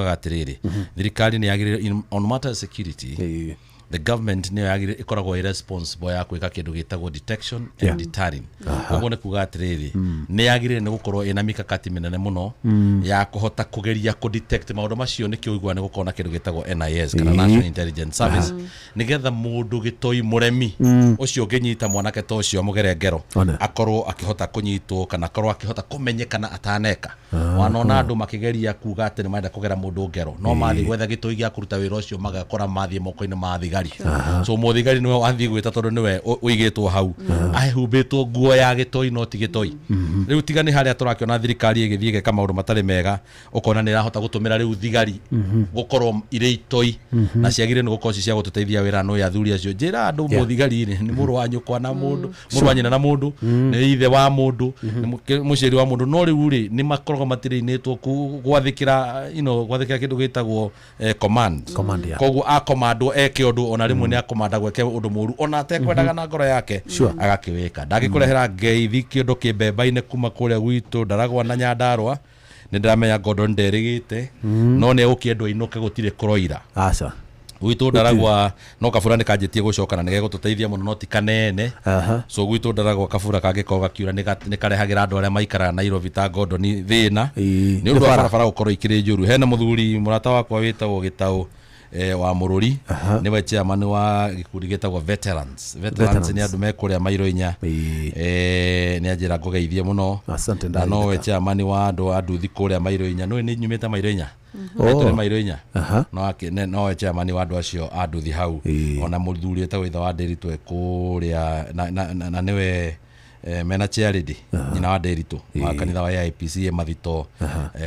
Atĩrĩrĩ, thirikari nĩ yagĩrĩire on matter security, the government nĩyo yagĩrĩire ĩkoragwo ĩ responsible ya gwĩka kĩndũ gĩtagwo detection and deterring. Ũguo nĩ kuga atĩrĩrĩ, nĩ yagĩrĩire nĩ gũkorwo ĩna mikakati mĩnene mũno ya kũhota kũgeria kũ detect maũndũ macio. Nĩkĩo ũiguaga nĩ gũkorwo na kĩndũ gĩtagwo NIS kana National Intelligence Service, nĩgetha mũndũ gĩtoi mũremi ũcio ũngĩnyita mwanake ta ũcio amũgere ngero, akorwo akĩhota kũnyitwo kana akorwo akĩhota kũmenyekana ataneka. Wanona andũ makĩgeria kuga atĩ nĩ marenda kũgera mũndũ ngero, no mathiĩ gwetha gĩtoi gĩa kũruta wĩra ũcio, magakora mathiĩ moko-inĩ ma thigari. So mũthigari nĩwe wathiĩ gwĩta, tondũ nĩwe ũigĩtwo hau ahumbĩtwo nguo ya gĩtoi, no ti gĩtoi. Rĩu tiga nĩ harĩa tũrakĩona thirikari ĩgĩthiĩ ĩgeka maũndũ matarĩ mega, ũkona nĩ ĩrahota gũtũmĩra rĩu thigari gũkorwo irĩ itoi, na ciagĩrĩire nĩ gũkorwo ci cia gũtũteithia wĩra. No athuri acio njĩra andũ, mũthigari rĩ, nĩ mũrũ wa nyũkwa na mũndũ, mũrũ wa nyina na mũndũ, nĩ ithe wa mũndũ, nĩ mũciari wa mũndũ. No rĩu rĩ, nĩ makoragwo matirĩinĩtwo gwathĩkĩra gwathĩkĩra kĩndũ gĩtagwo command. Command, yeah. Koguo akomandwo eke ũndũ, ona rĩmwe nĩ akomandagwo eke ũndũ mũru ona atekwendaga na ngoro yake, agakĩwĩka. Ndangĩkũrehera ngeithi kĩndũ kĩmbemba-inĩ kuma kũrĩa gwitũ Ndaragwa na Nyandarũa. Nĩ ndĩramenya Ngondo nderĩgĩte, no nĩ egũkĩendwo ainũke, gũtirĩ kũroira. Aca. Gwitũ Ndaragwa no kabura nĩ kanjĩtie gũcoka na nĩ gegũtũteithia mũno, no ti kanene. So gwitũ Ndaragwa kabura kangĩkorwo gakiura nĩ karehagĩra andũ arĩa maikaraga Nairobi ta Ngondoni thĩna nĩ ũndũ wa nĩ bara. Barabara gũkorwo ikĩrĩ njũru. Hena mũthuri mũrata wakwa wĩtagwo Gĩtaũ wa Mũrũri, nĩwe chairman wa gĩkundi gĩtagwo Veterans. Veterans nĩ andũ me kũrĩa mairo 4. Nĩ anjĩra ngũgeithie mũno. Asante. Na nowe Ndaririka. chairman wa andũ a nduthi kũrĩa mairo 4. Nĩũĩ nĩ nyumĩte mairo 4? Tũrĩ mairo 4. No nowe chairman wa andũ acio a nduthi hau. Ona mũthuri wĩtagwo ithe wa Ndĩritũ e kũrĩa na nĩwe mena chairlady nyina wa Ndĩritũ wa kanitha wa AIPC e Mathito,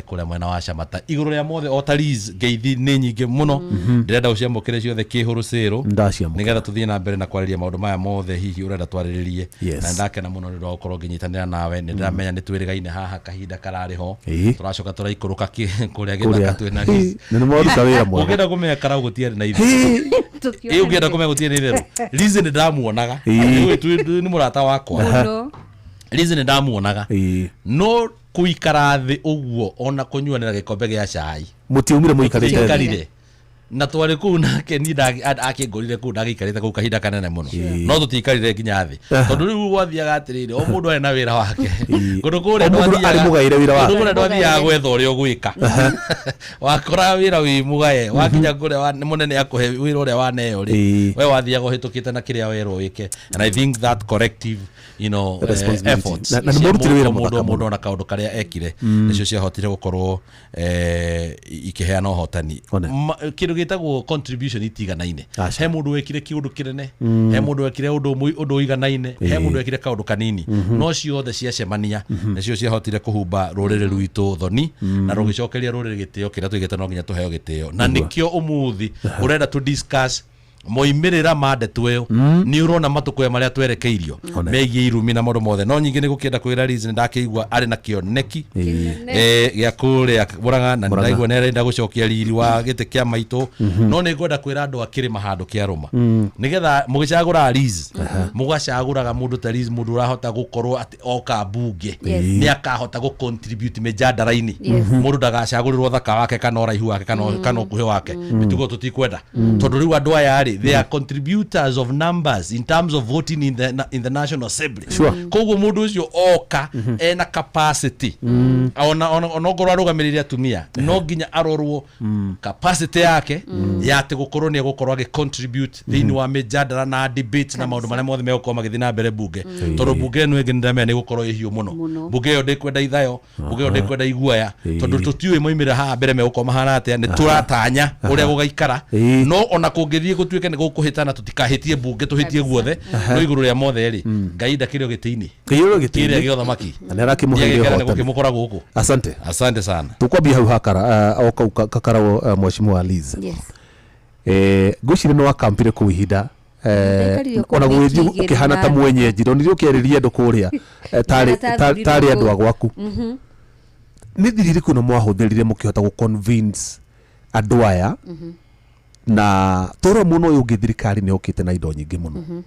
kũrĩa mwena wa Camata. Igũrũ rĩa mothe, o ta Liz, ngeithi nĩ nyingĩ mũno, ndĩrenda ũciamũkĩre ciothe kĩhũrũcĩrũ Ndaciamũkĩra. nĩgetha tũthiĩ na mbere na kwarĩria maũndũ maya mothe hihi ũrenda twarĩrĩrie. Na nĩndakena mũno nĩ ũndũ wa gũkorwo ngĩnyitanĩra nawe. Nĩ ndĩramenya nĩ twĩrĩgaine haha kahinda kararĩ ho. Tũracoka tũraikũrũka kũrĩa gĩthaka twĩna Liz. Na nĩ mwaruta wĩra mwega. Ũngĩenda kũmenya karau gũtiarĩ na itherũ, ĩ ũngĩenda kũmenya gũtiarĩ na itherũ, Liz nĩ ndamuonaga. Nĩũĩ nĩ mũrata wakwa. Mũno. Liz nĩ ndamuonaga, no kũikara thĩ ũguo ona kũnyuanĩra gĩkombe gĩa cai, Mũtiaumire mũikarĩte thĩ. Tũtiaikarire na twarĩ kũu nake ni akĩngũrire kũu, ndagĩikarĩte kũu kahinda kanene mũno, no tũtiikarire nginya thĩ, tondũ rĩu gwathiaga atĩrĩrĩ, o mũndũ arĩ na wĩra wake kũndũ kũrĩa. O mũndũ arĩ mũgaĩre wĩra wake. Kũndũ kũrĩa ndwathiaga gwetha ũrĩa ũgwĩka, wakoraga wĩra wĩ mũgae. Wakinya kũrĩa mũnene akũhe wĩra ũrĩa waneo rĩ, we wathiaga ũhĩtũkĩte na kĩrĩa werwo wĩke. And I think that corrective responsibility. efforts Na nĩ cia mũrutire wĩra mũndũ mũthaka mũndũ mũno. ona kaũndũ karĩa ekire nĩcio ciahotire gũkorwo ikĩheana ũhotani. Kĩndũ gĩtagwo contribution itiganaine. Aca. He mũndũ wekire kĩũndũ kĩnene, he mũndũ wekire ũndũ ũiganaine, he mũndũ wekire kaũndũ kanini, no ciothe ciacemania nĩcio ciahotire kũhumba rũrĩrĩ rwitũ thoni na rũgĩcokeria rũrĩrĩ gĩtĩo kĩrĩa tũigĩte. No nginya tũheo gĩtĩo, na nĩkĩo ũmũthĩ ũrenda tũ discuss moimĩrĩra ma ndeto ĩyo. Nĩ ũrona matukũ marĩa twerekeirio megiĩ irumi na maũndũ mothe. No nyingĩ nĩ gũkĩenda kwĩra Liz nĩ ndakĩigua arĩ na kĩoneki gĩa kũrĩa Mũrang'a, na ndaigua nĩ arenda gũcokia riri wa gĩtĩ kĩa maitũ. No nĩ ngwenda kwĩra andũ a kĩrĩma handũ kĩa rũma, nĩgetha mũgĩcagũra Liz, mũgacagũraga mũndũ ta Liz, mũndũ ũrahota gũkorwo atĩ oka mbunge nĩ akahota gũ contribute mĩjadara-inĩ. Mũndũ ndagacagũrĩrwo thaka wake kana ũraihu wake kana ũkuhĩ wake. Mĩtugo tũtikwenda, tondũ rĩu andũ aya rĩ, they are contributors of numbers in terms of voting in the National Assembly. Koguo mũndũ ũcio oka ena capacity, ona ongorwo arũgamĩrĩire atumia, no nginya arorwo capacity yake ya atĩ gũkorwo nĩ egũkorwo agĩ contribute thĩinĩ wa mĩjadara na debate na maũndũ marĩa mothe megũkorwo magĩthiĩ na mbere bunge, tondũ bunge ĩno ĩngĩ nĩndamenya nĩ ĩgũkorwo ĩhiũ mũno. Mũno. Bunge ĩyo ndĩkwenda ithayo, bunge ĩyo ndĩkwenda iguoya, tondũ tũtiũĩ moimĩrĩra haha mbere megũkorwo mahana atĩa. Nĩ tũratanya ũrĩa gũgaikara, no ona kũngĩthiĩ gũtuĩke nĩ gũkũhĩtana, tũtikahĩtie bunge, tũhĩtie guothe. No igũrũ rĩa mothe rĩ, Ngai ndakĩrĩ o gĩtĩ-inĩ Kĩiyũrwo kĩrĩa gĩtĩ-inĩ gĩa ũthamaki. Na nĩ arakĩmũheire Nĩagĩkena nĩ ũhotani. gũkĩmũkora gũkũ. Asante. Asante sana. Tukwambia hau hakara o kau kakaragwo, mheshimiwa Liz. Yes. Ngwĩciria nĩ wakampire kũu ihinda Ndaikarire kũu ona wiki gũgĩthiĩ 2 ũkĩhana na ta mwenyeji, ndonire ũkĩarĩria andũ kũrĩa tarĩ Ta athurirwo tarĩ andũ kũu. a gwaku. Nĩ thiri irĩkũ na mwahũthĩrire mũkĩhota gũ convince andũ aya? Na tũrora mũno ũyũ ũngĩ, thirikari nĩ yũkĩte na indo nyingĩ mũno,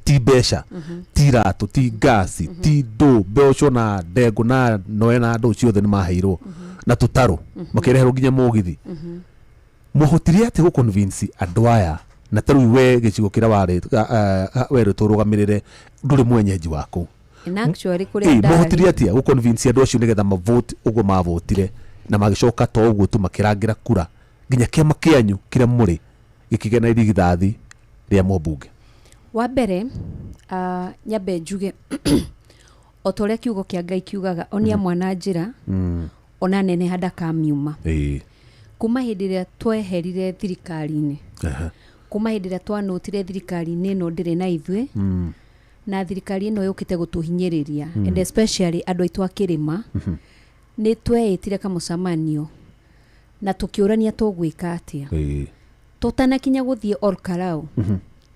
ti mbeca, ti iratũ, ti ngasi, ti ndũ, mbeco na ndengũ na noe na ndũ ciothe nĩ maheirwo. Na tũtarũ makĩreherwo nginya mũgithi. Mũhotire atĩ gũ-convince andũ aya, na ta rĩu we gĩcigo kĩrĩa warĩ werĩtwo ũrũgamĩrĩre ndũrĩ mwenyeji wa kũu? And actually kũrĩa Ĩ, mũhotire ndarĩ atĩa gũ-convince andũ acio nĩgetha mavote ũguo mavotire, na magĩcoka to ũguo tu, makĩrangĩra kura nginya kĩama kĩanyu kĩrĩa mũrĩ gĩkĩgĩa na irigithathi rĩa mũmbunge? Wa mbere, nyambe njuge o ta ũrĩa kiugo kĩa Ngai kiugaga, onia mwana njĩra, ona neneha ndakamiuma. Kuma hĩndĩ ĩrĩa tweherire thirikari-inĩ, kuma hĩndĩ ĩrĩa twanũtire thirikari-inĩ ĩno ndĩrĩ na ithuĩ, na thirikari ĩno yũkĩte gũtũhinyĩrĩria, and especially andũ aitũ a kĩrĩma, nĩ tweĩtire kamũcemanio na tũkĩũrania tũgwĩka atĩa. Tũtanakinya gũthiĩ Olkarau,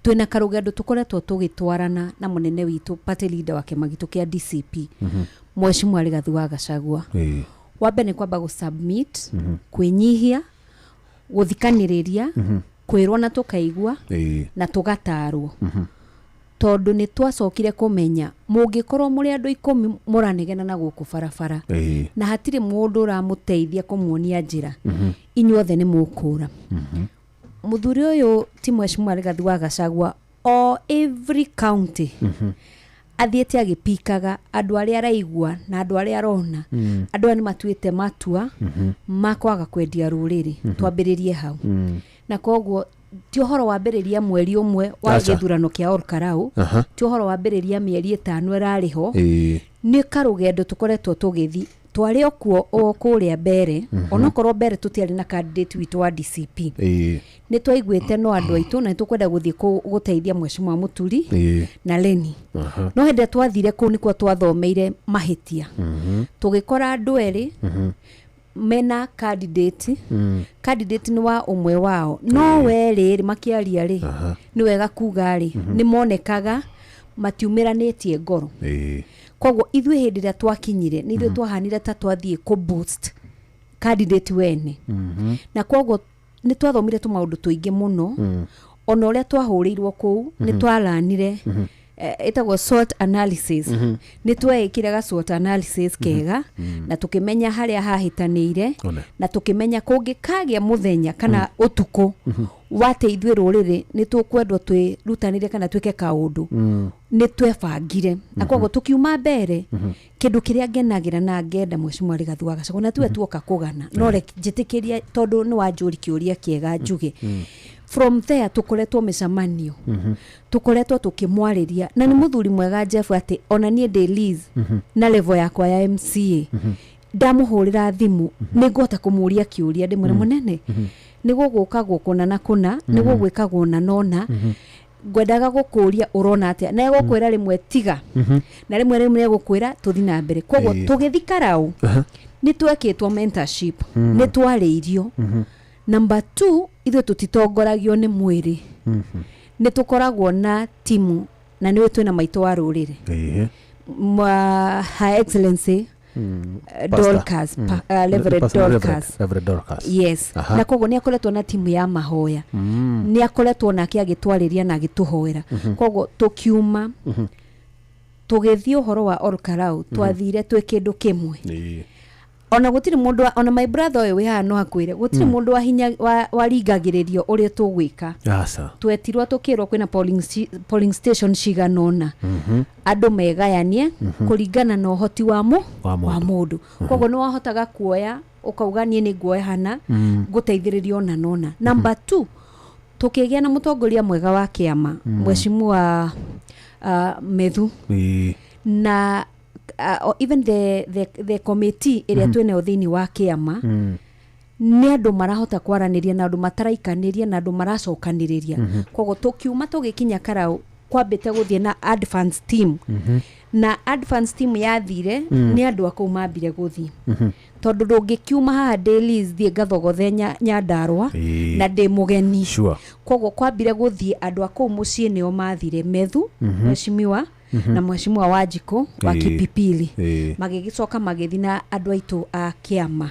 twĩna karũgendo tũkoretwo tũgĩtwarana na mũnene witũ, party leader wa kĩama gitũ kĩa DCP, Mheshimiwa Rigathi wa Gachagua. Wa mbere nĩ kwamba gũ-submit, kwĩnyihia, gũthikanĩrĩria, kwĩrwo na tũkaigua na tũgatarwo, tondũ nĩ twacokire kũmenya mũngĩkorwo mũrĩ andũ 10 mũranegena na gũkũ barabara na hatirĩ mũndũ ũramũteithia kũmuonia njĩra, inyuothe nĩ mũkũra. Mũthuri ũyũ ti Mheshimiwa Rigathi wa Gachagua, o every county athiĩte agĩpikaga andũ arĩa araigua na andũ arĩa arona, andũ aya nĩ matuĩte matua ma kwaga kwendia rũrĩrĩ. Twambĩrĩrie hau, na koguo ti ũhoro wambĩrĩria mweri ũmwe wa Aca. gĩthurano kĩa Olkarau, ti ũhoro wambĩrĩria mĩeri 5 ĩrarĩ ho. Nĩ karũgendo tũkoretwo tũgĩthi twarĩ o kuo o kũrĩa mbere, onokorwo mbere tũtiarĩ na candidate witũ wa DCP. Nĩ twaiguĩte no andũ aitũ na nĩ tũkwenda gũthiĩ gũteithia Mheshimiwa Mũturi na Leni, no hĩndĩ ĩrĩa twathire kũu nĩkuo twathomeire mahĩtia, tũgĩkora andũ erĩ mena candidate. Candidate nĩ wa ũmwe wao, no werĩ rĩ makĩaria rĩ, nĩ wega kuga rĩ, nĩ monekaga matiumĩranĩtie ngoro. Koguo ithuĩ hĩndĩ ĩrĩa twakinyire, nĩ ithuĩ twahanire ta twathiĩ kũ boost candidate wene, na koguo nĩ twathomire tũmaũndũ tũingĩ mũno. Ona ũrĩa twahũrĩirwo kũu, nĩ twaranire, ĩtagwo SWOT analysis, nĩ tweĩkire ga SWOT analysis kega na tũkĩmenya harĩa hahĩtanĩire, One. na tũkĩmenya kũngĩkagĩa mũthenya kana ũtukũ wate ithuĩ rũrĩrĩ nĩ tũkwendwo twĩrutanĩrie kana twĩke kaũndũ, nĩ twebangire. Na koguo tũkiuma mbere, kĩndũ kĩrĩa ngenagĩra na ngenda Mheshimiwa Rigathi wa Gachagua na tuwe tuoka kũgana, no reke njĩtĩkĩrie, tondũ nĩ wanjũri kĩũria kĩega, njuge from there tũkoretwo mĩcemanio, tũkoretwo tũkĩmwarĩria, na nĩ mũthuri mwega Jeff, atĩ ona niĩ ndĩ Liz na level yakwa ya MCA, ndamũhũrĩra thimũ nĩ ngũhota kũmũria kĩũria, ndĩmwĩre, "Mũnene, nĩ gũgũkagwo kũna na kũna, nĩ gũgwĩkagwo na nona, ngwendaga gũkũria ũrona atĩa?" Na egũkwĩra rĩmwe tiga, na rĩmwe rĩmwe egũkwĩra tũthi na mbere. Koguo tũgĩthi Karau nĩ twekĩtwo mentorship, nĩ twarĩirio. Number two, ithuĩ tũtitongoragio nĩ mwĩrĩ, nĩ tũkoragwo na timu, na nĩwe twĩna maitũ wa rũrĩrĩ, Her Excellency Pastor. Dorcas, Reverend Pastor Dorcas. Reverend Dorcas. Yes. Na koguo nĩ akoretwo na timu ya mahoya, nĩ akoretwo nake agĩtwarĩria na agĩtũhoera. Koguo tũkiuma tũgĩthiĩ ũhoro wa Olkarau, twathire twĩ kĩndũ kĩmwe. Ona gũtirĩ mũndũ ona my brother ũyũ wĩ haha no akwĩre gũtirĩ mũndũ wahinya waringagĩrĩrio ũrĩa tũgwĩka. Aca. Twetirwo tũkĩrwo kwĩna polling station cigana ũna, andũ megayanie kũringana na ũhoti wa Wa mũndũ. wa mũndũ. Koguo nĩ wahotaga kuoya ũkauga, "Niĩ nĩ nguoya hana ngũteithĩrĩria ona nona." Number two, tũkĩgĩa na mũtongoria mwega wa kĩama, Mheshimiwa Methu, na even the committee ĩrĩa twĩnayo thĩinĩ wa kĩama, nĩ andũ marahota kwaranĩria na andũ mataraikanĩria na andũ maracokanĩrĩria. Koguo tũkiuma tũgĩkinya Karau, kwambĩte gũthiĩ na advance team, na advance team yathire nĩ andũ a kũu mambire gũthiĩ, tondũ ndũngĩkiuma haha dailies thiĩ ngathogothe Nyandarũa na ndĩ mũgeni. Koguo kwambire gũthiĩ andũ a kũu mũciĩ, nĩo mathire Methu, mheshimiwa. Na mheshimiwa Wanjikũ wa Kipipili. Magĩgĩcoka magĩthiĩ na andũ aitũ a kĩama,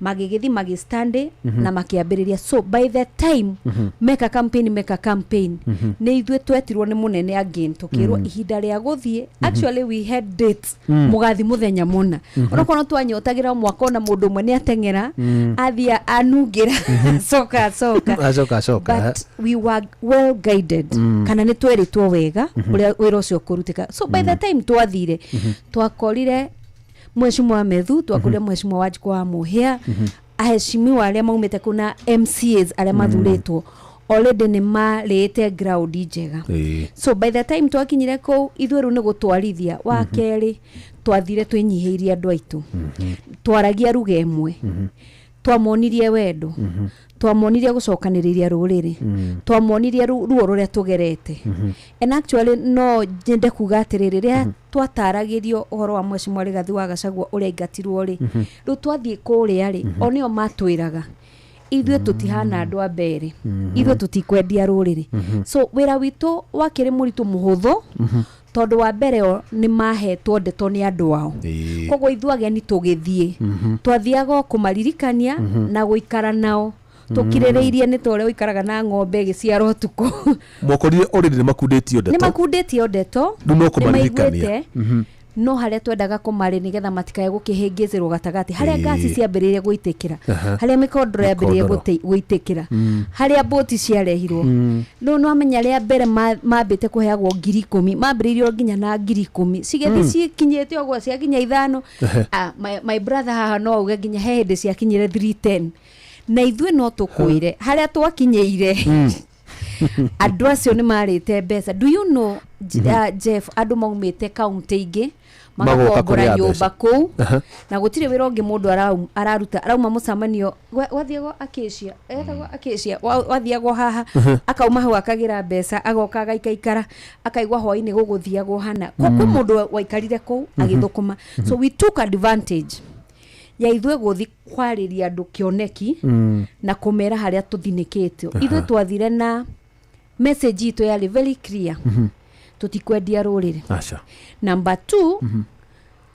magĩgĩthiĩ magĩstandi na makĩambĩrĩria. So by the time meka campaign, meka campaign, nĩ ithuĩ twetirwo nĩ mũnene again, tũkĩrwo ihinda rĩa gũthiĩ. Actually, we had dates, mũgathi mũthenya mũna, onokorwo twanyotagĩra mwaka ona mũndũ ũmwe nĩ ateng'era athiĩ anungĩra, acoka acoka. Acoka acoka. But we were well guided, kana nĩ twerĩtwo wega ũrĩa wĩra ũcio ũkũrutĩka. So by the time twathire, twakorire mheshimiwa Methu, twakorire mheshimiwa Wanjikũ wa Mũhĩa, aheshimiwa arĩa maumĩte kũu na MCAs arĩa mathurĩtwo already nĩ marĩte ground njega. So by the time twakinyire kũu, ithuĩ rĩu nĩ gũtwarithia. Wa kerĩ, twathire twĩnyihĩirie andũ aitũ, twaragia ruga ĩmwe, twamonirie wendo, twamonirie gũcokanĩrĩria rũrĩrĩ, twamonirie ruo rũrĩa tũgerete. And actually, no nyende kuga atĩrĩrĩ, rĩrĩa twataragĩrio ũhoro wa mheshimiwa Rigathi wa Gachagua ũrĩa aingatirwo rĩ, rĩu twathiĩ kũrĩa rĩ, o nĩo matwĩraga ithuĩ tũtihana andũ a mbere, ithuĩ tũtikwendia rũrĩrĩ. So wĩra witũ wakĩrĩ mũritũ mũhũthũ, tondũ wa mbere o nĩ mahetwo ndeto nĩ andũ ao. Koguo ithuĩ ageni tũgĩthiĩ, twathiaga o kũmaririkania na gũikara nao tũkirĩrĩirie, nĩ ta ũrĩa ũikaraga na ng'ombe ĩgĩciara ũtukũ. Mwakorire already nĩ makundĩtio nĩ ndeto. Makundĩtio ndeto. Rĩu no nĩ kũmaririkania. Maiguĩte, no harĩa twendaga kũmarĩ nĩgetha matikae gũkĩhĩngĩcĩrwo gatagatĩ, harĩa ngasi ciambĩrĩirie gwĩtĩkĩra, harĩa mĩkondoro yambĩrĩirie Mĩkondoro. Gwĩtĩkĩra, harĩa mbũti ciarehirwo. Rĩu nĩwamenya rĩa mbere mambĩte kũheagwo 10,000, mambĩrĩirio nginya na 10,000, cigĩthiĩ cikinyĩte ũguo ciakinya 5. Ah, my brother haha no auge nginya he hĩndĩ ciakinyire 310, na ithuĩ no tũkwĩre harĩa twakinyĩire andũ acio nĩ marĩte mbeca. Do you know, Jeff, andũ maumĩte kaunti ingĩ magoka magakombora kũrĩa nyũmba mbeca. Kũu na gũtirĩ wĩra ũngĩ mũndũ araruta, arauma mũcemanio wathiagwo Acacia, etagwo Acacia, wathiagwo haha, akauma hau akagĩra mbeca, agoka agaikaikara, akaigua hwainĩ gũgũthiagwo hana. Kwĩ mũndũ waikarire kũu agĩthũkũma. So we took advantage ya ithuĩ gũthi kwarĩria andũ kĩoneki na kũmera harĩa tũthinĩkĩtio. Ithuĩ twathire na message itũ yarĩ very clear, tũtikwendia rũrĩrĩ. Aca. Number two,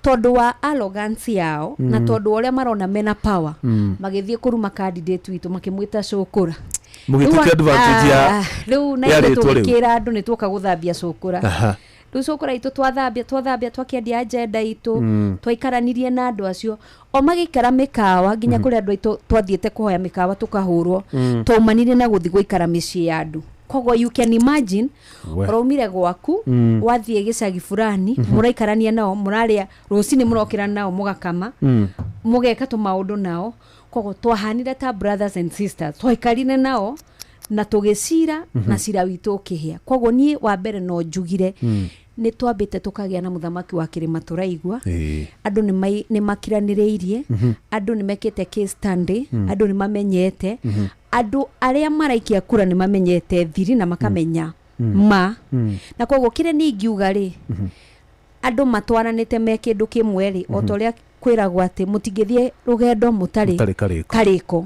tondũ wa arrogance yao na tondũ wa ũrĩa marona mena power, magĩthiĩ kũruma candidate witũ, makĩmwĩta cũkũra. Mũgĩtake advantage ya rĩu na ya ithuĩ rĩtwa rĩu. tũgĩkĩra andũ nĩ tuoka gũthambia cũkũra. Rĩu cũkũra itũ twathambia, twathambia, twakĩendia agenda itũ, twaikaranirie na andũ acio o magĩikara mĩkawa, nginya kũrĩ andũ aitũ twathiĩte kũhoya mĩkawa tũkahũrwo. Twaumanire na gũthiĩ gũikara mĩciĩ ya andũ. Koguo you can imagine, We. ũraumire gwaku, wathiĩ gĩcagi fulani, mũraikarania nao, mũrarĩa rũcinĩ, mũrokĩra nao, mũgakama, mũgeka tũmaũndũ nao. Koguo twahanire ta brothers and sisters, twaikarire nao na tũgĩcira na cira witũ ũkĩhĩa. Koguo niĩ wa mbere no njugire nĩ twambĩte tũkagĩa na mũthamaki wa kĩrĩma tũraigua. Andũ nĩ makiranĩrĩirie, andũ nĩ mekĩte case study, andũ nĩ mamenyete, andũ arĩa maraikia kura nĩ mamenyete thiri na makamenya ma. Na koguo kĩrĩa niĩ ingiuga rĩ, andũ matwaranĩte me kĩndũ kĩmwe rĩ, o ta ũrĩa kwĩragwo atĩ mũtingĩthiĩ rũgendo mũtarĩ Mũtarĩ karĩko. Karĩko.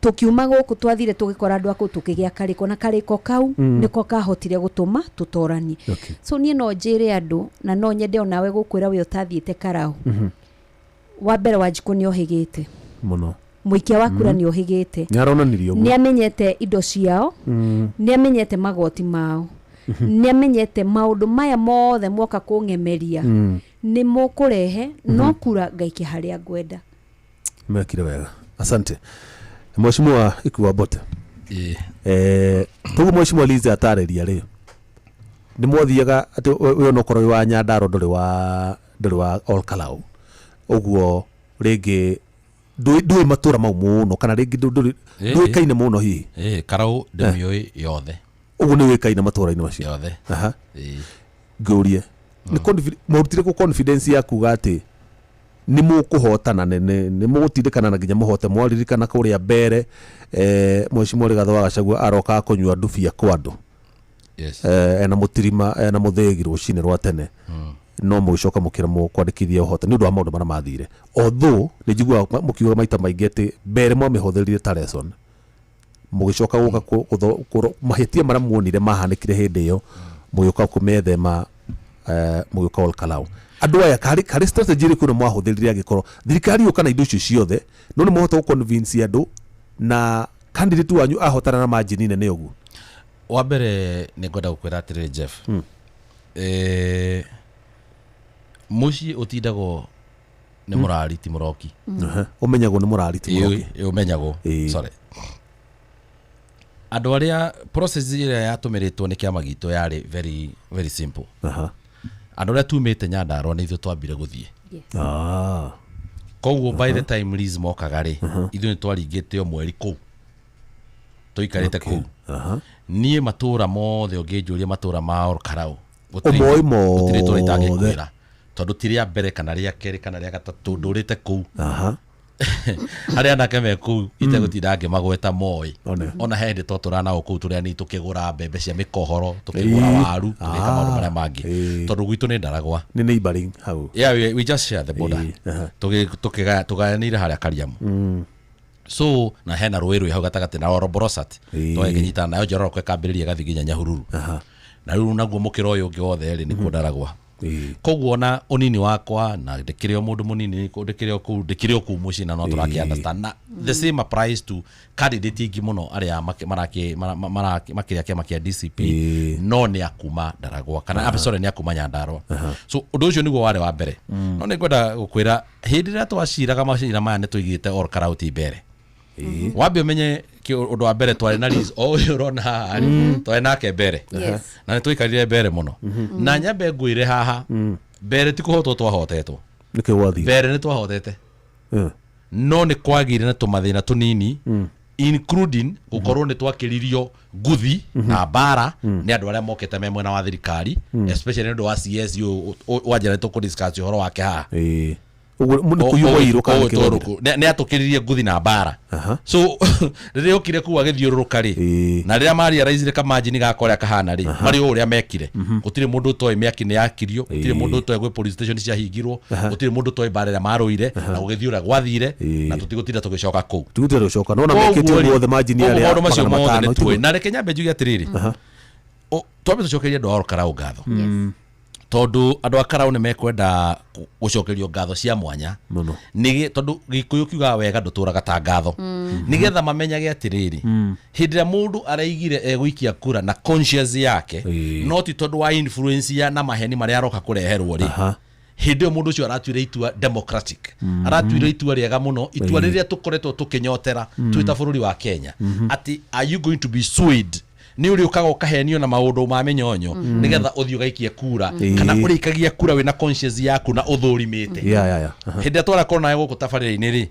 Tũkiuma gũkũ twathire tũgĩkora andũ akũu, tũkĩgĩa karĩko, na karĩko kau nĩko kahotire gũtũma tũtoranie. So niĩ no njĩre andũ, na no nyende onawe gũkwĩra we ũtathiĩte karau, wa mbere, Wanjikũ nĩ ohĩgĩte Mũno. Mũikia wa kura nĩ ohĩgĩte. Nĩ aronanirie ũguo. Nĩ amenyete indo ciao, nĩ amenyete magoti mao, nĩ amenyete maũndũ maya mothe moka kũng'emeria nĩ mũkũrehe, no kura ngaikia harĩa ngwenda. Mekire wega, asante mheshimiwa Ikua Mbote. Toguo mheshimiwa Liz atarĩria rĩ, nĩ mwathiaga atĩ we onokorwo wĩ wa Nyandarua, ndũrĩ wa Ol Kalou, ũguo rĩngĩ ndũĩ matũra mau mũno, kana rĩngĩ ndũĩkaine mũno hihi. Karau ndĩmĩũĩ yothe. Ũguo nĩ wĩkaine matũra-inĩ macio? Yothe. Ngũrie, nĩ mwarutire kũ confidence ya kuga atĩ nĩ mũkũhotana, nĩ mũgũtindĩkana na nginya mũhote? Mwaririkana kũrĩa mbere, mheshimiwa Rigathĩ wa Gachagua arokaga kũnyua ndubia kwa andũ ena mũtirima, ena mũthĩgi rũcinĩ rwa tene, no mũgĩcoka mũkĩremwo kwandĩkithia ũhotani nĩ ũndũ wa maũndũ marĩa mathire. Although nĩ njiguaga mũkiuga maita maingĩ atĩ mbere mwamĩhũthĩrire ta lesson, mũgĩcoka gũka mahĩtia marĩa muonire mahanĩkire hĩndĩ ĩyo, mũgĩũka kũmethema. Mũgĩũka Ol Kalou, andũ aya karĩ strategy ĩrĩkũ ĩno mwahũthĩrire, angĩkorwo thirikari yũka na indo icio ciothe, no nĩ mwahota gũ-convince andũ na candidate wanyu ahotana na margin nene ũguo? Wa mbere nĩ ngwenda gũkwĩra atĩrĩrĩ, Jeff, mũciĩ ũtindagwo nĩ mũrari ti mũroki. Ũmenyagwo nĩ mũrari ti mũroki. Ĩĩ, ũmenyagwo. Sorry, andũ arĩa process ĩrĩa yatũmĩrĩtwo nĩ kĩama gitũ yarĩ very very simple. Andũ arĩa tumĩte Nyandarũa nĩ ithuĩ twambire gũthiĩ. Koguo by the time Liz mokaga rĩ, ithuĩ nĩ twaringĩte o mweri kũu tũikarĩte kũu. Niĩ matũra mothe ũngĩnjũria, matũra ma Ol Kalou, Ũmoĩ gũtirĩ itũra mothe. Itangĩkwĩra, tondũ ti rĩa mbere kana rĩa kerĩ kana rĩa gatatũ ndũrĩte kũu. Harĩa anake me kũu itegũtinda ngĩmagweta moĩ. One. Ona he hĩndĩ twatũraga nao kũu tũrĩa ni tũkĩgũra mbembe cia mĩkohoro, tũkĩgũra waru, tũgĩka maũndũ marĩa mangĩ, tondũ gwitũ nĩ Ndaragwa. Nĩ neighboring hau. Yeah, we just share the border. Tũgayanĩire harĩa Kariamu, so na hena rũĩ rwĩ hau gatagatĩ na Oroborosat. Twagĩkĩnyitana nayo Njoroko ĩkambĩrĩria ĩgathiĩ nginya Nyahururu. Na rĩu naguo mũkĩra ũyũ ũngĩ wothe rĩ, nĩkuo Ndaragwa. Koguo ona ũnini wakwa na ndĩkĩrĩ o mũndũ mũnini, ndĩkĩrĩ o kũu, ndĩkĩrĩ o kũu mũciĩ, na no tũrakĩ understand, na the same applies to candidate ingĩ mũno arĩa makĩrĩa kĩama kĩa DCP, no nĩ akuma Ndaragwa kana sorry, nĩ akuma Nyandarua. So ũndũ ũcio nĩguo warĩ wa mbere. No nĩ ngwenda gũkwĩra, hĩndĩ ĩrĩa twaciraga macira maya, nĩ tũigĩte Ol Kalou ti mbere. Wambe ũmenye ũndũ wa mbere, twarĩ na Liz o ũyũ ũrona haha rĩ, twarĩ nake mbere. Na nĩ twaikarire mbere mũno, na nyambe ngwĩre haha mbere ti kũhotwo twahotetwo. Nĩkĩ gwathire? Mbere nĩ twahotete, no nĩ kwagĩire na tũmathĩna tũnini, including gũkorwo nĩ twakĩririo nguthi na mbara nĩ andũ arĩa mokĩte me mwena wa thirikari, especially nĩ ũndũ wa CS ũyũ wanjĩra nĩ tũkũdiscuss ũhoro wake haha. Ũguo nĩ kũiywo mwaiyirwo kana nĩkĩ gwathire? Nĩ atũkĩririe nguthi na mbara. So rĩrĩa okire kũu agĩthiũrũrũka rĩ, na rĩrĩa marealizire kamajini gaka ũrĩa kahana rĩ, marĩ o ũrĩa mekire, gũtirĩ mũndũ ũtoĩ mĩaki nĩ yakirio, gũtirĩ mũndũ ũtoĩ gwĩ police station ciahingirwo, gũtirĩ mũndũ ũtoĩ mbara ĩrĩa marũire, na gũgĩthiĩ ũrĩa gwathire, na tũtigũtinda tũgĩcoka kũu. Tugutire gũcoka nona mekĩte Koguo rĩ, ũguo othe majini koguo arĩa maũndũ macio magana mothe matano. nĩ tuĩ, na reke nyambe njuge atĩrĩrĩ, twambe tũcokerie andũ a Ol Kalou ngatho, tondũ andũ a Karau nĩ mekwenda gũcokerio ngatho cia mwanya. Mũno. Nĩ tondũ Gĩkũyũ kiugaga wega ndũtũraga ta ngatho, nĩgetha mamenyage atĩrĩrĩ, hĩndĩ ĩrĩa mũndũ araigire egũikia kura na conscience yake, no ti tondũ wa influence ya na maheni marĩa aroka kũreherwo rĩ, hĩndĩ ĩyo mũndũ ũcio aratuire itua democratic, aratuire itua rĩega mũno, itua rĩrĩa tũkoretwo tũkĩnyotera twĩ ta bũrũri wa Kenya, atĩ are you going to be swayed nĩ ũrĩ ũkaga ũkahenio na maũndũ ma mĩnyonyo nĩgetha ũthiĩ ũgaikie kura, kana ũrĩikagia kura wĩna conscience yaku na ũthũrimĩte. Yeah. Hĩndĩ ĩrĩa twanakorwo nawe gũkũ tabarĩra-inĩ rĩ,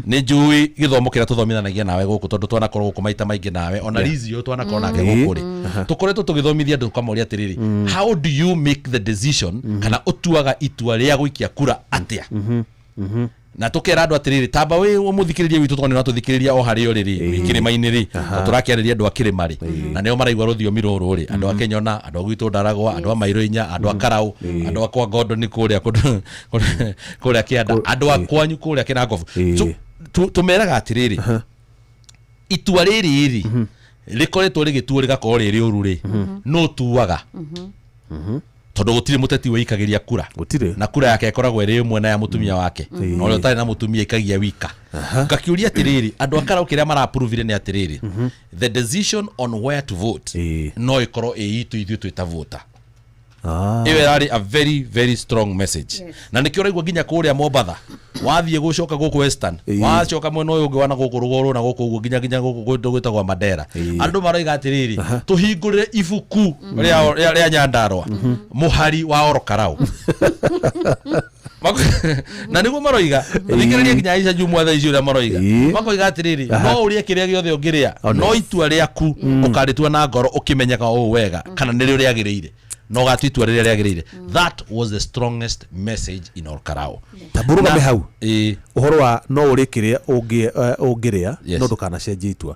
nĩ njũĩ gĩthomo kĩrĩa tũthomithanagia nawe gũkũ, tondũ twanakorwo gũkũ maita maingĩ nawe, ona Lizzy ũyũ twanakorwo nake gũkũ rĩ, tũkoretwo tũgĩthomithia andũ, tũkamoria atĩrĩrĩ, how do you make the decision, kana ũtuaga itua rĩa gũikia kura atĩa? Na tũkera andũ atĩrĩrĩ, tamba wĩ mũthikĩrĩria witũ, tondũ nĩ ũratũthikĩrĩria o harĩa ũrĩ rĩ, wĩ kĩrĩma-inĩ rĩ, tondũ tũrakĩarĩria andũ a kĩrĩma rĩ, na nĩo maraigua rũthiomi rũrũ rĩ, andũ a Kĩnyona, andũ a gwitũ Ndaragwa, andũ a Mairũ inya, andũ a Karau, andũ a kwa Ngondoni kũrĩa kũrĩa kĩanda, andũ a kwanyu kũrĩa Kĩnangobu. So, tũmeraga atĩrĩrĩ, itua rĩrĩ rĩ rĩkoretwo rĩgĩtuo rĩgakorwo rĩ rĩũru rĩ, no tuaga, tondũ gũtirĩ mũteti wĩikagĩria kura. Gũtirĩ. Na kura yake ĩkoragwo ĩrĩ ĩmwe na ya mũtumia wake, na ũrĩa ũtarĩ na mũtumia ikagia wika. Ngakĩũria atĩrĩrĩ, andũ a Karau kĩrĩa marapuruvire nĩ atĩrĩrĩ, the decision on where to vote no ĩkorwo ĩ itũ ithuĩ twĩ ta voter. Ĩyo ĩrarĩ a very very strong message. Na nĩkĩo ũraigua nginya kũrĩa Mombatha, wathiĩ gũcoka gũkũ Western, wacoka mwena ũyũ ũngĩ wana gũkũ rũgũrũ na gũkũ ũguo nginya gũkũ kũndũ gwĩtagwo Mandera, andũ maroiga atĩrĩrĩ, tũhingũrĩre ibuku rĩa Nyandarua mũhari wa Ol Kalou. Na nĩguo maroiga, thikĩrĩria nginya Aisha Jumwa thaa ici ũrĩa maroiga. Makoiga atĩrĩrĩ, no ũrĩe kĩrĩa gĩothe ũngĩrĩa, no itua rĩaku ũkarĩtua na ngoro ũkĩmenyaga ũũ wega kana nĩrĩo rĩagĩrĩire, na ũgatua itua rĩrĩa rĩagĩrĩire. That was the strongest message in Ol Kalou. Tambũrũgame hau. Ũhoro wa no ũrĩ kĩrĩa ũngĩrĩa no ndũkanacenjie itua.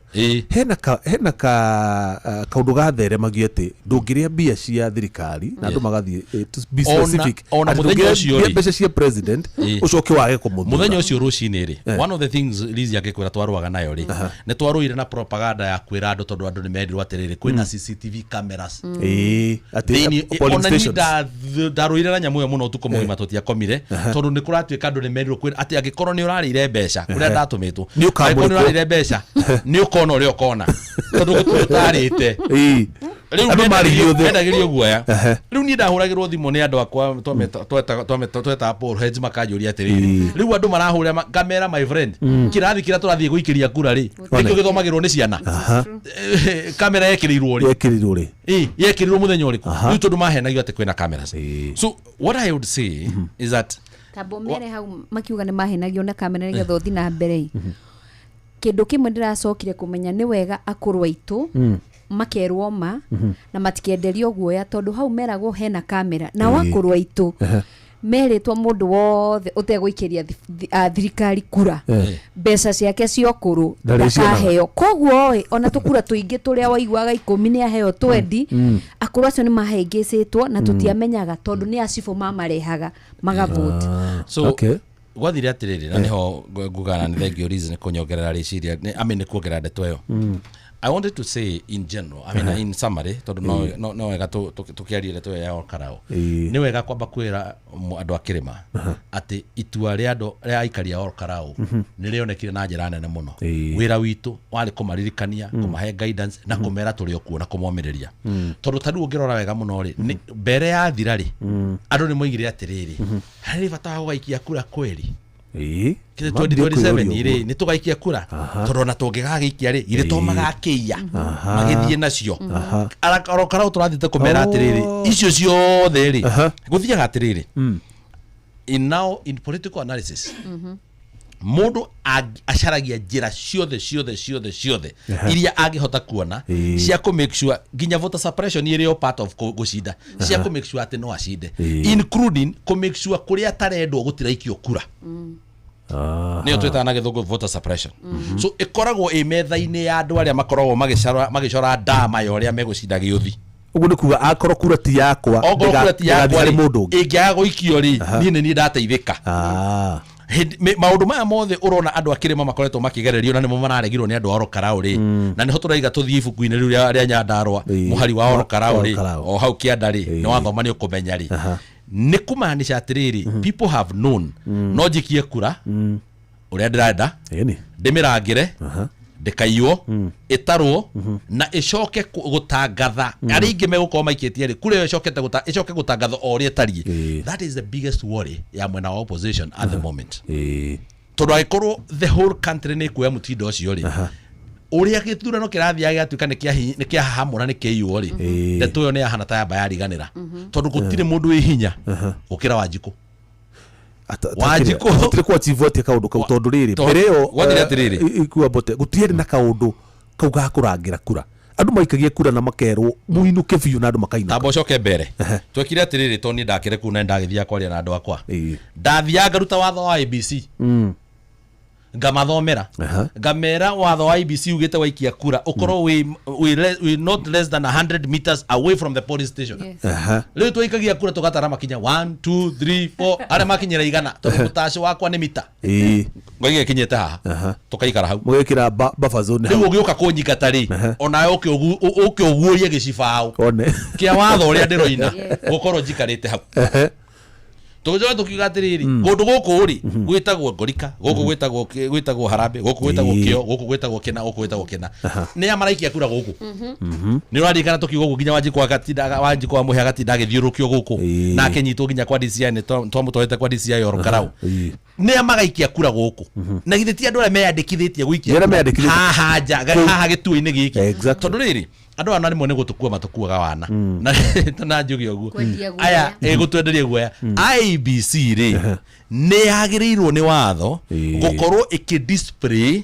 Hena ka kaũndũ gatheremagio atĩ ndũngĩrĩa mbia cia thirikari na andũ magathiĩ, to be specific, Ona atĩ mũthenya ndũngĩrĩa ũcio rĩ. mbeca cia president ũcoke wage kũmũthura. Muthenya ũcio rũcinĩ rĩ, one of the things Liz angĩkwĩra twarũaga nayo rĩ, nĩ twarũire na propaganda ya kwĩra andũ, tondũ andũ nĩ merirwo atĩrĩrĩ, kwĩna CCTV cameras Atĩ thĩinĩ polling ona niĩ stations. Ndarũire na nyamũ ĩyo mũno ũtukũ mũgima, tũtiakomire, tondũ nĩ kũratuĩka andũ nĩ merirwo kwĩra atĩ angĩkorwo nĩ ũrarĩire mbeca kũrĩa ndatũmĩtwo, Nĩ ũkamũrĩkwo. angĩkorwo nĩ ũrarĩire mbeca nĩ ũkona ũrĩa ũkona, tondũ gũtirĩ ũtarĩte. Rĩu Andũ marĩhio othe. mendagĩrio guoya. Rĩu niĩ ndahũragĩrwo thimũ nĩ andũ akwa twetaga Paul Heads, makanjũria atĩrĩrĩ, rĩu andũ marahũra ngamera, "My friend, kĩrathi kĩrĩa tũrathiĩ gũikĩria kura rĩ, nĩkĩo gĩthomagĩrwo nĩ ciana? Kamera yekĩrĩirwo rĩ?" Yekĩrirwo rĩ? Yekĩrirwo mũthenya ũrĩkũ? Rĩu tondũ mahenagio atĩ kwĩna cameras. So what I would say is that Tamba mere hau makiuga nĩ mahenagio na kamera nĩgetha ũthi na mbere ĩ. Kĩndũ kĩmwe ndĩracokire kũmenya nĩ wega akũrũ aitũ makerwo ma na matikenderio guoya, tondũ hau meragwo hena kamera na wakũrũ aitũ merĩtwo mũndũ wothe ũtegũikĩria thirikari kura, mbeca ciake cia ũkũrũ Ndarĩcionaga. ndakaheo. Koguo ĩ ona tũkura tũingĩ tũrĩa waiguaga 10 nĩ aheo 20, akũrũ acio nĩ mahĩngĩcĩtwo na tũtiamenyaga, tondũ nĩ acibũ mamarehaga magavote. So gwathire atĩrĩrĩ, na nĩho ngugana nĩ thengio Liz nĩ kũnyongerera rĩciria, I mean, nĩ kuongerera ndeto ĩyo. I wanted to say in general, I mean, in summary, tondũ no wega tũkĩarie ndeto ĩyo ya Olkarau. Nĩ wega kwamba kwĩra andũ a kĩrĩma atĩ itua rĩa andũ rĩa aikari a Olkarau nĩ rĩonekire na njĩra nene mũno. Wĩra witũ warĩ kũmaririkania, kũmahe guidance na kũmera tũrĩ o kuo na kũmomĩrĩria, tondũ ta rĩu ũngĩrora wega mũno rĩ, mbere ya thira rĩ, andũ nĩ moigire atĩrĩrĩ, harĩ bata wa gũgaikia kura kweri? Kĩrĩ 2027 rĩ, nĩ tũgaikia kura? Tondũ ona tũngĩgagĩikia rĩ, githĩ to magakĩiya magĩthiĩ nacio? Orokarau tũrathiĩte kũmera atĩrĩrĩ, icio ciothe rĩ, gũthiaga atĩrĩrĩ, in now in political analysis mũndũ acaragia njĩra ciothe ciothe ciothe ciothe iria angĩhota kuona cia kũ make sure, nginya voter suppression ĩrĩ o part of gũcinda, cia kũ make sure atĩ no acinde, including kũ make sure kũrĩa atarendwo gũtiraikio kura. Nĩyo twĩtaga na gĩthũngũ voter suppression. So ĩkoragwo ĩ metha-inĩ ya andũ arĩa makoragwo magĩcora ndama ya ũrĩa megũcinda gĩũthi. Ũguo nĩ kuga akorwo kura ti yakwa, Okorwo kura ti ndĩgathiĩ yakwa harĩ rĩ, mũndũ ũngĩ. Ĩngĩaga gũikio rĩ, niĩ nĩ niĩ ndateithĩka. Maũndũ maya mothe ũrona andũ a kĩrĩma makoretwo makĩgererio na nĩmo mararegirwo nĩ andũ a Orokarau rĩ, na nĩho tũraiga tũthiĩ ibuku-inĩ rĩu rĩa Nyandarũa, mũhari wa Orokarau rĩ, Orokarau. o hau kĩanda rĩ, nĩ wathoma nĩ ũkũmenya rĩ, nĩ kũmaanisha atĩrĩrĩ, people have known no njikie kura ũrĩa ndĩrenda, ndĩmĩrangĩre ndĩkaiywo, ĩtarwo na ĩcoke gũtangatha arĩa ingĩ megũkorwo maikĩtie rĩ kura ĩyo ĩcoke gũtangathwo o ũrĩa ĩtariĩ. That is the biggest worry ya mwena wa opposition at the moment, tondũ angĩkorwo the whole country nĩ ĩkuoya mũtindo ũcio rĩ, ũrĩa gĩthurano kĩrathiaga gĩgatuĩka nĩ kĩahahamũra, nĩ kĩiywo rĩ, ndeto ĩyo nĩ yahana ta yamba yariganĩra, tondũ gũtirĩ mũndũ wĩ hinya gũkĩra Wanjikũ. Wanjikũ. Gũtirĩ kwa chief atia kaũndũ kau, tondũ rĩrĩ, mbere ĩyo Gwathire atĩrĩrĩ. Ikua mbote gũtiarĩ na kaũndũ kau ga kũrangĩra kura. Andũ maikagia kura na makerwo muinũke biũ na andũ makainũka. Tamba ũcoke mbere, twekire atĩrĩrĩ, tondũ niĩ ndakĩrĩ kuu na nĩndagĩthiaga kwaria na andũ akwa. Ndathiaga ngaruta watho wa IEBC, ngamathomera, ngamera watho wa IEBC ugĩte waikia kura ũkorwo wĩ not less than 100 meters away from the polling station. Rĩu twaikagia kura tũgatara makinya 1 2 3 4, arĩa makinyĩra 100, tondũ mũtaci wakwa nĩ mita ngoiga ĩkinyĩte haha, tũkaikara hau. Mũgekĩra buffer zone Rĩu hau. Ũgĩũka kũnyingata rĩ, onawe ũke ũguũrie gĩcibaũ One. kĩa watho ũrĩa ndĩroina gũkorwo njikarĩte hau. Tũgĩcoka tũkiuga atĩrĩrĩ, kũndũ gũkũ rĩ gwĩtagwo Ngorika, gũkũ gwĩtagwo Harambĩ, gũkũ gwĩtagwo Kĩo, gũkũ gwĩtagwo kĩna, gũkũ gwĩtagwo kĩna, nĩ a maraikia kura gũkũ? Nĩ ũraririkana tũkiuga ũguo nginya Wanjikũ agatinda, Wanjikũ wa Mũhĩa agatinda agĩthiũrũrũkio gũkũ na akĩnyitwo nginya kwa DCI, nĩ twamũtwarĩte kwa DCI Orokarau. Nĩ a magaikia kura gũkũ? Na githĩ ti andũ arĩa meyandĩkithĩtie gũikia Nĩ arĩa kura meyandĩkithĩtie. haha nja, haha gĩtuo-inĩ gĩkĩ? Tondũ rĩrĩ, andũ aya na rĩmwe nĩ gũtũkua matũkuaga wana na njuge ũguo. Kwendia guoya. Aya gũtwenderia guoya. IEBC rĩ, nĩ yagĩrĩirwo nĩ watho gũkorwo ĩkĩ display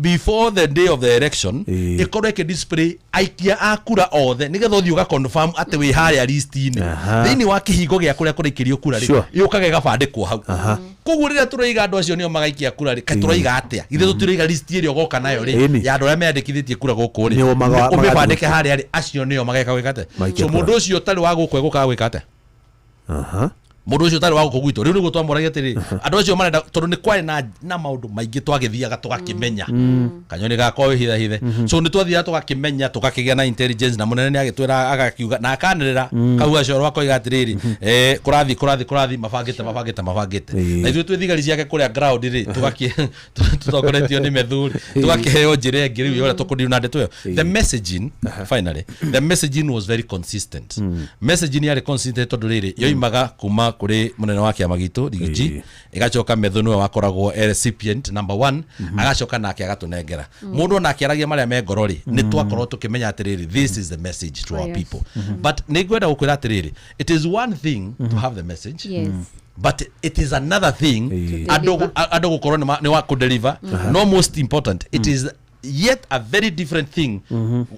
Before the day of the election, ĩkorwo ĩkĩ display aikia a kura othe, nĩgetha ũthiĩ ũga confirm atĩ wĩ harĩa list-inĩ thĩinĩ wa kĩhingo gĩa kũrĩa kũraikĩrio kura rĩ, yũkaga ĩgabandĩkwo hau. Koguo rĩrĩa tũroiga andũ acio nĩo magaikia kura rĩ, kaĩ tũroiga atĩa? Githĩ tũtiroiga list ĩrĩa ũgoka nayo rĩ, ya andũ arĩa meyandĩkithĩtie kura gũkũ rĩ, Nĩo ũmĩbandĩke harĩa rĩ, acio nĩo mageka gwĩka atĩa? Maikia So kura. Mũndũ ũcio ũtarĩ wa gũkũ egũkaga gwĩka atĩa? Mũndũ ũcio ũtarĩ wa gũkũ gwitũ rĩu nĩguo twamũragia atĩrĩ, andũ acio marenda, tondũ nĩ kwarĩ na maũndũ maingĩ twagĩthiaga tũgakĩmenya kanyoni gakwa wĩhithahithe. So nĩ twathiaga tũgakĩmenya, tũgakĩgĩa na intelligence, na mũnene nĩ agĩtwĩra, agakiuga na akanĩrĩra kau gacoro, akoiga atĩrĩrĩ, kũrathiĩ kũrathiĩ kũrathiĩ, mabangĩte mabangĩte mabangĩte. Na ithuĩ twĩ thigari ciake kũrĩa ground rĩ, tũgakĩ tũtongoretio nĩ methuri, tũgakĩheo njĩra ĩngĩ rĩu ya ũrĩa tũkũdeal na ndeto ĩyo. The messaging, finally, the messaging was very consistent. Messaging yarĩ consistent tondũ rĩrĩ, yoimaga kuma kũrĩ mũnene wa kĩama gitũ, Rigiji, ĩgacoka Methu nĩwe wakoragwo e recipient number one, agacoka nake agatũnengera. Mũndũ ona akĩaragia marĩa me ngoro rĩ, nĩ twakorwo tũkĩmenya atĩrĩrĩ, this is the message to our people. But nĩ ngwenda gũkwĩra atĩrĩrĩ, it is one thing to have the message, but it is another thing andũ Deliver. Andũ gũkorwo nĩ wa kũdeliver. No most important, it is yet a very different thing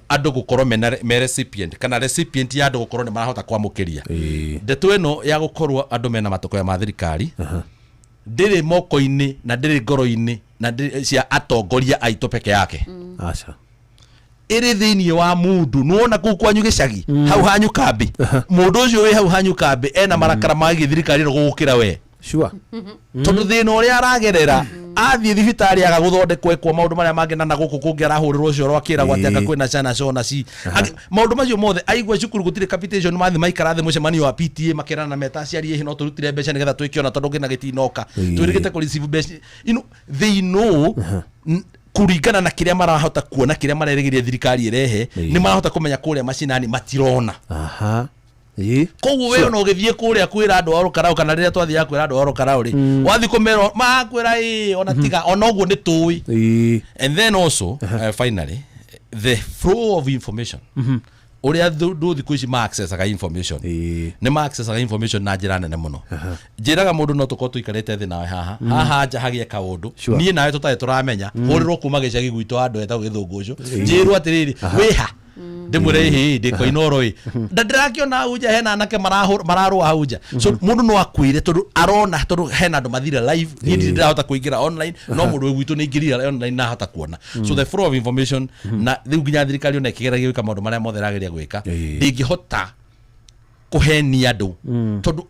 andũ gũkorwo mena me recipient, kana recipient ya andũ gũkorwo nĩ marahota kwamũkĩria ndeto ĩno ya gũkorwo andũ mena matũkũya ma thirikari. Ndĩrĩ moko-inĩ na ndĩrĩ ngoro-inĩ na ndĩrĩ cia atongoria aitũ peke yake. Aca. Ĩrĩ thĩinĩ wa mundu. Nĩwona kũu kwanyu gĩcagi, hau hanyu kambi, mũndũ ũcio wĩ hau hanyu kambi ena marakara ma gĩthirikari ĩno gũgũkĩra we, tondũ thĩna ũrĩa aragerera, athiĩ thibitarĩ aga gũthondekwo, ekwo maũndũ marĩa mangĩ, na gũkũ kũngĩ arahũrĩrwo coro akĩragwo atĩ anga kwĩna cana cona ci. Maũndũ macio mothe, aigua cukuru gũtirĩ capitation, mathi maikara thĩ mũcemanio wa PTA, makerana meta aciari, ĩhĩ no tũrutire mbeca nĩgetha twĩke ona tondũ kĩna gĩtinoka, twĩrĩgĩte kũ receive mbeca. They know kũringana na kĩrĩa marahota kuona, kĩrĩa marerĩgĩrĩria thirikari ĩrehe, nĩ marahota kũmenya kũrĩa macinani matirona. aha ĩĩ Koguo we ona ũgĩthiĩ kũrĩa kwĩra andũ a Rũkarau, kana rĩrĩa twathiaga kwĩra andũ a Rũkarau rĩ, wathiĩ kũmera makwĩra ĩ ona tiga ona ũguo nĩ tũĩ. And then also, finally, the flow of information, ũrĩa andũ thikũ ici ma accessaga information, nĩ ma accessaga information na njĩra nene mũno. Njĩraga mũndũ, no tũkorwo tũikarĩte thĩ nawe haha haha nja, hagĩe kaũndũ niĩ nawe tũtarĩ tũramenya, hũrĩrwo kuma gĩcagi gwitũ handũ etagwo Gĩthũngũcũ, njĩrwo atĩrĩrĩ, wĩha? Ndĩmwĩre, ĩhĩ ndĩ Koinoro ĩ, na ndĩrakĩona hau nja hena anake mararũa hau nja. So mũndũ no akwĩre tondũ arona, tondũ hena andũ mathire live. Niĩ ndirĩ ndĩrahota kũingĩra online, no mũndũ wĩ gwitũ nĩ aingĩrire online na ahota kuona. So the flow of information, na rĩu nginya thirikari ona ĩkĩgeragia gwĩka maũndũ marĩa mothe ĩrageria gwĩka, ndĩngĩhota kũhenia andũ, tondũ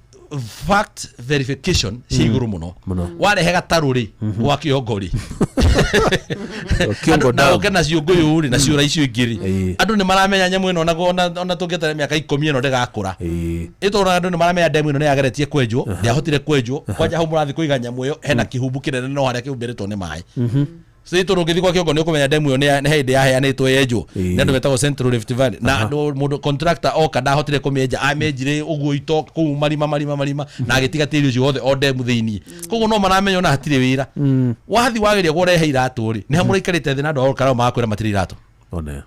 fact verification cia igũrũ mũno. Mũno. Warehe gatarũ rĩ gwa Kĩongo rĩ, Kĩongo na Dam. ũke na ciũngũyũ rĩ, na ciũra icio ingĩ rĩ, andũ nĩ maramenya nyamũ ĩno ona tũngĩetera mĩaka 10 ĩno ndĩgakũra. Ĩtondũ andũ nĩ maramenya ndemu ĩno nĩ yageretie kwenjwo, ndĩahotire kwenjwo. Kwanja hau mũrathiĩ kũiga nyamũ ĩyo hena kĩhumbu kĩnene, no harĩa kĩhumbĩrĩtwo nĩ maĩ. So tondũ ũngĩthiĩ kwa Kĩongo nĩ ũkũmenya ndemu ĩyo nĩ hĩndĩ yaheanĩtwo yenjwo nĩ andũ metagwo Central Rift Valley, na mũndũ contractor oka ndahotire kũmĩenja, amĩenjire ũguo ito kũu marima marima marima, na agĩtiga tĩri ũcio wothe o ndemu thĩiniĩ. Koguo no maramenya ona hatirĩ wĩra. Wathi wageria kũrehe iratũ rĩ, nĩ ha mũraikarĩte thĩ na andũ a Olkarau magakwĩra matirĩ iratũ? One.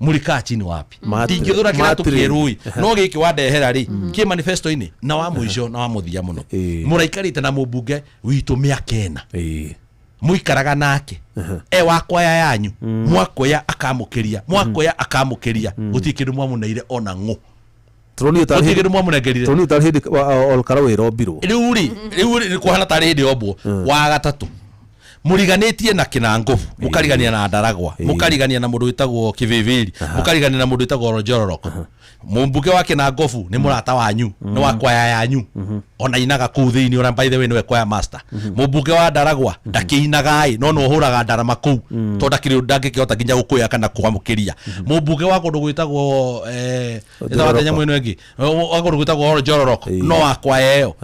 Mũrikaa chini wapi? Ndingĩthũra kĩratũ Matirĩ. kĩerũ ĩ, no gĩkĩ wandehera rĩ, kĩ manifesto-inĩ? Na wa mũico na wa mũthia mũno, mũraikarĩte na mũmbunge witũ mĩaka 4, mũikaraga nake e wakwaya yanyu, mwakoya akamũkĩria, mwakoya akamũkĩria, gũtirĩ kĩndũ mwamũneire ona ng'ũ. Tũronio tarĩ Gũtirĩ kĩndũ mwamũnengerire. Tũronio tarĩ hĩndĩ Olkarau ĩrombirwo. Rĩu rĩ nĩ kũhana tarĩ hĩndĩ yombwo. Wa gatatũ, mũriganĩtie na Kĩnangũbu, mũkarigania na Ndaragwa, mũkarigania na mũndũ wĩtagwo Kĩvĩvĩri, mũkarigania na mũndũ wĩtagwo Ronjororok. Mũmbunge wa Kĩnangobu nĩ mũrata wanyu, nĩ wa kwaya yanyu, ona inaga kũu thĩinĩ, ona by the way nĩwe kwaya master. Mũmbunge wa Ndaragwa ndakĩinaga ĩ, no nĩ ũhũraga ndarama kũu, tondũ ndakĩrĩ ndangĩkĩhota nginya gũkũya kana kwamũkĩria. Mũmbunge wa kũndũ gwĩtagwo ĩtagwo atĩa nyamũ ĩno ĩngĩ, wa kũndũ gwĩtagwo Njororok, no wa kwaya ĩyo.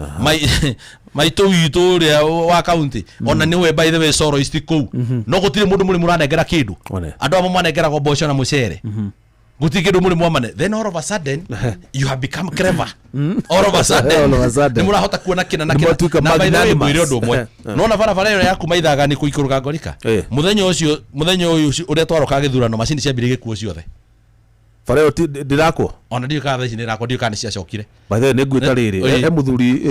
Maitũ witũ ũrĩa wa kaunti ona nĩwe by the way soloist kũu, no gũtirĩ mũndũ mũrĩ mũranengera kĩndũ. One. Andũ amwe manengeragwo mboco na mũcere, gũtirĩ kĩndũ mũrĩ mwamane. Then all of a sudden you have become clever all of a sudden. All of a sudden. Nĩ mũrahota kuona kĩna na Nĩ kĩna. mwatuĩka Na by the way, magnanimous. ngwĩre ũndũ ũmwe, nona barabara ĩyo ya kuma Ithagani kũikũrũka Ngorika, mũthenya ũcio, mũthenya ũyũ ũrĩa twaroka gĩthurano, macini ciambirie gĩkuo ciothe. Bara ĩyo ndĩrakwo. Ona ndiũĩ kana thaa ici nĩ ĩrakwo, ndiũĩ kana nĩ ciacokire. By the way, nĩ nguĩta rĩrĩ, he mũthuri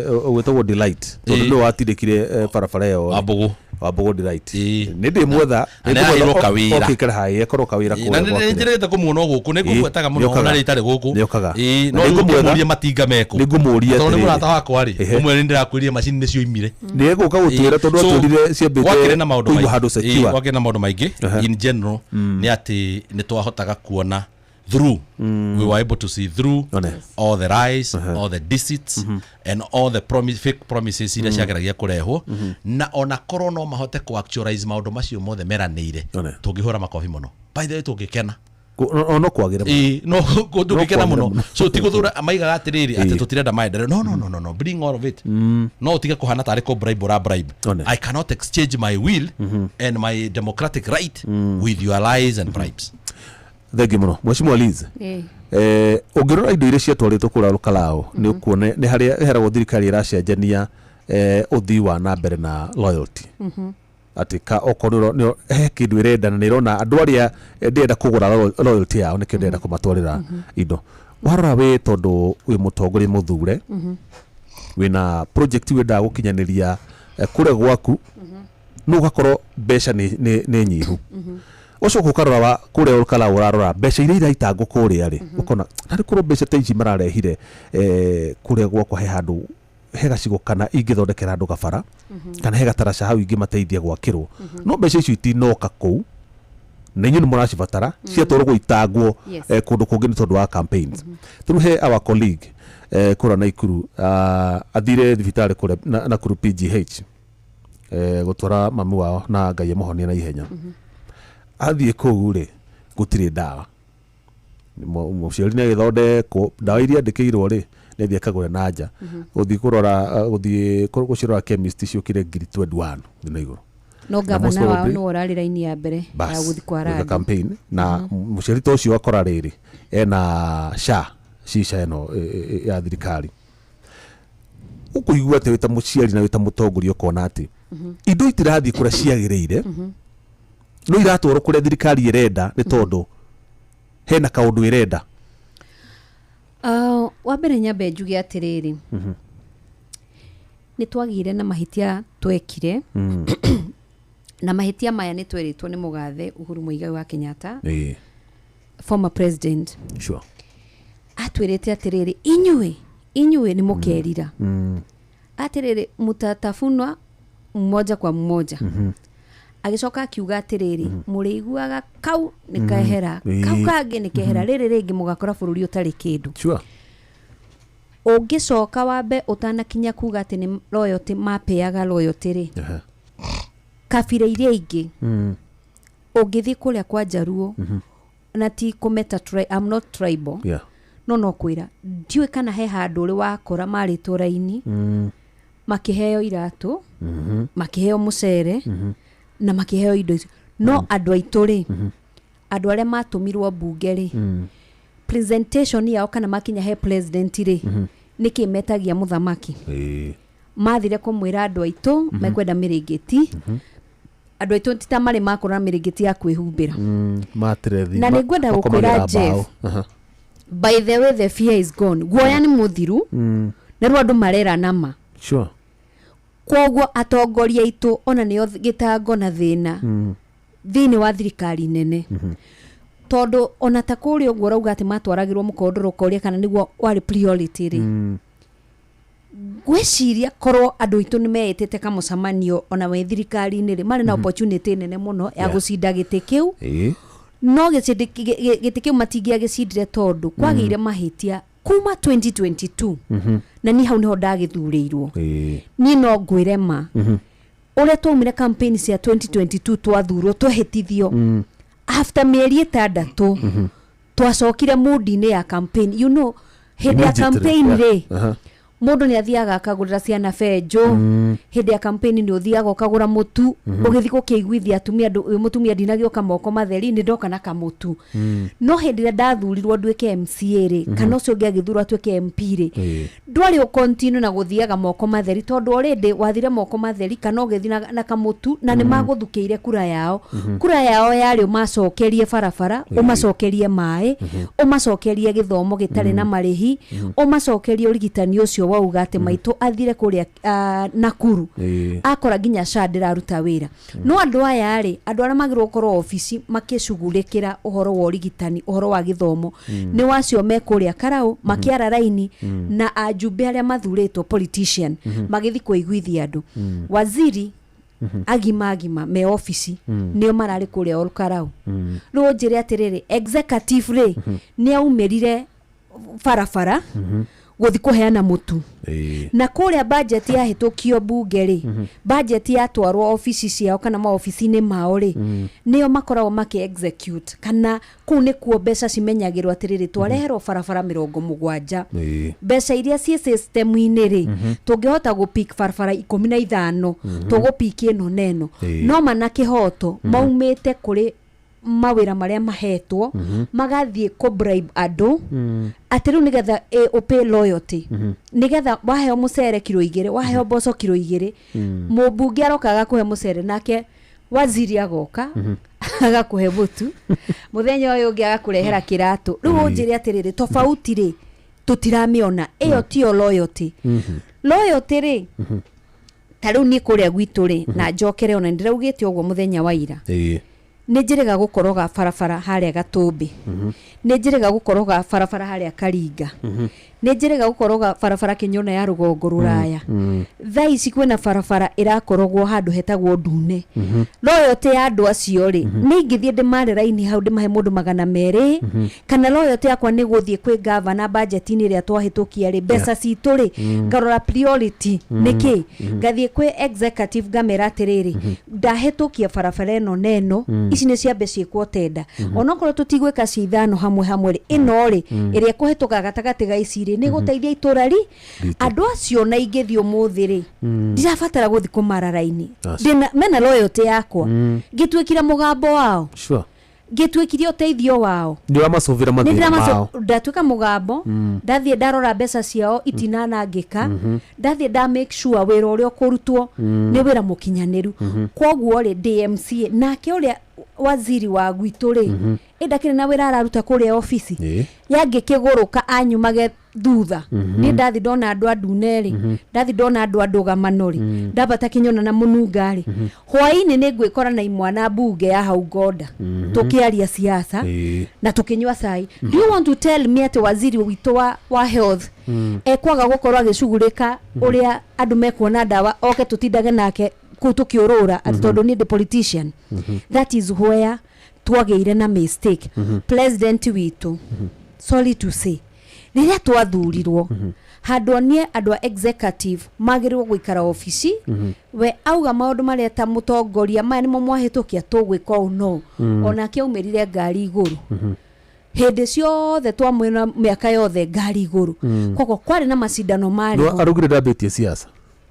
ũgwĩtagwo Delight, tondũ nĩwe watindĩkire barabara ĩyo. Wambũgũ. Wambugu Delight. Ĩĩ. Nĩ ndĩmwetha. Na nĩ aheirwo kawĩra. Okĩikara haĩ akorwo kawĩra Na kũrĩa gwakĩre. nĩ njĩrĩgĩte kũmuona o gũkũ, nĩ ngũmwetaga mũno Nĩokaga. ona rĩ itarĩ gũkũ. Nĩokaga. Ĩĩ, Na no rĩu nĩngũmwetha. ngĩmũria matinga mekũ. Nĩngũmũria Tondũ nĩ atĩrĩrĩ. mũrata wakwa rĩ, Ehe. ũmwe nĩ ndĩrakwĩrire macini nĩcio imire. Nĩ egũka gũtwĩra tondũ So, atwĩrire ciambĩte gwakĩrĩ na maũndũ kũigwo maingĩ. handũ Ĩĩ, secure. gwakĩrĩ na maũndũ maingĩ in general nĩ atĩ nĩ twahotaga kuona through, we were able to see through One. all the lies, all the deceits and all the fake promises iria ciageragia kũrehwo, na ona korwo no mahote ku actualize maũndũ macio mothe meranĩire, One. tũngĩhũra makobi mũno, by the way, tũngĩkena. No kwagĩre mũno. Ĩĩ, no tũngĩkena kwagĩre mũno. mũno. So ti gũthura maigaga atĩrĩrĩ atĩ Ĩĩ. tũtirenda maendeleo. No, no, no, no, no, bring all of it. No ũtige kũhana tarĩ kũ bribe ũra bribe. One. I cannot exchange my will and my democratic right with your lies and bribes. Thengi mũno, Mheshimiwa Liz. Ĩĩ. Ũngĩrora indo iria ciatwarĩtwo kũrĩa Olkalou, nĩ ũkuona nĩ harĩa heragwo thirikari ĩracenjania ũthii wa na mbere na loyalty, atĩ ka okorwo he kĩndũ ĩrenda na nĩ ĩrona andũ arĩa ndĩrenda kũgũra loyalty yao, nĩkĩo ndĩrenda kũmatwarĩra indo. Warora wĩ tondũ wĩ mũtongoria mũthure, wĩna project wendaga gũkinyanĩria kũrĩa gwaku, no ũgakorwo mbeca nĩ nyihu. Ũcoka ũkarora wa kũrĩa Olkalou, ũrarora mbeca iria iraitangwo kũrĩa rĩ, ũkona narĩ korwo mbeca ta ici mararehire kũrĩa gwakwa, he handũ he gacigo kana ingĩthondekera andũ gabara, kana he gataraca hau ingĩmateithia gwakĩrwo. No mbeca icio itinoka kũu na inyuĩ nĩ mũracibatara, ciatwarwo gũitangwo kũndũ kũngĩ nĩ tondũ wa campaigns. Rĩu he our colleague kũrĩa Naikuru, athire thibitarĩ kũrĩa Nakuru PGH gũtwara mami wao, na Ngai amũhonie na ihenya. Athiĩ kũu rĩ, gũtirĩ ndawa. Mũciari nĩ agĩthondekwo, ndawa iria andĩkĩirwo rĩ, nĩ athiĩ akagũre na nja. Gũthiĩ kũrora gũthiĩ gũcirora chemist ciũkire ngiri 21 gũthiĩ na igũrũ. No Na most gavana wao probably- nĩwe ũrarĩ raini ya mbere ya Bas, gũthiĩ kwa gwĩka randi. Campaign na mũciari ta ũcio akora rĩrĩ ena SHA, shisha ĩno ya thirikari. Ũkũigua atĩ wĩ ta mũciari na wĩ ta mũtongoria ũkona atĩ indo itirathiĩ kũrĩa ciagĩrĩire, no iratwarwo kũrĩa thirikari ĩrenda nĩ tondũ hena kaũndũ ĩrenda. Wa mbere nyambe njuge atĩrĩrĩ, nĩ twagĩire na mahĩtia twekire, na mahĩtia maya nĩ twerĩtwo nĩ mũgathe Uhuru Muigai wa Kenyatta, former president. Atwĩrĩte atĩrĩrĩ, inyuĩ nĩ mũkerira atĩrĩrĩ, mũtatafunwa mmoja kwa mmoja. Agĩcoka akiuga atĩrĩrĩ, mũrĩiguaga kau nĩ kehera, kau kangĩ nĩ kehera, rĩrĩ rĩngĩ mũgakora bũrũri ũtarĩ kĩndũ. Ũngĩcoka wambe ũtanakinya kuga atĩ nĩ loyalty mapeaga loyalty rĩ, kabira iria ingĩ, ũngĩthiĩ kũrĩa kwa Njaruo, na ti kũmeta I'm not tribal, no kwĩra ndiũĩ kana he handũ ũrĩ wakora marĩtwo raini makĩheo iratũ, makĩheo mũcere na makĩheo indo icio. No andũ aitũ rĩ, andũ arĩa matũmirwo mbunge rĩ, presentation yao kana makinya he president rĩ, nĩkĩ metagia mũthamaki? Mathire kũmwĩra andũ aitũ mekwenda mĩrĩngĩti. Andũ aitũ ti ta marĩ makora mĩrĩngĩti ya kwĩhumbĩra. Materethi. Na nĩngwenda gũkwĩra, Jeff, by the way, the fear is gone, guoya nĩ mũthiru, na rĩu andũ marera nama. Koguo atongoria aitũ ona nĩo gĩtango na thĩna thĩinĩ wa thirikari nene, tondũ ona ta kũrĩa ũguo ũrauga atĩ matwaragĩrwo mũkondoro, ũkoria kana nĩguo warĩ priority rĩ, ngwĩciria korwo andũ aitũ nĩ meĩtĩte kamũcemanio ona wĩ thirikari-inĩ rĩ, marĩ na opportunity nene mũno ya gũcinda gĩtĩ kĩu. No gĩtĩ kĩu matingĩagĩcindire tondũ kwagĩire mahĩtia kuma 2022, na niĩ hau nĩho ndagĩthurĩirwo. Niĩ no ngwĩre ma, ũrĩa twaumire campaign cia 2022, twathurwo, twehĩtithio, after mĩeri 6 twacokire mood-inĩ ya campaign, hĩndĩ ya Immediately, campaign rĩ, mũndũ nĩ athiaga akagũrĩra ciana benjũ. Hĩndĩ ya campaign nĩ ũthiaga ũkagũra mũtu, ũgĩthiĩ gũkĩiguithia atumia ũyũ mũtumia ndinagĩũka moko matheri, nĩ ndoka na kamũtu. No hĩndĩ ĩrĩa ndathurirwo nduĩke MCA rĩ, kana ũcio ũngĩ agĩthurwo atuĩke MP rĩ, ndwarĩ ũcontinue na gũthiaga moko matheri, tondũ already wathire moko matheri kana ũgĩthiĩ na kamũtu, na nĩ magũthukĩire kura yao. Kura yao yarĩ ũmacokerie barabara, ũmacokerie maĩ, ũmacokerie gĩthomo gĩtarĩ na marĩhi, ũmacokerie ũrigitani ũcio. wauga atĩ maitũ athire kũrĩa Nakuru. Akora nginya SHA ndĩraruta wĩra. No andũ aya rĩ, andũ arĩa magĩrĩirwo gũkorwo obici makĩcugurĩkĩra ũhoro wa ũrigitani, ũhoro wa gĩthomo, nĩ wacio me kũrĩa Karau makĩara raini na ajumbe arĩa mathurĩtwo politician magĩthiĩ kũiguithia andũ. Waziri agima agima me obici nĩo mararĩ kũrĩa Ol Karau. Rĩu ũnjĩre atĩrĩrĩ, executive rĩ, nĩ aumĩrire barabara gũthiĩ kũheana mũtu. Na kũrĩa budget yahĩtũkio bunge rĩ, budget yatwarwo obici ciao kana maobici-inĩ mao rĩ, nĩo makoragwo makĩ execute, kana kũu nĩkuo mbeca cimenyagĩrwo atĩrĩrĩ, twareherwo barabara 70, mbeca iria ciĩ system-inĩ rĩ, tũngĩhota gũpik barabara 15, tũgũpiki ĩno na ĩno. No mana kĩhoto maumĩte kũrĩ mawĩra marĩa mahetwo, magathiĩ kũ bribe andũ atĩ rĩu nĩgetha ũpay loyalty, nĩgetha waheo mũcere kiro 2, waheo mboco kiro 2, mũmbunge aroka agakũhe mũcere, nake waziri agoka agakũhe mũtu, mũthenya ũyũ ũngĩ agakũrehera kĩratũ. Rĩu ũnjĩre atĩrĩrĩ, tofauti rĩ tũtiramĩona. Ĩyo tiyo loyalty. Loyalty rĩ, ta rĩu niĩ kũrĩa gwitũ rĩ, na njokere ona ndĩraugĩte ũguo mũthenya wa ira, nĩ njĩrĩga gũkoroga barabara harĩa Gatũmbĩ, nĩ njĩrĩga gũkoroga barabara harĩa Karinga, nĩ njĩrĩga gũkoroga barabara Kĩnyona ya rũgongo rũraya. Thaa ici kwĩna barabara ĩrakorogwo handũ hetagwo Ndune. Loyalty ya andũ acio rĩ, nĩ ingĩthiĩ ndĩmare raini hau ndĩmahe mũndũ 200, kana loyalty yakwa nĩ gũthiĩ kwĩ gavana budget-inĩ ĩrĩa twahĩtũkia rĩ, mbeca citũ rĩ, ngarora priority nĩkĩ, ngathiĩ kwĩ executive ngamera atĩrĩrĩ, ndahĩtũkia barabara ĩno na ĩno, ici nĩ ciambe ciĩkwo tenda, onokorwo tũtigwĩka ci ithano hamwe hamwe rĩ, ĩno rĩ ĩrĩa ĩkũhĩtũka gatagatĩ ga ici rĩ, nĩ gũteithia itũra ri. Andũ acio na ingĩthiĩ ũmũthĩ rĩ, ndirabatara gũthiĩ kũmara raini. Ndĩna mena loyalty yakwa, ngĩtuĩkire mũgambo wao, ngĩtuĩkirie ũteithio wao. Nĩ ũramacũvĩra nĩ mathĩna ndĩramaco mao. Ndatuĩka mũgambo, ndathiĩ ndarora mbeca ciao itinanangĩka, ndathiĩ nda make sure wĩra ũrĩa ũkũrutwo nĩ wĩra mũkinyanĩru. Koguo rĩ, ndĩ MCA, nake ũrĩa waziri wa gwitũ rĩ, ĩ ndakĩrĩ na wĩra araruta kũrĩa obici yangĩkĩgũrũka anyumage thutha. Niĩ ndathi ndona andũ a Ndune rĩ, ndathi ndona andũ a Ndũgamano rĩ, ndambata Kĩnyona na Mũnunga rĩ, hwaĩ-inĩ nĩ ngwĩkora na imwana mbunge ya hau Ngonda tũkĩaria siasa na tũkĩnyua cai. Do you want to tell me atĩ waziri witũ wa health ekwaga gũkorwo agĩcugurĩka ũrĩa andũ mekuona ndawa, oke tũtindage nake kũu tũkĩũrũra atĩ tondũ niĩ ndĩ politician? That is where twagĩire na mistake. President witũ, sorry to say, rĩrĩa twathurirwo, handũ onie andũ a executive magĩrĩirwo gũikara obici, we auga maũndũ marĩa ta mũtongoria maya nĩmo mwahĩtũkia, tũgwĩka ũũ, no onake aumĩrire ngari igũrũ hĩndĩ ciothe twamwĩna mĩaka yothe ngari igũrũ. Koguo kwarĩ na macindano marĩ No ho. Araugire ndambĩtie siasa.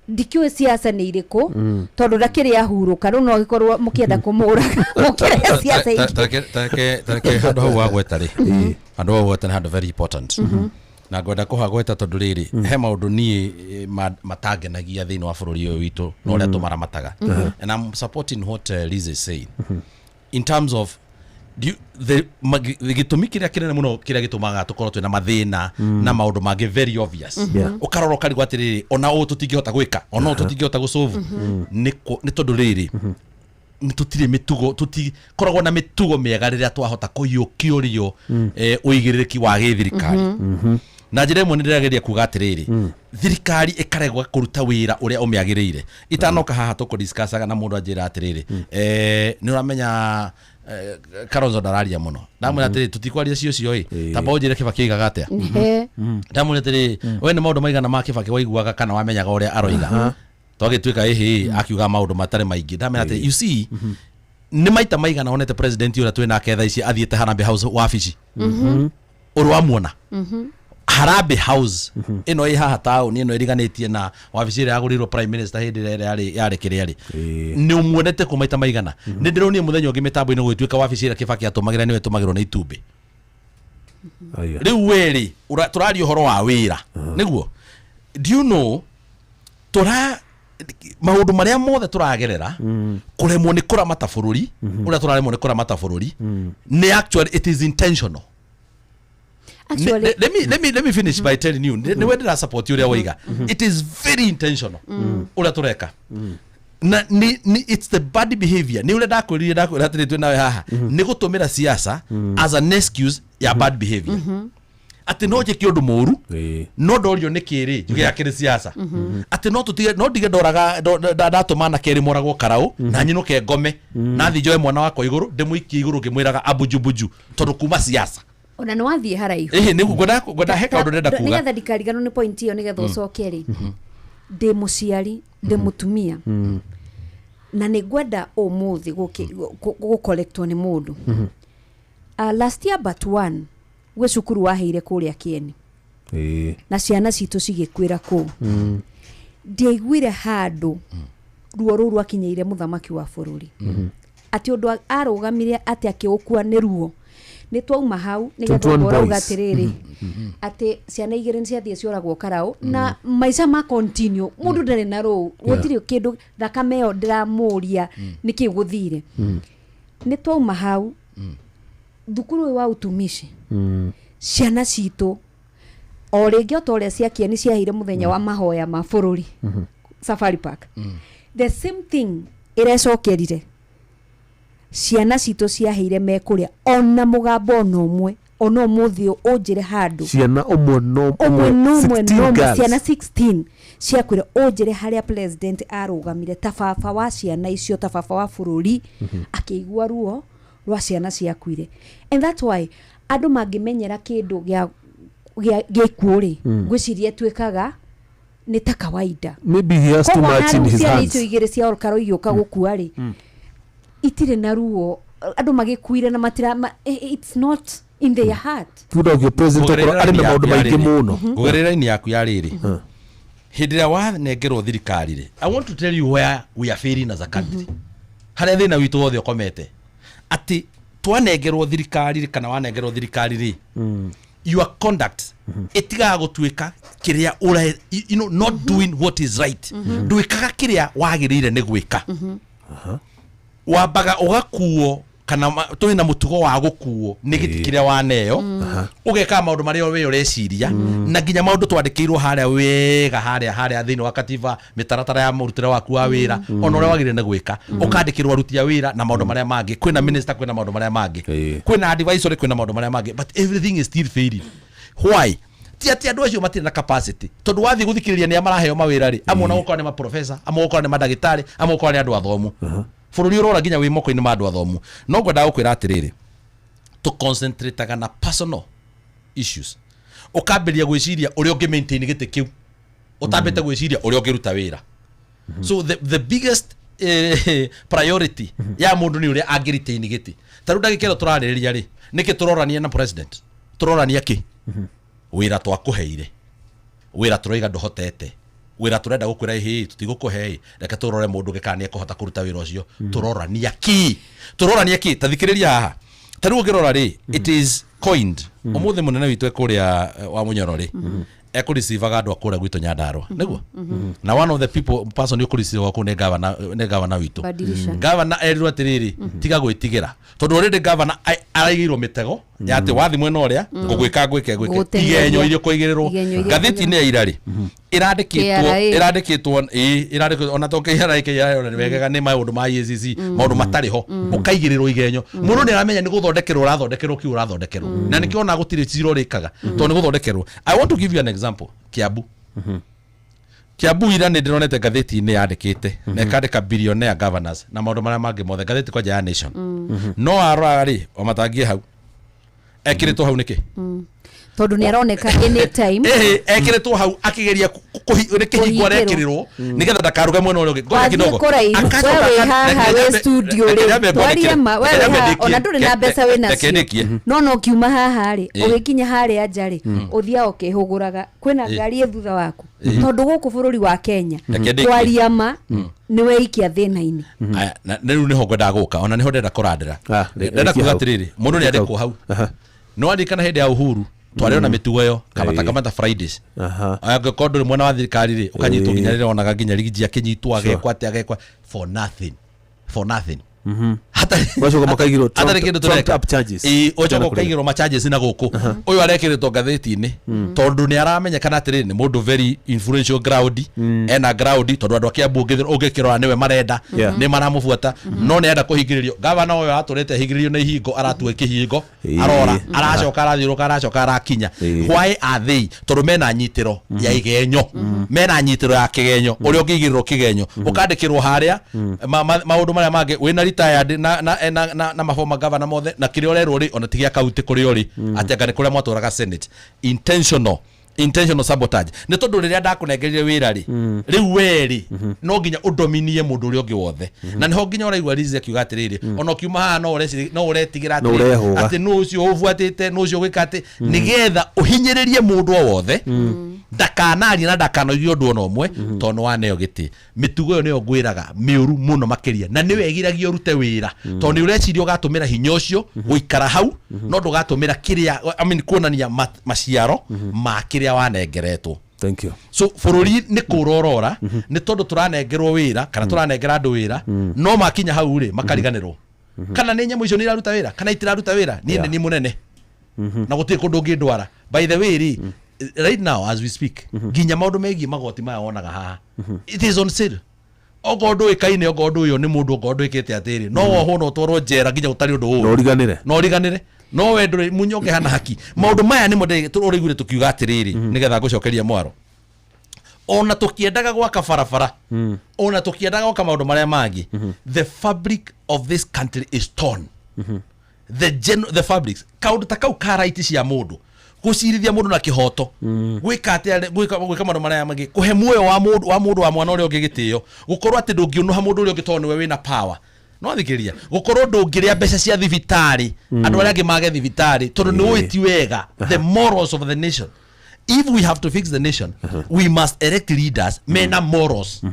Ndikĩũĩ siasa nĩ irĩkũ, tondũ ndakĩrĩ ahurũka. Rĩu no gĩkorwo mũkĩenda kũmũraga mũkĩrehe siasa ingĩ. Tareke handũ hau wagweta rĩ, handũ hau wagweta nĩ handũ very important na ngwenda kũhagweta, tondũ rĩrĩ he maũndũ niĩ matangenagia thĩinĩ wa bũrũri ũyũ witũ na ũrĩa tũmaramataga, and I'm supporting what Liz is saying in terms of do you, the gĩtũmi kĩrĩa kĩnene mũno kĩrĩa gĩtũmaga tũkorwo twĩna mathĩna na maũndũ mangĩ very obvious, ũkarora ũkarigwo atĩrĩrĩ, ona ũũ tũtingĩhota gwĩka, ona ũũ tũtingĩhota gũsolve, nĩ tondũ rĩrĩ nĩ tũtirĩ mĩtugo, tũtikoragwo na mĩtugo mĩega rĩrĩa twahota kũiyũkĩũrio ũigĩrĩrĩki wa gĩthirikari. Na njĩra ĩmwe nĩ ndĩrageria kuga atĩrĩrĩ, thirikari ĩkaregwo kũruta wĩra ũrĩa ũmĩagĩrĩire. Itanoka haha tũkũdiscussaga na mũndũ anjĩra atĩrĩrĩ, nĩ ũramenya Kalonzo ndararia mũno. Ndamwĩra atĩrĩ, tũtikwaria cio cio ĩ, tamba ũnjĩre Kibaki oigaga atĩa. Ndamwĩra atĩrĩ, we nĩ maũndũ maigana ma Kibaki waiguaga kana wamenyaga ũrĩa aroiga? Twagĩtuĩka ĩhĩ akiuga maũndũ matarĩ maingĩ. Ndamwĩra atĩrĩ, you see, nĩ maita maigana onete president ũrĩa twĩ nake thaa ici athiĩte Harambee House wabici ũrĩ wamuona Harambee House ĩno ĩ haha taũni ĩno ĩriganĩtie na wabici ĩrĩa yagũrĩirwo prime minister hĩndĩ ĩrĩa yarĩ kĩrĩa rĩ, nĩ ũmuonete kũ maita maigana? Nĩ ndĩronire mũthenya ũngĩ mĩtambo-inĩ gũgĩtuĩka wabici ĩrĩa Kibaki atũmagĩra nĩwe ĩtũmagĩrwo nĩ itumbĩ. Aya. Rĩu werĩ tũraria ũhoro wa wĩra nĩguo, do you know tũra maũndũ marĩa mothe tũragerera kũremwo nĩ kũramata bũrũri, ũrĩa tũraremwo nĩ kũramata bũrũri, nĩ actually it is intentional. Actually- Let me finish by telling you, nĩ we ndĩra support ũrĩa woiga. It is very intentional ũrĩa tũreka na ni it's the bad behavior. Nĩ ũrĩa ndakwĩrire, ndakwĩra atĩrĩ, twĩ nawe haha nĩ gũtũmĩra siasa as an excuse ya bad behavior, atĩ no njĩke ũndũ mũru, no ndorio nĩ kĩrĩ njuge akĩrĩ siasa, atĩ no tũtige, no ndige ndoraga ndatũma anake erĩ moragwo karaũ na nyinũke ngome na thiĩ njoe mwana wakwa igũrũ, ndĩmũikie igũrũ ngĩmwĩraga abujumbuju, tondũ kuma siasa. Ona nĩ wathiĩ haraihu. Ĩhĩ, nĩguo ngwenda he kaũndũ ndĩrenda kuga. Nĩgetha ndikariganwo nĩ point ĩyo, nĩgetha ũcoke rĩ, ndĩ mũciari, ndĩ mũtumia, na nĩ ngwenda ũmũthĩ gũkorektwo nĩ mũndũ. Last year but one, gwĩ cukuru waheire kũrĩa Kĩeni na ciana citũ cigĩkuĩra kũu. Ndiaiguire handũ ruo rũu rwakinyĩire mũthamaki wa bũrũri, atĩ ũndũ arũgamire atĩ akĩũkua nĩ ruo. Nĩ twauma hau nĩgetha 21 ũndũ ũrauga boys. Atĩrĩrĩ, atĩ ciana igĩrĩ nĩ ciathiĩ cioragwo karaũ na maica ma continue, mũndũ ndarĩ na rũu, gũtirĩ kĩndũ, thakame ĩyo ndĩramũria nĩkĩ gũthire. Nĩ twauma hau, thukuru ũyũ wa utumishi, ciana citũ o rĩngĩ o ta ũrĩa cia Kĩeni ciaheire mũthenya wa mahoya ma bũrũri Safari Park, the same thing ĩrecokerire. Ciana citũ ciaheire me kũrĩa, ona mũgambo ona ũmwe, ona ũmũthĩ ũnjĩre handũ Ciana ũmwe no ũmwe no ũmwe 16 no ũmwe girls. Ciana 16 ciakwĩra, ũnjĩre harĩa president arũgamire ta baba wa ciana icio, ta baba wa bũrũri, akĩigua ruo rwa ciana ciakuire. And that's why andũ mangĩmenyera kĩndũ gĩa ikuũ rĩ, ngwĩciria ĩtuĩkaga nĩ ta kawaida. Maybe he has too Koguo much in ona rĩu his ciana hands. icio igĩrĩ cia Olkaro igĩũka gũkua rĩ, itirĩ na ruo, andũ magĩkuire na matira ma, it's not in their heart. Tuga ũguo president okorwo arĩ na maũndũ maingĩ mũno. Kũgerera raini yaku ya rĩrĩ, hĩndĩ ĩrĩa wanengerwo thirikari rĩ, I want to tell you where we are failing as a country, harĩa thĩna witũ wothe ũkomete, atĩ twanengerwo thirikari rĩ, kana wanengerwo thirikari rĩ, your conduct ĩtigaga gũtuĩka kĩrĩa ũre, not doing what is right. Ndwĩkaga kĩrĩa wagĩrĩire nĩ gwĩka, wambaga ũgakuo kana tũrĩ na mũtugo wa gũkuo nĩ gĩti kĩrĩa waneo, ũgekaga maũndũ marĩa we ũreciria, na nginya maũndũ twandĩkĩirwo harĩa wega harĩa thĩinĩ wa katiba, mĩtaratara ya mũrutĩre waku wa wĩra, ona ũrĩa wagĩrĩire nĩ gwĩka, ũkandĩkĩrwo aruti a wĩra na maũndũ marĩa mangĩ, kwĩna minister, kwĩna maũndũ marĩa mangĩ, kwĩna advisory, kwĩna maũndũ marĩa mangĩ, but everything is still failing. Why? Ti atĩ andũ acio matirĩ na capacity, tondũ wathiĩ gũthikĩrĩria nĩa maraheo mawĩra rĩ, amwe ona gũkorwo nĩ maprofesa, amwe gũkorwo nĩ mandagĩtarĩ, amwe gũkorwo nĩ andũ athomu. Bũrũri ũrora nginya wĩ moko-inĩ ma andũ athomu. No ngwendaga gũkwĩra atĩrĩrĩ, tũ concentrataga na personal issues, ũkambĩrĩria gwĩciria ũrĩa ũngĩ maintain gĩtĩ kĩu ũtambĩte gwĩciria ũrĩa ũngĩruta wĩra. So the biggest priority ya mũndũ nĩ ũrĩa angĩ retain gĩtĩ. Ta rĩu ndagĩka ĩno tũrarĩrĩria rĩ, nĩkĩ tũrorania na president? Tũrorania kĩ? Wĩra twakũheire, wĩra tũroiga ndũhotete, wĩra tũrenda gũkwĩra ĩhĩ tũtigũkũhe ĩ, reke tũrore mũndũ ũngĩ kana nĩekũhota kũruta wĩra ũcio. Tũrorania kĩ? Tũrorania kĩ? Ta thikĩrĩria haha, ta rĩu ũngĩrora rĩ, it is coined ũmũthĩ mũnene witũ ekũrĩa wa Mũnyoro rĩ, ekũreceivaga andũ a kũrĩa gwitũ Nyandarũa, nĩguo, na one of the people person ũkũreceivaga kũu nĩ gavana, nĩ gavana witũ. Badilisha. Gavana erirwo atĩrĩrĩ, tiga gwĩtigĩra, tondũ already gavana araigĩirwo mĩtego ya atĩ wathi mwena ũrĩa ngũgwĩka ngwĩke ngwĩke. Gũgũteng'eria. Igenyo iria kũigĩrĩrwo Igenyo iria ngathĩti-inĩ ya ira rĩ, ĩrandĩkĩtwo KRA. Ĩrandĩkĩtwo ĩ, ĩrandĩkĩtwo ona to KRA, KRA ona nĩ wegega, nĩ maũndũ ma EACC, maũndũ matarĩ ho, ũkaigĩrĩrwo igenyo. Mũndũ nĩ aramenya nĩ gũthondekerwo ũrathondekerwo, kiu ũrathondekerwo, na nĩkĩo ona gũtirĩ cira ũrĩkaga tondũ nĩ gũthondekerwo. I want to give you an example. Kiambu, Kiambu ira nĩ ndĩronete ngathĩti-inĩ yandĩkĩte na ĩkandĩka billionaire governors na maũndũ marĩa mangĩ mothe, ngathĩti kwanja ya Nation. No arora rĩ, o matangie hau ekĩrĩtwo hau nĩkĩ? Tondũ nĩ aroneka anytime. Ĩhĩ, ekĩrĩtwo hau akĩgeria nĩ kĩhingo. Kũhingĩrwo. Arekĩrĩrwo nĩgetha ndakaruge mwena ũrĩa ũngĩ. Ngoja Wathiĩ kidogo. kũraihu, Akacoka we wĩ haha reke wĩ studio reke rĩ, nyambe twarie ngwandĩkĩre. ma, we Reke wĩ nyambe haha, ndĩkie. ona ndũrĩ na mbeca wĩ Reke nacio, ndĩkie. no kiuma haha rĩ, ũgĩkinya harĩa nja rĩ, ũthiaga ũkĩhũgũraga kwĩna ngari ĩ thutha waku, tondũ gũkũ bũrũri wa Kenya, Reke ndĩkie. kwaria ma, nĩ weikia thĩna-inĩ. Aya, na rĩu nĩho ngwendaga gũka, ona nĩho ndĩrenda kũrandĩra. Ah, Ndĩrenda rĩkia kuga hau. atĩrĩrĩ, mũndũ nĩ andĩkwo hau. No aririkana hĩndĩ ya Uhuru twarĩ ona mĩtugo ĩyo, kamata kamata Fridays. Angĩkorwo ndũrĩ mwena wa thirikari rĩ, ũkanyitwo, nginya rĩrĩa wonaga nginya Rigiji akĩnyitwo, agekwo atĩ agekwa for nothing, for nothing. Magacoka makaigĩrwo hatarĩ kĩndũ trumped tũreka. up charges. Ĩĩ, ũcoka Tena kũrĩa. ũkaigĩrwo ma charges na gũkũ ũyũ arekĩrĩtwo ngathĩti-inĩ tondũ nĩ aramenyekana atĩrĩrĩ nĩ mũndũ very influential ground, ena ground tondũ andũ a Kiambu ũngĩkĩrora nĩwe marenda, nĩ maramũbuata, no nĩ arenda kũhingĩrĩrio. Gavana ũyũ atũrĩte ahingĩrĩrio na ihingo, aratua kĩhingo, arora, aracoka, arathiũrũka, aracoka, arakinya. Why are they? Tondũ mena nyitĩro ya igenyo, mena nyitĩro ya kĩgenyo, ũrĩa ũngĩigĩrĩrwo kĩgenyo ũkandĩkĩrwo harĩa maũndũ marĩa mangĩ wĩna retired na maboma gavana mothe na kĩrĩa ũrerwo rĩ, ona ti gĩa kaunti kũrĩa ũrĩ, atĩ anga nĩ kũrĩa mwatũraga senate. Intentional sabotage, nĩ tondũ rĩrĩa ndakũnengerire wĩra rĩ, rĩu we rĩ, no nginya ũdominie mũndũ ũrĩa ũngĩ wothe, na nĩho nginya ũraigua Liz akiuga atĩrĩrĩ, ona ũkiuma haha no no ũretigĩra No atĩrĩrĩ, ũrehũga. atĩ nũ ũcio ũbuatĩte, nũ ũcio ũgwĩka atĩ nĩgetha ũhinyĩrĩrie mũndũ o wothe ndakanarie na ndakanoigie ũndũ ona ũmwe, tondũ nĩ waneo gĩtĩ. Mĩtugo ĩyo nĩyo ngwĩraga mĩũru mũno makĩria, na nĩyo ĩgiragia ũrute wĩra, tondũ nĩ ũreciria ũgatũmĩra hinya ũcio gũikara hau, no ndũgatũmĩra kĩrĩa, I mean, kuonania maciaro ma kĩrĩa wanengeretwo. Thank you. So bũrũri nĩ kũrorora nĩ tondũ tũranengerwo wĩra kana tũranengera andũ wĩra, no makinya hau rĩ, makariganĩrwo kana nĩ nyamũ icio nĩ iraruta wĩra kana itiraruta wĩra. Niĩ nĩ niĩ mũnene na gũtirĩ kũndũ ũngĩndwara. By the way rĩ, right now as we speak, nginya maũndũ megiĩ magoti maya wonaga haha, it is on sale. Okorwo ndũĩkaine, okorwo ndũĩyo nĩ mũndũ, okorwo ndwĩkĩte atĩrĩ, no wohwo na ũtwarwo njera nginya ũtarĩ ũndũ ũũ. Na ũriganĩre. Na ũriganĩre, no we ndũrĩ munyonge hana haki. Maũndũ maya nĩmo ũraiguire tũkiuga atĩrĩrĩ, nĩgetha ngũcokeria mwaro, ona tũkĩendaga gwaka barabara, ona tũkĩendaga gwaka maũndũ marĩa mangĩ, the fabric of this country is torn. The fabrics, kaũndũ ta kau ka right cia mũndũ, gũcirithia mũndũ na kĩhoto, gwĩka atĩa, gwĩka maũndũ marĩa mangĩ, kũhe muoyo wa mũndũ wa mwana ũrĩa ũngĩ gĩtĩo, gũkorwo atĩ ndũngĩũnũha mũndũ ũrĩa ũngĩ tondũ nĩwe wĩna power, no thikĩrĩria, gũkorwo ndũngĩrĩa mbeca cia thibitarĩ, andũ arĩa angĩ mage thibitarĩ tondũ nĩ ũĩ ti wega. The morals of the nation, if we have to fix the nation, we must elect leaders mena morals.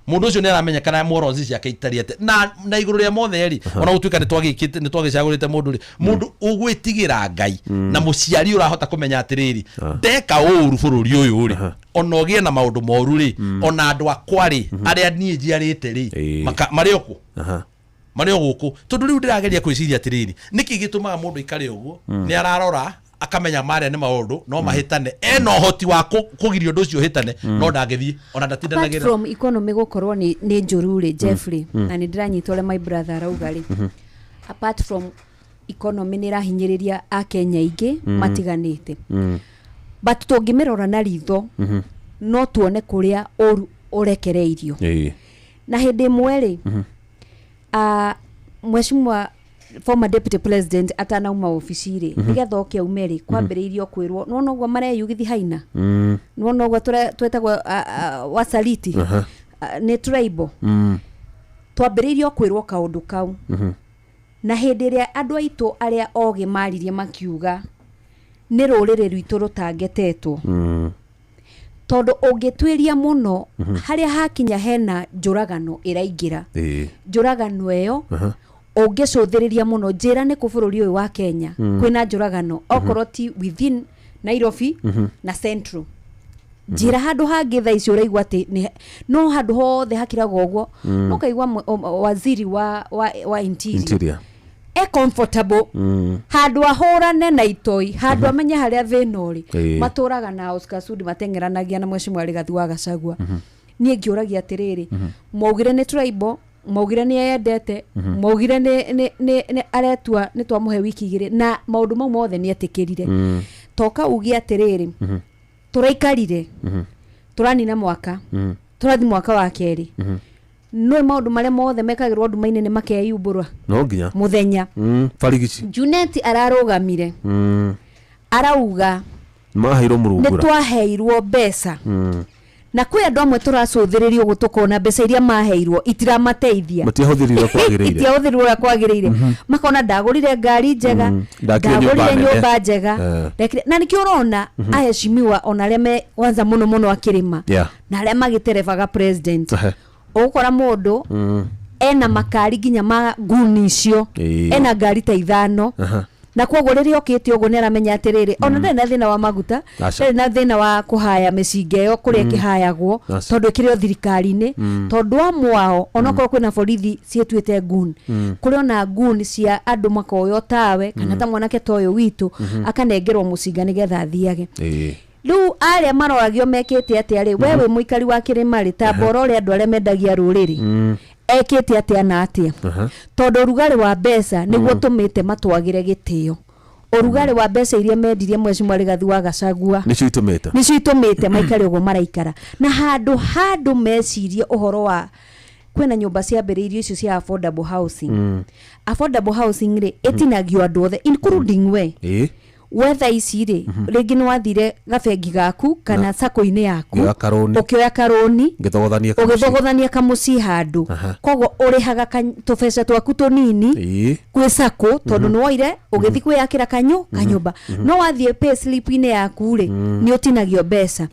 Mũndũ ũcio nĩ aramenya kana morals ciake itariĩ atĩa, na igũrũ rĩa mothe rĩ, ona gũtuĩka nĩ twagĩkĩte, nĩ twagĩcagũrĩte mũndũ rĩ, mũndũ ũgwĩtigĩra Ngai na mũciari ũrahota kũmenya atĩrĩrĩ, ndeka ũru bũrũri ũyũ rĩ, ona ũgĩe na maũndũ moru rĩ, ona andũ akwa rĩ, arĩa niĩ njiarĩte rĩ, marĩ o kũ, marĩ o gũkũ. Tondũ rĩu ndĩrageria kwĩciria atĩrĩrĩ, nĩkĩ gĩtũmaga mũndũ aikare ũguo? Nĩ ararora akamenya marĩa nĩ maũndũ no mahĩtane, ena ũhoti wa kũgiria ũndũ ũcio ũhĩtane, no ndangĩthiĩ ona Apart ndatindanagĩra. from economy gũkorwo nĩ njũru rĩ, Jeffrey, na nĩ ndĩranyita ũrĩa my brother arauga rĩ, apart from economy nĩ ĩrahinyĩrĩria akenya aingĩ matiganĩte, but tũngĩmĩrora na ritho no tuone kũrĩa ũru ũrekereirio. Na hĩndĩ ĩmwe rĩ, mheshimiwa former deputy president atanauma obici rĩ, nĩgetha oke aume rĩ, kwambĩrĩirio kwĩrwo nĩwona ũguo mareyugithi haina, nĩwona ũguo twetagwo wasaliti, nĩ tribal. Twambĩrĩirio kwĩrwo kaũndũ kau, na hĩndĩ ĩrĩa andũ aitũ arĩa ogĩ maririe makiuga nĩ rũrĩrĩ rwitũ rũtangetetwo, tondũ ũngĩtuĩria mũno harĩa hakinya hena njũragano ĩraingĩra, njũragano ĩyo ũngĩcũthĩrĩria mũno, njĩra nĩ kũ bũrũri ũyũ wa Kenya kwĩna njũragano okorwo ti within Nairobi na Central? Njĩra handũ hangĩ thaa ici ũraigua atĩ no handũ hothe hakiraga ũguo, no kaigua waziri wa interior, Interior. E comfortable handũ ahũrane na itoi, handũ amenye harĩa thĩna ũrĩ. Matũraga na Oscar Sudi mateng'eranagia na mheshimiwa Rigathi wa Gachagua. Niĩ ngĩũragia atĩrĩrĩ, maugire nĩ tribal, maugire nĩ eyendete, maugire nĩ aretua nĩ twamũhe wiki 2, na maũndũ mau mothe nĩ etĩkĩrire. Toka uge atĩrĩrĩ, tũraikarire tũranina mwaka, tũrathi mwaka wa kerĩ, no maũndũ marĩa mothe mekagĩrwo nduma-inĩ nĩ makeyumbũra. No nginya. Mũthenya Barigici. Junet ararũgamire, arauga Maheirwo nĩ mũrungura. twaheirwo mbeca, na kwĩ andũ amwe tũracũthĩrĩrio ũguo tũkona mbeca iria maheirwo itiramateithia. Matiahũthĩrire kwagĩrĩire. Itiahũthĩrirwo ũrĩa kwagĩrĩire, makona ndagũrire ngari njega, Ndakire nyũmba ndagũrire nene. nyũmba njega. Na nĩkĩo ũrona aheshimiwa ona arĩa me kwanza mũno mũno akĩrĩma na arĩa magĩterebaga president, ũgũkora mũndũ ena makari nginya ma nguni icio, ena ngari ta ithano. Na koguo rĩrĩa okĩte ũguo nĩ aramenya atĩrĩrĩ, ona ndarĩ na thĩna wa maguta, Aca. ndarĩ na thĩna wa kũhaya mĩcinga ĩyo kũrĩa ĩkĩhayagwo, Aca. tondũ ĩkĩrĩ o thirikari-inĩ, tondũ amwe ao onokorwo kwĩna borithi ciĩtuĩte ngun, kũrĩ ona ngun cia andũ makoywo tawe kana ta mwanake ta ũyũ witũ akanengerwo mũcinga nĩgetha athiage. Rĩu arĩa maroragio mekĩte atĩa rĩ, we wĩ mũikari wa kĩrĩma rĩ, ta mbora ũrĩa andũ arĩa mendagia rũrĩrĩ ekĩte atĩa na atĩa, tondũ ũrugarĩ wa mbeca nĩguo tũmĩte matwagĩre gĩtĩo, ũrugarĩ wa mbeca iria mendirie Mheshimiwa Rigathi wa Gachagua nĩcio itũmĩte nĩcio itũmĩte maikare ũguo maraikara, na handũ handũ mecirie ũhoro wa kwĩna nyũmba ciambĩrĩirio icio cia affordable housing. Affordable housing rĩ, ĩtinagio andũ othe including we. Wetha ici rĩ, rĩngĩ nĩ wathire gabengi gaku kana sako-inĩ yaku, Ngĩoya karũni. Ũkĩoya karũni, ngĩthogothania kamũciĩ. Ũgĩthogothania kamũciĩ handũ. Koguo ũrĩhaga tũbeca twaku tũnini kwĩ sako tondũ nĩ woire ũgĩthiĩ kwĩyakĩra kanyũmba, no wathiĩ pay slip-inĩ yaku rĩ, nĩ ũtinagio mbeca.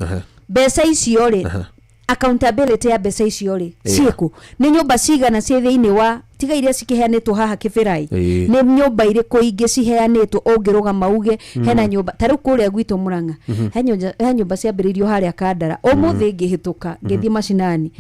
Mbeca icio rĩ, accountability ya mbeca icio rĩ, ciĩkũ? Nĩ nyũmba cigana ciĩ thĩinĩ wa tiga iria cikĩheanĩtwo haha Kĩbĩrai? Nĩ nyũmba irĩkũ ingĩ ciheanĩtwo ũngĩrũgama uge hena nyũmba ta rĩu kũrĩa gwitũ Mũrang'a, he nyũmba ciambĩrĩirio harĩa Kandara? Ũmũthĩ ngĩhĩtũka ngĩthiĩ macinani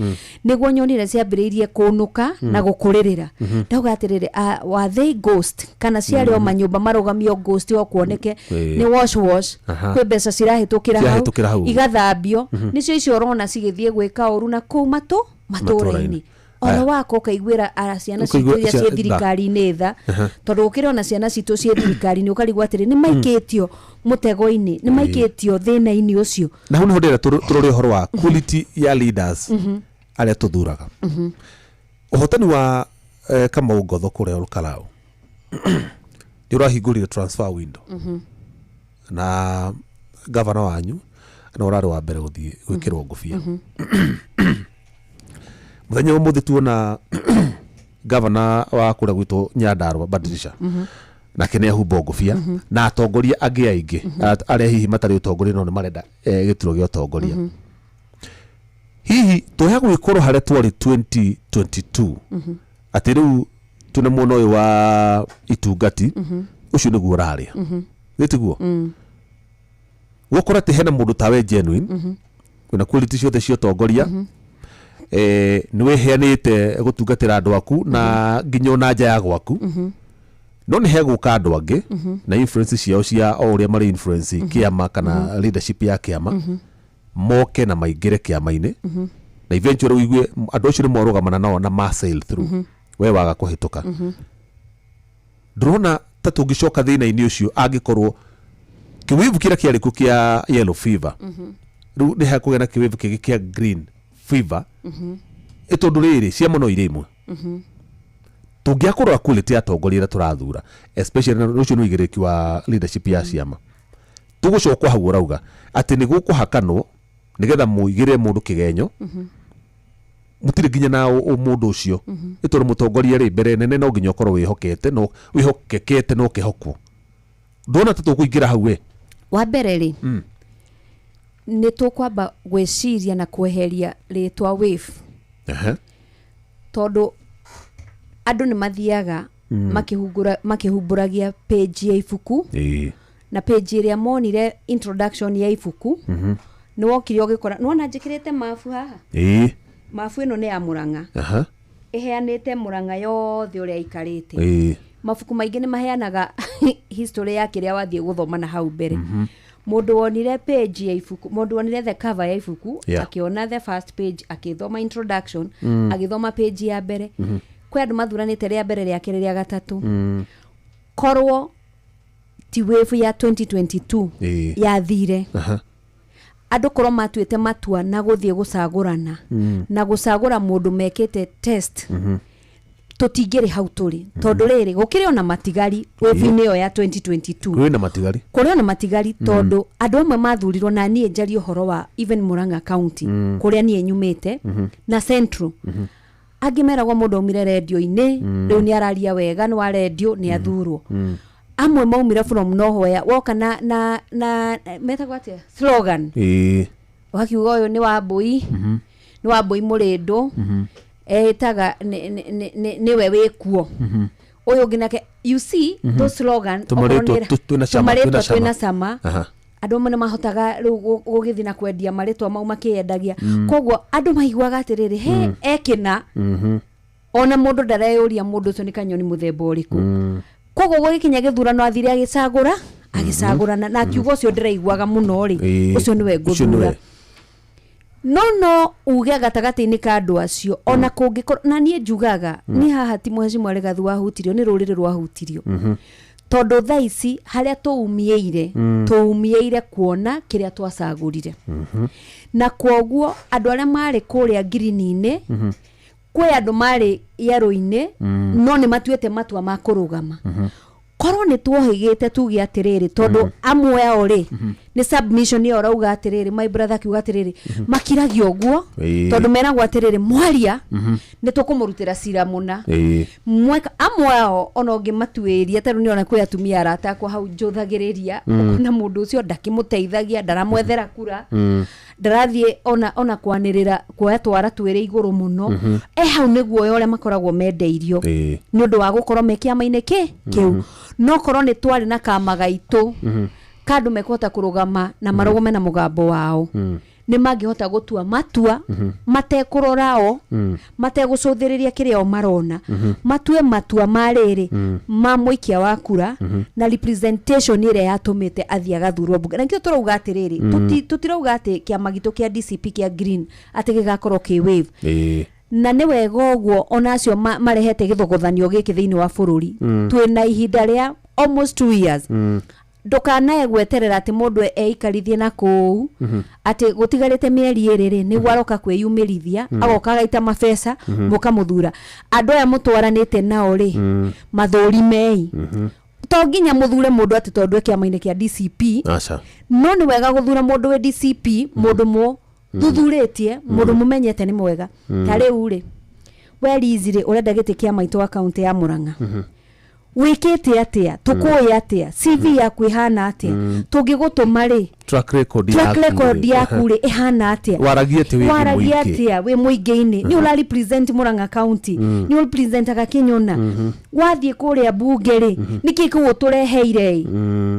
nĩguo nyonire ciambĩrĩirie kũnũka na gũkũrĩrĩra. Ndauga atĩrĩrĩ, ah, were they ghost kana ciarĩ o manyũmba marũgamio ghost o kuoneke nĩ wash wash? Kwĩ mbeca cirahĩtũkĩra hau, Cirahĩtũkĩra hau. Igathambio, nĩcio icio ũrona cigĩthiĩ gwĩka ũru na kũu matũra-inĩ. Matũra-inĩ. Ona wako ũkaiguĩra ciana citũ Ũkaigua iria ciĩ thirikari-inĩ tha, tondũ gũkĩrĩ ona ciana citũ ciĩ thirikari-inĩ, ũkarigwo atĩrĩ, nĩ maikĩtio mũtego-inĩ, nĩ maikĩtio thĩna-inĩ ũcio. Na hau nĩho ndĩrenda tũrore ũhoro wa quality ya leaders arĩa tũthuraga. Ũhotani wa Kamau Ngotho kũrĩa Olkalau nĩ ũrahingũrire transfer window, na gavana wanyu na ũrarĩ wa mbere gũthiĩ gwĩkĩrwo ngũbia. Mũthenya wa ũmũthĩ tuona gavana wa kũrĩa gwitũ Nyandarua Badirisha nake nĩ ahumbwo ngũbia, na atongoria angĩ aingĩ arĩa hihi matarĩ ũtongoria no nĩ marenda gĩturwa gĩa ũtongoria. Hihi tũya gwĩkorwo harĩa twarĩ 2022, atĩ rĩu twĩna mwena ũyũ wa itungati ũcio nĩguo ũrarĩa nĩ tiguo gũkora atĩ hena mũndũ tawe genuine wĩna quality ciothe cia ũtongoria, nĩ wĩheanĩte gũtungatĩra andũ aku na nginya ona nja ya gwaku, no nĩ hegũka andũ angĩ na influence ciao cia o ũrĩa marĩ influence kĩama kana leadership ya kĩama, moke na maingĩre kĩama-inĩ, na eventually ũigue andũ acio nĩ morũgamana nao na ma sail through, we waga kũhĩtũka. Ndũrona ta tũngĩcoka thĩna-inĩ ũcio angĩkorwo kĩwĩvu kĩrĩa kĩarĩ kuo kĩa yellow fever rĩu nĩ hekũgĩa na kĩwĩvu kĩngĩ kĩa green fever? Ĩ tondũ rĩrĩ ciama no irĩ imwe, tũngĩakũrora quality ya atongoria arĩa tũrathura, especially na ũcio nĩ ũigĩrĩrĩki wa leadership ya ciama, tũgũcokwo hau ũrauga atĩ nĩ gũkũhakanwo nĩgetha mũigĩrĩre mũndũ kĩgenyo, mũtirĩ nginya na mũndũ ũcio. Nĩ tondũ mũtongoria rĩ, mbere nene no nginya ũkorwo wĩhokete, no wĩhokekete no ũkĩhokwo. Ndona ta tũkũingĩra hau we. Wa mbere rĩ, nĩ tũkwamba gwĩciria na kweheria rĩtwa wave, tondũ andũ nĩ mathiaga makĩhumbũragia page ya ibuku, na page ĩrĩa monire introduction ya ibuku nĩ wokire ũgĩkora nĩwona njĩkĩrĩte mabu haha. Mabu ĩno nĩ ya Mũrang'a, ĩheanĩte Mũrang'a yothe ũrĩa ĩikarĩte. Mabuku maingĩ nĩ maheanaga history ya kĩrĩa wathiĩ gũthoma na hau mbere. Mũndũ wonire page ya ibuku, mũndũ wonire the cover ya ibuku, akĩona the first page, akĩthoma introduction, agĩthoma page ya mbere, kwĩ andũ mathuranĩte rĩa mbere, rĩa kerĩ, rĩa gatatũ. Korwo ti wave ya 2022 yathire, andũ korwo matuĩte matua na gũthiĩ gũcagũrana na gũcagũra mũndũ mekĩte test, tũtingĩrĩ hau tũrĩ, tondũ rĩrĩ gũkĩrĩ ona matigari wave-inĩ ĩyo ya 2022. Kwĩna matigari. Kũrĩ ona matigari, tondũ andũ amwe mathurirwo, na niĩ njarie ũhoro wa even Murang'a County kũrĩa niĩ nyumĩte na Central, angĩ meragwo mũndũ aumire rendio-inĩ, rĩu nĩ araria wega, nĩ wa rendio, nĩ athurwo. Amwe maumire from nowhere, woka na metagwo atĩa, slogan, ũgakiuga ũyũ nĩ wa mbũi, nĩ wa mbũi mũrĩndũ, ĩtaga nĩwe wĩkuo. Ũyũ ũngĩ nake, you see those slogan, Tũmarĩtwa okorwo nĩ- twĩna cama, tũmarĩtwa twĩna cama. twĩna cama. Andũ amwe nĩ mahotaga rĩu gũgĩthiĩ na kwendia marĩtwa mau makĩendagia, koguo andũ maiguaga atĩrĩrĩ, he ekĩna, ona mũndũ ndareyũria mũndũ ũcio nĩ kanyoni mũthemba ũrĩkũ. Koguo gũgĩkinya gĩthurano, athire agĩcagũra, agĩcagũrana na akiuga, ũcio ndĩraiguaga mũno rĩ, ũcio nĩwe Ũcio ngũthura. nĩwe. No uge gatagatĩ-inĩ ka andũ acio, ona kũngĩkorwo na niĩ njugaga niĩ haha ti mheshimiwa Rigathi wahutirio, nĩ rũrĩrĩ rwahutirio, tondũ thaa ici harĩa tũumĩire, tũumĩire kuona kĩrĩa twacagũrire. Na kwoguo andũ arĩa marĩ kũrĩa ngirini-inĩ, kwĩ andũ marĩ yerũ-inĩ, no nĩ matuĩte matua ma kũrũgama. Korwo nĩ tuohĩgĩte tuge atĩrĩrĩ, tondũ amwe ao rĩ, nĩ submission ĩyo ũrauga atĩrĩrĩ, my brother akiuga atĩrĩrĩ, makiragia ũguo, tondũ meragwo atĩrĩrĩ, mwaria nĩ tũkũmũrutĩra cira mũna. Mweka amwe ao, ona ũngĩmatuĩria, tarĩu nĩ ona kwĩ atumia arata akwa hau njũthagĩrĩria, ũkona mũndũ ũcio ndakĩmũteithagia, ndaramwethera kura, ndarathiĩ ona kwanĩrĩra kuoya twara twĩrĩ igũrũ mũno, e hau nĩ guoya ũrĩa makoragwo mendeirio nĩ ũndũ wa gũkorwo me kĩama-inĩ kĩ kĩu. No korwo nĩ twarĩ na kama gaitũ kandũ mekũhota kũrũgama na marũgame na mũgambo wao, nĩ mangĩhota gũtua matua matekũrora o, mategũcũthĩrĩria kĩrĩa o marona, matue matua ma rĩrĩ ma mũikia wa kura na representation ĩrĩa yatũmĩte athiĩ agathurwo mbunge. Na nĩkĩo tũrauga atĩrĩrĩ, tũtirauga atĩ kĩama gitũ kĩa DCP kĩa Green atĩ gĩgakorwo kĩ wave. Na nĩ wega ũguo, ona acio marehete gĩthogothanio gĩkĩ thĩinĩ wa bũrũri, twĩna ihinda rĩa almost 2 years. Ndũkanae gweterera atĩ mũndũ eikarithie na kũu atĩ gũtigarĩte mĩeri ĩrĩ rĩ, nĩguo aroka kwĩyumĩrithia, agoka agaita mabeca mũkamũthura. Andũ aya mũtwaranĩte nao rĩ, mathũrimei. To nginya mũthure mũndũ atĩ tondũ e kĩama-inĩ kĩa DCP. Aca. No nĩ wega gũthura mũndũ wĩ DCP, mũndũ mũ thuthurĩtie, mũndũ mũmenyete nĩ mwega. Ta rĩu rĩ, we Liz rĩ, ũrenda gĩtĩ kĩa maitũ wa kaũntĩ ya Murang'a, wĩkĩte atĩa? Tũkũĩ atĩa? CV yaku ĩhana atĩa? Tũngĩgũtũma rĩ, track record track yaku record rĩ. yaku rĩ, ĩhana atĩa? Waragia atĩ wĩ Waragia mũingĩ. atĩa wĩ mũingĩ-inĩ? Nĩ ũra represent Murang'a County, nĩ ũrepresentaga Kĩnyona. Wathiĩ kũrĩa mbunge rĩ, nĩkĩ kĩu ũtũreheire ĩ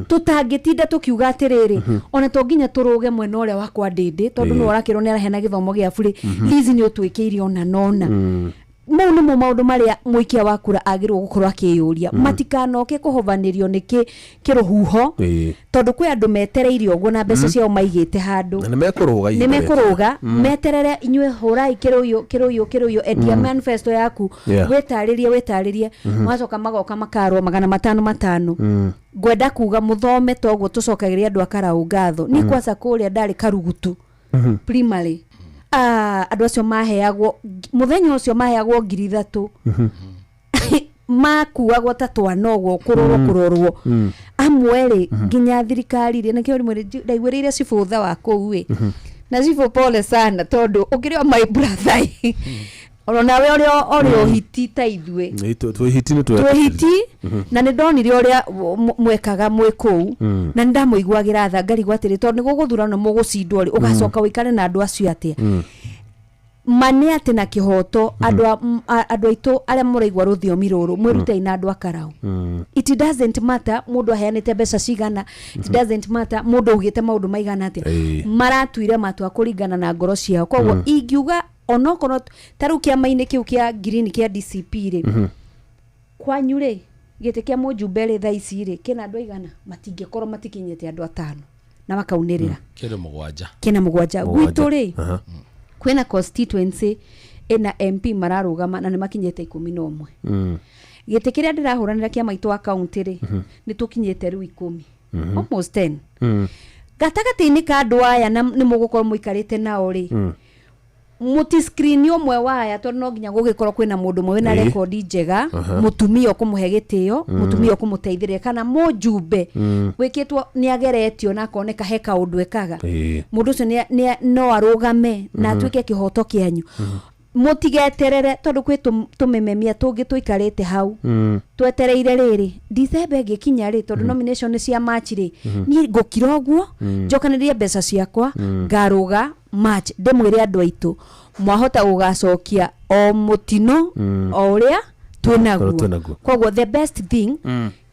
tũtangĩtinda tũkiuga atĩrĩrĩ, ona to nginya tũrũge mwena ũrĩa wa kwa ndĩndĩ, tondũ nĩ ũrakĩrwo nĩ araheana gĩthomo gĩa burĩ. Liz, nĩ ũtwĩkĩire ona nona. Mau nĩmo maũndũ marĩa mũikia wa kura agĩrĩirwo gũkorwo akĩyũria, matikanoke kũhovanĩrio nĩ kĩrũhuho, tondũ kwĩ andũ metereire ũguo na mbeca ciao maigĩte handũ. Na nĩ mekũrũga Nĩ ihinda rĩake. mekũrũga meterere inyuĩ, hũrai kĩrũyũ, kĩrũyũ, kĩrũyũ, endia manifesto yaku, wĩtarĩrie, wĩtarĩrie, magacoka magoka makarwo 500 5. Ngwenda kuga mũthome toguo tũcokagĩria andũ a Karaũ ngatho. Niĩ kwanza kũrĩa ndarĩ Karugutu primary, andũ acio maheagwo mũthenya ũcio maheagwo 3,000, makuagwo ta twana ũguo kũrorwo kũrorwo amwe rĩ, nginya thirikari rĩ. Nakĩo rĩmwe rĩ, ndaiguĩrĩire cibũ tha wa kũu ĩ, na cibũ pole sana, tondũ ũkĩrĩ o my brother ĩ, ona nawe ũrĩ ũrĩ ũhiti ta ithuĩ. Twĩ hiti nĩ Twĩ hiti, na nĩ ndonire ũrĩa mwekaga mwĩ kũu, na nĩ ndamũiguagĩra tha, ngarigwo atĩrĩ, tondũ nĩ gũgũthurano mũgũcindwo rĩ, ũgacoka ũikare na andũ acio atĩa? Ma nĩ atĩ na kĩhoto, andũ aitũ arĩa mũraigua rũthiomi rũrũ, mwĩrutei na andũ a Karau. It doesn't matter mũndũ aheanĩte mbeca cigana, it doesn't matter mũndũ augĩte maũndũ maigana atĩa, maratuire matua kũringana na ngoro ciao. Koguo ingiuga onokorwo ta rĩu kĩama-inĩ kĩu kĩa Green kĩa DCP rĩ, kwanyu rĩ, gĩtĩ kĩa mũjumbe rĩ, thaa ici rĩ, kĩna andũ aigana? Matingĩkorwo matikinyĩte andũ atano na makaunĩrĩra. Kĩndũ 7. Kĩna 7. 7. Gwitũ rĩ, kwĩna constituency ĩna MP mararũgama na nĩ makinyĩte 11. Gĩtĩ kĩrĩa ndĩrahũranĩra kĩa maitũ wa kaunti rĩ, nĩ tũkinyĩte rĩu 10, almost 10. Gatagatĩ-inĩ ka andũ aya na nĩ mũgũkorwo mũikarĩte nao rĩ, mũti screen ũmwe wa aya, tondũ no nginya gũgĩkorwo kwĩna mũndũ ũmwe wĩna rekondi njega, mũtumia ũkũmũhe gĩtĩo, mũtumia ũkũmũteithĩrĩria, kana mũjumbe wĩkĩtwo nĩ ageretio na akoneka he kaũndũ ekaga. Mũndũ ũcio no arũgame na atuĩke kĩhoto kĩanyu. Mũtigeterere, tondũ kwĩ tũmĩmemia tũngĩ tũikarĩte hau twetereire rĩrĩ December ĩngĩkinya rĩ, tondũ nomination nĩ cia March rĩ, niĩ ngũkira ũguo njokanĩrie mbeca ciakwa, ngarũga March, ndĩmwĩre andũ aitũ mwahota gũgacokia o mũtino o ũrĩa Twĩnaguo. Twĩnaguo. Koguo the best thing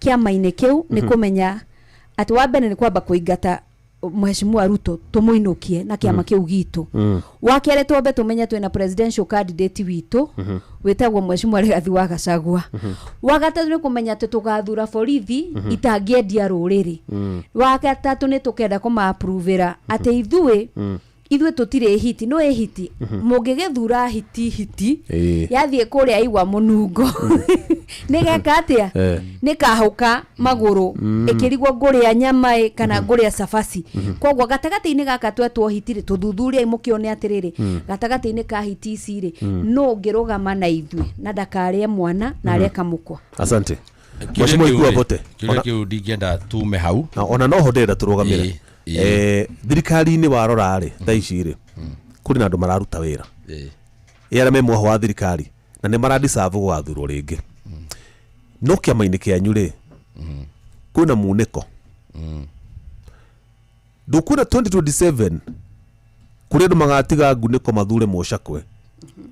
kĩama-inĩ kĩu nĩ kũmenya atĩ wa mbere nĩ kwamba kũingata Mheshimiwa Ruto, tũmũinũkie na kĩama kĩu gitũ. Wa kerĩ, twambe tũmenye twĩna presidential candidate witũ wĩtagwo Mheshimiwa Rigathi wa Gachagua. Wa gatatũ nĩ kũmenya atĩ tũgathura borithi itangĩendia rũrĩrĩ. Wa gatatũ nĩ tũkenda kũma-approvĩra atĩ ithuĩ tũtirĩ hiti, no ĩ hiti mũngĩgĩthura hiti hiti yathiĩ kũrĩa igwa mũnungo nĩ geka atĩa? Nĩ kahũka magũrũ ĩkĩrigwo ngũrĩa nyama ĩ kana ngũrĩa cabaci. Koguo gatagatĩ-inĩ gaka twetwo hiti rĩ, tũthuthurie mũkĩone atĩrĩrĩ, gatagatĩ-inĩ ka hiti ici rĩ, nũ ũngĩrũgama na ithuĩ na ndakarĩe mwana na arĩe kamũkwa? Asante. Kĩũria Mheshimiwa kĩu Ikua rĩ, Bote. kĩũria kĩu ndingĩenda tume hau. Na ona noho ndĩrenda tũrũgamĩre. Ĩĩ. Thirikari-inĩ warora rĩ, thaa ici rĩ, kũrĩ na andũ mararuta wĩra ĩ arĩa me mwaho wa thirikari na nĩ maradiserve gũgathurwo rĩngĩ, no kĩama-inĩ kĩanyu rĩ, kwĩna munĩko. Ndũkuona 2027 kũrĩ andũ magatiga ngunĩko mathure mũcakwe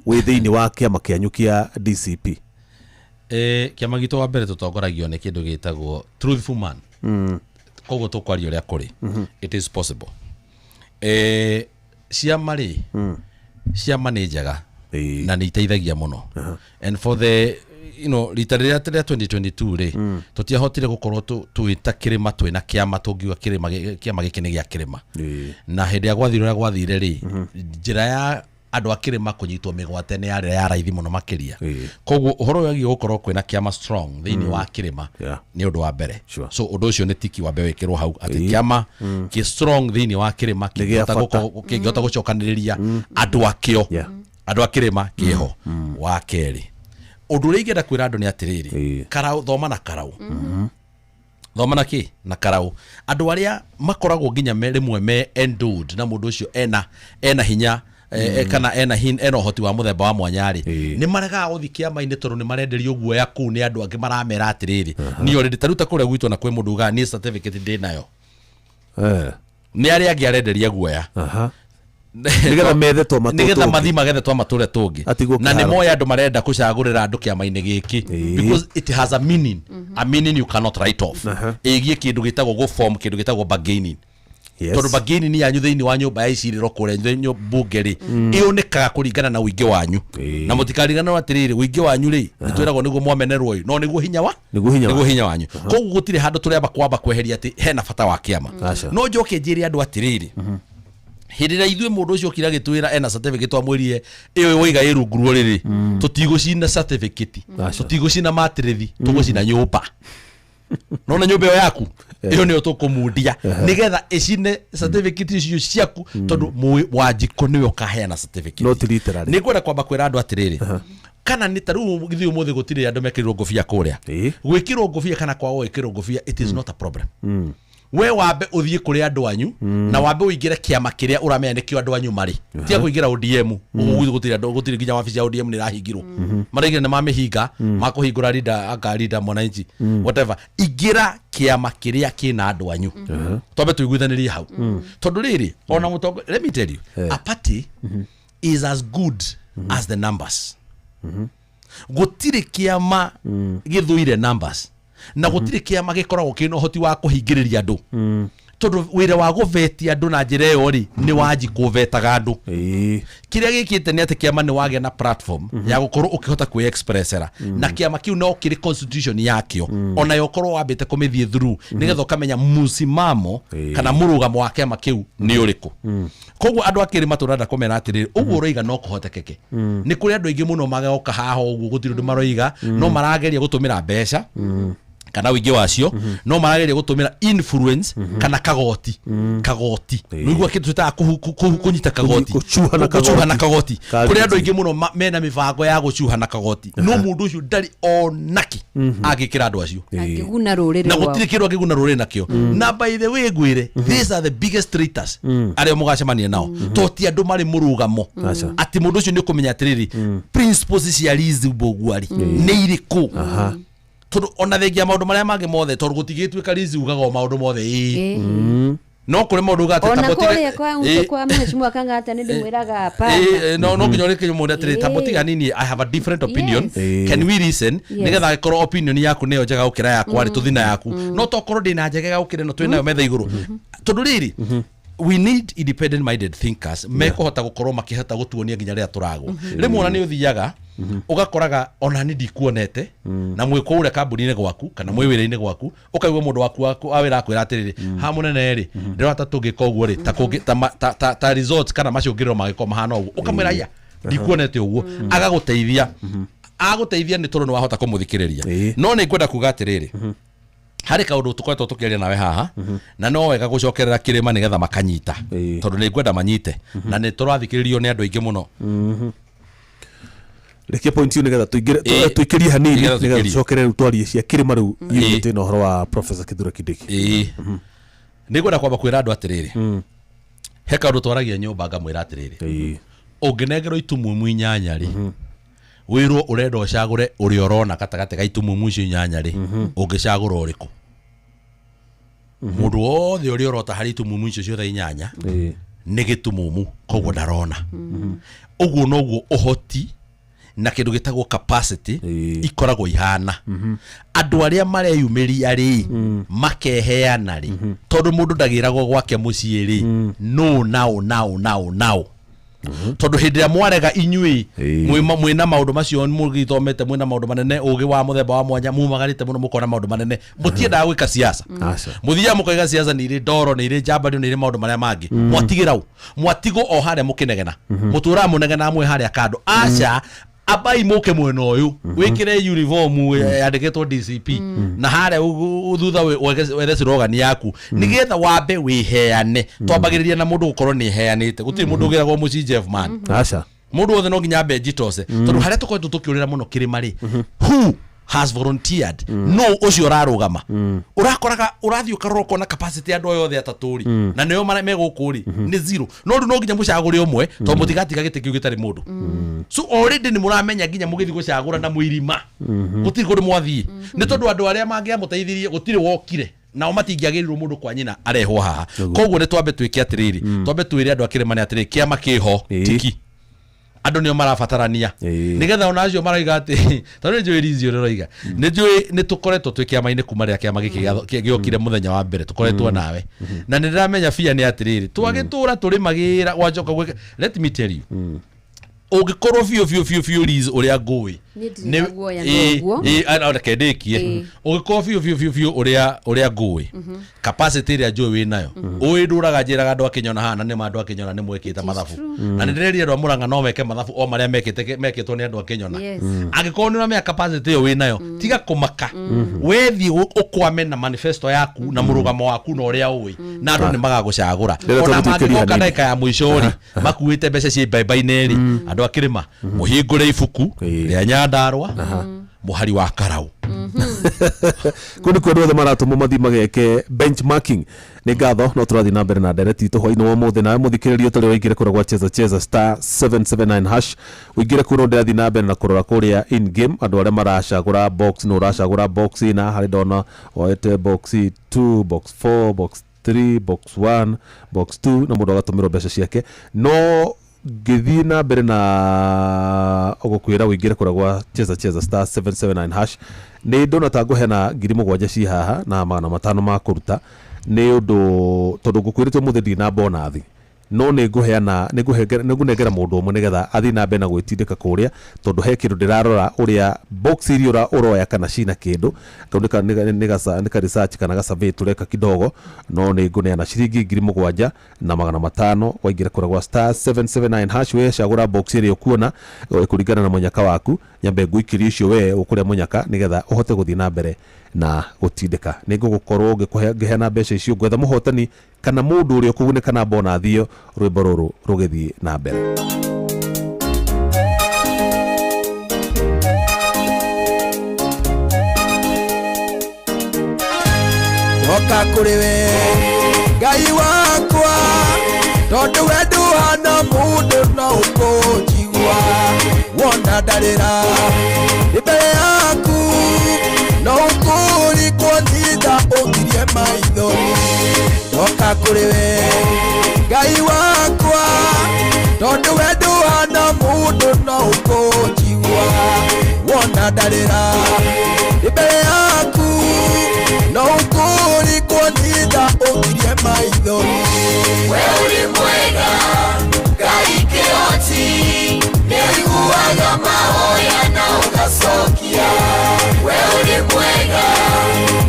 wĩ thĩinĩ wa kĩama kĩanyu kĩa DCP? Kĩama gitũ wa mbere tũtongoragio nĩ kĩndũ gĩtagwo truthful man. Koguo tũkwaria ũrĩa kũrĩ. It is possible. Ciama rĩ, ciama nĩ njega na nĩ iteithagia mũno, and for the rita rĩrĩa rĩa 2022 rĩ, tũtiahotire gũkorwo twĩta kĩrĩma twĩna kĩama tũngiuga kĩrĩma kĩama gĩkĩ nĩ gĩa kĩrĩma. Na hĩndĩ ĩrĩa gwathire ũrĩa gwathire rĩ, njĩra ya andũ a kĩrĩma kũnyitwo mĩgwate nĩ yarĩ ya raithi mũno makĩria. Koguo ũhoro wĩgiĩ gũkorwo kwĩna kĩama strong thĩinĩ wa kĩrĩma nĩ ũndũ wa mbere. So ũndũ ũcio nĩ tiki wambe wĩkĩrwo hau atĩ kĩama kĩ strong thĩinĩ wa kĩrĩma Nĩ gĩa kĩngĩhota bata. kĩngĩhota gũcokanĩrĩria andũ akĩo, andũ a kĩrĩma kĩho. Wa kerĩ, ũndũ ũrĩa ingĩenda kwĩra andũ nĩ atĩrĩrĩ, karau, thoma na karau, thoma na kĩ na karau. Andũ arĩa makoragwo nginya me rĩmwe me endowed na mũndũ ũcio ena hinya kana ena ũhoti wa mũthemba wa mwanya rĩ, nĩ maregaga gũthiĩ kĩama-inĩ tondũ nĩ marenderio guoya kũu nĩ andũ angĩ maramera atĩrĩrĩ, niĩ already ta rĩu ta kũrĩa gwitũ na kwĩ mũndũ ugaga niĩ certificate ndĩ nayo. Nĩ arĩa angĩ arenderia guoya. Nĩgetha methe twama tũu nĩgetha tũngĩ. mathi magethe twama tũrĩa tũngĩ. Atigwo Na nĩ kĩharo. moĩ andũ marenda kũcagũrĩra andũ kĩama-inĩ gĩkĩ because it has a meaning, a meaning you cannot write off, ĩgiĩ kĩndũ gĩtagwo gũform kĩndũ gĩtagwo bargaining. Tondũ bargaining yanyu thĩinĩ wa nyũmba ya icirĩro kũrĩa bunge rĩ, ĩonekaga kũringana na ũingĩ wanyu. Na mũtikariganĩrwo atĩrĩrĩ, ũingĩ wanyu rĩ, nĩtwĩragwo nĩguo mwamenerwo ĩ, no nĩguo hinya wa Nĩguo hinya nĩguo hinya wanyu. Koguo gũtirĩ handũ tũrĩamba kwamba kweheria atĩ hena bata wa kĩama. Aca. No njoke njĩre andũ atĩrĩrĩ, hĩndĩ ĩrĩa ithuĩ mũndũ ũcio okire agĩtwĩra ena certificate, twamwĩrire ĩyo waiga ĩ rungu rwa rĩrĩ, tũtigũcina certificate, Aca. tũtigũcina matĩrĩthi, tũgũcina nyũmba. Nona nyũmba ĩyo yaku, ĩyo nĩyo tũkũmundia nĩgetha ĩcine certificate icio ciaku, tondũ Wanjikũ nĩwe ũkaheana certificate. No ti literally. Nĩ ngwenda kwamba kwĩra andũ atĩrĩrĩ, kana nĩ ta rĩu githuĩ ũmũthĩ gũtirĩ andũ mekĩrirwo ngũbia kũrĩa. Gwĩkĩrwo ngũbia kana kwaga gwĩkĩrwo ngũbia, it is not a problem. We wambe ũthiĩ kũrĩ andũ anyu na wambe ũingĩre kĩama kĩrĩa ũramenya nĩkĩo andũ anyu marĩ. Tiga kũingĩra ODM. Ũguo gũtirĩ andũ, gũtirĩ nginya wabici ya ODM nĩ ĩrahingirwo, maraigire nĩ mamĩhinga, makũhingũra leader aka leader mwananchi, whatever. Ingĩra kĩama kĩrĩa kĩna andũ anyu, twambe tũiguithanĩrie hau, tondũ rĩrĩ ona mũtongo, let me tell you, a party is as good as the numbers. Gũtirĩ kĩama gĩthũire numbers na gũtirĩ kĩama gĩkoragwo kĩna ũhoti wa kũhingĩrĩria andũ, tondũ wĩra wa gũvetia andũ na njĩra ĩyo rĩ, nĩ Wanjikũ ũvetaga andũ. Kĩrĩa gĩkĩte nĩ atĩ kĩama nĩ wagĩa na platform ya gũkorwo ũkĩhota kwĩ-expressera, na kĩama kĩu no kĩrĩ constitution yakĩo, ona yo ũkorwo wambĩte kũmĩthiĩ through nĩgetha ũkamenya mũsimamo kana mũrũgamo wa kĩama kĩu nĩ ũrĩkũ. Koguo andũ a kĩrĩma tũrenda kũmera atĩrĩrĩ, ũguo ũroiga no kũhotekeke. Nĩ kũrĩ andũ aingĩ mũno magoka haha ũguo, gũtirĩ ũndũ maroiga, no marageria gũtũmĩra mbeca kana ũingĩ wacio, no marageria gũtũmĩra influence kana kagoti. Nĩguo kĩndũ twĩtaga kũnyita kagoti. Gũcuha na Gũcuha na kagoti. kagoti. Kũrĩ andũ aingĩ mũno mena mĩbango ya gũcuha na kagoti, no mũndũ ũcio ndarĩ onaki angĩkĩra andũ acio angĩguna rũrĩrĩ na rwao. Gũtirĩ kĩndũ angĩguna rũrĩrĩ nakĩo. Na by the way, ngwĩre, these are the biggest traitors arĩa mũgacemania nao, to ti andũ marĩ mũrũgamo Aca. atĩ mũndũ ũcio nĩ ũkũmenya atĩrĩrĩ, principles cia Liz Mbũgua rĩ, nĩ irĩkũ, tondũ ona thengia maũndũ marĩa mangĩ mothe, tondũ gũtigĩtuĩka Liz ugaga o maũndũ mothe ĩĩ. No kũrĩ maũndũ uga atĩ Ona ta mũtige- kũrĩa kwa kwa mheshimiwa Kang'ata nĩ ndĩmwĩraga hapana. No no nginya ũrĩke mũndũ atĩrĩ, ta Ĩĩ. mũtiga nini, I have a different opinion. Yes. Can we reason? Nĩgetha angĩkorwo opinion yaku nĩyo njega gũkĩra yakwa rĩ, tũthi na yaku, no tokorwo ndĩna njegega gũkĩra ĩno twĩ nayo metha igũrũ, tondũ rĩrĩ, we need independent minded thinkers mekũhota gũkorwo makĩhota gũtuonia nginya rĩrĩa tũragwo. Rĩmwe ona nĩ ũthiaga ũgakoraga ona nĩ ndikuonete na mwĩ kũũrĩa kambuni-inĩ gwaku kana mwĩ wĩra-inĩ gwaku, ũkaigua mũndũ waku wa wĩra akwĩra atĩrĩrĩ, ha mũnene rĩ, ndĩrona ta tũngĩka ũguo rĩ, ta kũngĩ ta results kana macũngĩrĩro mangĩkorwo mahana ũguo, ũkamwĩra iya ndikuonete ũguo, agagũteithia, agũteithia nĩ tondũ nĩ wahota kũmũthikĩrĩria. No nĩ ngwenda kuga atĩrĩrĩ, harĩ kaũndũ tũkoretwo tũkĩaria nawe haha, na no wega gũcokerera kĩrĩma nĩgetha makanyita, tondũ nĩ ngwenda manyite na nĩ tũrathikĩrĩrio nĩ andũ aingĩ mũno. Rekia point ĩyo nĩgetha tũingĩre, tũikĩrie hanini, nĩgetha nĩgetha tũikĩrie. Tũcokere rĩu twarie cia kĩrĩma rĩu unit na ũhoro wa Professor Kithure Kindiki. Ĩĩ, nĩ ngwenda kwamba kwĩra andũ atĩrĩrĩ, he kaũndũ twaragia nyũmba, ngamwĩra atĩrĩrĩ, ũngĩnengerwo itumumu inyanya rĩ, wĩrwo ũrenda ũcagũre ũrĩa ũrona gatagatĩ ga itumumu icio inyanya rĩ, ũngĩcagũra ũrĩkũ? Mũndũ wothe ũrĩa ũrota harĩ itumumu icio ciothe inyanya nĩ gĩtumumu, koguo ndarona. Ũguo noguo ũhoti na kĩndũ gĩtagwo capacity ikoragwo ihana. Andũ arĩa mareyumĩria rĩ, makeheana rĩ, tondũ mũndũ ndagĩragwo gwake mũciĩ rĩ, no nao nao nao nao, tondũ hĩndĩ ĩrĩa mwarega inyuĩ, mwĩna maũndũ macio mũgĩthomete, mwĩna maũndũ manene, ũgĩ wa mũthemba wa mwanya, mumagarĩte mũno, mũkona maũndũ manene, mũtiendaga gwĩka siasa. Aca. Mũthiaga mũkaiga siasa nĩ irĩ ndoro, nĩ irĩ njambanio, nĩ irĩ maũndũ marĩa mangĩ. Mwatigĩra u, mwatigwo o harĩa mũkĩnegena, mũtũraga mũnegena mwĩ harĩa kando. Aca, ambai mũke mwena ũyũ, wĩkĩre uniform yandĩkĩtwo DCP na harĩa thutha wethe slogan yaku nĩgetha wambe wĩheane. Twambagĩrĩria na mũndũ gũkorwo nĩ eheanĩte. Gũtirĩ mũndũ ũgĩragwo mũciĩ, Jeff man. Aca. Mũndũ wothe no nginya ambe njitose, tondũ harĩa tũkoretwo tũkĩũrĩra mũno kĩrĩma rĩ, who has volunteered? No ũcio ũrarũgama, ũrakoraga ũrathiĩ ũkarora ũkona capacity ya andũ aya othe atatũ rĩ, na nĩo me gũkũ rĩ, nĩ zero. No rĩu no nginya mũcagũre ũmwe, tondũ mũtigatiga gĩtĩ kĩu gĩtarĩ mũndũ. So already nĩ mũramenya nginya mũgĩthiĩ gũcagũra na mũirima gũtirĩ kũndũ mwathiĩ, nĩ tondũ andũ arĩa mangĩamũteithirie gũtirĩ wokire, nao matingĩagĩrĩirwo mũndũ kwa nyina arehwo haha. Koguo nĩ twambe twĩke atĩrĩrĩ, twambe twĩre andũ a kĩrĩma nĩ atĩrĩrĩ, kĩama kĩho, tiki andũ nĩo marabatarania, nĩgetha ona acio marauga atĩ, tondũ nĩ njũĩ rizi ũrĩa ũroiga, nĩ njũĩ nĩ tũkoretwo twĩ kĩama-inĩ kuma rĩrĩa kĩama gĩkĩ gĩokire mũthenya wa mbere, tũkoretwo nawe, na nĩ ndĩramenya bia nĩ atĩrĩrĩ, twagĩtũra tũrĩ magĩra wacoka gwĩka. Let me tell you, ũngĩkorwo biũ biũ biũ biũ Liz ũrĩa ngũĩ. Niĩ ndirĩ na guoya noguo. Reke ndĩkie. Ũngĩkorwo biũ biũ biũ biũ ũrĩa ngũĩ, capacity ĩrĩa njũĩ wĩ nayo, ũĩ ndũraga njĩraga andũ akĩnyona haha, na nĩma andũ akĩnyona nĩ mwĩkĩte mathabu, na nĩ ndĩrerire andũ a Mũrang'a no meke mathabu o marĩa mekĩte, mekĩtwo nĩ andũ akĩnyona. Angĩkorwo nĩ ũramenya capacity ĩyo wĩ nayo, tiga kũmaka, wethiĩ ũkwame na manifesto yaku na mũrũgamo waku na ũrĩa ũĩ, na andũ nĩ magagũcagũra. Rĩrĩa Ona tũgũtuĩkĩria mangĩgoka hanini. ndagĩka ya mũico rĩ, makuĩte mbeca cia imbaimbaiinĩ rĩ, andũ a kĩrĩma, mũhingũre ibuku rĩa Nyandarũa mũhari wa karau. Kũu nĩkuo andũ othe maratũmwo mathiĩ mageke benchmarking. Nĩ ngatho, no tũrathiĩ na mbere na ndereti itũ hwainĩ wa ũmũthĩ. Nawe mũthikĩrĩria ũtarĩ waingĩre kũrĩa gwa Cheza Cheza, *779#, ũingĩre kũu. No ndĩrathiĩ na mbere na kũrora kũrĩa in game andũ arĩa maracagũra box. No ũracagũra box na harĩ ndona oete box 2, box 4, box 3, box 1, box 2, na mũndũ agatũmĩrwo mbeca ciake. No ngĩthiĩ na mbere na gũkwĩra ũingĩre kũrĩa gwa Cheza Cheza, *779#, nĩ ndona ta ngũheana 7,000 ci haha na 500 ma kũruta, nĩ ũndũ tondũ ngũkwĩrĩte ũmũthĩ ndirĩ na bonathi, no nĩ ngũheana, nĩ ngũnengera mũndũ ũmwe nĩgetha athiĩ na mbere na gwĩtindĩka kũrĩa, tondũ he kĩndũ ndĩrarora ũrĩa box iria ũroya kana cina kĩndũ kau. Nĩ ka research kana ga survey tũreka kidogo, no nĩ ngũneana ciringi 7,500 waingĩra kũrĩa gwa *779# we cagũra box ĩrĩa ũkuona kũringana na mũnyaka waku. Nyambe ngũikĩrie ũcio we ũkũrĩa mũnyaka nĩgetha ũhote gũthiĩ na mbere na gũtindĩka. Nĩ ngũgũkorwo ngĩheana mbeca icio, ngwetha mũhotani kana mũndũ ũrĩa ũkũgunĩka na bonathi ĩyo rwĩmbo rũrũ rũgĩthiĩ na mbere. Ndoka kũrĩ we Ngai wakwa, tondũ we ndũhana mũndũ no ũkũnjigua wona ndarĩra ndĩ mbere yaku, no ũkũrikwo nitha ũngirie maithori. Ndoka. Ndoka kũrĩ we Ngai wakwa, tondũ we ndũhana mũndũ no ũkũnjigua. Wona ndarĩra ndĩ mbere yaku, no ũkũrikwo nĩ tha ũngirie maithori. We ũrĩ mwega Ngai kĩhoti, nĩũiguaga mahoya na ũgacokia. We ũrĩ mwega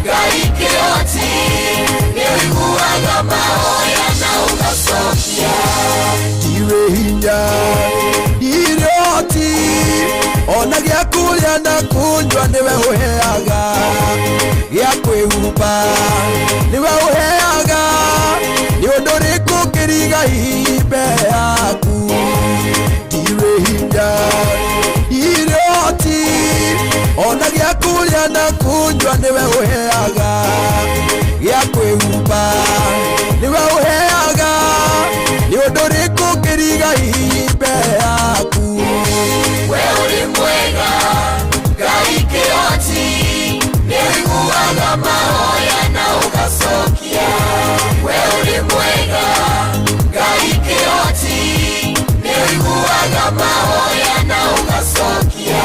Ngai kĩhoti, nĩũiguaga mahoya na ũgacokia. Ndirĩ hinya, ndirĩ ũhoti, ona gĩa kũrĩa na kũnyua nĩwe ũheaga, gĩa kwĩhumba nĩwe ũheaga, nĩ ũndũ ũrĩkũ ũngĩriga hihi mbere yaku? Ndirĩ hinya, ndirĩ ũhoti, ona gĩa kũrĩa na kũnyua nĩwe ũheaga, gĩa kwĩhumba nĩwe ũheaga, nĩ ũndũ ũrĩkũ ũngĩriga hihi mbere yaku? We ũrĩ mwega Ngai kĩhoti, nĩũiguaga mahoya na ũgacokia. We ũrĩ mwega Ngai kĩhoti, nĩũiguaga mahoya na ũgacokia.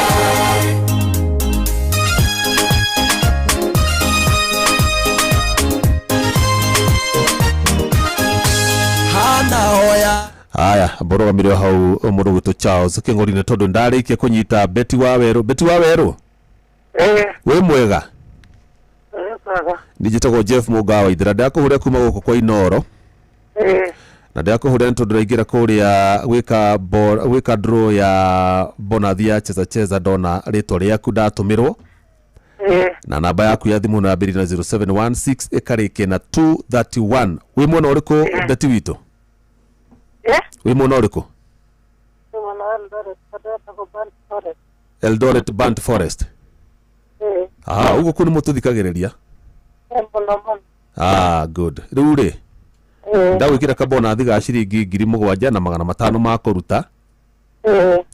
Hana hoya. Aya, mbũrũgamĩre hau mũndũ gwĩtwo Charles Kĩng'ori nĩ tondũ ndarĩkia kũnyita Betty wa Werũ. Betty wa Werũ, wĩ mwega? Mwega. Niĩ njĩtagwo Jeff Mũnga wa Ithira, ndakũhũrĩra kuma gũkũ kwa Inoro. Na ndakũhũrĩra nĩ tondũ ndaingĩra kũrĩa gwĩka draw ya bonathi ya cheza cheza, ndona rĩtwa rĩaku ndatũmĩrwo na namba yaku ya thimũ nambĩrĩria na 0716 ĩkarĩkia na 231. Wĩ mwena ũrĩkũ Betty witũ? Wĩ mwena ũrĩkũ? Mwana wa Eldoret, ndetagwo Burnt Forest. Eldoret Burnt Forest. Ah, ũguo kũu nĩ mũtũthikagĩrĩria? Mũno mũno. Ah, good. Rĩu rĩ, ndagwĩkĩra kabonathi ga ciringi 7,500 ma kũruta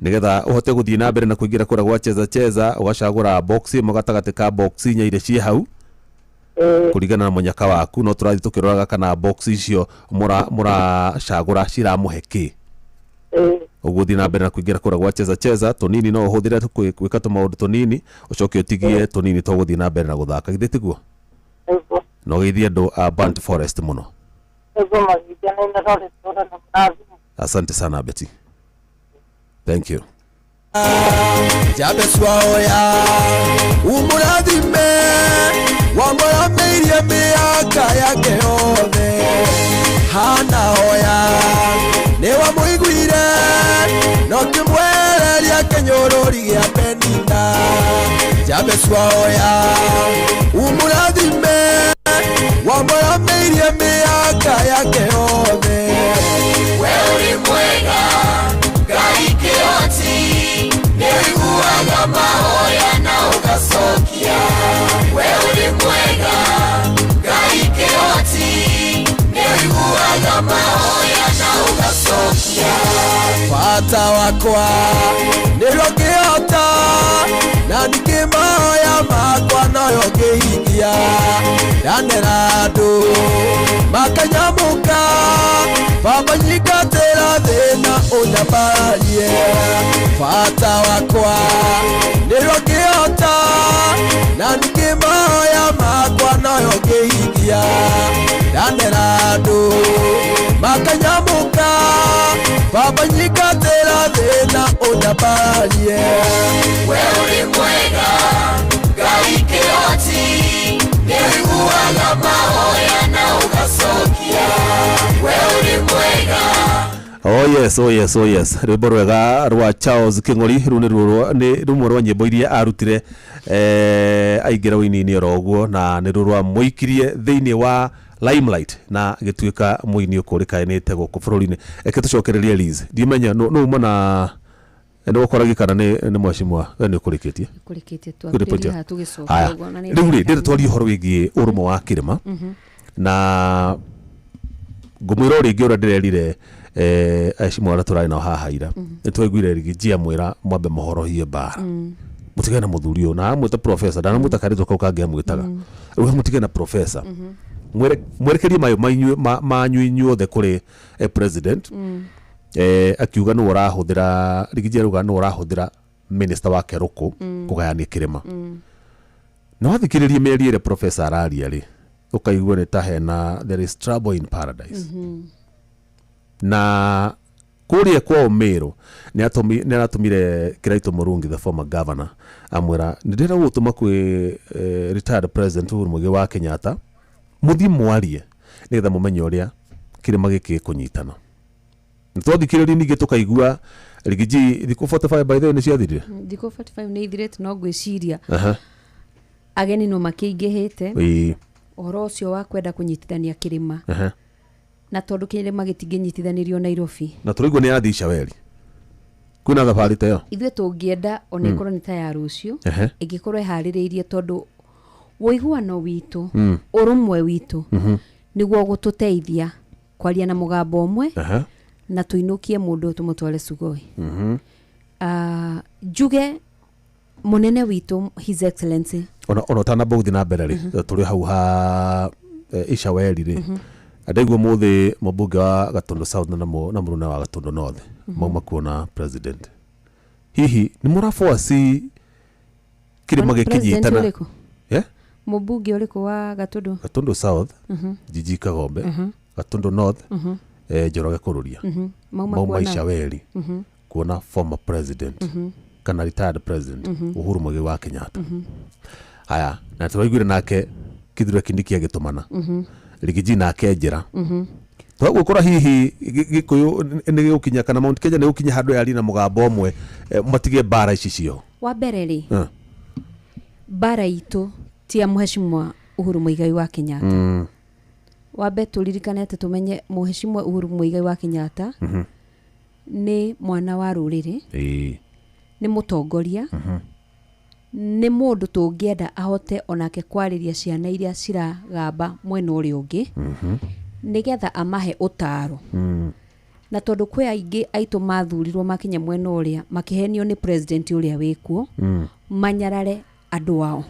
nĩgetha ũhote gũthiĩ na mbere na kũingĩra kũrĩa gwa cheza cheza, ũgacagũra box ĩmwe gatagatĩ ka box inya iria ciĩ hau kũringana na mũnyaka waku, no tũrathiĩ tũkĩroraga kana box icio mũracagũra ciramũhe kĩ. Ũguo thiĩ na mbere na kũingĩra kũrĩa gwa cheza cheza, tũnini no ũhũthĩre gwĩka tũmaũndũ tũnini, ũcoke ũtigie tũnini twa gũthiĩ na mbere na gũthaka, githĩ tiguo? Nĩguo. Na ũgeithie andũ a Burnt Forest mũno. Nĩguo magithia nĩ Eldoret na mũrathimo. Asante sana Betty. Thank you. Jabez waoya umurathime, wamũramĩirie mĩaka yake yothe. Hana hoya nĩwamũiguire, no kĩmwereria kĩnyũrũri gĩa Penina. Jabez waoya umurathime, wamũramĩirie mĩaka yake yothe. We ũrĩ mwega Ngai kĩhoti, nĩũiguaga mahoya na ũgacokia. We ũrĩ mwega Ngai kĩhoti, nĩũiguaga mahoya na ũgacokia. Bata wakwa nĩrĩo ngĩhota, na ningĩ mahoya makwa noyo ngĩhingia. Ndanera andũ makanyamũka, baba nyingatĩra thĩna ũnyambararie. Bata wakwa nĩrĩo ngĩhota, na ningĩ mahoya makwa noyo ngĩhingia. Ndanera andũ makanyamũka, baba nyingatĩra thĩna ũnyambararie. We ũrĩ mwega Ngai kĩhoti, nĩũiguaga mahoya na ũgacokia. We ũrĩ mwega. Oh yes, oh yes, oh yes. Rwĩmbo rwega rwa Charles Kĩng'ori, rũu nĩ ruo nĩ rũmwe rwa nyĩmbo iria arutire aingĩra ũini-inĩ oro ũguo, na nĩ ruo rwamũikirie thĩinĩ wa limelight na agĩtuĩka mũini ũkũrĩkanĩte gũkũ bũrũri-inĩ. Reke tũcokererie Liz. Ndimenya nũ uma na nĩ gũkoragia kana nĩ mheshimiwa, we nĩ ũkũrĩkĩtie? Kũrĩkĩtie Kũrĩkĩtie. twambĩrĩria haha tũgĩcoka Haya. ũguo, na nĩ Rĩu rĩ, ndagĩka ndĩrenda twarie ũhoro wĩgiĩ ũrũmwe wa kĩrĩma na ngũmwĩra o rĩngĩ ũrĩa ndĩrerire aheshimiwa arĩa tũrarĩ nao haha ira. Nĩ twaiguire Riggy amwĩra mwambe mũhorohie mbara, mũtigane na mũthuri ũyũ, na amwĩta professor, ndanamwĩta karĩtwa kau kangĩ amwĩtaga. Rĩu mũtigane na professor. Mwerekerie mayo manyu inyuothe kũrĩ president. Akiuga nĩwe ũrahũthĩra Riggy G, arauga nĩwe ũrahũthĩra minister wake Rũkũ kũgayania kĩrĩma. Na wathikĩrĩria mĩario ĩrĩa professor araria rĩ, ũkaigua nĩ ta hena, there is trouble in paradise. Na kũrĩa kwao Meru nĩ aratũmire Kiraito Murungi, the former governor, amwĩra nĩ ndĩrenda gũgũtũma kwĩ retired president Uhuru Muigai wa Kenyatta, mũthiĩ mwarie nĩgetha mũmenye ũrĩa kĩrĩma gĩkĩ gĩkũnyitana. Na twathikĩrĩria ningĩ tũkaigua Riggy G, thikũ 45 by the way nĩ ciathirire. Thikũ 45 nĩ ithirĩte, no ngwĩciria ageni no makĩingĩhĩte. Ũhoro ũcio wa kwenda kũnyitithania kĩrĩma, na tondũ kĩrĩma gĩtingĩnyitithanĩrio Nairobi. Na tũraigua nĩ yathi Icaweri, kwĩna thabarĩ ta ĩyo. Ithuĩ tũngĩenda ona ĩkorwo nĩ ta ya rũciũ, ĩngĩkorwo ĩharĩrĩirie, tondũ ũiguano witũ, ũrũmwe witũ nĩguo gũtũteithia kwaria na mũgambo ũmwe na tũinũkie mũndũ tũmũtware Sugoi. Njuge mũnene witũ, His Excellency, Ona ũtanamba gũthiĩ na mbere rĩ, tũrĩ hau ha Icaweri rĩ, ndaigua mũthĩ mũmbunge wa Gatundu South na mũruna wa Gatundu North mauma kuona president. Hihi nĩ mũraboaci kĩrĩma President gĩkĩnyitana? ũrĩkũ? Yeah? Mũmbunge ũrĩkũ wa Gatundu? Gatundu South, Jiji Kagombe, Gatundu North, Njoroge Kururia. Mauma mauma kuona Icaweri kuona former president kana retired president Uhuru Muigai wa Kenyatta. Haya, na tũraiguire nake Kithure Kindiki agĩtũmana Riggy G nake njĩra twagũkora hihi Gĩkũyũ nĩ gĩgũkinya kana Mount Kenya nĩ gũkinya handũ yarie na mũgambo ũmwe, matige mbara ici cio. Wa mbere rĩ, mbara itũ ti ya Mheshimiwa Uhuru Muigai wa Kenyatta. Wambe tũririkane atĩ tũmenye Mheshimiwa Uhuru Muigai wa Kenyatta nĩ mwana wa rũrĩrĩ, nĩ mũtongoria, nĩ mũndũ tũngĩenda ahote onake kwarĩria ciana iria ciragamba mwena ũrĩa ũngĩ, nĩgetha amahe ũtaro. Na tondũ kwĩ aingĩ aitũ mathurirwo makinya mwena ũrĩa makĩhenio nĩ president ũrĩa wĩkuo, manyarare andũ ao,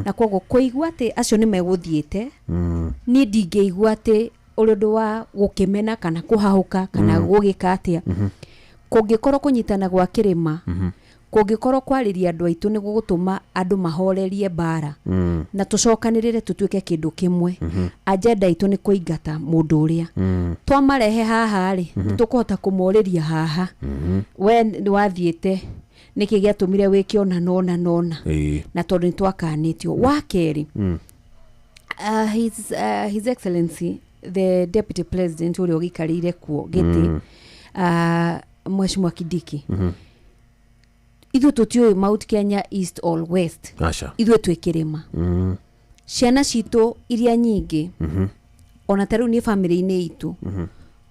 na koguo kũigua atĩ acio nĩ megũthiĩte, niĩ ndingĩigua atĩ ũrĩ ũndũ wa gũkĩmena kana kũhahũka kana gũgĩka atĩa. Kũngĩkorwo kũnyitana gwa kĩrĩma, kũngĩkorwo kwarĩria andũ aitũ nĩ gũgũtũma andũ mahorerie mbara na tũcokanĩrĩre tũtuĩke kĩndũ kĩmwe, agenda itũ nĩ kũingata mũndũ ũrĩa twamarehe haha rĩ, nĩ tũkũhota kũmorĩria haha, we nĩ wathiĩte nĩkĩ gĩatũmire wĩke ona nona nona? Na tondũ nĩ twakanĩtio. Wa kerĩ, his Excellency the Deputy President ũrĩa ũgĩikarĩire kuo gĩtĩ, Mheshimiwa Kindiki, ithuĩ tũtiũĩ Mount Kenya East or West. Aca. Ithuĩ twĩ kĩrĩma. Ciana citũ iria nyingĩ, ona ta rĩu niĩ bamĩrĩ-inĩ itũ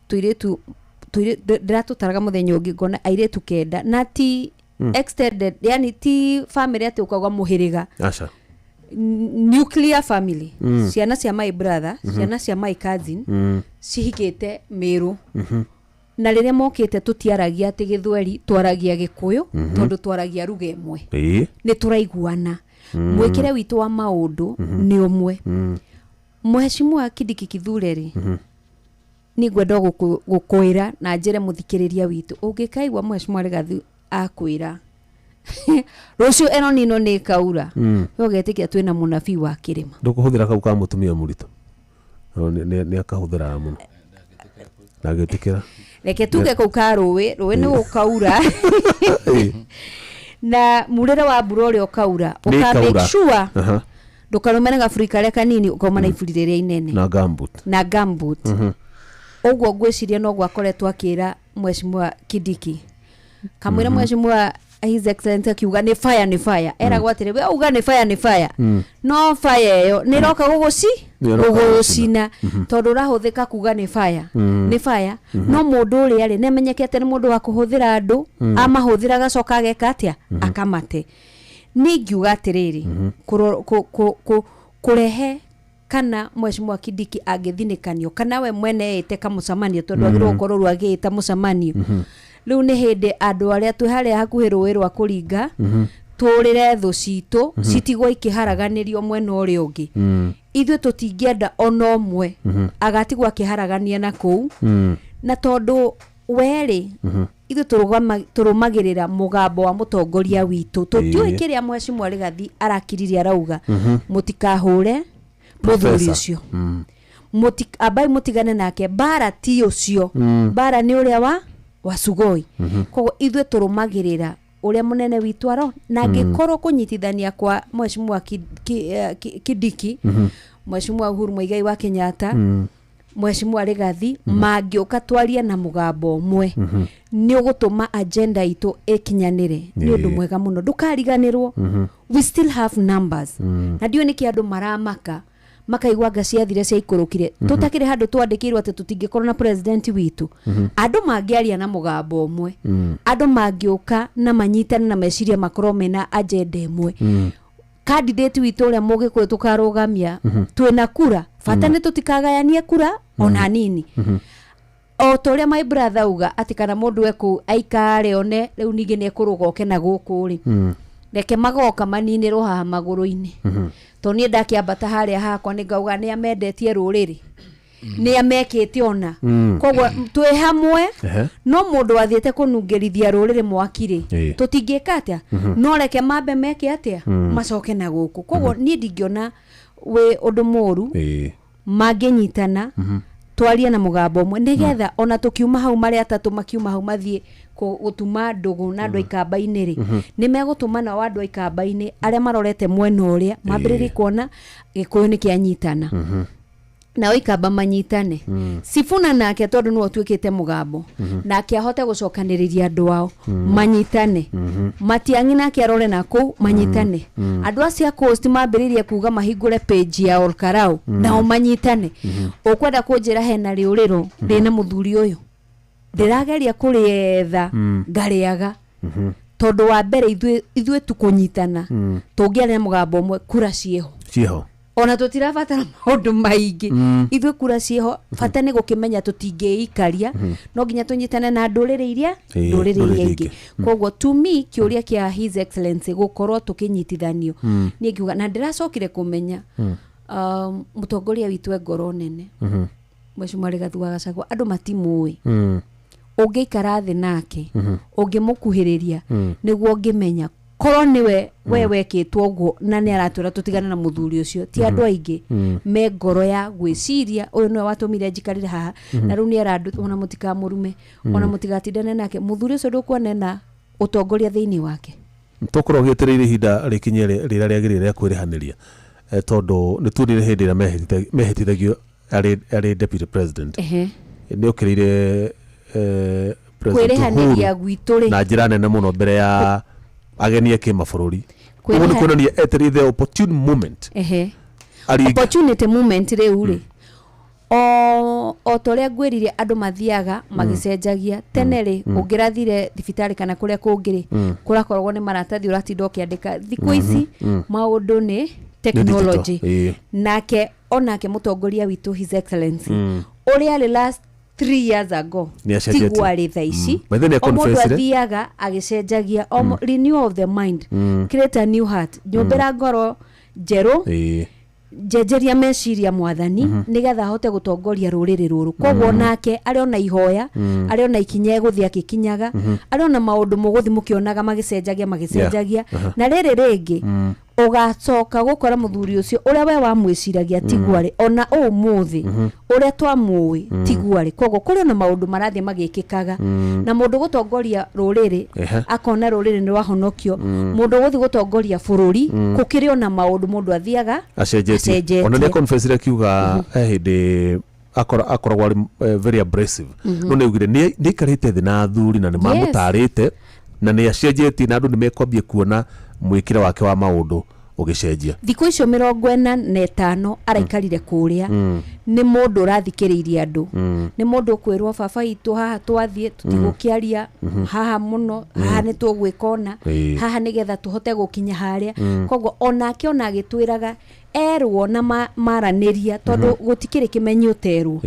tũirĩtu ndĩratũtaraga mũthenya ũngĩ ngona airĩtu 9, na ti extended, yani ti family atĩ ũkauga mũhĩrĩga, Aca. Nuclear family, ciana cia my brother, ciana cia my cousin cihikĩte Mĩrũ, na rĩrĩa mokĩte tũtiaragia atĩ Gĩthweri, twaragia Gĩkũyũ, tondũ twaragia ruga ĩmwe. Nĩ tũraiguana, mwĩkĩre witũ wa maũndũ nĩ ũmwe. Mheshimiwa Kindiki Kithure rĩ, nĩ ngwenda gũkwĩra na njĩre mũthikĩrĩria witũ, ũngĩkaigua Mheshimiwa Rigathi akwĩra rũciũ ĩno nino nĩ ĩkaura, we ũgetĩkia twĩna mũnabii wa kĩrĩma. Ndũkũhũthĩra kau ka mũtumia mũritũ? No, nĩ akahũthĩraga mũno na agĩtĩkĩra. Reke tuge kau ka rũĩ, rũĩ nĩ gũkaura, na murĩre wa mbura ũrĩa ũkaura Nĩ ũka make ĩkaura. sure ndũkarume na gaburi karĩa kanini, ũkauma na iburi rĩrĩa inene. Na gumboot. Na gumboot. Ũguo ngwĩciria noguo akoretwo akĩra Mheshimiwa Kindiki, kamwĩra Mheshimiwa His Excellency akiuga nĩ fire, nĩ fire, eragwo atĩrĩ, we auga nĩ fire, nĩ fire, no fire ĩyo nĩ ĩroka gũgũci Nĩ ĩroka. Gũgũcina, tondũ ũrahũthĩka kuga nĩ fire, nĩ fire, no mũndũ ũrĩa rĩ, nĩamenyekete nĩ mũndũ wa kũhũthĩra andũ, amahũthĩra agacoka ageka atĩa? Akamate. Niĩ ingiuga atĩrĩrĩ, kũrehe kana Mheshimiwa Kindiki angĩthinĩkanio kana we mwene ĩte kamũcemanio, tondũ agĩrĩirwo gũkorwo rĩu agĩĩta mũcemanio rĩu, nĩ hĩndĩ andũ arĩa twĩ harĩa hakuhĩ rũĩ rwa kũringa tũrĩre thũ citũ citigwo ikĩharaganĩrio mwena ũrĩa ũngĩ. Ithuĩ tũtingĩenda ona ũmwe agatigwo akĩharagania na kũu, na tondũ werĩ ithuĩ tũrũmagĩrĩra mũgambo wa mũtongoria witũ. Tũtiũĩ kĩrĩa Mheshimiwa Rigathi arakiririe arauga mũtikahũre mũthuri Professor. ũcio. Ambai mũtigane nake, mbara ti ũcio, mbara nĩ ũrĩa wa Sugoi. Koguo ithuĩ tũrũmagĩrĩra ũrĩa mũnene witũ aro, na angĩkorwo kũnyitithania kwa Mheshimiwa Kindiki, Mheshimiwa Uhuru Muigai wa Kenyatta, Mheshimiwa Rigathi mangĩũka twarie na mũgambo ũmwe, nĩ ũgũtũma agenda itũ ĩkinyanĩre. Nĩ ũndũ mwega mũno, ndũkariganĩrwo we still have numbers, na ndiũĩ nĩkĩ andũ maramaka makaigua anga ciathire ciaikũrũkire. Tũtakĩrĩ handũ twandĩkĩirwo atĩ tũtingĩkorwo na president witũ. Andũ mangĩaria na mũgambo ũmwe, andũ mangĩũka na manyitane na meciria makorwo mena agenda ĩmwe, candidate witũ ũrĩa mũgĩkũyũ tũkarũgamia twĩna kura, bata nĩ tũtikagayanie kura ona nini. O ta ũrĩa my brother uga atĩ kana mũndũ ekũu aikare one rĩu ningĩ nĩ ekũrũga oke na gũkũ rĩ, reke magoka maninĩrwo haha magũrũ-inĩ, tondũ niĩ ndakĩambata harĩa hakwa nĩ ngauga nĩ amendetie rũrĩrĩ, nĩ amekĩte ona. Koguo twĩ hamwe. No mũndũ athiĩte kũnungĩrithia rũrĩrĩ mwaki rĩ, tũtingĩka atĩa? No reke mambe meke atĩa, macoke na gũkũ. Koguo niĩ ndingĩona wĩ ũndũ mũru mangĩnyitana twarie na mũgambo ũmwe, nĩgetha ona tũkiuma hau marĩ atatũ, makiuma hau mathiĩ gũtuma ndũgũ na andũ a ikamba-inĩ rĩ, nĩ megũtũma nao andũ a ikamba-inĩ arĩa marorete mwena ũrĩa mambĩrĩrie kuona gĩkũyũ nĩ kĩanyitana, nao ikamba manyitane. Sifuna nake tondũ nĩwe ũtuĩkĩte mũgambo, nake ahote gũcokanĩrĩria andũ ao manyitane. Matiang'i nake arore na kũu manyitane. Andũ acio a Coast mambĩrĩrie kuga mahingũre page ya Olkarau, nao manyitane. Ũkwenda kũnjĩra hena rĩũrĩro rĩna mũthuri ũyũ? Ndĩrageria kũrĩetha ngarĩaga, tondũ wa mbere ithuĩ tukũnyitana, tũngĩaria na mũgambo ũmwe, kura ciĩho. Ciĩho. Ona tũtirabatara maũndũ maingĩ, ithuĩ kura ciĩho. Bata nĩ gũkĩmenya tũtingĩikaria, no nginya tũnyitane na ndũrĩrĩ iria ndũrĩrĩ iria ndũrĩrĩ ingĩ. Koguo to me, kĩũria kĩa His Excellency gũkorwo tũkĩnyitithanio, niĩ ngiuga na ndĩracokire kũmenya mũtongoria witũ e ngoro nene. Mheshimiwa Rigathi wa Gachagua, andũ matimũĩ. Ũngĩikara thĩ nake, ũngĩmũkuhĩrĩria, nĩguo ũngĩmenya korwo nĩwe we wekĩtwo ũguo, na nĩ aratwĩra tũtigane na mũthuri ũcio. Ti andũ aingĩ me ngoro ya gwĩciria ũyũ nĩwe watũmire njikarĩre haha, na rĩu nĩ arandũ. Ona mũtikamũrume, ona mũtigatindane nake, mũthuri ũcio ndũkuona ena ũtongoria thĩinĩ wake. Tũkorwo gĩetereire ihinda rĩkinye rĩrĩa rĩagĩrĩire rĩa kwĩrĩhanĩria, tondũ nĩ tuonire hĩndĩ ĩrĩa mehĩtithagio arĩ deputy president, nĩ okĩrĩire President Kwĩrĩhanĩria Uhuru gwitũ rĩ, na njĩra nene mũno mbere ya ageni a kĩmabũrũri. Ũguo nĩ kuonania etereire the opportune moment aringe. Opportunity moment rĩu rĩ, o ta ũrĩa ngwĩrire, andũ mathiaga magĩcenjagia. Tene rĩ, ũngĩrathire thibitarĩ kana kũrĩa kũngĩ rĩ, kũrakoragwo nĩ maratathi ũratinda ũkĩandĩka. Thikũ ici maũndũ nĩ technology. Nake onake mũtongoria witũ, His Excellency, ũrĩa arĩ last 3 years ago Nĩ acenjetie. tiguo arĩ thaa ici. By the way, nĩ O mũndũ aconfessire. athiaga agĩcenjagia. Renew of the mind, create a new heart, nyũmbĩra ngoro njerũ, njenjeria meciria mwathani, nĩgetha ahote gũtongoria rũrĩrĩ rũrũ. Koguo nake arĩ ona ihoya, arĩ ona ikinya egũthiĩ akĩkinyaga, arĩ ona maũndũ mũgũthiĩ mũkĩonaga magĩcenjagia magĩcenjagia. Na rĩrĩ rĩngĩ ũgacoka gũkora mũthuri ũcio ũrĩa we wamwĩciragia tiguo arĩ, ona ũmũthĩ ũrĩa twamũĩ tiguo arĩ. Koguo kũrĩ ona maũndũ marathiĩ magĩkĩkaga, na mũndũ gũtongoria rũrĩrĩ akona rũrĩrĩ nĩ rwahonokio, mũndũ gũthiĩ gũtongoria bũrũri gũkĩrĩ ona maũndũ mũndũ athiaga acenjetie. Acenjetie. Ona nĩ aconfessire akiuga he hĩndĩ akoragwo arĩ very abrasive, no nĩ augire nĩ aikarĩte thĩ na athuri na nĩ mamũtarĩte na nĩ acenjetie, na andũ nĩ mekwambia kuona mwĩkĩre wake wa maũndũ ũgĩcenjia. Thikũ icio 45 araikarire kũrĩa, nĩ mũndũ ũrathikĩrĩirie andũ, nĩ mũndũ ũkwĩrwo baba itũ haha twathiĩ tũtigũkĩaria haha mũno, haha nĩ tũgwĩka ona haha nĩgetha tũhote gũkinya harĩa. Koguo onake ona agĩtwĩraga erwo na maranĩria, tondũ gũtikĩrĩ kĩmenyi ũterwo.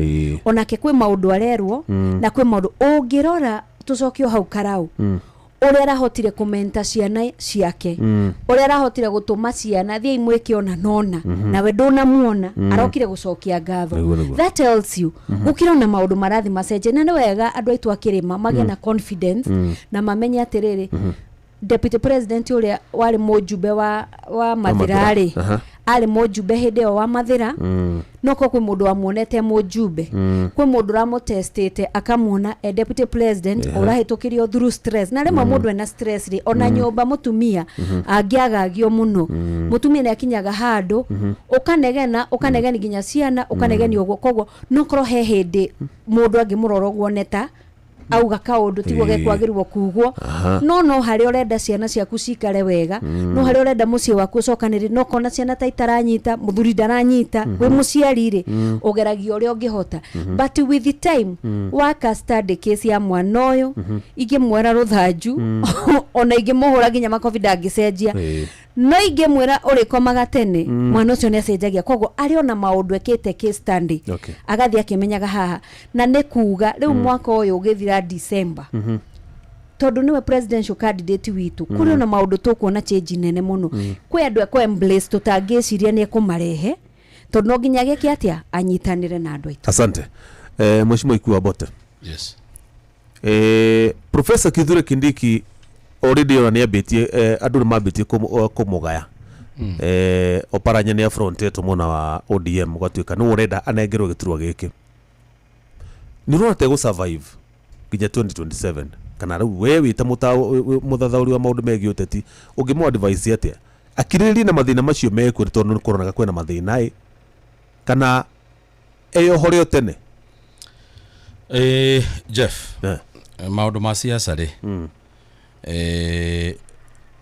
Onake kwĩ maũndũ arerwo, na kwĩ maũndũ ũngĩrora tũcoke o hau karau. Ũrĩa arahotire kũmenta ciana ciake, ũrĩa arahotire gũtũma ciana thiĩ imwĩke ona nona, nawe ndũnamuona arokire gũcokia ngatho. Nĩguo, nĩguo. That tells you gũkĩra ona maũndũ marathi macenjie, na nĩ wega andũ aitũ a kĩrĩma magĩe na confidence na mamenye atĩrĩrĩ, deputy president ũrĩa warĩ mũjumbe wa Mathĩra rĩ, arĩ mũjumbe hĩndĩ ĩyo wa Mathĩra, no ko kwĩ mũndũ wamuonete mũjumbe, kwĩ mũndũ ũramũtestĩte akamuona e deputy president ũrahĩtũkĩrio through stress. Na rĩmwe mũndũ ena stress rĩ, ona nyũmba mũtumia angĩagagio mũno, mũtumia nĩ akinyaga handũ ũkanegena, ũkanegeni nginya ciana, ũkanegenia ũguo. Koguo no korwo he hĩndĩ mũndũ angĩmũrora ũguo neta auga kaũndũ tiguo gekwagĩrĩirwo kugwo, no harĩa ũrenda ciana ciaku cikare wega, no harĩa ũrenda mũciĩ waku ũcokanĩrĩre, no kona ciana ta itaranyita, mũthuri ndaranyita, wĩ mũciari rĩ, ũgeragia ũrĩa ũngĩhota. But with the time waka study case ya mwana ũyũ, ingĩmwĩra rũthanju ona ingĩmũhũra nginya makobi ndangĩcenjia. No ingĩmwĩra ũrĩkomaga tene, mwana ũcio nĩ acenjagia. Koguo arĩ ona maũndũ ekĩte case study, agathiĩ akĩmenyaga haha, na nĩ kuga rĩu mwaka ũyũ ũgĩthira December, tondũ nĩwe presidential candidate witũ, kũrĩ ona maũndũ tũkuona change nene mũno. Kwĩ andũ ekũ embrace tũtangĩciria nĩ ekũmarehe, tondũ no nginya gĩke atĩa anyitanĩre na andũ aitũ. Asante, mheshimiwa Ikua Bote. Yes. Professor Kithure Kindiki already ona nĩ ambĩtie, andũ nĩ mambĩtie kũmũgaya. Oparanya nĩ afrontetwo mwena wa ODM, gwatuĩka nĩwe ũrenda anengerwo gĩturwa gĩkĩ. Nĩ ũrona ta egũ survive nginya 2027, kana rĩu we wĩ ta mũthathaũri wa maũndũ megiĩ ũteti, ũngĩmũ advise atĩa akirĩrĩrie na mathĩna macio mekuo, tondũ nĩ kũronaga kwĩna mathĩna ĩ, kana eyohore o tene? Jeff, maũndũ ma siasa rĩ,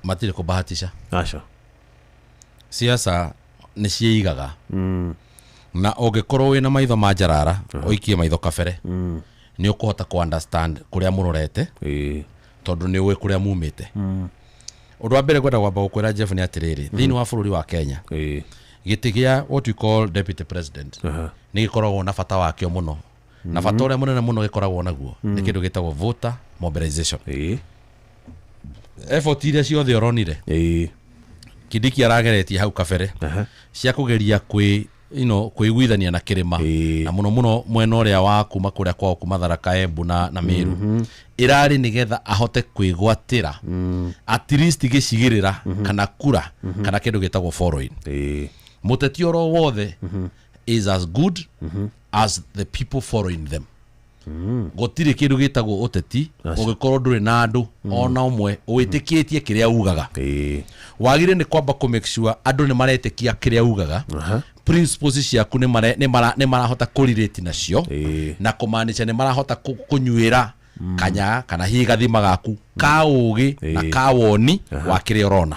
matirĩ kũbahatisha. Aca. Siasa nĩ ciĩigaga, na ũngĩkorwo wĩna maitho ma njarara, ũikie maitho kabere, nĩ ũkũhota kũ understand kũrĩa mũrorete, tondũ nĩ ũĩ kũrĩa mumĩte. Ũndũ wa mbere ngwenda kwamba gũkwĩra, Jeff, nĩ atĩrĩrĩ, thĩinĩ wa bũrũri wa Kenya, gĩtĩ gĩa what we call deputy president nĩ gĩkoragwo na bata wakĩo mũno, na bata ũrĩa mũnene mũno gĩkoragwo naguo nĩ kĩndũ gĩtagwo voter mobilization. Effort iria ciothe ũronire Kindiki arageretie hau kabere cia kũgeria kwĩ kũiguithania na kĩrĩma, na mũno mũno mwena ũrĩa wa kuma kũrĩa kwao, kuma Tharaka, Embu na Meru, ĩrarĩ nĩgetha ahote kwĩgwatĩra at least gĩcigĩrĩra kana kura kana kĩndũ gĩtagwo following. Mũteti oro wothe is as good as the people following them. Gũtirĩ kĩndũ gĩtagwo ũteti ũngĩkorwo ndũrĩ na andũ ona ũmwe wĩtĩkĩtie kĩrĩa ugaga. Wagĩrĩire nĩ kwamba kũ make sure andũ nĩ maretĩkia kĩrĩa ugaga, principles ciaku nĩ marahota kũrelate nacio, na kũmaanisha nĩ marahota kũnyuĩra kanya kana hihi gathima gaku ka ũgĩ na ka woni wa kĩrĩa ũrona.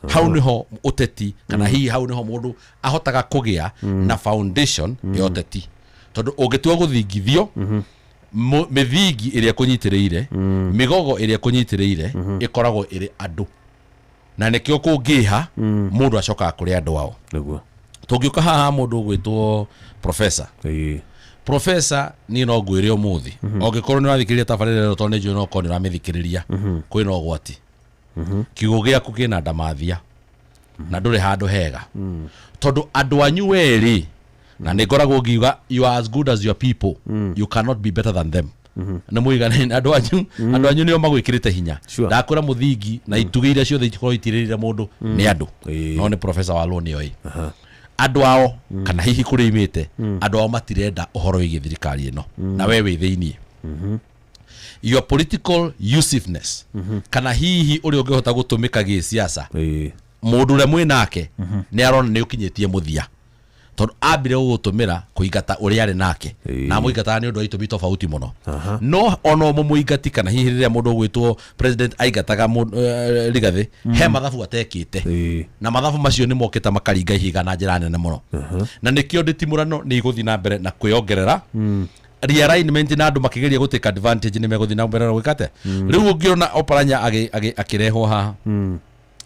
Hau niho ũteti, kana hihi hau niho mũndũ ahotaga kũgĩa na foundation ya ũteti, tondũ ũngĩtua gũthingithio, mĩthingi ĩrĩa ĩkũnyitĩrĩire, mĩgogo ĩrĩa ĩkũnyitĩrĩire ĩkoragwo ĩrĩ andũ, na nĩkĩo kũngĩha mũndũ acokaga kũrĩ andũ ao. Tũngĩũka haha, mũndũ ũgwĩtwo professor, professor, niĩ no ngwĩre ũmũthĩ, ũngĩkorwo nĩ ũrathikĩrĩria tabarĩra ĩno, tondũ nĩ njũĩ no ũkorwo nĩ ũramĩthikĩrĩria, kwĩna ũgwati. Kiugo gĩaku kĩna ndamathia na ndũrĩ handũ hega, tondũ andũ anyu werĩ, na nĩ ngoragwo ngiuga, you are as good as your people, you cannot be better than them. Nĩ mũiganaine, andũ anyu, andũ anyu nĩo magwĩkĩrĩte hinya. Ndakwĩra mũthingi na itugĩ iria ciothe ikorwo itirĩrĩire mũndũ nĩ andũ. No nĩ professor wa law, nĩoĩ andũ ao, kana hihi kũrĩa imĩte andũ ao matirenda ũhoro wĩgiĩ thirikari ĩno, na we wĩ thĩiniĩ. Your political usefulness, kana hihi ũrĩa ũngĩhota gũtũmĩka gĩsiasa, mũndũ ũrĩa mwĩ nake nĩ arona nĩ ũkinyĩtie mũthia, tondũ ambire gũgũtũmĩra kũingata ũrĩa arĩ nake, na amũingataga nĩ ũndũ wa itũmi tofauti mũno. No ona mũmũingati, kana hihi rĩrĩa mũndũ ũgwĩtwo president aingataga Rigathĩ, he mathabu atekĩte, na mathabu macio nĩ mokĩte makaringa ihiga na njĩra nene mũno, na nĩkĩo ndĩtimũrano nĩ igũthiĩ na mbere na kwĩongerera realignment, na andũ makĩgeria gũ take advantage nĩ megũthiĩ na mbere na gwĩka atĩa. Rĩu ũngĩona Oparanya akĩrehwo haha,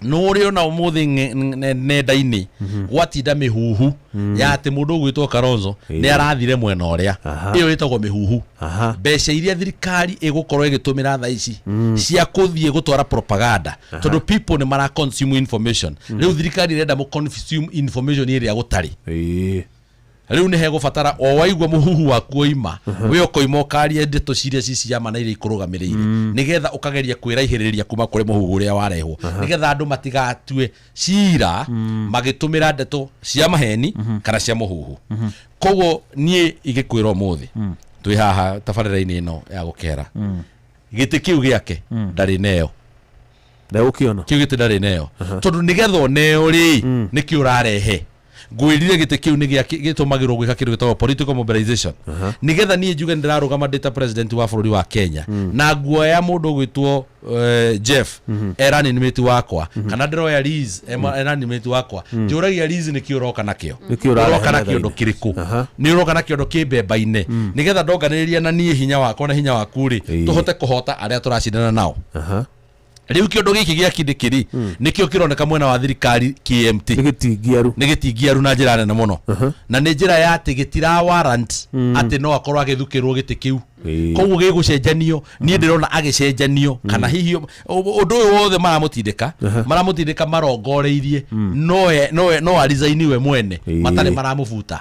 No ũrĩ ona ũmũthĩ nenda-inĩ gwatinda mĩhuhu ya atĩ mũndũ ũgwĩtwo Kalonzo nĩ arathire mwena ũrĩa. Ĩyo ĩtagwo mĩhuhu. Mbeca iria thirikari ĩgũkorwo ĩgĩtũmĩra thaa ici cia kũthiĩ gũtwara propaganda, tondũ people nĩ mara consume information, rĩu thirikari ĩrenda mũ consume information ĩrĩa gũtarĩ. Rĩu nĩ hegũbatara o waigua mũhuhu waku oima, we ũkoima ũkaria ndeto ciria ci cia ma na iria ikũrũgamĩrĩire, nĩgetha ũkageria kwĩraihĩrĩria kuma kũrĩ mũhuhu ũrĩa warehwo, nĩgetha andũ matigatue cira magĩtũmĩra ndeto cia maheni kana cia mũhuhu. Koguo niĩ ingĩkwĩra ũmũthĩ twĩ haha tabarĩra-inĩ ĩno ya gũkera, gĩtĩ kĩu gĩake ndarĩ neo. Ndegũkĩona. Kĩu gĩtĩ ndarĩ neo, tondũ nĩgetha ũneo rĩ, nĩkĩ ũrarehe? Ngwĩrire gĩtĩ kĩu nĩ gĩa gĩtũmagĩrwo gwĩka kĩndũ gĩtagwo political mobilization, nĩgetha niĩ njuge nĩndĩrarũgama ndĩ ta president wa bũrũri wa Kenya na nguoya mũndũ ũgwĩtwo Jeff e running mate wakwa, kana ndĩroya Liz e running mate wakwa. Njũragia Liz, nĩkĩ ũroka nakĩo? Nĩkĩ ũrarehe Ũroka na kĩondo metha-inĩ? kĩrĩkũ? Nĩ ũroka na kĩondo kĩmbemba-inĩ, nĩgetha ndonganĩrĩria na niĩ hinya wakwa na hinya waku rĩ, tũhote kũhota arĩa tũracindana nao. Rĩu kĩondo gĩkĩ gĩa Kindiki rĩ, nĩkĩo kĩroneka mwena wa thirikari KMT. Nĩ gĩtingiaru. Nĩ gĩtingiaru na njĩra nene mũno, na nĩ njĩra ya atĩ gĩtira warrant atĩ no akorwo agĩthukĩrwo gĩtĩ kĩu. Koguo gĩgũcenjanio, niĩ ndĩrona agĩcenjanio, kana hihi ũndũ ũyũ wothe maramũtindĩka marongoreirie no arizaini we mwene matarĩ maramũbuta,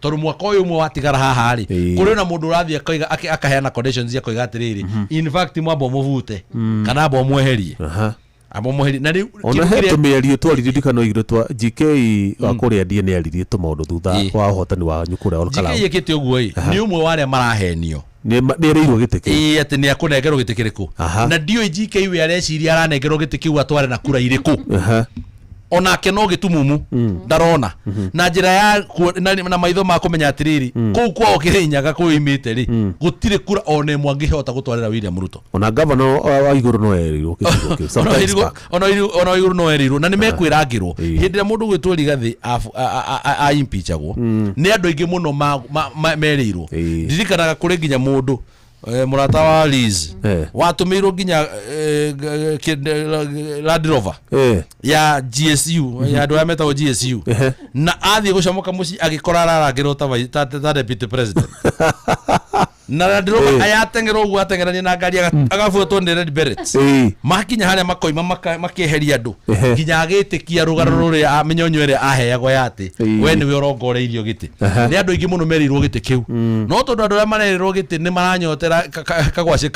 tondũ mwaka ũyũ ũmwe watigara haha rĩ, kũrĩ ona mũndũ ũrathiĩ akoiga akaheana conditions, akoiga atĩrĩrĩ, in fact mwamba mũbute kana amba ũmweherie, amba ũmweherie, na rĩu ona kĩndũ he kĩrĩa- tũmĩario twaririe, ndikana oigire twa GK wa kũrĩa ndie nĩ aririe tũmaũndũ thutha wa ũhotani wanyu kũrĩa GK Olkalau. ĩkĩte ũguo ĩ, nĩ ũmwe wa arĩa marahenio. Nĩ erĩirwo gĩtĩ kĩu. Ĩĩ, atĩ nĩ akũnengerwo gĩtĩ kĩrĩkũ? Na ndiũĩ GK we areciria aranengerwo gĩtĩ kĩu atware na kura irĩkũ. Onake no gĩtumumu ndarona na njĩra ya na maitho ma kũmenya atĩrĩrĩ, kũu kwao Kĩrĩnyaga kũu oimĩte rĩ, gũtirĩ kura ona ĩmwe angĩhota gũtwarĩra William Ruto. Ona gavana wa igũrũ no erĩirwo gĩcigo kĩu sometimes back. Ona igũrũ no erĩirwo na nĩ mekwĩrangĩrwo. Hĩndĩ ĩrĩa mũndũ gwĩtwo Rigathĩ aimpeachagwo, nĩ andũ aingĩ mũno merĩirwo. Ndirikanaga kũrĩ nginya mũndũ mũrata wa Liz watũmĩirwo nginya Land Rover ya GSU, ya andũ arĩa metagwo GSU, na athiĩ gũcomoka mũciĩ agĩkora ararangĩrwo ta deputy president na Land Rover. Ayateng'era ũguo ateng'erania na ngari agabuatwo nĩ red berets. Makinya harĩa makoima makeheria andũ nginya agĩtĩkia rũgano rũrĩa mĩnyonyo ĩrĩa aheagwo ya atĩ we nĩwe ũrongoreirio gĩtĩ. Nĩ andũ aingĩ mũno merirwo gĩtĩ kĩu, no tondũ andũ arĩa marerirwo gĩtĩ nĩ maranyotera kagwacĩ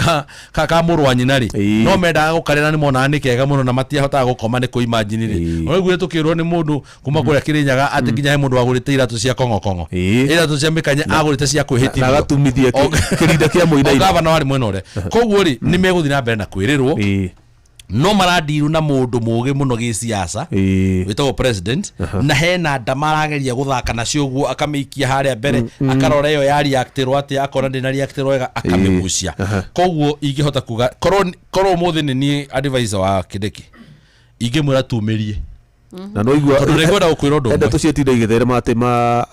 ka mũrũ wa nyina rĩ, no mendaga gũkarĩra, nĩ monaga nĩ kega mũno na matiahotaga gũkoma nĩ kũimagine rĩ. Ũraiguire tũkĩrwo nĩ mũndũ kuma kũrĩa Kĩrĩnyaga atĩ nginya he mũndũ wagũrĩte iratũ cia kong'okong'o, iratũ cia mĩkanye, agũrĩte cia Na kwĩhĩtithio. agatumithia kĩrinda kĩa mũinaina. Gavana warĩ mwena ũrĩa. Koguo rĩ, nĩ megũthiĩ na mbere na kwĩrĩrwo, no marandiru na mũndũ mũgĩ mũno gĩsiasa wĩtagwo president, na hena nda marageria gũthaka nacio ũguo, akamĩikia harĩa mbere, akarora ĩyo ya reactĩrwo atĩa, akona ndĩna reactĩrwo wega, akamĩgucia. Koguo ingĩhota kuga korwo ũmũthĩ nĩ niĩ advisor wa Kindiki, ingĩmwĩra tumĩrie, Na no igua tondũ nĩngwenda gũkwĩra ũndũ enda ũmwe. tũciĩtinda igĩtherema atĩ ma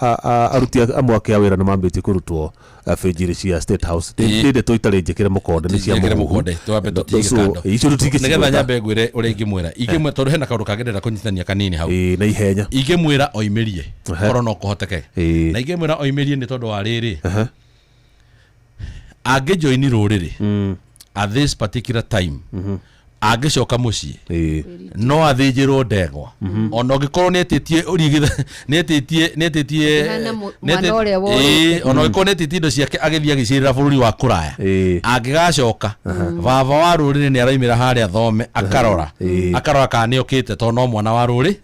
aruti amwe ake a wĩra nĩ mambĩtie kũrutwo benji cia State House. Nĩ ndeto itarĩ njĩkĩre mũkonde, nĩ cia Njĩkĩre mũhuhu. mũkonde, twambe tũtige So, kando. icio tũtingĩcigweta. Nĩgetha nyambe ngwĩre ũrĩa ingĩmwĩra, tondũ hena kaũndũ kangĩ ndĩrenda kũnyitithania kanini hau. Ĩĩ, na ihenya. Ingĩmwĩra oimĩrie korwo no kũhoteke, na ingĩmwĩra oimĩrie nĩ tondũ wa rĩrĩ, angĩjoini rũrĩrĩ at this particular time, angĩcoka mũciĩ, no athĩnjĩrwo ndegwa ona ũngĩkorwo nĩetĩtie ũrigitha nĩetĩtie nĩetĩtie Akĩheana mwana ũrĩa worĩte. Ĩĩ, ona ũngĩkorwo nĩetĩtie indo ciake agĩthiĩ agĩcirĩra bũrũri wa kũraya, angĩgacoka, baba wa rũrĩrĩ nĩ araimĩra harĩa thome, akarora akarora kana nĩ okĩte, tondũ no mwana wa rũrĩ.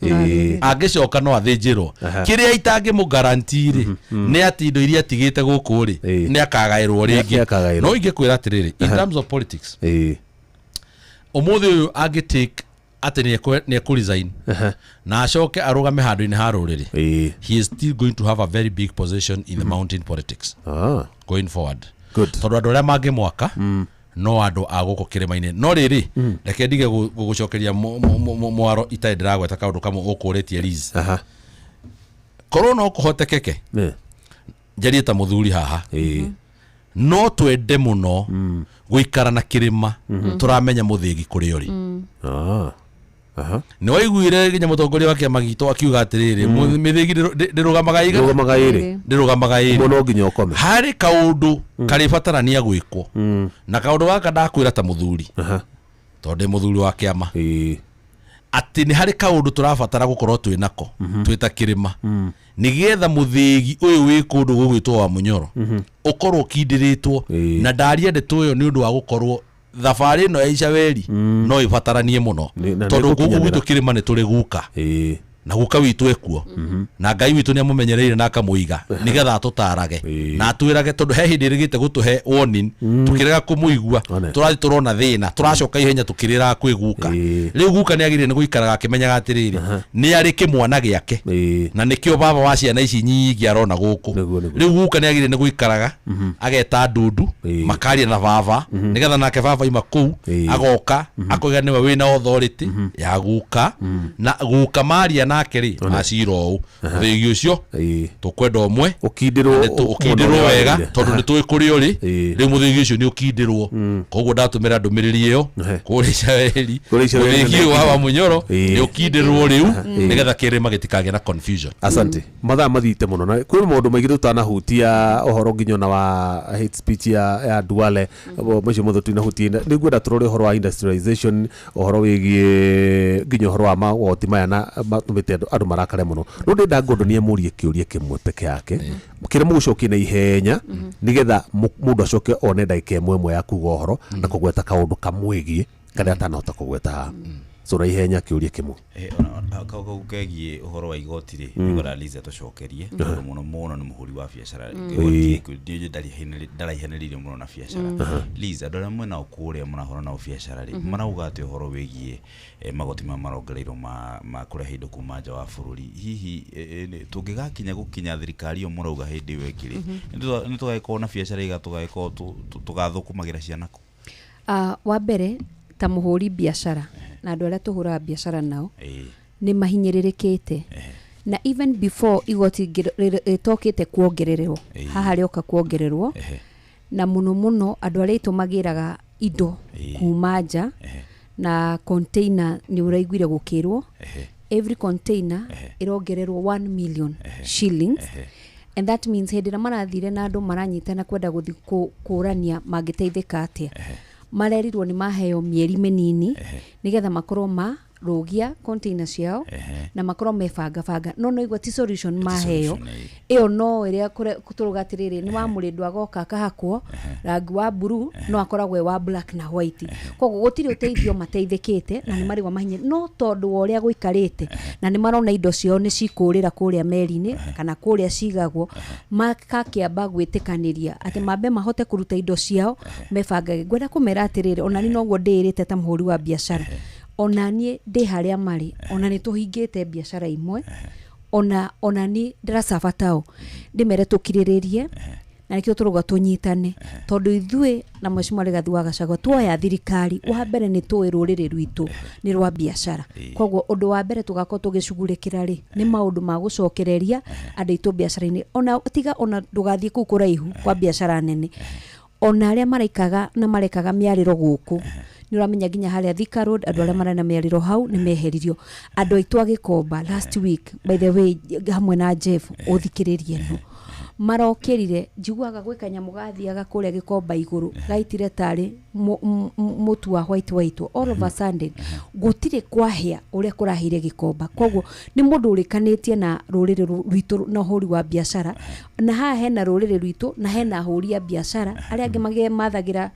Angĩcoka no athĩnjĩrwo. Kĩrĩa itangĩmũ rĩ, nĩ atĩ indo iria atigĩte gũkũ rĩ, nĩ akagaĩrwo rĩngĩ. Nĩ akagaĩrwo. No ingĩkwĩra atĩrĩrĩ, in terms of politics, ũmũthĩ ũyũ angĩtake atĩ nĩ ekũ na acoke arũgame handũ-inĩ ha rũrĩrĩ, he is still going to have a very big position in the mountain politics going forward, tondũ andũ arĩa mangĩmwaka no andũ a gũkũ kĩrĩma-inĩ. No rĩrĩ, reke ndige gũgũcokeria mwaro itarĩ ndĩragweta kaũndũ kamwe ũkũrĩtie Liz. Korwo no kũhotekeke, njarie ta mũthuri haha, no twende mũno gũikara na kĩrĩma tũramenya mũthĩgi kũrĩa ũrĩ. Nĩ waiguire nginya mũtongoria wa kĩama gitũ akiuga atĩrĩrĩ, mĩthĩgi ndĩrũgamaga igana, Rũgamaga ĩrĩ. Ndĩrũgamaga ĩrĩ. Mũno nginya ũkome. Harĩ kaũndũ karĩbatarania gwĩkwo, na kaũndũ gaka ndakwĩra ta mũthuri, tondũ ndĩ mũthuri wa kĩama, atĩ nĩ harĩ kaũndũ tũrabatara gũkorwo twĩ nako twĩ ta kĩrĩma, nĩgetha mũthĩgi ũyũ wĩ kũndũ gũgwĩtwo wa Mũnyoro ũkorwo ũkindĩrĩtwo. Na ndaria ndeto ĩyo nĩ ũndũ wa gũkorwo thabarĩ ĩno ya Icaweri no ĩbataranie mũno, Na tondũ gũkũ nĩĩgũkinyanĩra. gwitũ kĩrĩma nĩ tũrĩ guka, na guka witũ ekuo, na Ngai witũ nĩ amũmenyereire na akamũiga nĩgetha atũtarage na atwĩrage, tondũ he hĩndĩ ĩrĩgĩte gũtũhe warning, tũkĩrega kũmũigua. One. Tũrathiĩ tũrona thĩna, tũracoka ihenya tũkĩrĩraga kwĩ guka. Rĩu guka nĩ agĩrĩire nĩ gũikaraga akĩmenyaga atĩrĩrĩ, nĩ arĩ kĩmwana gĩake, na nĩkĩo baba wa ciana ici nyingĩ arona gũkũ. Nĩguo, nĩguo. Rĩu guka nĩ agĩrĩire nĩ gũikaraga ageta ndundu, makaria na baba, nĩgetha nake baba ima kũu agoka akoiga nĩwe wĩna authority ya guka, na guka maria nake rĩ acira ũũ mũthĩgi ũcio tũkwenda ũmwe Ũkindĩrwo. Ũkindĩrwo wega, tondũ nĩ tũĩ kũrĩa ũrĩ. Rĩu mũthĩgi ũcio nĩ ũkindĩrwo, koguo ndatũmĩra ndũmĩrĩri ĩyo kũrĩa Icaweri, Kũrĩa Icaweri. mũthĩgi ũyũ wa Wamunyoro nĩ ũkindĩrwo rĩu, nĩgetha kĩrĩma gĩtikagĩe na confusion. Asante. Mathaa mathiĩte mũno na kwĩ maũndũ maingĩ tũtanahutia, ũhoro nginya ona wa hate speech ya Duale, macio mothe tũinahutia. Nĩ ngwenda tũrore ũhoro wa industrialization, ũhoro wĩgiĩ nginya ũhoro wa magoti maya na matũmĩte andũ marakare mũno. No ndĩrenda Ngondo nĩ amũrie kĩũria kĩmwe peke yake kĩrĩa mũgũcokia na ihenya, nĩgetha mũndũ acoke one ndagĩka ĩmwe ĩmwe ya kuga ũhoro na kũgweta kaũndũ kamwĩgiĩ karĩa atanahota kũgweta haha. So na ihenya, kĩũria kĩmwe. Kau kegiĩ ũhoro wa igoti rĩ, nĩngwenda Liz atũcokerie, tondũ mũno mũno nĩ mũhũri wa biacara. Igoti ndiũĩ ndaraihanĩrĩirie mũno na biacara. Liz, andũ arĩa mwĩnao kũrĩa mũrahũra nao biacara rĩ, marauga atĩ ũhoro wĩgiĩ magoti maya marongereirwo ma kũrehe indo kuma nja wa bũrũri, hihi tũngĩgakinya gũkinya thirikari ĩyo mũrauga hĩndĩ ĩyo ĩngĩ rĩ, nĩ tũgagĩkorwo na biacara iga tũgagĩkorwo tũgathũkũmagĩra ciana kũ? Wa mbere, ta mũhũri biacara na andũ arĩa tũhũraga biacara nao nĩ mahinyĩrĩrĩkĩte, na even before igoti rĩtokĩte kuongererwo, haha rĩoka kuongererwo, na mũno mũno andũ arĩa aitũ magĩraga indo kuma nja na container, nĩ ũraiguire gũkĩrwo every container ĩrongererwo 1 million shillings, and that means hĩndĩ ĩrĩa marathire na andũ maranyitana kwenda gũthiĩ kũrania mangĩteithĩka atĩa, marerirwo nĩ maheo mĩeri mĩnini nĩgetha makorwo marũgia container ciao na makorwo mebangabanga, no igua ti solution maheo. Solution, Ĩyo no ĩrĩa tũrauga atĩrĩrĩ, nĩ wa mũrĩndũ agoka akahakwo rangi wa blue, no akoragwo e wa black na white, koguo gũtirĩ ũteithio mateithĩkĩte na nĩ marigwa mahinye, no tondũ wa ũrĩa gũikarĩte na nĩ marona indo ciao nĩ cikũrĩra kũrĩa meri-inĩ kana kũrĩa cigagwo, makakĩamba gwĩtĩkanĩria atĩ mambe mahote kũruta indo ciao mebangage. Ngwenda kũmera atĩrĩrĩ, ona niĩ noguo ndĩĩrĩte ta mũhũri wa biacara, ona niĩ ndĩ harĩa marĩ, ona nĩ tũhingĩte biacara imwe, ona niĩ ndĩracaba tao ndĩmere tũkirĩrĩrie, na nĩkĩo tũrauga tũnyitane, tondũ ithuĩ na Mheshimiwa Rigathi wa Gachagua tuoya thirikari, wa mbere nĩ tũĩ rũrĩrĩ rwitũ nĩ rwa biacara, koguo ũndũ wa mbere tũgakorwo tũgĩcugurĩkĩra rĩ nĩ maũndũ ma gũcokereria andũ aitũ biacara-inĩ. Ona tiga ona ndũgathiĩ kũu kũraihu kwa biacara nene, ona arĩa maraikaga na marekaga mĩarĩro gũkũ, nĩ ũramenya nginya harĩa Thika Road andũ arĩa marĩ na mĩarĩro hau nĩ meheririo. Andũ aitũ a Gĩkomba last week, by the way, hamwe na Jeff ũthikĩrĩrie, no marokĩrire, njiguaga gwĩ kanyamũ gathiaga kũrĩa Gĩkomba igũrũ gaitire tarĩ mũtu wa white white. All of a sudden gũtirĩ kwahĩa ũrĩa kũrahĩire Gĩkomba, koguo nĩ mũndũ ũrĩkanĩtie na rũrĩrĩ rwitũ na ũhũri wa biacara, na haha hena rũrĩrĩ rwitũ na hena ahũri a biacara arĩa angĩ mathagĩra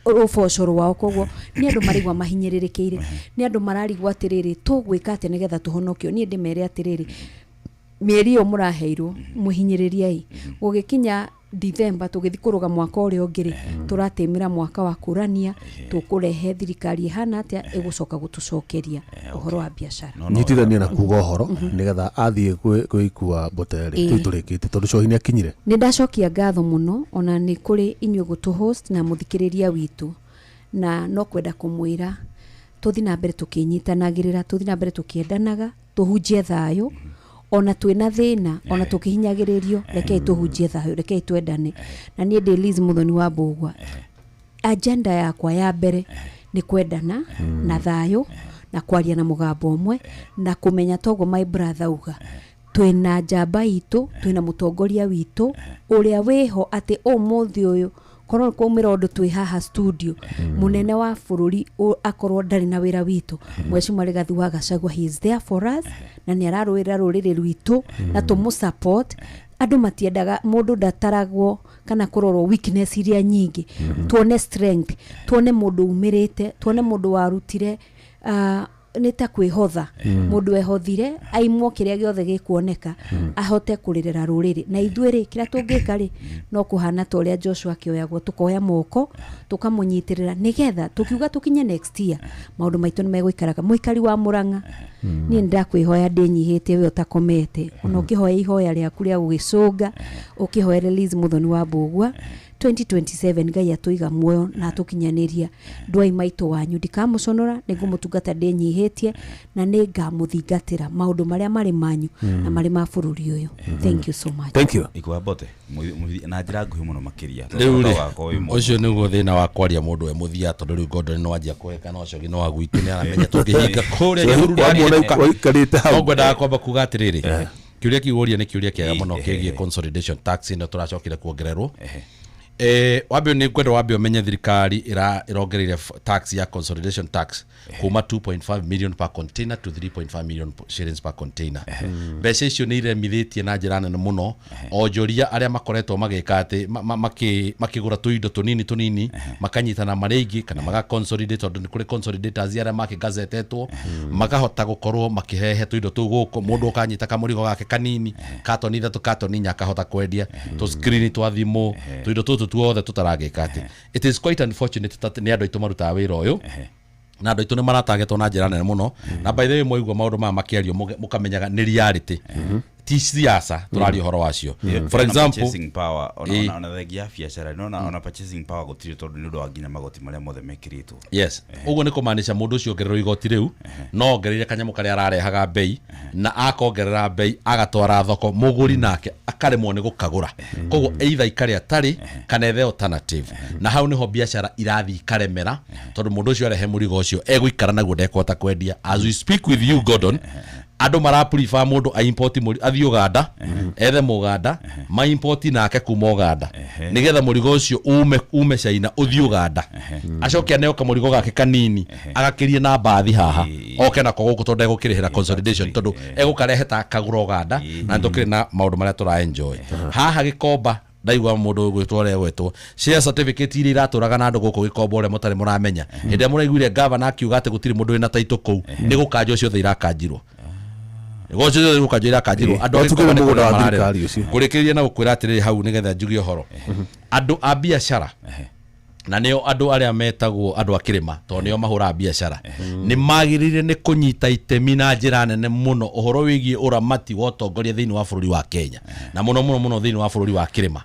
rũboco rwao, koguo nĩ andũ marigwa mahinyĩrĩrĩkĩire, nĩ andũ mararigwo atĩrĩrĩ, tũgwĩka atĩa nĩgetha tũhonokio? Niĩ ndĩmere atĩrĩrĩ, mĩeri ĩyo mũraheirwo mwĩhinyĩrĩriei, gũgĩkinya Dithemba tũgĩthiĩ kũrũga mwaka ũrĩa ũngĩ rĩ, tũratĩmĩra mwaka wa kũrania tũkũrehe thirikari ĩhana atĩa ĩgũcoka gũtũcokeria ũhoro wa biacara. Nyitithania na kuga ũhoro nĩgetha athiĩ kwĩikua mbote rĩ, tũi tũrĩkĩtie tondũ cohi nĩ akinyire. Nĩ ndacokia ngatho mũno ona nĩ kũrĩ inyuĩ gũtũ host na mũthikĩrĩria witũ, na no kwenda kũmwĩra tũthiĩ na mbere tũkĩnyitanagĩrĩra, tũthiĩ na mbere tũkĩendanaga, tũhunjie thayũ ona twĩna thĩna, ona tũkĩhinyagĩrĩrio, rekei tũhunjie thayũ, rekei twendane. Na niĩ ndĩ Liz Muthoni wa Mbũgua, agenda yakwa ya mbere nĩ kwendana na thayũ. Na kwaria na mũgambo ũmwe na kũmenya toguo my brother uga twĩna njamba itũ, twĩna mũtongoria witũ ũrĩa wĩho atĩ ũmũthĩ ũyũ korwo kwaumĩra ũndũ twĩ haha studio, mũnene wa bũrũri akorwo ndarĩ na wĩra witũ, Mheshimiwa Rigathi wa Gachagua, he is there for us na nĩ ararũĩra rũrĩrĩ rwitũ na tũmũ support. Andũ matiendaga mũndũ ndataragwo kana kũrorwo weakness iria nyingĩ, tuone strength, tuone mũndũ umĩrĩte, tuone mũndũ warutire nĩ ta kwĩhotha, mũndũ ehothire aimwo kĩrĩa gĩothe gĩkuoneka ahote kũrĩrĩra rũrĩrĩ. Na ithuĩ rĩ, kĩrĩa tũngĩka rĩ, no kũhana ta ũrĩa Joshua akĩoyagwo, tũkoya moko tũkamũnyitĩrĩra nĩgetha tũkiuga tũkinye next year maũndũ maitũ nĩ megũikaraga. Mũikari wa Mũrang'a, niĩ nĩ ndakwĩhoya ndĩnyihĩtie we ũtakomete, ona ũkĩhoya ihoya rĩaku rĩa gũgĩcũnga, ũkĩhoere Liz Muthoni wa Mbũgua 2027 Ngai atũiga muoyo na atũkinyanĩria ndwai maitũ wanyu, ndikamũconora, nĩngũmũtungata ndĩnyihĩtie na nĩngamũthingatĩra maũndũ marĩa marĩ manyu na marĩ ma bũrũri ũyũ. Thank you so much. Thank you. Ikwambote na njĩra nguhĩ mũno makĩria. Rĩu rĩ, Wako wĩ mũno. Ũcio nĩguo thĩna wa kwaria mũndũ e mũthia, tondũ rĩu Gordon nĩ wanjia kũheka na ũcio nĩ wa gwitũ nĩ aramenya tũngĩhinga kũrĩa Nyahururu Wamwona ndarĩka. waikarĩte No hau. ngwendaga kwamba kuga atĩrĩrĩ, kĩũria kĩu ũria nĩ kĩũria kĩega mũno kĩgiĩ Ehe. consolidation tax ĩno tũracokire kuongererwo. Wambe nĩ ngwenda wambe ũmenye thirikari ĩrongereire tax ya consolidation tax kuma 2.5 million per container to 3.5 million shillings per container. Mbeca icio nĩ iremithĩtie na njĩra nene mũno onjoria arĩa makoretwo magĩka atĩ makĩgũra tũindo tũnini tũnini makanyitana marĩ aingĩ kana maga consolidate, tondũ nĩ kũrĩ consolidators arĩa makĩgazetetwo makahota gũkorwo makĩrehe tũindo tũu gũkũ. Mũndũ ũkanyita kamũrigo gake kanini, katoni 3, katoni 4, akahota kwendia tũ screen twa thimũ, tũindo tũtũ tuothe tũtaragĩka atĩ. It is quite unfortunate that nĩ andũ aitũ marutaga wĩra ũyũ na andũ aitũ nĩ maratagetwo na njĩra nene mũno. Na by the way, mwaigua maũndũ maya makĩario mũkamenyaga nĩ reality, ti siasa tũraria ũhoro wacio. For Ona example, purchasing power, ona thengia ya biacara nona ona purchasing power gũtirĩ, tondũ nĩ ũndũ wa nginya magoti marĩa mothe mekĩrĩtwo. Yes, ũguo nĩ kũmaanisha mũndũ ũcio ongererwo igoti rĩu no ongereire kanyamũ karĩa ararehaga bei, na akongerera bei agatwara thoko, mũgũri nake akaremwo nĩ gũkagũra. Koguo either ikare atarĩ kana ethe alternative, na hau nĩho biacara irathiĩ ikaremera, tondũ mũndũ ũcio arehe mũrigo ũcio egũikara naguo ndekũhota kwendia. As we speak with you, Gordon, andũ mara prefer mũndũ aimport athiĩ Uganda, ethe mũganda maimport nake kuma Uganda, nĩgetha mũrigo ũcio ume China ũthiĩ Uganda, acoke aneo kamũrigo gake kanini agakĩrie na mbathi haha oke nako gũkũ, tondũ ndegũkĩrĩhĩra consolidation, tondũ egũkarehe ta kagũra Uganda. Na nĩtũkĩrĩ na maũndũ marĩa tũra enjoy haha Gĩkomba. Ndaigua mũndũ ũgwĩtwo ũrĩa egwĩtwo share certificate iria iratũraga na andũ gũkũ Gĩkomba ũrĩa mũtarĩ mũramenya. Hĩndĩ ĩrĩa mũraiguire gavana akiuga atĩ gũtirĩ mũndũ wĩna taitũ kũu, nĩ gũkanjwo ciothe irakanjirwo, gũcio gũkanjwo irakanjirwo. Andũ a Watuge Gĩkomba nĩ mũgũnda kũrĩra wa mararĩra. thirikari ũcio. Ngũrĩkĩrĩria na gũkwĩra atĩrĩrĩ hau nĩgetha njuge ũhoro, andũ a biacara na nĩo andũ arĩa metagwo andũ a kĩrĩma, tondũ nĩo mahũraga biacara, nĩ magĩrĩire nĩ kũnyita itemi na njĩra nene mũno ũhoro wĩgiĩ ũramati wa ũtongoria thĩinĩ wa bũrũri wa Kenya, na mũno mũno mũno thĩinĩ wa bũrũri wa kĩrĩma,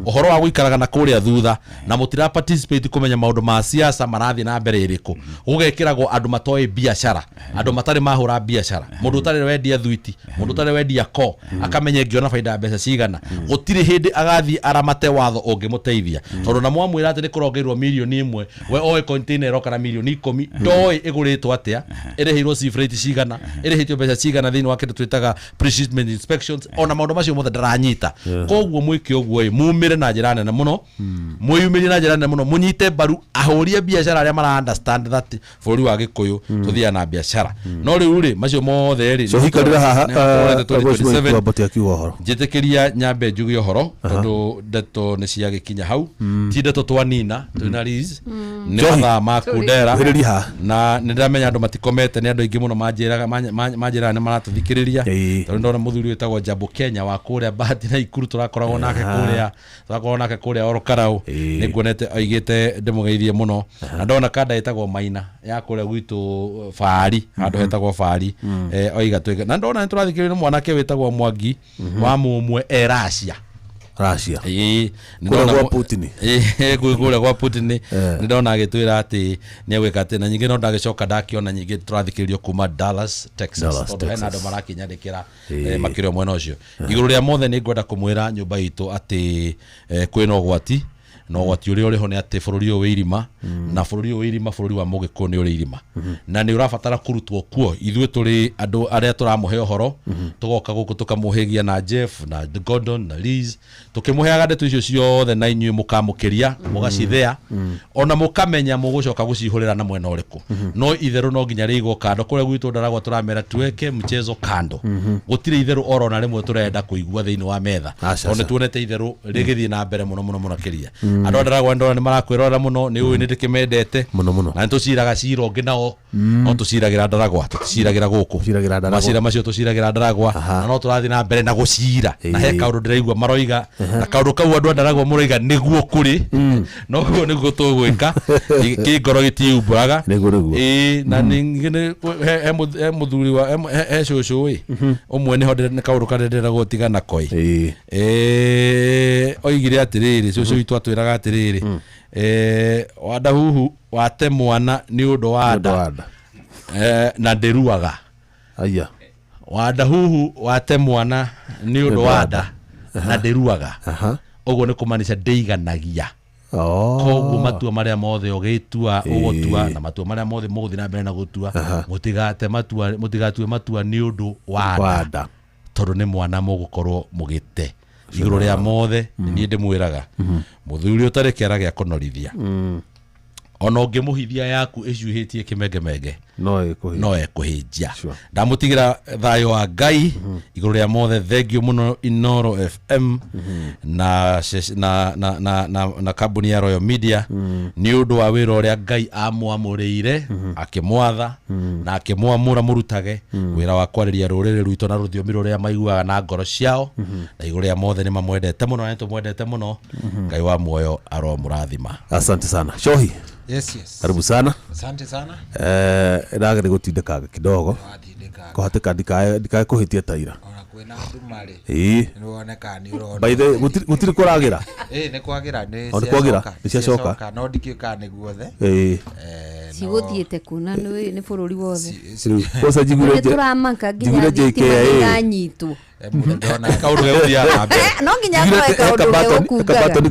ũhoro wa gũikaraga na kũrĩa thutha na mũtira participate kũmenya maũndũ ma siasa marathiĩ na mbere ĩrĩkũ. Gũgekĩragwo andũ matoĩ biacara, andũ matarĩ mahũra biacara, mũndũ ũtarĩ wendia thwiti, mũndũ ũtarĩ wendia ko akamenya ĩngĩona baida ya mbeca cigana. Gũtirĩ hĩndĩ agathiĩ aramate watho ũngĩmũteithia, tondũ na mwamwĩra atĩ nĩ kũrongeirwo mirioni 1, we oĩ container ĩroka na mirioni 10, ndoĩ ĩgũrĩtwo atĩa, ĩrĩhĩirwo sea freight cigana, ĩrĩhĩtio mbeca cigana thĩinĩ wa kĩndũ twĩtaga pre-shipment inspections, ona maũndũ macio mothe ndaranyita. Koguo mwĩke ũguo ĩ, mumĩre na njĩra nene mũno, mwĩyumĩrie na njĩra nene mũno, mũnyite mbaru ahũri a biacara arĩa mara understand that bũrũri wa Gĩkũyũ tũthiaga na biacara. No rĩu rĩ, macio mothe rĩ, So hikarĩra haha nĩ matũrorete 2027. Wambote akiuga ũhoro. Njĩtĩkĩria nyambe njuge ũhoro, tondũ ndeto nĩ ciagĩkinya hau, ti ndeto twanina twĩna Liz nĩ Njohi. mathaa ma kundera. Kuhĩrĩria haha. Na nĩ ndĩramenya andũ matikomete, nĩ andũ aingĩ mũno manjĩraga nĩ maratũthikĩrĩria, tondũ ndona mũthuri wĩtagwo Jambo Kenya wa kũrĩa Bahati na Ikuru, tũrakoragwo nake kũrĩa, tũrakoragwo nake kũrĩa Oro Karau, nĩ nguonete oigĩte ndĩmũgeithie mũno. Na ndona kanda ĩtagwo Maina ya kũrĩa gwitũ Fari, handũ hetagwo Fari, oiga twĩke. Na ndona nĩ tũrathikĩrĩrio nĩ mwanake wĩtagwo Mwangi wa Mũmwe e Russia. Russia. Ĩĩ, nĩ Kũrĩa ndona gwa Putin. Ĩĩ, kũrĩa gwa Putin nĩ ndona agĩtwĩra atĩ nĩ egwĩka atĩ. Na nyingĩ no ndagĩcoka ndakĩona nyingĩ tũrathikĩrĩrio kuma Dallas, Texas, Dallas, tondũ hena andũ Texas. marakĩnyandĩkĩra makĩrĩ o mwena ũcio. Igũrũ rĩa mothe nĩ ngwenda kũmwĩra nyũmba itũ atĩ kwĩna ũgwati Na ũgwati ũrĩa ũrĩ ho nĩ atĩ bũrũri ũyũ wĩ irima, na bũrũri ũyũ wĩ irima, bũrũri wa Mũgĩkũyũ nĩ ũrĩ irima na nĩ ũrabatara kũrutwo kuo. Ithuĩ tũrĩ andũ arĩa tũramũhe ũhoro, tũgoka gũkũ tũkamũhĩgia na Jeff na Gordon na Liz, tũkĩmũheaga ndeto icio ciothe, na inyuĩ mũkamũkĩria, mũgacithea, ona mũkamenya mũgũcoka gũcihũrĩra na mwena ũrĩkũ. No itherũ no nginya rĩigwo kando. Kũrĩa gwitũ Ndaragwa tũramera tuweke mchezo kando, gũtirĩ itherũ oro na rĩmwe tũrenda kũigua thĩinĩ wa metha, Aca, tondũ aca. nĩ tuonete itherũ rĩgĩthiĩ na mbere mũno mũno mũno kĩria. Andũ a Ndaragwa ndona nĩ marakwĩrorera mũno, nĩ ũĩ nĩ ndĩkĩmendete Mũno, mũno. na nĩ tũciraga cira ũngĩ nao, no tũciragĩra Ndaragwa, tũticiragĩra gũkũ. Tũciragĩra Ndaragwa. Macira macio tũciragĩra Ndaragwa, na no tũrathiĩ na mbere na gũcira, na he Ĩĩ. kaũndũ ndĩraigua maroiga, na kaũndũ kau andũ a Ndaragwa mũroiga nĩguo kũrĩ, noguo nĩguo tũgwĩka, kĩngoro gĩtiumbũraga. Nĩguo, nĩguo. Ĩĩ, na ningĩ nĩ he mũthuri wa he cũcũ ĩ ũmwe nĩho nĩ kaũndũ karĩa ndĩrenda gũtiga nako ĩ. Ĩĩ. Oigire atĩrĩrĩ, cũcũ witũ atwĩraga atĩrĩrĩ, wandahuhu wate mwana nĩ ũndũ wa Nĩ ũndũ wa nda nda. Na ndĩruaga. Aya. Wandahuhu wate mwana nĩ ũndũ wa nda na ndĩruaga. Ũguo nĩ kũmaanisha ndĩiganagia. Oh. Koguo matua marĩa mothe ũgĩtua ũgũtua, na matua marĩa mothe mũgũthiĩ na mbere na gũtua, mũtigate matua, mũtigatue matua nĩ ũndũ wa Wa nda, nda. tondũ nĩ mwana mũgũkorwo mũgĩte. Igũrũ rĩa mothe nĩ niĩ ndĩmwĩraga, mũthuri ũtarĩ kĩara gĩa kũnorithia, ona ũngĩmũhithia yaku ĩcuhĩtie kĩmengemenge, No ĩkũhĩ. no ekũhĩnjia. Sure. Ndamũtigĩra thayũ wa Ngai. Igũrũ rĩa mothe, thengio mũno Inoro FM na, na, na, na, na, na kambuni ya Royal Media nĩ ũndũ wa wĩra ũrĩa Ngai amwamũrĩire, akĩmwatha na akĩmwamũra mũrutage wĩra wa kwarĩria rũrĩrĩ rwitũ na rũthiomi rũrĩa maiguaga na ngoro ciao. Na igũrũ rĩa mothe, nĩ mamwendete mũno na nĩ tũmwendete mũno. Ngai wa muoyo aromũrathima. Asante sana. Shohi, Yes, yes. karibu sana. Asante sana. Ndagä gũtindĩkanga kidogo. Watindĩkanga. Kũhatĩka ndikae kũhĩtia taira. Ona kwĩna nduma rĩ. Ĩĩ. Nĩ wonekaga nĩ ũrona. By the way, gũtirĩ kũragĩra. Ĩĩ, nĩ kwagĩra, nĩ O, nĩ kwagĩra? ciacoka. Nĩ ciacoka? Ciacoka, no ndikĩũĩ kana nĩ guothe. Ĩĩ. Cigũthiĩte kuna nĩ bũrũri wothe. Rĩu kwanza njiguire Nĩ tũramaka nginya njiguire thitima JKIA. nĩiranyitwo. Mũndũ ndona. Kaũndũ gegũthiaga na mbere. No nginya akorwo kaũndũ gegũkungaga. Kabatoni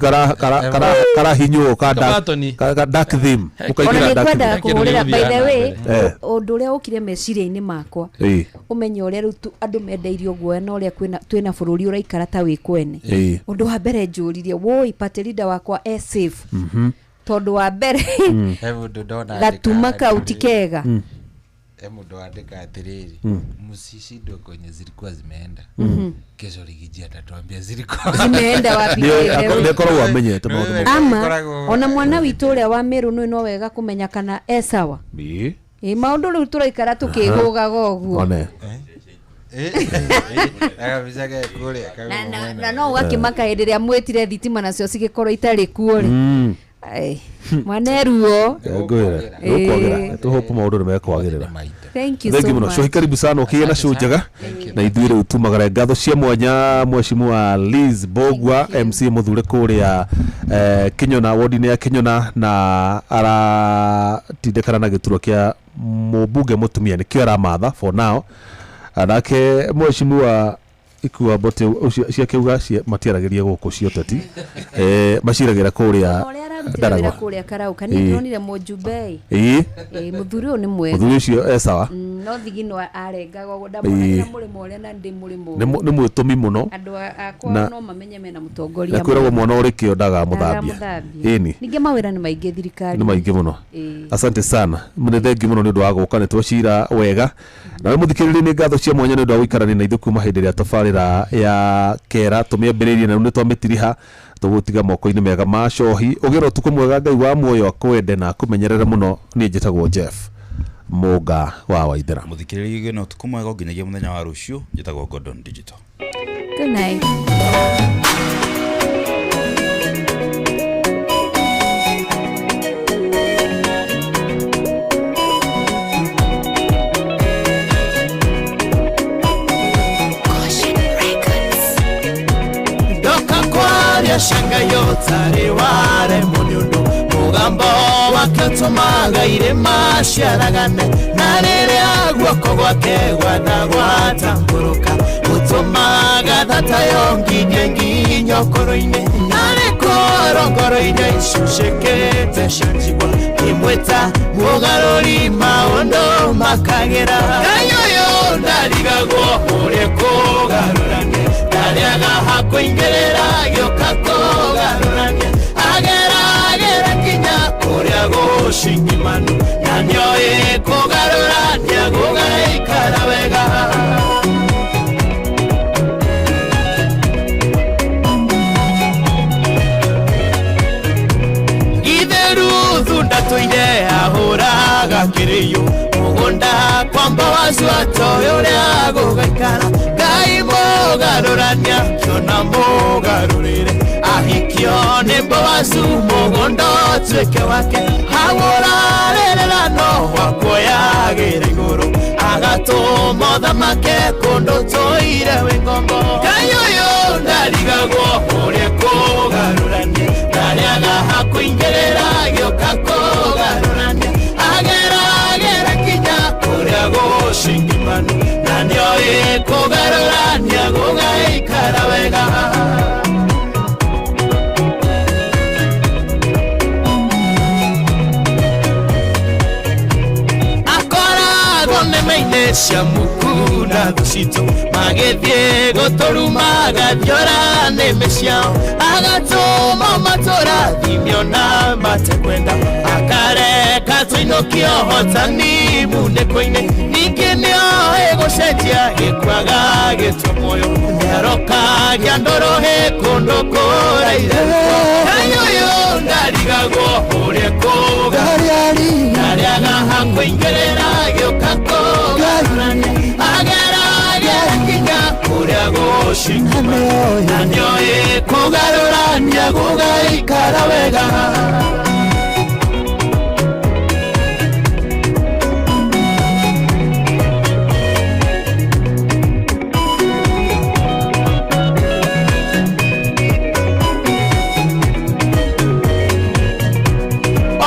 karahinywo ka Kabatoni. ka dark theme. Ona Ũkaingĩra nĩ dark kwendaga theme. Kĩndũ kũhũrĩra, by the way, Eh. ũndũ ũrĩa ũkire meciria-inĩ makwa, Ĩĩ. ũmenye ũrĩa rĩu andũ mendeirio guoya na ũrĩa twĩna bũrũri ũraikara ta wĩ kwene. Ĩĩ. Ũndũ wa mbere njũririe, woi, party leader wakwa e safe? Tondũ wa mbere He mũndũ ndona gatuma andĩka kau ti atĩrĩrĩ. kega. He mũndũ andĩka atĩrĩrĩ, msishindwe kwenye zilikuwa zimeenda, kesho Rigiji atatuambia zilikuwa Zimeenda wapi? Nĩ akoragwo amenyete maũndũ Nĩ- maingĩ. Ama Ĩkoragwo- ona mwana witũ ũrĩa wa Meru nĩ no wega kũmenya kana e sawa. Ĩĩ. Ĩ, maũndũ rĩu tũraikara tũkĩhũgaga ũguo. One. Agabica ge kũrĩa Na- na kauma na mwena. no ũgakĩmaka hĩndĩ ĩrĩa mwĩtire thitima nacio cigĩkorwo itarĩ kuo rĩ. Ai, mwaneruo. Ngwĩre. Nĩgũkwagĩra. Tũhope maũndũ nĩ mekwagĩrĩra. Maita. Thank you Thengi so mũno much. Shohi, karibu sana ũkĩgĩa na show njega, na ithuĩ rĩu tumagare ngatho cia mwanya mheshimiwa Liz Bogwa, MC mũthure kũrĩa Kinyona, wodi-inĩ ya Kinyona, na aratindĩkana na gĩturwa kĩa mũmbunge mũtumia, nĩkĩo aramatha for now. Nake mheshimiwa Ikua Mbote ũcio ciakĩuga matiaragĩria gũkũ cia ũteti, maciragĩra kũrĩa Ona ũrĩa ararutĩra wĩra Ndaragwa. kũrĩa Karauka, niĩ Ĩĩ. ndĩronire mũjumbe Ĩĩ. ĩ, mũthuri ũyũ nĩ mwega. Mũthuri ũcio e sawa. No thigino arengaga ũguo, ndamuonagira mũrĩmo ũrĩa na ndĩ mũrĩmo Nĩ nĩ mwĩtũmi mũno. Andũ akwa no mamenye mena mũtongoria Na kwĩragwo mwega. mwana ũrĩ kĩo ndagamũthambia. Ndagamũthambia. Ĩni. Ningĩ mawĩra nĩ maingĩ thirikari. Nĩ maingĩ mũno. Ĩĩ. Asante sana, nĩ thengi mũno nĩ ũndũ wa gũka, nĩ twacira wega nawe mũthikĩrĩria. Nĩ ngatho cia mwanya nĩ ũndũ wa gũikarania na ithuĩ kuma hĩndĩ ĩrĩa tabarĩra ya kera tũmĩambĩrĩirie, na rĩu nĩ twamĩtiriha, tũgũtiga moko-inĩ mega ma Cohi. Ũgĩre ũtukũ mwega, Ngai wa muoyo akwende na akũmenyerere mũno. Niĩ njĩtagwo Jeff Mũnga wa Waithera. Mũthikĩrĩria, na ũtukũ mwega nginyagia mũthenya wa rũciũ. Njĩtagwo Gordon Digital. Good night. Ndoka kwaria shanga yotari waremwo nĩ ũndũ mũgambo wake ũtũmaga irĩma ciaragane, na rĩrĩa guoko gwake gwatagwatambũrũka gũtũmaga thata yo nginya nginya ũkũrũ-inĩ, narĩ kũrongoria. Ngoro iria icucĩkĩte cia njigua ngĩmwĩta mũgarũri maũndũ makagĩra. Ngai ũyũ ndarigagwo ũrĩa kũgarũrania, ndarĩaga hakũingĩrĩra gĩũka kũgarũrania, ageragĩra kinya kũrĩa gũcingimanu, na nĩoĩ kũgarũrania gũgaikara wega. Ndatũire ahũraga kĩrĩyo mũgũnda kwa Boazu atoĩ ũrĩa gũgaikara. Ngai mũgarũrania kĩona mũgarũrĩre, ahikio nĩ Boazu mũgũnda ũtuĩke wake. Hau ũrarĩrĩra no wakuoyagĩra igũrũ, agatũma ũthamake kũndũ tũire wĩ ngombo. Ngai ũyũ ndarigagwo ũrĩa kũgarũrania, ndarĩaga hakũingĩrĩra gĩũka kũgarũrania, ageragĩra kinya kũrĩa gũcingimanu, na nĩoĩ kũgarũrania gũgaikara wega. Akoragwo nĩme-inĩ cia muku na thũ citũ, magĩthiĩ gũtũruma agathiora nĩmĩ ciao, agatũma matũrathimio na matekwenda, akareka tũinũkio hotani munĩko-inĩ. Ningĩ nĩoĩ gũcenjia gĩkuaga gĩtwo muoyo, nĩaroka kĩandũrũhĩ kũndũ kũraire. Ngai ũyũ ndarigagwo ũrĩa kũgarũrania, ndarĩaga hakũingĩrĩra gĩũka kũgarũrania, ageragĩra kinya kũrĩa gũcingimanu, na nĩoĩ kũgarũrania gũgaikara wega.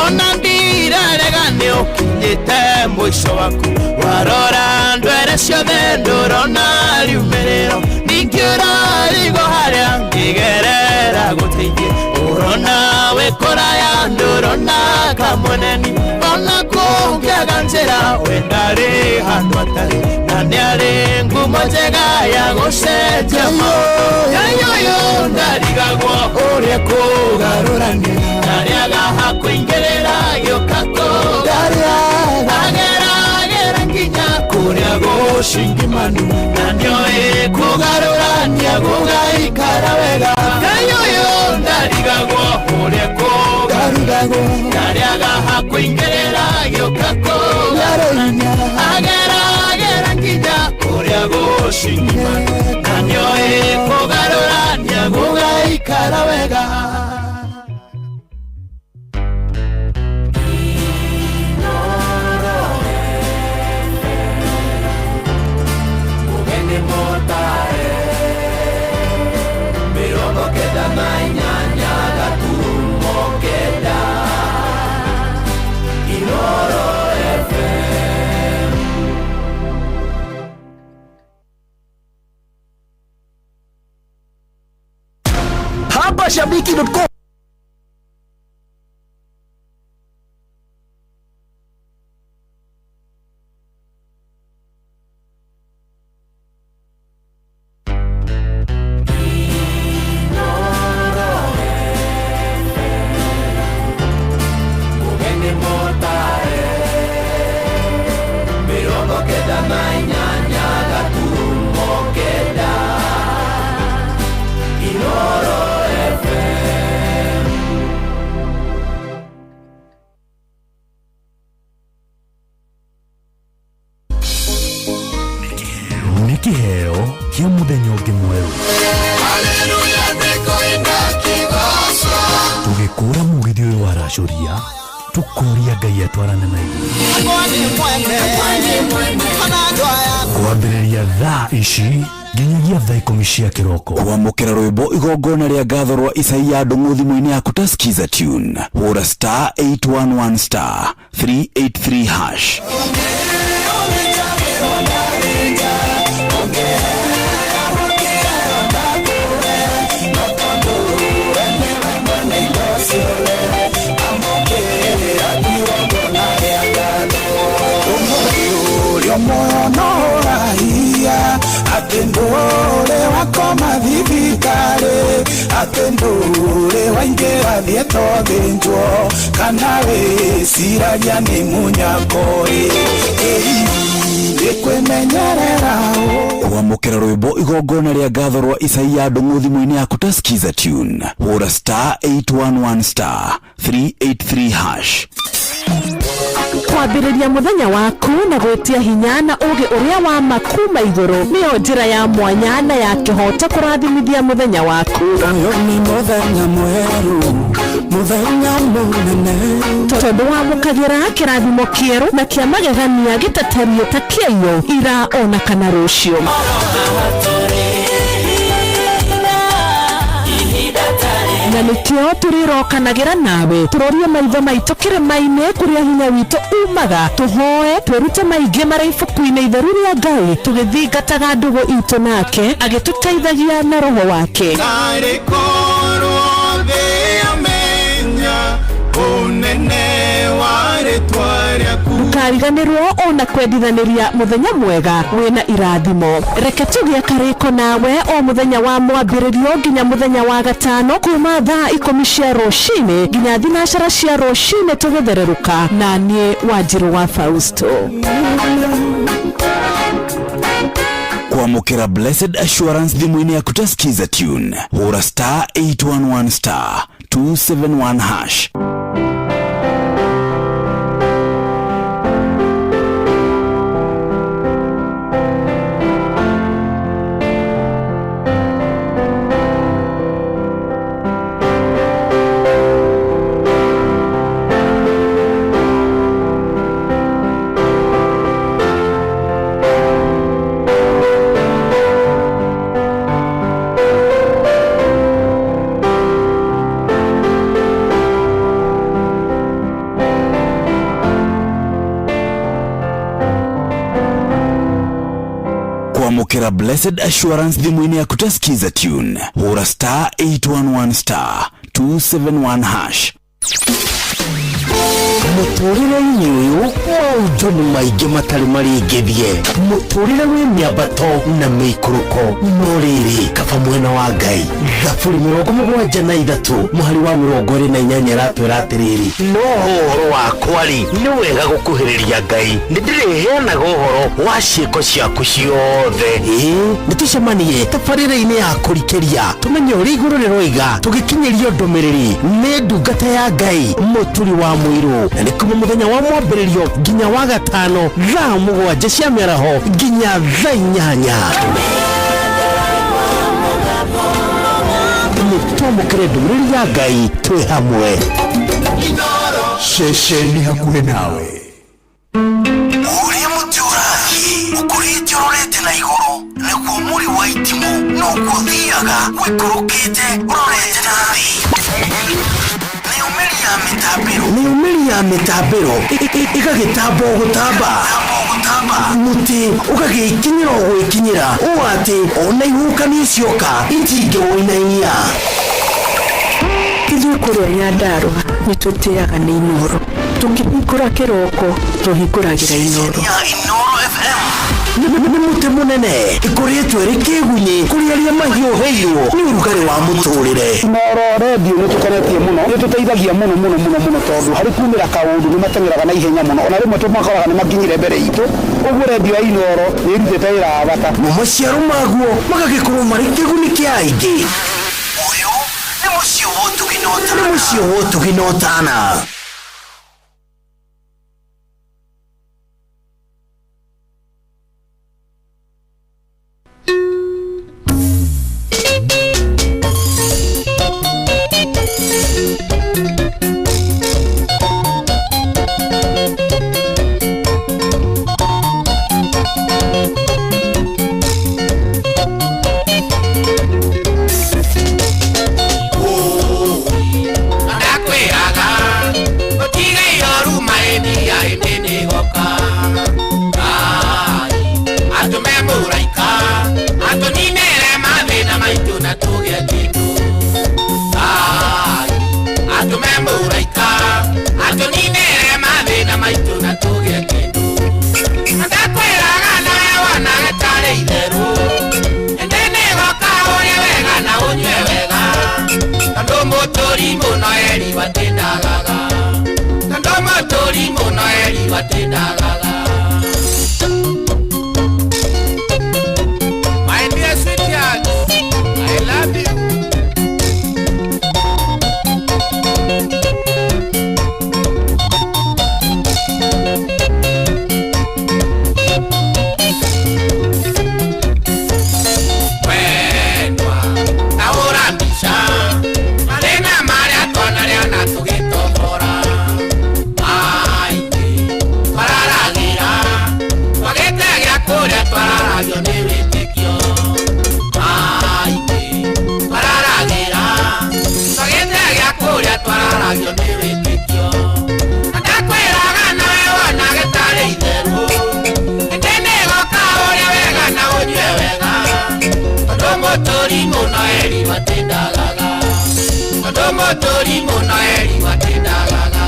Ona ndirarega nĩũkinyĩte mũico waku, warora ndwere ciothe ndũrona riumĩrĩro, ningĩ ũrarigwo harĩa ngĩgerera gũteithie, ũrona wĩ kũraya ndũrona kamweneni, ona kũngĩaga njĩra we ndarĩ handũ atarĩ, na nĩarĩ ngumo njega ya gũcenjia maũndũ. Ngai ũyũ ndarigagwo ũrĩa kũgarũrania, ndarĩaga hakũingĩrĩra gĩũka kũgarũrania, ageragĩra nginya kũrĩa gũcingimanu, na nĩoĩ kũgarũrania gũgaikara wega. Ngai ũyũ ndarigagwo ũrĩa kũgarũrania, ndarĩaga hakũingĩrĩra gĩũka kũgarũrania, ageragĩra nginya kũrĩa gũcingimanu, na nĩoĩ kũgarũrania gũgaikara wega. Hapa shabiki.com. Nĩ kĩheo kĩa mũthenya ũngĩ mwerũ. Tũgĩkũra mũgithi ũyũ waracũria, tũkoria Ngai atwarane na ithuĩ. Kwambĩrĩria thaa ici nginyagia thaa 10 cia kĩroko. Kwamũkĩra rwĩmbo igongona rĩa ngatho rwa Isaia Ndung'u thimũ-inĩ yaku ta Skiza Tune. Hũra star 811 star 383 hash. Ndũrĩ wakoma thibitarĩ, atĩ ndũrĩ waingĩra thieta ũthĩnjwo, kana wĩciragia nĩ mũnyako ĩ, nĩ kwĩmenyerera ũ. Kwamũkĩra rwĩmbo igongona rĩa ngatho rwa Isaia Ndung'u thimũ-inĩ yaku ta Skiza Tune, hũra star 811 star 383 hash. Kwambĩrĩria mũthenya waku na gwĩtia hinya na ũũgĩ ũrĩa wa ma kuma igũrũ nĩyo njĩra ya mwanya na ya kĩhooto kũrathimithia mũthenya waku. Ũyũ nĩ mũthenya mwerũ, mũthenya mũnene. Tondũ wamũkagĩra kĩrathimo kĩerũ na kĩa magegania gĩtatariĩ ta kĩaiyũ ira ona kana rũciũ. Na nĩkĩo tũrĩrokanagĩra nawe tũrorie maitho maitũ kĩrĩma-inĩ kũrĩa hinya witũ umaga, tũhoe twĩrute maingĩ marĩa ibuku-inĩ itheru rĩa Ngai, tũgĩthingataga ndũgũ itũ nake agĩtũteithagia na roho wake. Tarĩ korwo thĩ yamenya ũnene wa rĩtwa rĩaku. Ndũkariganĩrwo ona kwendithanĩria mũthenya mwega wĩna irathimo. Reke tũgĩe karĩko nawe o mũthenya wa mwambĩrĩrio nginya mũthenya wa gatano kuma thaa 10 cia rũcinĩ nginya 4 cia rũcinĩ tũgĩthererũka na niĩ Wanjirũ wa Fausto. Kwamũkĩra Blessed Assurance thimũ-inĩ yaku ta Skiza Tune, hũra star 811 star 271 hash. Kwamũkĩra Blessed Assurance thimũ-inĩ yaku ta Skiza Tune, hũra star 811 star 271 hash. Mũtũrĩre-inĩ ũyũ maũndũ nĩ maingĩ matarĩ marĩngĩthie, mũtũrĩre wĩ mĩambato na mĩikũrũko, no rĩrĩ kaba mwena wa Ngai. Thaburi 73 mũhari wa 28 ĩratwĩra atĩrĩrĩ, no ũhoro wakwa rĩ nĩ wega gũkuhĩrĩria Ngai, nĩ ndĩrĩheanaga ũhoro wa ciĩko ciaku ciothe. Ĩĩ nĩ tũcemanie tabarĩra-inĩ ya kũrikĩria tũmenye ũrĩa igũrũ rĩroiga, tũgĩkinyĩrio ndũmĩrĩri nĩ ndungata ya Ngai mũturi wa mũirũ, na nĩ kuma mũthenya wa mwambĩrĩrio nginya wa gatano thaa 7 cia mĩaraho nginya thaa 8. Nĩ twamũkĩre ndũmĩrĩri ya Ngai twĩ hamwe. Ceceni hakuhĩ nawe. Ũrĩa mũtĩ ũrathiĩ ũkũrĩte ũrorete na igũrũ, naguo mũri wa itimũ noguo ũthiaga ũikũrũkĩte ũrorete na thĩ. Mĩumĩri ya mĩtambĩro ĩgagĩtamba o gũtamba, mũtĩ ũgagĩkinyĩra o gwĩkinyĩra, ũũ atĩ ona ihuhũkanio cioka itingĩwũinainia. Ithuĩ kũrĩa Nyandarũa nĩ tũtĩaga nĩ Inooro, tũkĩhingũra kĩroko tũhingũragĩra Inooro. Nĩ mũtĩ mũnene ĩkoretwo ĩrĩ kĩgunyĩ kũrĩ arĩa mahiũhĩirwo nĩ ũrugarĩ wa mũtũrĩre. Inooro redio nĩ tũkenetie mũno, nĩ tũteithagia mũno mũno mũno mũno, tondũ harĩ kumĩra kaũndũ nĩ mateng'eraga na ihenya mũno, ona rĩmwe tũmakoraga nĩ makinyire mbere itũ. Ũguo redio ya Inooro nĩ ĩrutĩte wĩra wa bata. Mo maciaro maguo magagĩkorwo marĩ kĩguni kĩa aingĩ. Ũyũ nĩ mũciĩ wa ũtugi na ũtana. Nĩ mũciĩ wa ũtugi na ũtana. atĩ ndagaga. My dear sweetheart, I love you. Wendwa tahũra mbica mathĩna marĩa twanarĩa na tũgĩtombora maingĩ twararagĩra twagĩte gĩa kũrĩa twararagio nĩ wĩtĩkio maingĩ twararagĩra twagĩte gĩa kũrĩa twararagio nĩ wĩtĩkio na ndakwĩraga nawe wonage tarĩ itherũ ĩndĩ nĩgoka ũrĩa wega na ũnyue wega tondũ mũtũri mũno erirwo atĩ ndagaga tondũ mũtũri mũno erirwo atĩ ndagaga.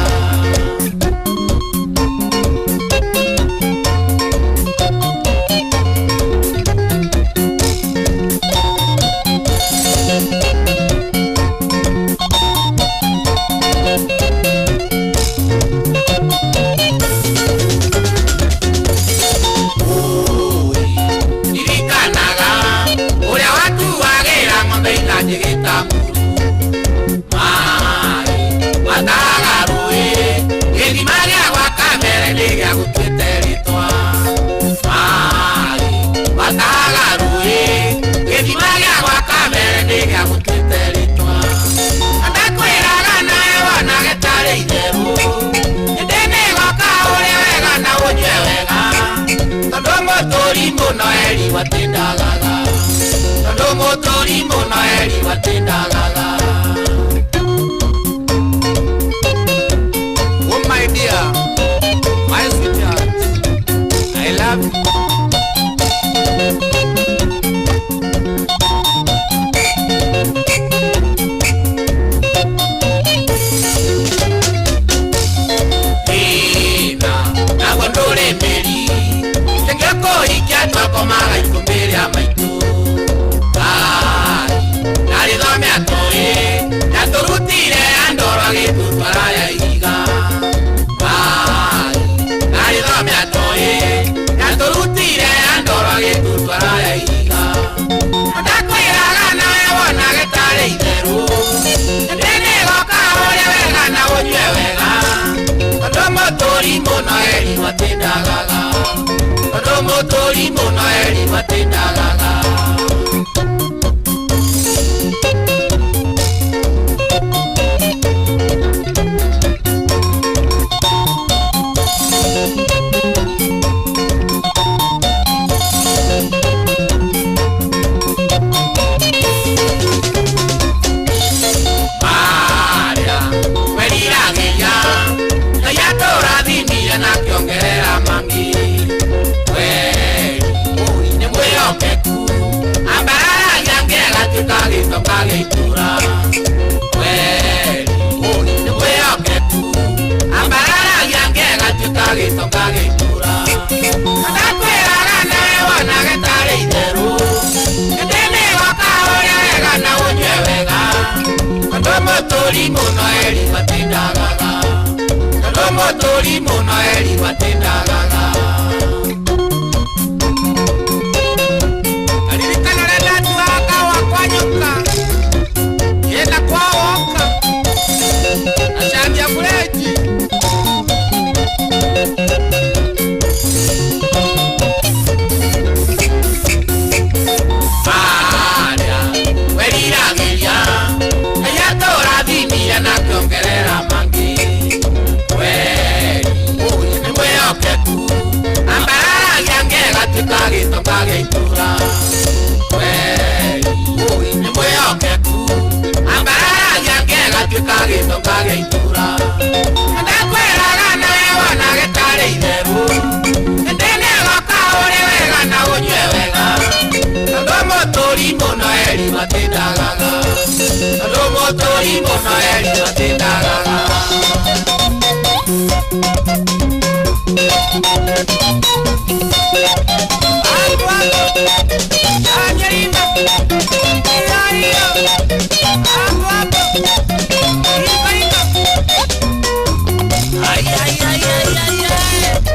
Ririkanaga ũrĩa watuagĩra ng'ombe itanjĩgĩta mũru maĩ matahaga rũĩ gĩthima gĩa gwa kamere nĩ gĩa gũtuĩte rĩtwa maĩ matahaga rũĩ gĩthima gĩa gwa kamere nĩ gĩa gũtuĩte rĩtwa na ndakwĩraga nawe wonage tarĩ itherũ ĩndĩ nĩgoka ũrĩa wega na ũnyue wega tondũ mũtũri mũno erirwo atĩ ndagaga tondũ mũtũri mũno erirwo atĩ ndagaga. Oh my dear, my sweetheart, I love you. Thĩna naguo ndũrĩ mĩri tũngĩkũhikia twakomaga ikũmbĩ rĩa maitũ Ngai ndarĩthome atũĩ ndatũrutire andũ agĩtũtwara ya ihiga Ngai ndarĩthome atũĩ ndatũrutire andũ agĩtũtwara ya ihiga ndakwĩraga nawe wonage tarĩ itherũ ĩndĩ nĩgoka ũrĩa wega na ũnyue wega tondũ mũtũri mũno erirwo atĩ ndagaga tondũ mũtũri mũno erirwo atĩ ndagaga. Maria weriragĩria Ngai atũrathimire na akĩongerera mangĩ kweri nĩ mwĩhokeku ambararagia ngĩgatuĩka gĩtonga gĩa itũũra kweri nĩ mwĩhokeku ambararagia ngĩgatuĩka gĩtonga gĩa itũũra ndakwĩraga nawe wonage tarĩ itherũ ĩndĩ nĩgoka ũrĩa wega na ũnyue wega tondũ mũtũri mũno erirwo atĩ ndagaga tondũ mũtũri mũno erirwo atĩ ndagaga. Ririkana ũrĩa ndatuaga kahũa kwa nyoka ngĩenda kwa woka acambia burenji Maria weriragĩria Ngai atũrathimire na akĩongerera mangĩ kweri nĩ mwĩhokeku ambararagia ngĩgatuĩka gĩtonga gĩa itũũra kweri nĩ mwĩhokeku ambararagia ngĩgatuĩka gĩtonga gĩa itũũra ndakwĩraga nawe wonage tarĩ itherũ ĩndĩ nĩgoka ũrĩa wega na ũnyue wega tondũ mũtũri mũno erirwo atĩ ndagaga tondũ mũtũri mũno erirwo atĩ ndagaga. Ay, ay, ay, ay, ay, ay.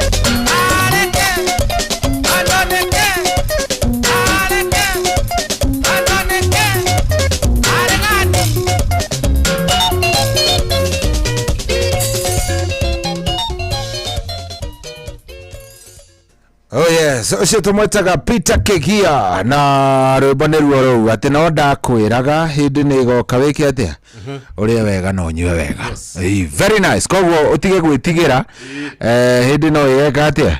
Yes, ũcio tũmwĩtaga Peter Kĩgia na rwĩmbo nĩ ruo rũu atĩ no ndakwĩraga hĩndĩ nĩ ĩgoka wĩke atĩa ũrĩe wega na ũnyue wega. Ĩĩ, very nice. Koguo ũtige gwĩtigĩra eh, hĩndĩ no ĩgeka atĩa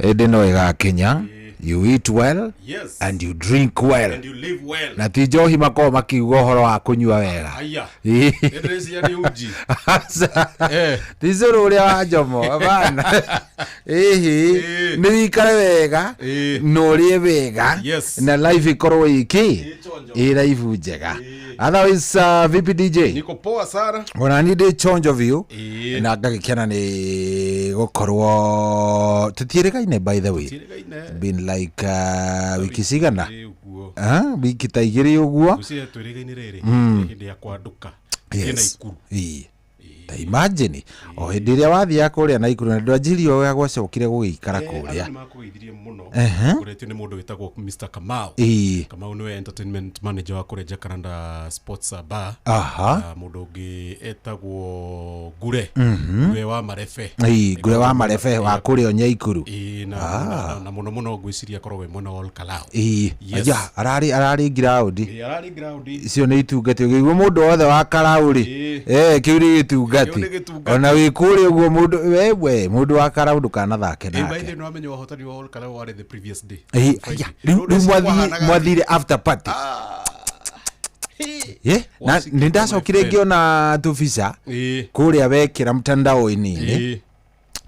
hĩndĩ no ĩgakinya. You eat well Yes. and you drink well. And you live well. Na ti njohi makoragwo makiuga ũhoro wa kũnyua wega. Aya. Ĩĩ. Ndĩreciria nĩ uji. Aca. Eh. Ti cũrũ ũrĩa wa njomo hapana. Ĩhĩ nĩ wĩikare wega na ũrĩe wega Yes. na life ĩkorwo ĩkĩ ĩ life njega. Otherwise vipi DJ? Niko poa sana. Ona niĩ ndĩ chonjo biũ Ĩĩ. na ngagĩkena nĩ gũkorwo tũtiĩrĩgaine by the way. Been like wiki cigana? Ah, wiki ta igĩrĩ ũguo. Ngwĩciria twĩrĩgaine rĩrĩ hĩndĩ ya kwandũka. Thiĩ Yes. Naikuru. Ĩĩ. Ta imagine o hĩndĩ ĩrĩa wathiaga kũrĩa Naikuru na ndwanjirie ũrĩa gwacokire gũgĩikara Eh, kũrĩa. andũ nĩmakũgeithirie mũno Ehe. ũretio nĩ mũndũ wĩtagwo Mr Kamau. Ĩĩ. Kamau nĩwe entertainment manager wa kũrĩa Jacaranda Sports Bar. Aha. Na mũndũ ũngĩ etagwo Ngure. Ngure wa Marebe. Ĩĩ, Ngure wa Marebe wa kũrĩa Nyaikuru. Ĩĩ, na, Ah. na, na mũno mũno ngwĩciria akoragwo e mwena wa Olkalau. Ĩĩ. Yes. Aya, ararĩ ararĩ ground. Ĩĩ, ararĩ ground. Icio nĩ itungati ũkĩigua mũndũ wothe wa Karau rĩ Ĩĩ. eh kĩu nĩ gĩtungati Kĩu nĩ gĩtungati. ona wĩ kũrĩa ũguo mũndũ wewe mũndũ wa Karau ndũkanathake Ĩĩ, by nake. the way, nĩwamenya ũhotani wa Olkalau warĩ the previous day. Ĩĩ, Friday. aya, rĩu rĩu Kwahanaga mwathire after party. Ye, na nĩ ndacokire ngĩona tũbica Ĩĩ. kũrĩa wekĩra mtandao-inĩ Ĩĩ.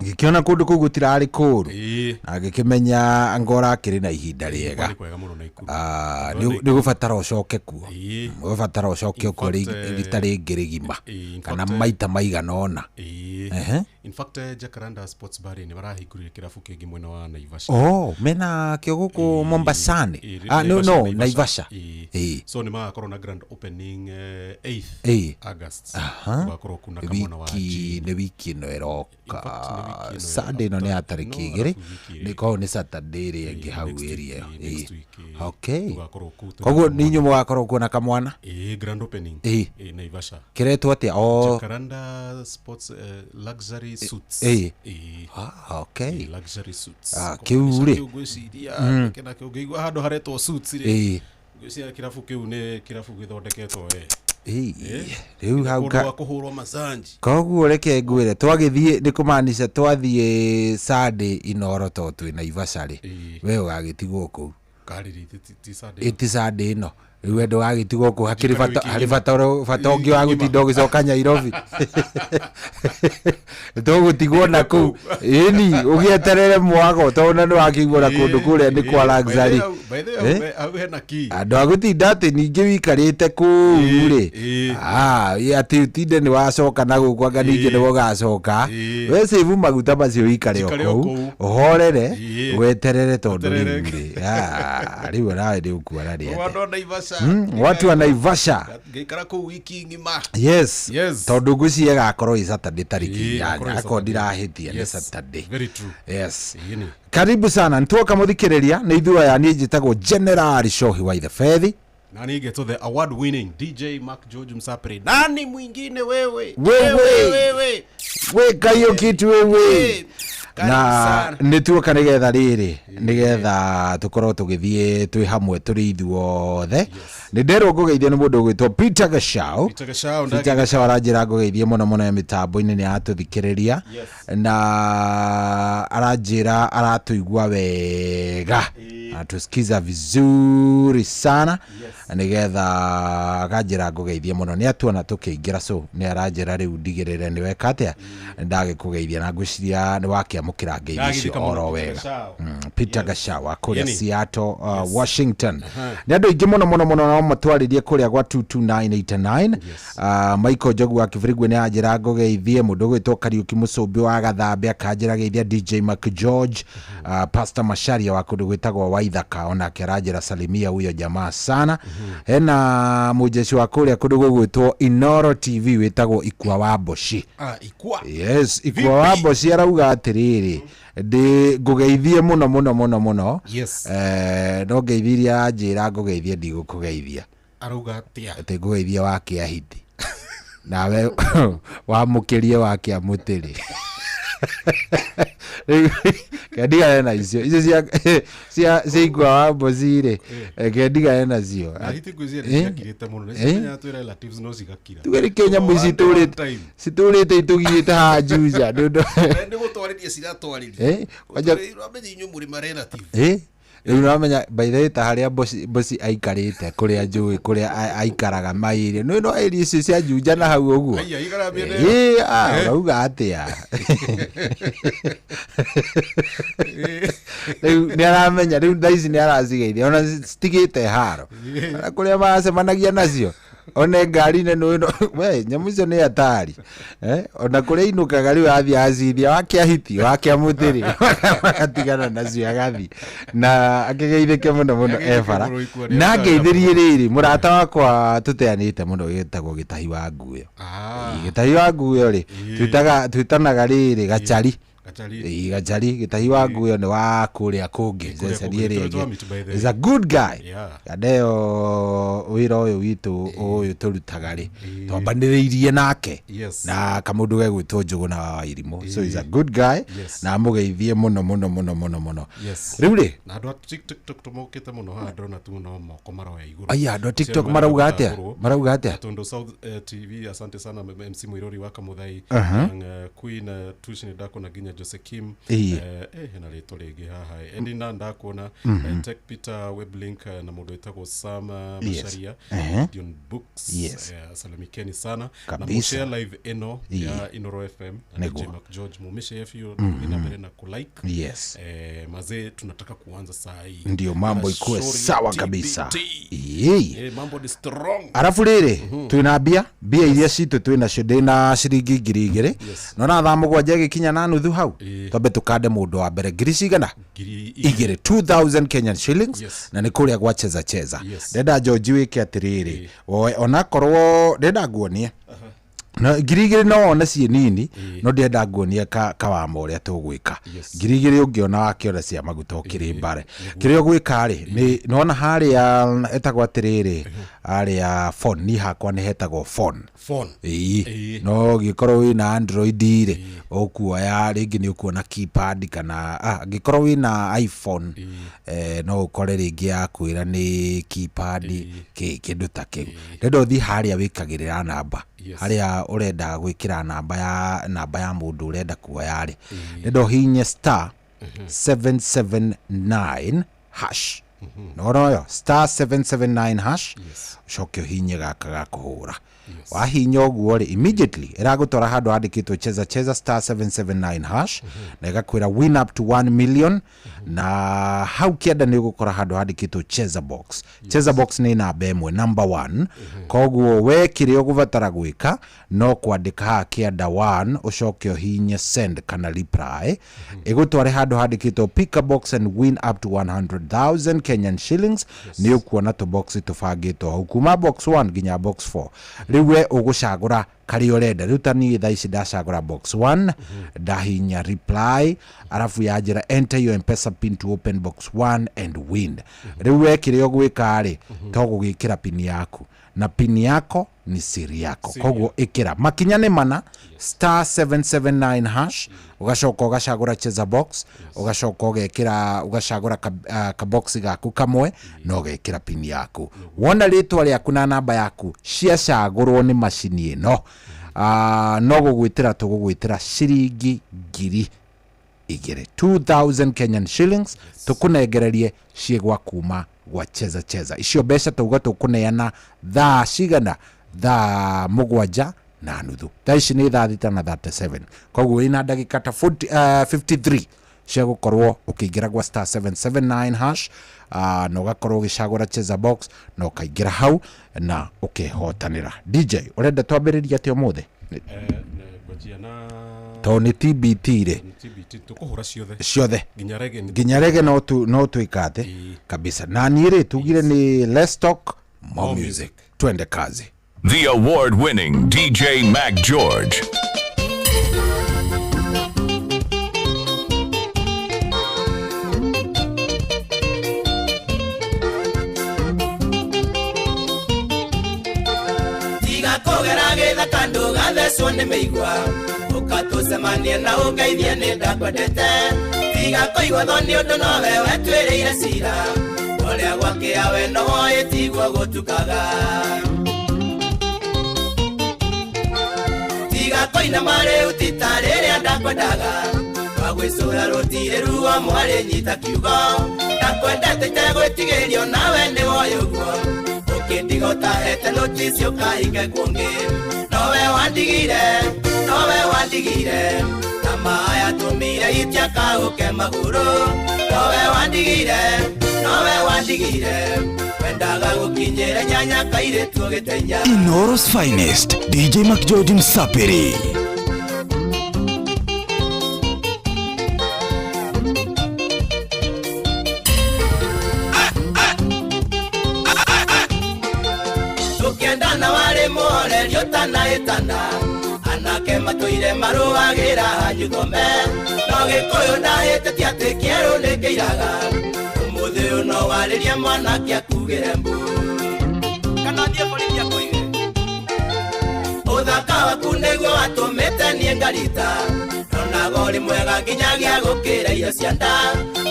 ngĩkĩona kũndũ kũu gũtirarĩ kũũru Ĩĩ. na ngĩkĩmenya ngora akĩrĩ na ihinda rĩega. Kwarĩ kwega mũno Naikuru. Ah, nĩ ũgũbatara ũcoke kuo Ĩĩ. ũgũbatara ũcoke kuo fact, eh, rita rĩngĩ rĩgima ĩĩ, in kana fact, eh, maita maigana ũna. Ĩĩ. Ehe. In fact, eh, Jacaranda Sports Bar nĩ marahingũrire kĩrabu kĩngĩ mwena wa Naivasha. Oh, mena kĩo gũkũ Mombasani. Ĩĩ, Ah, no, no, Naivasha. Naivasha. Ĩĩ. Ĩĩ. So nĩ magakorwo na grand opening eh, 8th Ĩĩ. August. Aha. Gũgakorwo kuna kamwana wa Wiki nĩ wiki ĩno ĩroka Sunday ĩno nĩ ya tarĩki igĩrĩ nĩ korwo nĩ Saturday ĩrĩa ĩngĩ hau ĩrĩa ĩyo. Ĩĩ. Okay. Tũgakorwo kũu tũrĩ Koguo nĩ inyuĩ mũgakorwo kuo na kamwana Ĩĩ, grand opening. Ĩĩ. Ĩĩ, Naivasha. Kĩretwo atĩa? Oh. Jacaranda Sports eh, Luxury Suites. Ĩĩ. Ĩĩ. Ah, okay. Ĩĩ, Luxury Suites. Ah, Kũmaanisha kĩu rĩ. kĩu ngwĩciria kĩna kĩu ngĩigua handũ haretwo suits rĩ. Ĩĩ. Ngwĩciria kĩrabu kĩu nĩ kĩrabu gĩthondeketwo we. Ĩĩ. Rĩu hau Kũndũ ka gwa kũhũrwo masanji. koguo reke ngwĩre twagĩthiĩ nĩ kũmaanisha twathiĩ Sunday Inoro to twĩ Naivasha rĩ we ũgagĩtigwo kũu Karĩrĩ ti Sunday. ĩti Sunday ĩno rĩu we ndũgagĩtigwo kũu hakĩrĩ Njikare bata wiki harĩ ng'ima. bata bata ũngĩ wa Wiki gũtinda ng'ima. ũgĩcoka Nairobi tũgũtigwo na kũu ĩni ũgĩeterere mwago tondũ na nĩwakĩigua na kũndũ kũrĩa nĩ kwa luxury By the way, Eh? hau hena key. andå a gå atä ningä wikarä te kå u rä atä ũtinde nä wacoka na gå kå anga ningä nä wogacoka we save maguta macio wikare o Njikare o kå u kũu. ũhorere Ĩĩ. weterere tondå rä Weterere. u rä rä u nawe nä å kuona rä Andũ a Naivasha. watu wa Naivasha Ngĩikara kũu wiki ng'ima. yes Yes. tondå ngwĩciria ĩgakorwo ĩ Saturday tarĩki Ĩĩ, inyanya ĩgakorwo ĩ akorwo Saturday. ndirahĩtia nĩ Yes. Saturday Very true. yes Ĩĩ nĩ. karibu sana nĩtuoka mũthikĩrĩria nĩ ithuĩ aya niĩ njĩtagwo General Shohi wa Ithebethi Na nigetwo the award winning DJ Mark George Msapri. Nani mwingine wewe? Wewe. Wewe. wĩka hiyo kitu wewe Karibu na sana. nä tuoka nä getha rä rä nä getha tå korwo tå gä thiä twä hamwe tå rä ithuothe nä nderwo ngå geithio nä må ndå å gwä two Peter Gachau Peter Gachau, Peter Gachau aranjä ra ngå geithie må no må no e mä tambo-inä nä aratå thikä rä ria na aranjä ra aratå igua wega anatusikiza vizuri sana nä getha akanjä ra ngå geithie må no nä atuona tå kä ingä ra so nä aranjä ra rä u ndigä rä re nä weka atä a ndagä kå geithia na ngwä ciria nä wakä amå kä ra ngeithi icio Ndagĩthika mũno oro Peter wega Gachau. Peter Gachau wa kũrĩa Yeni. Seattle Washington nä andå aingä må no må no må no no matwarä rie kå rä a gwa 22989 Michael Njogu wa Kĩbirigwe nä anjä ra ngũgeithie må ndå gwä two Kariuki Mũcũmbĩ wa Gathambe akanjä ra geithia DJ Mark George Pastor Macharia wa kũndũ gwĩtagwo Waithaka onake aranjä ra salimia huyo jamaa sana hena mũjeshi wa kũrĩa kũndũ gũgwĩtwo Inoro TV wĩtagwo Ikua wa Mboci Ah, Ikua. yes Ikua wa Mboci arauga atĩrĩrĩ ndĩ ngũgeithie mũno mũno mũno mũno Yes. eh, no ngeithi iria anjĩra ngũgeithie ndigũkũgeithia Arauga atĩa? atĩ ngũgeithie wa kĩahiti nawe wamũkĩrie wa kĩamũtĩrĩ Kendigane na icio icio cia cia cia ikua wa mboci rĩ, kendigane nacio. Na hiti ngwĩciria Eh? nĩ ciakirĩte mũno nĩ Eh? ciamenyaga twĩ relatives no cigakira. Tuge nĩkĩo nyamũ ici One itũrĩte time. citũrĩte itũgiĩte haha Juja nĩ ũndũ Nĩ gũtwarĩria ciratwarĩria. Eh, kwanja Ũramenya inyuĩ mũrĩ ma relative. Eh, rĩu ũramenya by the way ta harĩa mboci mboci aikarĩte kũrĩa njũĩ kũrĩa aikaraga maĩria nĩ no ĩria icio cia Juja na hau ũguo. Aya, aikaraga mĩena ĩyo. Ĩ, ah, ũrauga atĩa? Rĩu nĩ aramenya rĩu thaa ici nĩ aracigeithia ona citigĩte haro. Ona kũrĩa maracemanagia nacio one ngari-inĩ nĩ no we nyamũ icio nĩ hatari, eh, ona kũrĩa inũkaga rĩu athiĩ acithia wakĩa hiti wakĩa mũtĩrĩ magatigana nacio agathiĩ na akĩgeithĩke mũno mũno Ageithĩke ebara mũno ikua nĩ na atara ngeithĩrie rĩrĩ mũrata wakwa tũteanĩte mũno gĩtagwo gĩtahi wa nguyo. Gĩtahi wa nguyo rĩ, twĩtanaga rĩrĩ gachari. Gachari. Ĩĩ, gachari gĩtahi wa nguyo nĩ wa kũrĩa kũngĩ Kũrĩa ceceni kũngĩ. ĩrĩa Tũrĩ ĩngĩ. twamit by the Is a good guy. Yeah. Kandeo wĩra ũyũ witũ ũyũ tũrutaga rĩ twambanĩrĩirie nake Yes. na kamũndũ gegwĩtwo Njũgũna wa Wairimũ, so he's a good guy. Yes. Na amũgeithie mũno mũno mũno mũno mũno. Yes. Rĩu rĩ Na andũ a TikTok tũmokĩte mũno haha ndĩrona tu no moko maroya igũrũ. Aya, andũ a TikTok Acio marauga marenda atĩa? gũtambũrwo. Marauga atĩa? Tondũ South TV, asante sana MC Mũirũri wa Kamũthai. Aha. Na, Queen Tush nĩ ndakuona nginya Jose Kim. Ĩĩ. Hena rĩtwa rĩngĩ haha. Edina ndakuona. Tech Peter Weblink na mũndũ wĩtagwo Sam Yes. Macharia. Ehe. Gideon Books. Yes. Salamikeni sana. Na Kabisa. mũshare live ĩno Ĩĩ. ya Inoro FM na Nĩguo. DJ Mark George mumishare biũ na mbere na kulike. Yes. Mazee tunataka kuanza saa hii. Ndio mambo Na ikuwe shauri ya sawa TBT. kabisa. Ĩĩ. Mambo ni strong. Arabu rĩrĩ twĩna mbia mbia iria citũ twĩ nacio ndĩna ciringi 2000. Yes. Nona thaa 7 ĩgĩkinya na nuthu hau Ĩĩ. twambe tũkande mũndũ wa mbere ngiri cigana? 2000. 2 2000 Kenyan shillings. Yes. Na nĩ kũrĩa gwa cheza cheza. Yes. Ndenda George wĩke atĩrĩrĩ woe onakorwo ndenda nguonie na 2000 no wone ciĩ nini no ndĩrenda nguonie kawama ũrĩa tũgwĩka. Yes. 2000 ũngĩona wakĩona cia maguta ũkĩrĩ mbare kĩrĩa ũgwĩka rĩ nĩ nona harĩa etagwo atĩrĩrĩ harĩa phone niĩ hakwa nĩ hetagwo phone. Phone. Ĩĩ. Ĩĩ. No ũngĩkorwo wĩna Android rĩ ũkuoya rĩngĩ nĩ ũkuona keypad kana angĩkorwo wĩna iPhone, no ũkore rĩngĩ yakwĩra nĩ keypad kĩndũ ta kĩu. Ndĩrenda ũthiĩ harĩa wĩkagĩrĩra namba. Yes. Harĩa ũrenda gwĩkĩra namba ya mũndũ ũrenda kuoya rĩ ndĩrenda ũhihinye star 779 hash. Nona ũyo star 779 hash. Ũcoke ũhihinye gaka ga kũhũra. Wahihinya ũguo rĩ immediately ĩragũtwara handũ handĩkĩtwo cheza cheza star 779 hash na ĩgakwĩra win up to 1 million na hau kĩanda nĩ ũgũkora handũ handĩkĩtwo cheza box. Cheza box nĩ namba ĩmwe, number 1. Koguo we kĩrĩa ũgũbatara gwĩka no kwandĩka haha kĩanda 1 ũcoke ũhihinye send kana reply ĩgũtware handũ handĩkĩtwo pick a box and win up to 100,000 Kenyan shillings. Nĩ ũkuona tũbox tũbangĩtwo hau kuma box 1 nginya box 4. Rĩu we ũgũcagũra karĩa ũrenda. Rĩu ta niĩ thaa ici ndacagũra box 1 ndahinya reply arabu yanjĩra enter your M-Pesa pin to open box 1 and win. Rĩu we kĩrĩa ũgwĩka rĩ to gũgĩkĩra pin yaku na pin yako ni siri yako. Koguo ĩkĩra makinya nĩ mana star 779 hash ũgacoka ũgacagũra cheza box ũgacoka ũgekĩra ũgacagũra kabox gaku kamwe na ũgekĩra pin yaku. Wona rĩtwa rĩaku na namba yaku ciacagũrwo nĩ macini ĩno, no gũgwĩtĩra tũgũgwĩtĩra ciringi 2000 2000 Kenyan shillings tũkũnengererie ciĩ gwa kuma gwa cheza cheza. Icio mbeca tauga tũkũneana thaa cigana? Thaa 7:30. Thaa ici nĩ thaa 6:37 koguo wĩna ndagĩka ta 53 cia gũkorwo ũkĩingĩra gwa star 779 hash na ũgakorwo ũgĩcagũra cheza box na ũkaingĩra hau na ũkehotanĩra. DJ ũrenda twambĩrĩrie atĩa ũmũthĩ? Ngwanjia na Tondũ nĩ TBT rĩ. Nĩ TBT tũkũhũra ciothe. Ciothe. Nginya rege nĩ Nginya rege no tu no twĩka atĩ kabisa. Na niĩ rĩ tugire nĩ let's talk more music. Twende kazi. The award-winning DJ Mac George. Tiga kũgera gĩthaka ndũgathecwo nĩ mĩigua. Ũkatũcemanie na ũngeithie nĩ ndakwendete. Tiga kũigua thoni ũndũ nowe wetwĩrĩire cira. Ũrĩa gwakĩa we noho ĩtiguo gũtukaga. Tiga kũinama rĩu ti ta rĩrĩa ndakwendaga. Wagwĩcũra rũtirĩ ruo mwarĩ nyita kiugo. Ndakwendete itegwĩtigĩrio nawe nĩ woĩ ũguo. Ũkĩndiga ũtahete notice ũkahinge kũngĩ. Nowe wandigire, nowe wandigire. Tamaa yatũmire itiakahũke magũrũ. Nowe wandigire, nowe wandigire. Wendaga gũkinyĩra nyanya kairĩtu ũgĩtenya. Inooro's finest, DJ McGeorge Msapiri. Tũkĩendana warĩ mũhoreri ũtanaĩtana. Anake matũire marũagĩra nyuthome. No Gĩkũyũ ndahĩtĩtie atĩ kĩerũ nĩkĩiraga. Ũmũthĩ ũyũ no warĩrie mwanake akugĩre mbu. Kana thiĩ borithi akũige. Ũthaka waku nĩguo watũmĩte niĩ ngarita. Ndonaga ũrĩ mwega nginyagia gũkĩra irio cia nda.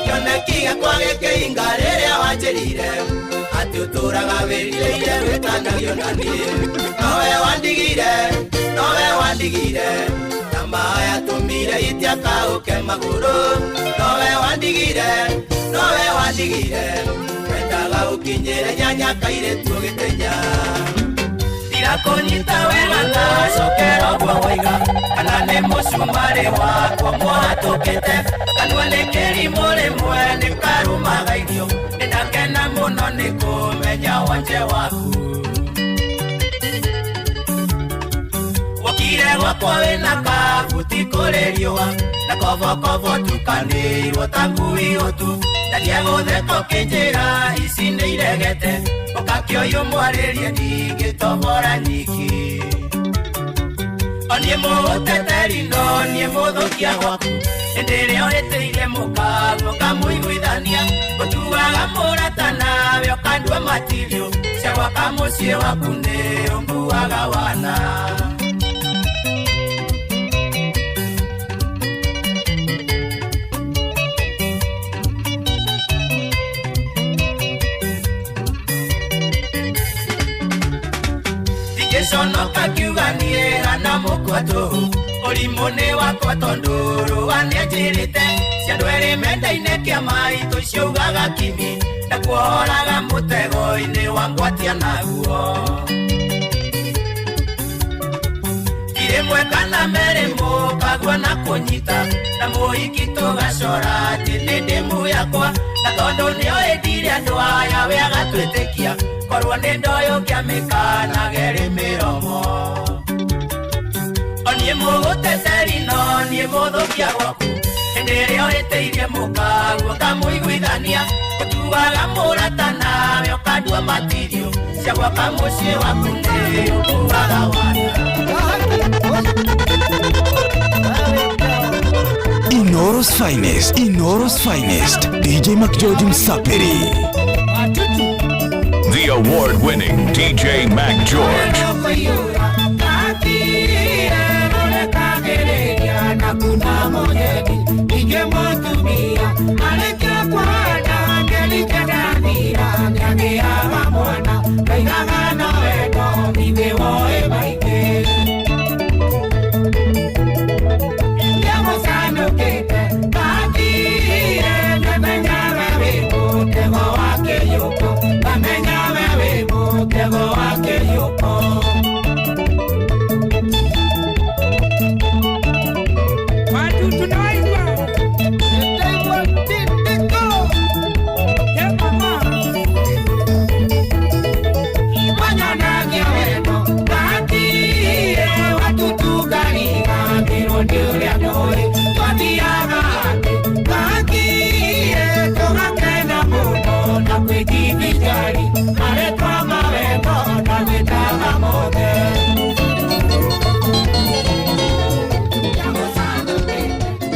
Kĩoneki gĩakwa gĩkĩhinga rĩrĩa wanjĩrire. Atĩ ũtũraga wĩrirĩire wĩtanagio na niĩ. Nowe wandigire, nowe wandigire. Tamaa yatũmire itiakahũke magũrũ. Nowe wandigire, nowe wandigire. Wendaga ũkinyĩre nyanya kairĩtu ũgĩtenya. Ndirakũnyita wega ndacokera ũguo woiga. Kana nĩ mũcumarĩ wakwa mũhatũkĩte. Kanua nĩ kĩrimũ rĩmwe nĩkarumaga irio. Nĩndakena mũno nĩ kũmenya wonje waku. Wokire gwakwa wĩna kabuti kũrĩ riũa. Na kobokobo tukanĩirwo ta ngui ũtu. Ndaria gũtheka ũkĩnjĩra ici nĩ iregete. Ũgakĩoywo mwarĩrie ndingĩtobora nyiki. Niĩ mũgũteteri no niĩ mũthũkia gwaku. Hĩndĩ ĩrĩa ũhĩtĩirie mũkaguo ũkamũiguithania. Ũtuaga mũrata nawe ũkandua matirio. Cia gwaka mũciĩ waku nĩ ũnguaga wana. Ndingĩconoka ngiuga niĩ hana mũkwa tũhũ. Ũrimũ nĩ wakwa tondũ rũa nĩanjĩrĩte. Cia andũ erĩ mendaine kĩama itũ ciaugaga kimi. Ndakuohoraga mũtego-inĩ wa ngwatia naguo. Rĩmwe kana merĩ mũkagua na kũnyita. Na mũhiki tũgacora atĩ nĩ ndĩmu yakwa. Na tondũ nĩoĩ ndirĩ andũ aya we agatwĩtĩkia. Korwo nĩ ndoyo ngĩamĩkanaga ĩrĩ mĩromo. O niĩ mũgũteteri no niĩ mũthũkia gwaku. Hĩndĩ ĩrĩa ũhĩtĩirie mũkaguo ũkamũiguithania. Ũtuaga mũrata nawe ũkandua matirio. Cia gwaka mũciĩ waku nĩ ũkuaga wana. Inooro's finest, Inooro's finest, DJ McGeorge Msapiri. The award-winning DJ Mac George.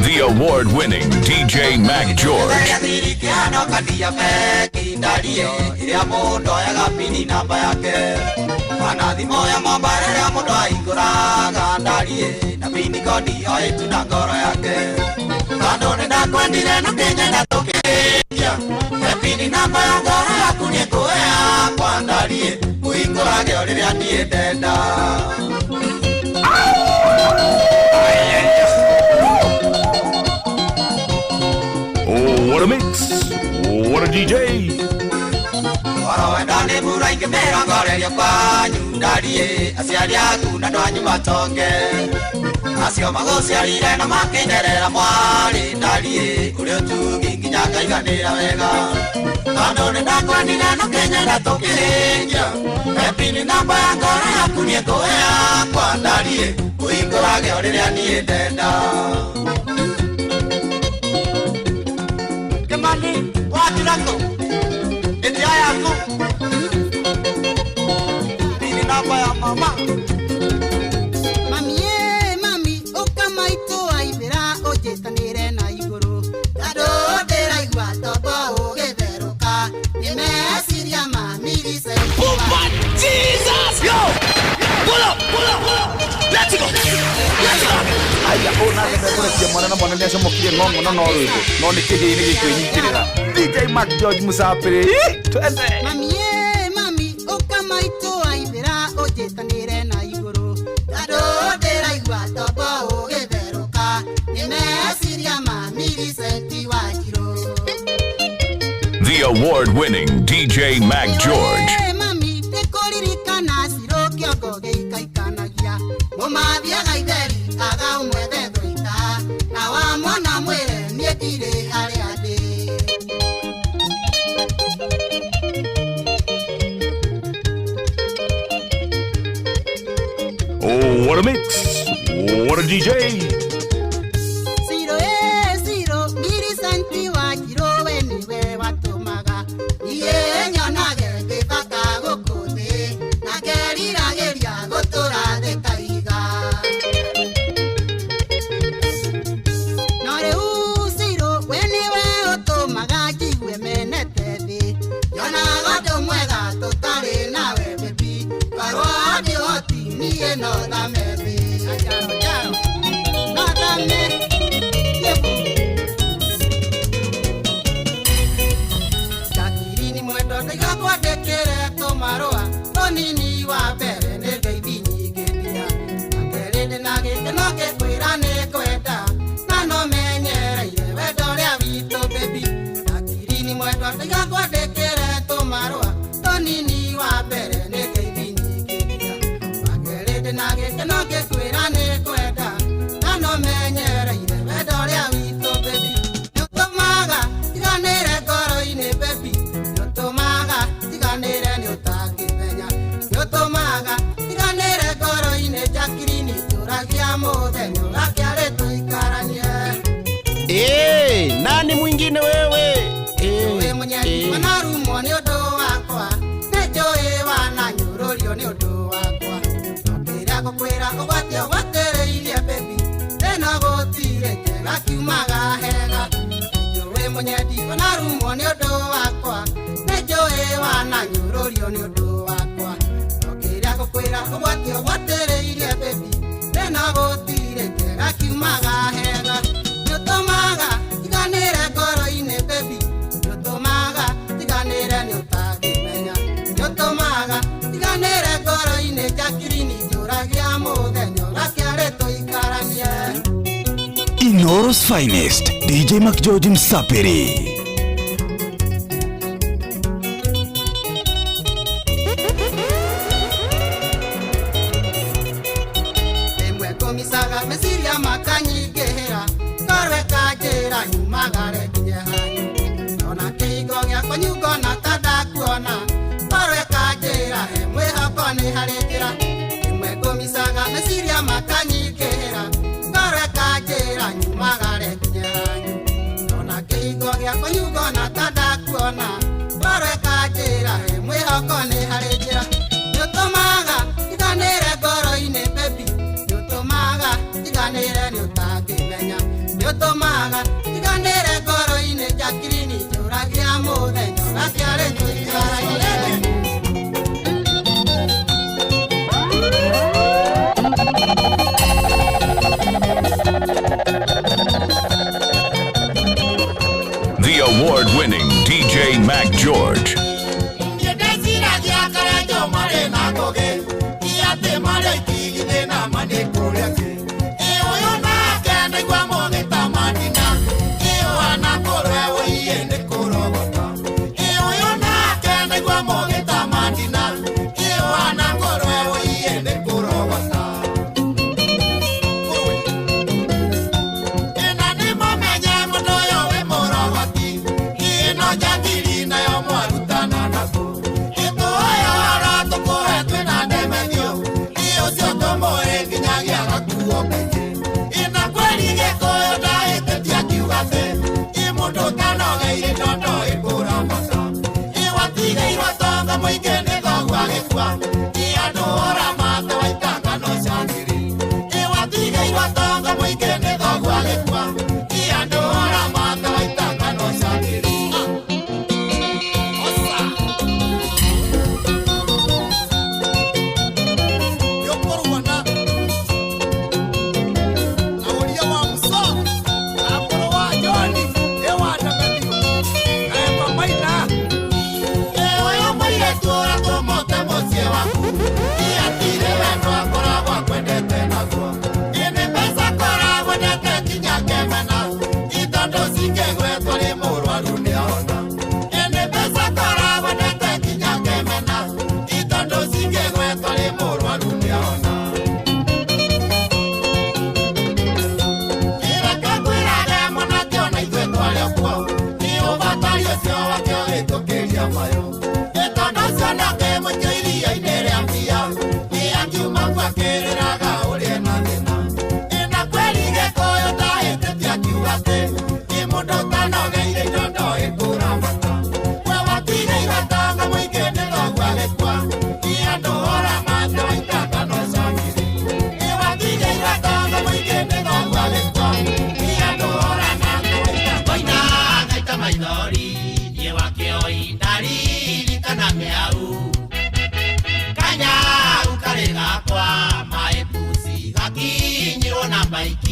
The award-winning DJ Mac George. Pini kodi oĩtu na ngoro yake tondũ nĩ ndakwendire na kĩnyenda tũkĩrĩkia Pini namba ya ngoro yaku nĩ ngũhe yakwa ndariĩ kũhingũrage o rĩrĩa niĩ ndenda. Oh, what a mix! What a DJ! Oro wenda nĩ mbura ingĩmĩrongoreria kwanyu ndariĩ aciari aku na andũ anyu matonge acio magũciarire na makĩnderera mwarĩ ndariĩ ũrĩ ũtugi nginya ngaiganĩra wega tondũ nĩ ndakwendire na kĩnyenda tũkĩrĩkia Pini namba ya ngoro yaku nĩ ngũhe yakwa ndariĩ kũhingũrage o rĩrĩa niĩ ndenda. Kimani watirako ĩtia yaku Pini namba ya mama. Mami ye mami ũka maitũ aithĩra ũnjĩtanĩre na igũrũ tondũ ndĩraigua tombo ũgĩtherũka nĩ meciria ma Millicent. Jesus! Yo! Pull up, pull up, pull up. Let's go. Let's go. Aya ona kũrekia mwana na mwana nĩacomokire ng'ong'o no no rwĩmbo no nĩ kĩhĩĩ gĩkwĩnyitĩrĩra DJ Mark George Musapĩrĩ twende. Mami ye mami ũka maitũ aithĩra ũnjĩtanĩre na igũrũ tondũ ndĩraigua tombo ũgĩtherũka nĩ meciria ma Millicent Wanjirũ. The award winning DJ Mac George. Ĩ mami ndĩkũririkana ciro kĩongo gĩikaikanagia mũmathiaga itheri aga ũmwethe thũita na wamwona mwĩre niĩ ndirĩ harĩa ndĩ. Oh, what a mix! What a DJ! Ciro ĩ ciro Millicent Wanjirũ we nĩwe watũmaga niĩ nyonage ngĩbata gũkũ thĩ na ngeriragĩria gũtũra thĩ ta ihiga. No rĩu ciro we nĩwe ũtũmaga njigue menete thĩ nyonaga ũndũ mwega tũtarĩ nawe baby twarwo ndĩhoti niĩ no thame thĩ. Njaro njaro no thame yebo. Jakirini mwendo ndaiga kwandĩkĩre tũmarũa tũnini wa mbere nĩ ngeithi nyingĩ nginya wa kerĩ ndĩna gĩkeno ngĩkwĩra nĩ ngwenda na no menyereire wendo ũrĩa witũ baby. Jakirini mwendo ndaiga kwandĩkĩre tũmarũa tũnini wa mbere nĩ ngeithi nyingĩ nginya wa kerĩ ndĩna gĩkeno ngĩkwĩra nĩ ngwenda na no menyereire wendo ũrĩa witũ baby. Nĩũtũmaga tiganĩre ngoro-inĩ baby nĩũtũmaga tiganĩre nĩũtangĩmenya nĩũtũmaga tiganĩre ngoro-inĩ Jacqueline njũragia mũthenya ũgakĩarĩ tũikaranie. Eh, nani mwingine wewe? Nĩnjũĩ mũnyendi wanarumwo nĩ ũndũ wakwa nĩnjũĩ wananyũrũrio nĩ ũndũ wakwa no kĩrĩa ngũkwĩra ũgwati ũgwatĩrĩirie baby thĩna gũtirĩ kĩega kiumaga hega. Nĩnjũĩ mũnyendi wanarumwo nĩ ũndũ wakwa nĩnjũĩ wananyũrũrio nĩ ũndũ wakwa no kĩrĩa ngũkwĩra ũgwati ũgwatĩrĩirie baby thĩna gũtirĩ kĩega kiumaga hega. Nĩũtũmaga tiganĩre ngoro-inĩ baby nĩũtũmaga tiganĩre nĩũtangĩmenya nĩũtũmaga tiganĩre ngoro-inĩ Jacqueline njũragia mũthenya ũgakĩarĩ tũikaranie. Inoro's finest, DJ Mac George Msapiri. Rĩmwe ngũmicaga meciria makanyingĩhĩra ngorwo ĩkanjĩra nyumagare nginye hanyu ndona kĩhingo gĩakwa nyungona ta ndakuona ngorwo ĩkanjĩra he mwĩhoko nĩ harĩ njĩra. Rĩmwe ngũmicaga meciria makanyingĩhĩra ngorwo ĩkanjĩra nyumagare nginye hanyu ndona kĩhingo gĩakwa nyungona ta ndakuona ngorwo ĩkanjĩra he mwĩhoko nĩ harĩ njĩra. Nĩũtũmaga tiganĩre ngoro-inĩ baby nĩũtũmaga tiganĩre nĩũtangĩmenya nĩũtũmaga tiganĩre ngoro-inĩ Jacqueline njũragia mũthenya ũgakĩarĩ tũikaranie.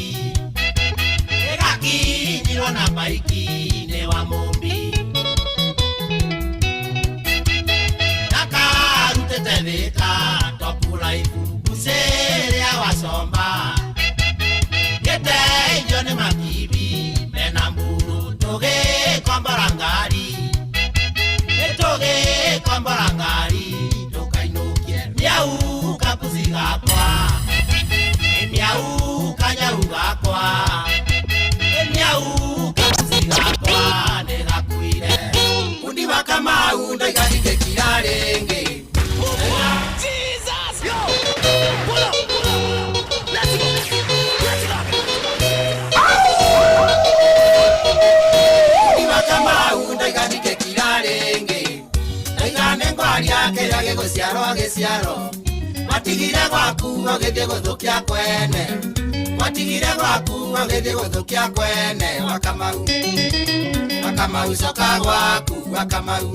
maiki Ĩgakinyirwo na maiki nĩ wa mũmbi Nakarutĩte thĩka topuraibu mbucĩrĩa wacomba Gĩteithio nĩ makibi mena mburu tũgĩkombora ngari Nĩtũgĩkombora ngari tũkainũkie miau kapusi gakwa Miau kanyau gakwa Miau kapusi gakwa nĩgakuire Undi wa Kamau ndaigathikĩkira rĩngĩ Jesus! Yo! Pull up! Pull up! Let's go! Let's go! Undi wa Kamau ndaigathikĩkira rĩngĩ Ndaigane ngwaria kĩrĩa gĩgũciarwo gĩciaro Watigire gwaku ũgĩthiĩ gũthũkia kwene Watigire gwaku ũgĩthiĩ gũthũkia kwene Wa Kamau Wa Kamau coka gwaku Wa Kamau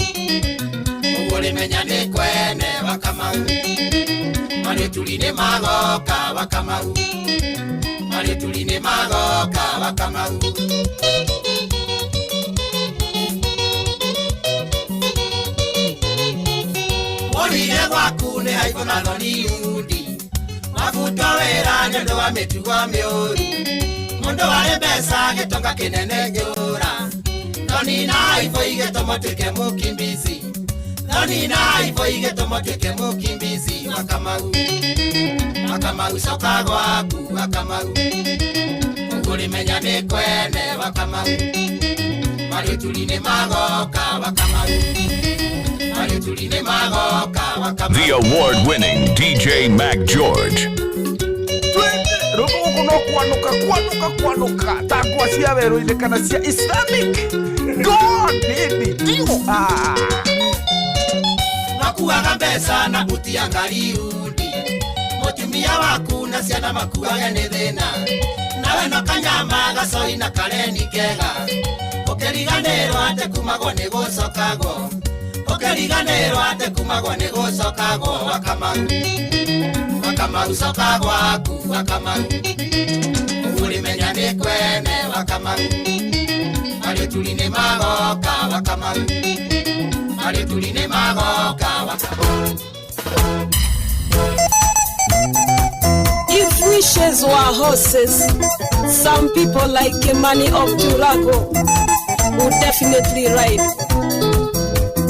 Ũguo ũrĩmenya nĩ kwene Wa Kamau Marĩturi nĩ magoka Wa Kamau Marĩturi nĩ magoka Wa Kamau Worire gwaku nĩ haibũ na thoni undi Wabutwo wĩra nĩ ũndũ wa mĩtugo mĩũru Mũndũ warĩ mbeca gĩtonga kĩnene ngĩũra Thoni na haibũ igĩtũma ũtuĩke mũkimbizi Thoni na haibũ igĩtũma ũtuĩke mũkimbizi Wa Kamau Wa Kamau coka gwaku Wa Kamau Ũguo ũrĩmenya nĩ kwene Wa Kamau Marĩturi nĩ magoka Wa Kamau Marĩturi nĩ magoka Wa Kamau The award winning DJ Mac George. Rwĩmbo gũkũ no kwanũka kwanũka kwanũka ta ngwa cia werũ-inĩ kana cia Islamic God nĩndĩ ndio Makuaga mbeca na buti ya ngari undi Mũtumia waku na ciana makuage nĩ thĩna Nawe no kanyama gacoi na kareni kega Ũkĩriganĩrwo atĩ kumagwo nĩ gũcokagwo Ũkĩriganĩrwo atĩ kumagwo nĩ gũcokagwo Wa Kamau Wa Kamau coka gwaku Wa Kamau Ũguo ũrĩmenya nĩ kwene Wa Kamau Marĩturi nĩ magoka Wa Kamau Marĩturi nĩ magoka Wa Kamau If wishes were horses, some people like Kimani of Turago would definitely ride.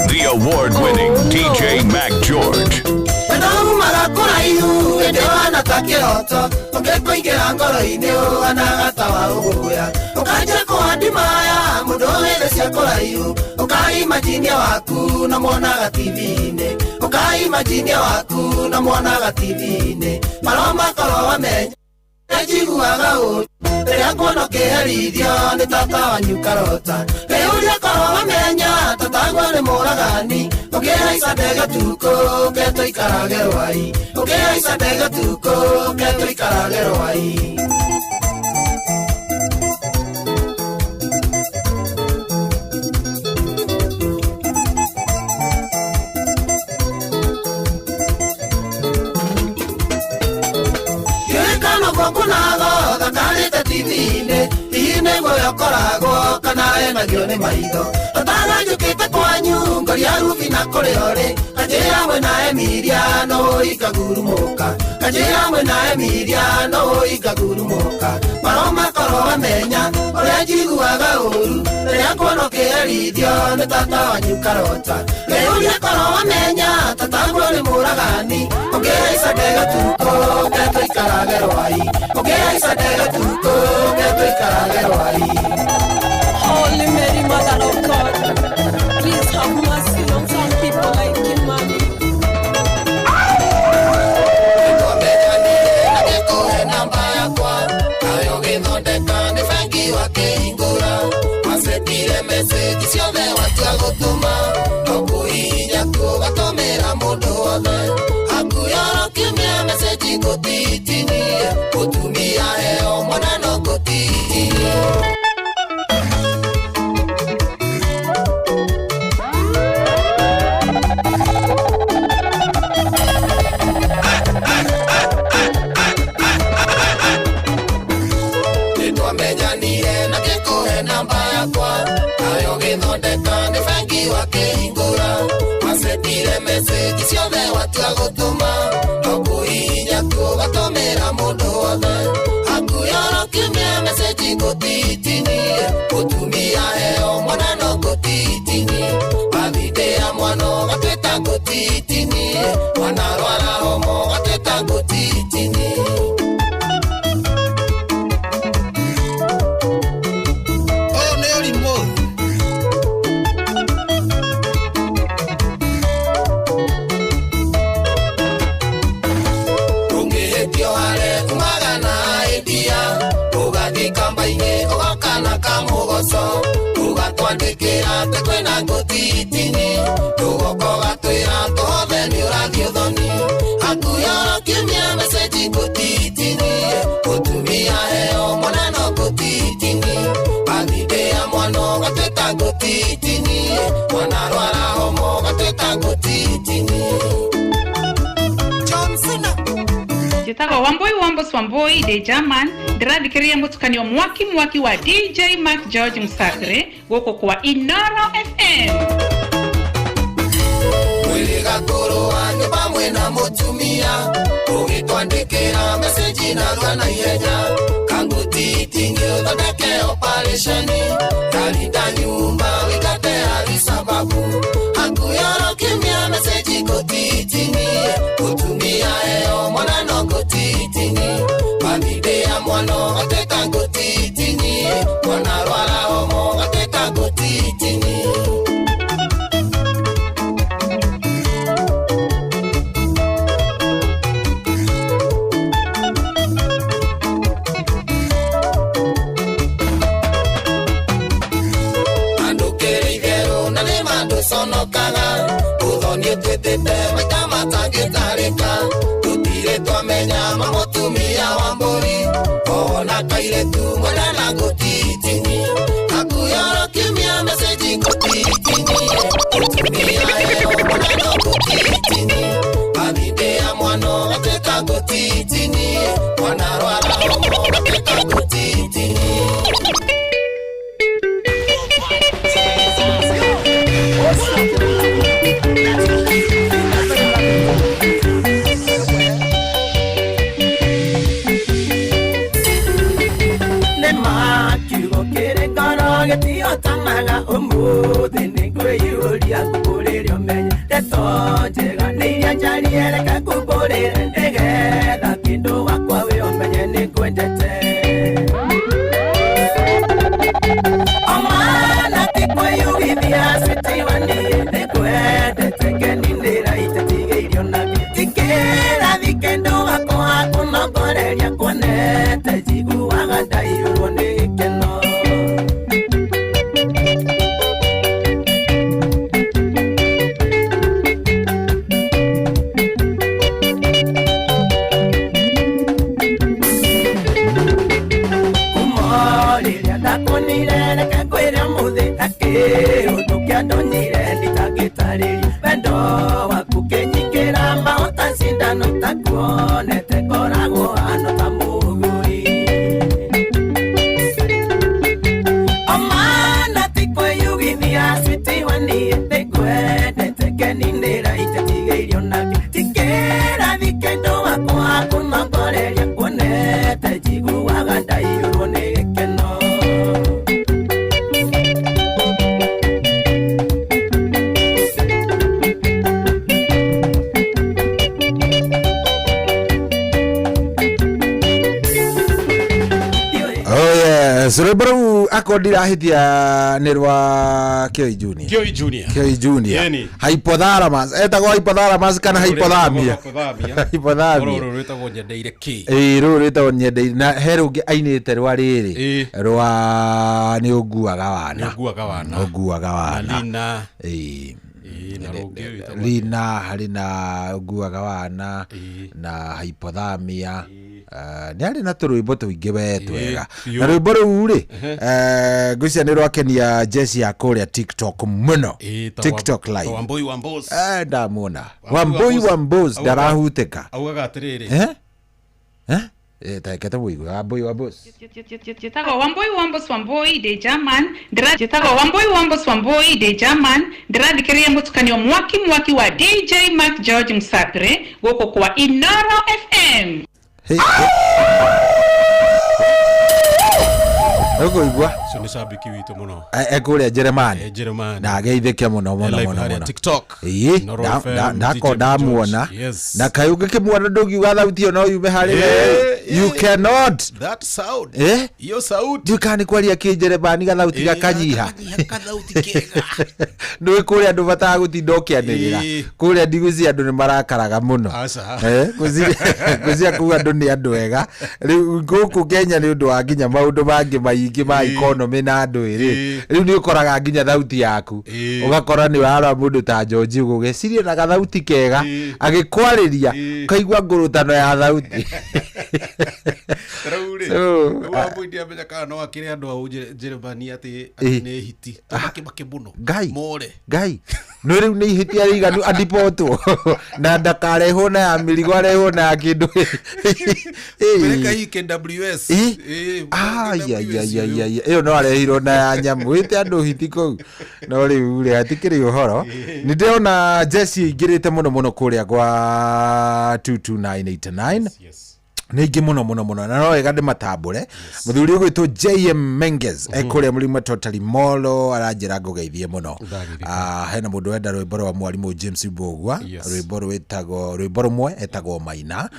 The award winning DJ Mac George. Wendo umaga kũraihu ĩndĩ wana ta kĩroto ũngĩkũingĩra ngoro-inĩ ũhanaga ta wa ũgũya ũkanjia kũhandimaya mũndũ wĩthĩ cia kũraihu ũkaimajinia waku na mwonaga TV-inĩ ũkaimajinia waku na mwonaga TV-inĩ maroma korwo wamenya njiguaga ũru rĩrĩa nguona ũkĩherithio nĩ tata wanyu karota ngĩyũria korwo wamenya tataguo nĩ mũragani ũkĩhaica ndege tukũ ũke tũikarage rwai ũkĩhaica ndege tukũ ũke tũikarage rwai Kunago thakarĩte TV-inĩ hihi nĩguo yokoragwo kana enagio nĩ maitho tataga njũkĩte kwanyu ngoria rubi na kũrĩa ũrĩ kanjĩra mwĩna Emilia no ikagurumũka kanjĩra mwĩna Emilia no ikagurumũka maroma korwo wamenya ũrĩa njiguaga ũru rĩrĩa nguona ũkĩherithio nĩ tata wanyu karota ngĩyũria korwo wamenya tataguo nĩ mũragani ũkĩhaica ndege tukũ ũke tũikarage rwai ũkĩhaica ndege tukũ ũke tũikarage rwai Holy Mary, Mother of God, please have mercy on some people like Kimani. Nĩngũhe namba yakwa nawe ũgĩthondeka nĩ bengi wakĩhingũra wacekire message ciothe watua gũtũma no kũhihinya tu ũgatũmĩra mũndũ wothe hakuyoro kiumia message ngũtitinie mũtumia heo mwana no ngũtitinie Twamenyanire na ngĩkũhe namba yakwa nayo gĩthondeka nĩ bengi wakĩhingũra wacendire message ciothe watua gũtũma no kũhihinya tu ũgatũmĩra mũndũ wothe hakuyoro kiumia message ngũtitini mũtumia heo mwana no ngũtitini mathindĩ ya mwana ũgatwĩta ngũtitini mwana rwara homo ũgatwĩta ngũtitini. Ũyũ nĩ ũrimũ. Ũngĩhĩtio hare umaga na idea ũgathiĩ kamba-inĩ ũgoka na kamũgoco ũgatwandĩkĩra atĩ kwĩna ngũtitini tũgoka ũgatwĩra tũhothe nĩ ũrathiĩ ũthoni hakuyoro kiumia message ngũtitini mũtumia heo mwana no ngũtitini mathindĩ ya mwana ũgatwĩta ngũtitini mwana rwara homo ũgatwĩta ngũtitini. John Cena. Njĩtagwo Wambui Wambos Wambui ndĩ German ndĩrathikĩrĩria mũtukanio mwaki mwaki wa DJ Mark George Musakre gũkũ kwa Inoro FM. Mwĩrĩ gakũrũa nyũmba mwĩna mũtumia ũgĩtwandĩkĩra message narua na ihenya kangũtitini ũthondeke operation tarinda nyumba wĩkate alisababu hakuyoro kiumia message ngũtitini mũtumia heo mwana no ngũtitini mathindĩ ya mwana ũgatwĩta ngũtitini mwana rwara homo ũgatwĩta ngũtitini. Andũ kĩrĩ itherũ na nĩ mandũconokaga ũthoni ũtuĩtĩte maita matangĩtarĩka tũtirĩ twamenya ma mũtumia wa mbũri ona kairĩtu mwena na ngũtitini hakuyoro kiumia message ngũtitini mũtumia heo mwana no ngũtitini mathindĩ ya mwana ũgatuĩka ngũtitini mwana rwara homo ũgatuĩka ngũtitini. Nĩ ma kiugo kĩrĩ ngoro gĩtihotanaga ũmũthĩ nĩngwĩyũria ngũkũrĩre ũmenye ndeto njega nĩ iria njarie reke ngũkũrĩre nĩgetha kĩndũ wakwa wĩ ũmenye nĩngwendete omana ti kwĩyugithia switi wa niĩ nĩngwendete ngeni nĩraitetigĩirio nakĩ ti kĩrathi kĩndũ wakwa kũnongoreria kuonete njiguaga ndaiyũrwo nĩ gĩkeno. Kuma rĩrĩa ndakuonire reke ngwĩre ũmũthĩ ta kĩũndũ kĩandonyire nditangĩtarĩria wendo waku kĩnyingĩra maũta cindano itakuonete ngoragwo hano ta mũgũri omana ti kwĩyugithia switi wa niĩ nĩngwendete ngeni nĩraitetigĩirio nakĩ ti kĩrathi kĩndũ wakwa kũnongoreria kuonete njiguaga ndaiyũrwo nĩ gĩkeno. Oh yes, rwĩmbo rũu akorwo ndirahĩtia nĩ rwa Kioi Junior. Kioi Junior. Kioi Junior. Yeni. Hypothalamus. Etagwo hypothalamus kana hypothamia. Hypothamia. Rũrũ rwĩtagwo nyendeire kĩ. Ĩĩ rũrũ rwĩtagwo nyendeire na he rũngĩ ainĩte rwa rĩrĩ rwa nĩ ũnguaga wana. Nĩ ũnguaga wana. Ũnguaga wana. Na Lina. Ĩĩ. Ĩĩ na rũngĩ rwĩtagwo Lina harĩ na ũnguaga wana na hypothamia. Nĩ arĩ na tũrwĩmbo tũingĩ we twega biũ. Na rwĩmbo rũu rĩ ngwĩciria nĩ rwakenia jeshi ya kũrĩa TikTok mũno. Ĩĩ, ta TikTok wa- live ta Wambui Wambos. Ndamuona Wambui Wambos ndarahutĩka. Augaga atĩrĩrĩ. Eh? Eh? Tareke tũmũigue. Wambui wa Boss. Njĩtagwo Wambui Wambos Wambui ndĩ German njĩtagwo Wambui Wambos Wambui ndĩ German ndĩrathikĩrĩria mũtukanio mwaki mwaki wa DJ Mark George Msakre gũkũ kwa Inoro FM. Ũkũigua Ũcio nĩ cambĩki witũ mũno. Ekũrĩa Jeremani. Jeremani. Na ageithĩke mũno mũno Live mũno harĩa mũno. TikTok. Ĩĩ, Inoro FM, ndako DJ ndamuona. George. Yes. Na kaĩ ũngĩkĩmuona ndũngiuga thauti ĩyo no yume harĩ we. You cannot. That sound. Eh? Iyo sauti. Ndiũĩ kana nĩ kwaria kĩnjeremani gathauti gakanyiha. Nĩũĩ kũrĩa andũ bataga gũtinda ũkĩanĩrĩra. Kũrĩa ndigũcia andũ nĩ marakaraga mũno. Aca. Ngwĩciria kũu andũ nĩ andũ ega. Rĩu gũkũ Kenya nĩ ũndũ wa nginya maũndũ mangĩ maingĩ ma economy na andũ ĩrĩ. Rĩu nĩ ũkoraga nginya thauti yaku. Ũgakora nĩ warora mũndũ ta George ũguo ũgeciria na gathauti kega agĩkwarĩria ũkaigua ngũrũtano ya thauti. Rĩu rĩ, So, rĩu Wambui ndiamenya kana no akĩre andũ au Jeremani atĩ atĩ nĩ hiti. Tũmakĩmake mũno. Ngai. More. Ngai no rĩu nĩ ihĩtia rĩiganu andipotwo na ndakarehwo na ya mĩrigo arehwo na ya kĩndũ. Peleka hii KWS. Ai, ĩyo no arehirwo na ya nyamũ wĩte andũ hiti kũu no rĩu rĩ hatikĩrĩ ũhoro. Nĩ ndĩrona jeci ĩingĩrĩte mũno mũno kũrĩa gwa 22989 nä ingä må no må no må no na no wega ndä matambå re må thuri å gwä two JM Menges ekå rä a må rimå totally molo aranjä ra ngå må no. Hena må ndå wenda rwä mbo rwa mwarimå James Mbugua, rwä mbo rwätagwo rwä mbo rå mwe etagwo Maina.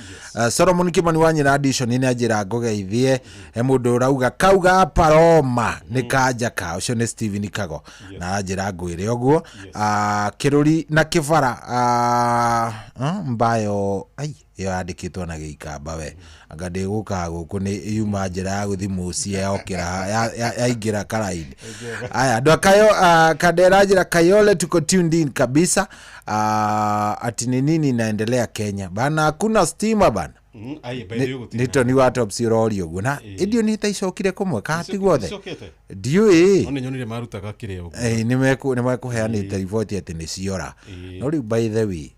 Solomon Kimani wa nyina Addition nä anjä ra ngå geithie. He må ndå ũrauga kauga paroma nä kanjaka å cio nä Steven Kago na aranjä ra ngwä re å guo. Kä rå ri na kä bara mbayo ai ĩyo yandĩkĩtwo na gĩikamba we anga ndĩgũkaga gũkũ nĩ yuma njĩra ya gũthi mũciĩ yokĩra yaingĩra karaini. Aya andũ akayo Kandera njĩra Kayole tuko tuned in kabisa. Ati ni nini inaendelea Kenya bana, hakuna stima bana. Ai, by the way, gũtirĩ. Nĩ Tony wa Tops ũroria ũguo na ĩndio nĩ ta icokire kũmwe kana ti guothe Icokete? Ndiũĩ. No nĩ nyonire marutaga kĩrĩa ũguo. Nĩ mekũheanĩte riboti atĩ nĩ ciora no rĩu by the way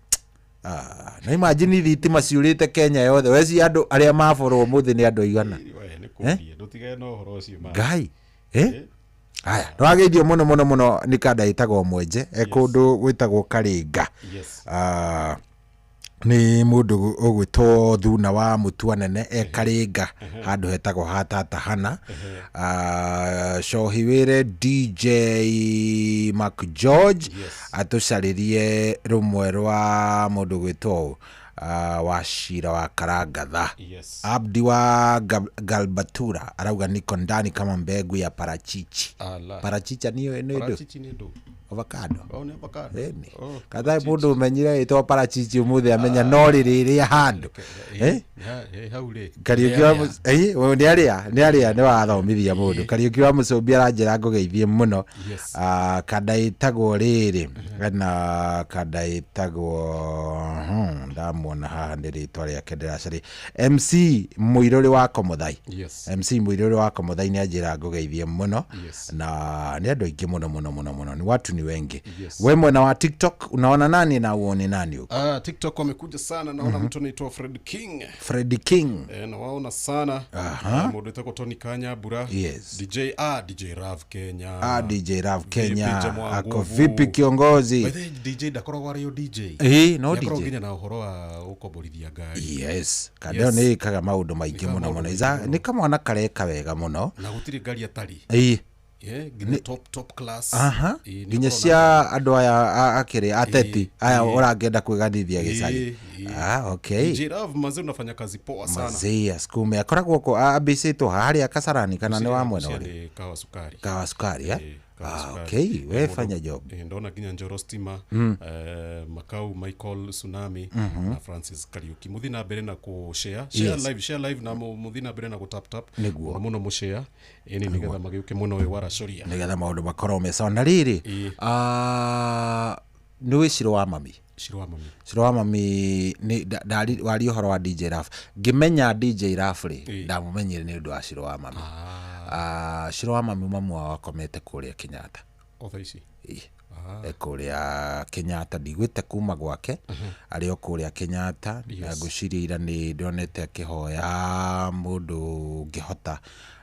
na imagine thitima ciũrĩte Kenya yothe weci andũ arĩa maborwo ũmũthĩ nĩ andũ aigana. We, nĩ kũũria, ndũtigane na ũhoro ũcio ma. Ngai aya nĩwageithio mũno mũno mũno nĩ kanda ĩtagwo Mwenje e kũndũ gwĩtagwo Karinga. Nĩ mũndũ ũgwĩtwo Thuna wa Mũtuanene e Karinga handũ hetagwo ha Tata Hana. Cohi wĩre DJ Mark George atũcarĩrie rũmwe rwa mũndũ gwĩtwo wa Cira wa Karangatha. Abdi wa Galbatura arauga niko ndani kama mbegu ya parachichi. Ala. Parachicha nĩyo nĩ ndũ? Parachichi nĩ ndũ? Avocado. Oh, nĩ avocado. Ĩni. Oh, Katha mũndũ ũmenyire ĩtwo parachichi ũmũthĩ amenya no rĩrĩ handũ. Hau rĩ. Kariũki wa nĩ arĩa nĩ arĩa nĩ wathomithia mũndũ. Kariũki wa Mũcũmbi aranjĩra ngũgeithie mũno. Kanda ĩtagwo rĩrĩ na kanda ĩtagwo ndamuona haha nĩ rĩtwa rĩake ndĩracaria MC Mũirũrĩ wa Komothai. MC Mũirũrĩ wa Komothai nĩ anjĩra ngũgeithie mũno. Na nĩ andũ aingĩ mũno mũno mũno mũno, ni watu ni wengi. We mwena wa TikTok unaona nani na uone nani huko? TikTok wamekuja sana naona mtu anaitwa Fred King. Fred King. Nawaona sana. Mũndũ wĩtagwo Tony Kanyabura. DJ DJ Rav Kenya. DJ Rav Kenya. Vipi jamaa Ako nguvu? vipi kiongozi? By the way, DJ ndakoragwo arĩ o DJ. No Nĩakoragwo DJ. nginya na ũhoro wa gũkomborithia ngari. Yes. Kandeo nĩ ĩkaga maũndũ maingĩ mũno mũno. Nĩ kamwana kareka wega mũno. Na gũtirĩ ngari atarĩ. Nginya top class. Nginya cia andũ aya akĩrĩ ateti aya ũrangĩenda kwĩganithia gĩcagi. Okay. DJ Rav manze unafanya kazi poa sana. Mazee asikume akoragwo kũ ambicĩtwo harĩa Kasarani kana nĩ wa mwena Busia ũrĩ? nĩ Kahawa Sukari. Kahawa Sukari eh? Kahawa Sukari. Okay, we fanya job. Ndona nginya Njoro Stima, Makau Michael Tsunami na Francis Kariuki. Muthi na mbere na ku share, share live, share live na muthi na mbere na ku tap tap. Nĩguo. Mũno mũno mu share. Ĩni nĩgetha magĩũke mũno ũyũ waracoria. Nĩgetha maũndũ makorwo me sawa. Na rĩrĩ, nĩ wĩ Ciro wa mami? Ciro wa mami. Ciro wa mami nĩ waria ũhoro wa DJ Raf. Ngĩmenya DJ Raf rĩ, ndamũmenyire nĩ ũndũ wa Ciro wa mami. Ciro wa mami mamu wao akomete kũrĩa Kenyatta. O thaa ici? Kũrĩa Kenyatta, ndigwĩte kuma gwake, arĩ o kũrĩa Kenyatta. Na ngwĩciria ira nĩ ndonete akĩhoya mũndũ ũngĩhota,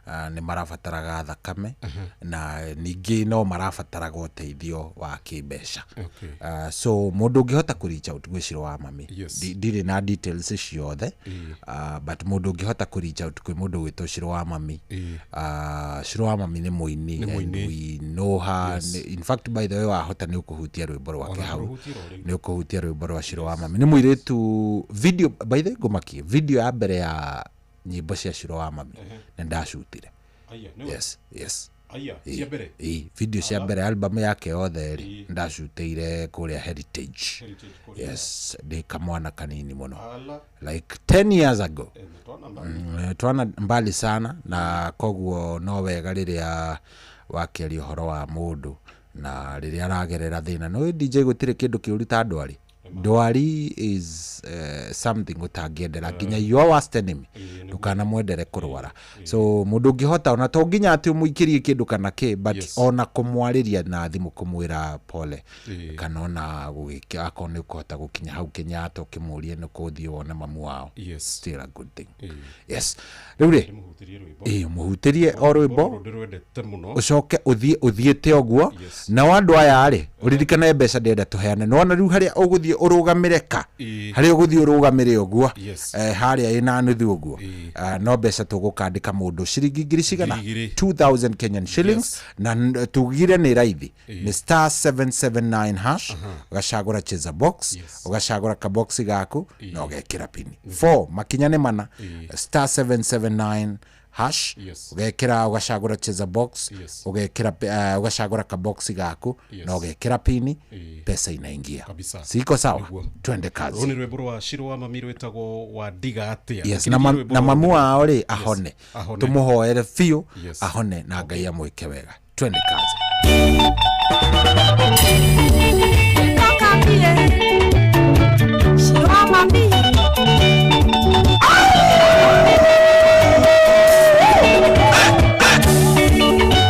nĩ marabataraga thakame na ningĩ no marabataraga ũteithio wa kĩmbeca. So mũndũ ũngĩhota kũ reach out gwĩ Ciro wa Mami. Ndirĩ na details ciothe, but mũndũ ũngĩhota kũ reach out kwĩ mũndũ ũgwĩtwo Ciro wa Mami. Ciro wa Mami nĩ mũini Nĩ and mũini. we know her. In fact, by the way, wahota nĩ ũkũhutia rwĩmbo rwake Ona hau. rũhutie ro rĩu. Nĩ ũkũhutia rwĩmbo rwa Ciro wa Mami. Nĩ mũirĩtu, video, by the way, ngũmakie, video ya mbere ya nyĩmbo cia Ciro wa Mami nĩ ndacutire. Aya, nĩwe? Yes. Aya, cia mbere? Ĩ, video cia mbere, album yake yothe rĩ, ndacutĩire kũrĩa Heritage. Heritage kũrĩa. Yes, ndĩ kamwana kanini mũno, Ala. like 10 years ago. Eh, twana mbali. Twana mbali sana, na koguo no wega rĩrĩa wakĩaria ũhoro wa mũndũ na rĩrĩa aragerera thĩna. No DJ, gũtirĩ kĩndũ kĩũru ta ndwari. Ndwari is something ũtangĩendera nginya your worst enemy, ndũkanamwendere kũrwara. So mũndũ ũngĩhota, ona to nginya atĩ ũmũikĩrie kĩndũ kana kĩ, but ona kũmwarĩria na thimũ, kũmwĩra pole, kana ona gũgĩka akorwo nĩ ũkũhota gũkinya hau Kenyatta ũkĩmũrie nĩ kũthiĩ wone mamu wao. Still a good thing. Yes, rĩu rĩ, Ndĩmũhutĩrie rwĩmbo. Ĩ, mũhutĩrie o rwĩmbo. Rũrũ ndĩrwendete mũno. Ũcoke ũthiĩ ũthiĩte ũguo. Nao andũ aya rĩ, ũririkane mbeca ndĩrenda tũheane. Nĩwona rĩu harĩa ũgũthiĩ ũrũgamĩre ka, harĩa ũgũthiĩ ũrũgamĩre ũguo, harĩa ĩna nuthu ũguo. No mbeca tũgũkandĩka mũndũ ciringi ngiri cigana? 2,000. 2000 Kenyan shillings. Na tugire nĩ raithi, nĩ star 779 hash, ũgacagũra cheza box, ũgacagũra kaboxi gaku na ũgekĩra pini 4. Makinya nĩ mana: star 779 hash, ũgekĩra, ũgacagũra cheza box, ũgekĩra ũgacagũra kaboxi gaku na ũgekĩra pini, pesa inaingia. Kabisa. Siko sawa? Nĩguo. Twende kazi. Rũrũ nĩ rwĩmbo rwa Ciro wa Mami rwĩtagwo Wandiga Atĩa. Yes, Thikĩrĩria na, rwĩmbo na rũrũ. mamu wao rĩ, ahone. Ahone. Tũmũhoere biũ. Ahone na Ngai amwĩke wega. Twende kazi.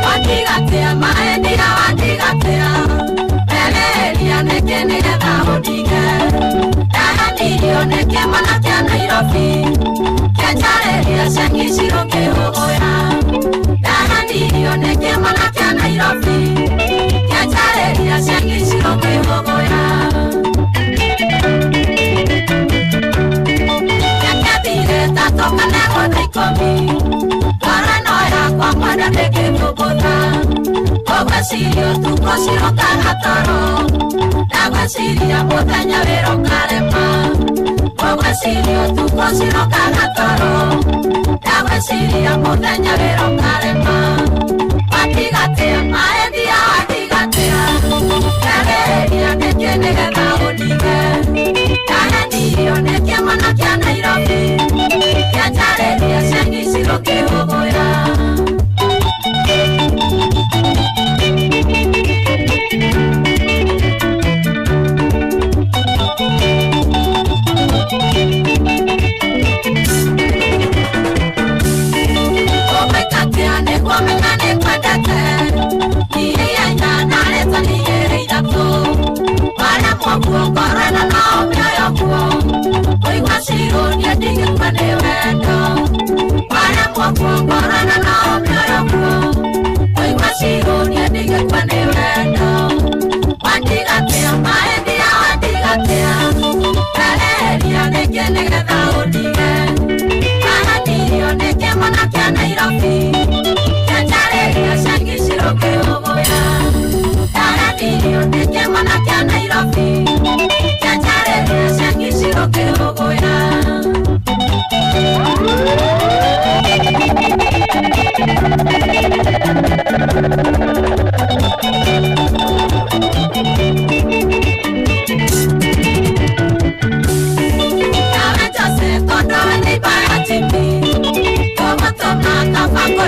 Wandigatia maendia, wandigatia ereria nĩkĩ nĩgetha ũndige ndahanirio nĩkĩ mana kĩa Nairobi kĩanjarĩria cengi cirũkĩhũgũya, ndahanirio nĩkĩ mana kĩa Nairobi kĩanjarĩria cengi cirũkĩhũgũya. Kĩakĩthire tatũ kana gũtha 10, ngoro ĩno yakwa mwenda ndĩngĩthũngũtha, ũgwĩciria ũtukũ cirokaga toro, ndagwĩciria mũthenya wĩra ũkarema, ũgwĩciria ũtukũ cirokaga toro, ndagwĩciria mũthenya wĩra ũkarema. Wandigatia maendia, wandigatia ndarĩrĩria nĩkĩ nĩgetha ũndige ndahenirio nĩkĩ mana kĩa Nairobi kĩanjarĩria cengi cirũkĩhũgũya. Ũgwĩkatia nĩguo menya nĩngwendete, niĩ ihenya narĩtwo nĩ igĩrĩ ithatũ, waremwo guo ngoro ĩno no ũmĩoyo guo, kũigua cirũ niĩ ndingĩkua nĩ wendo, waremwo guo ngoro ĩno no ũmĩoyo guo, kũigua cirũ niĩ ndingĩkua nĩ wendo. Wandigatia maendia, wandigatia ndarĩrĩria nĩkĩ nĩgetha ũndige ndahanirio nĩkĩ mana kĩa Nairobi kĩanjarĩria cengi cirũkĩhũgũya, ndahanirio nĩkĩ mana kĩa Nairobi kĩanjarĩria cengi cirũkĩhũgũya. Nawe Jose tondũ we nĩ ibaya Jimmy, tũgũtũma kaba kũrĩ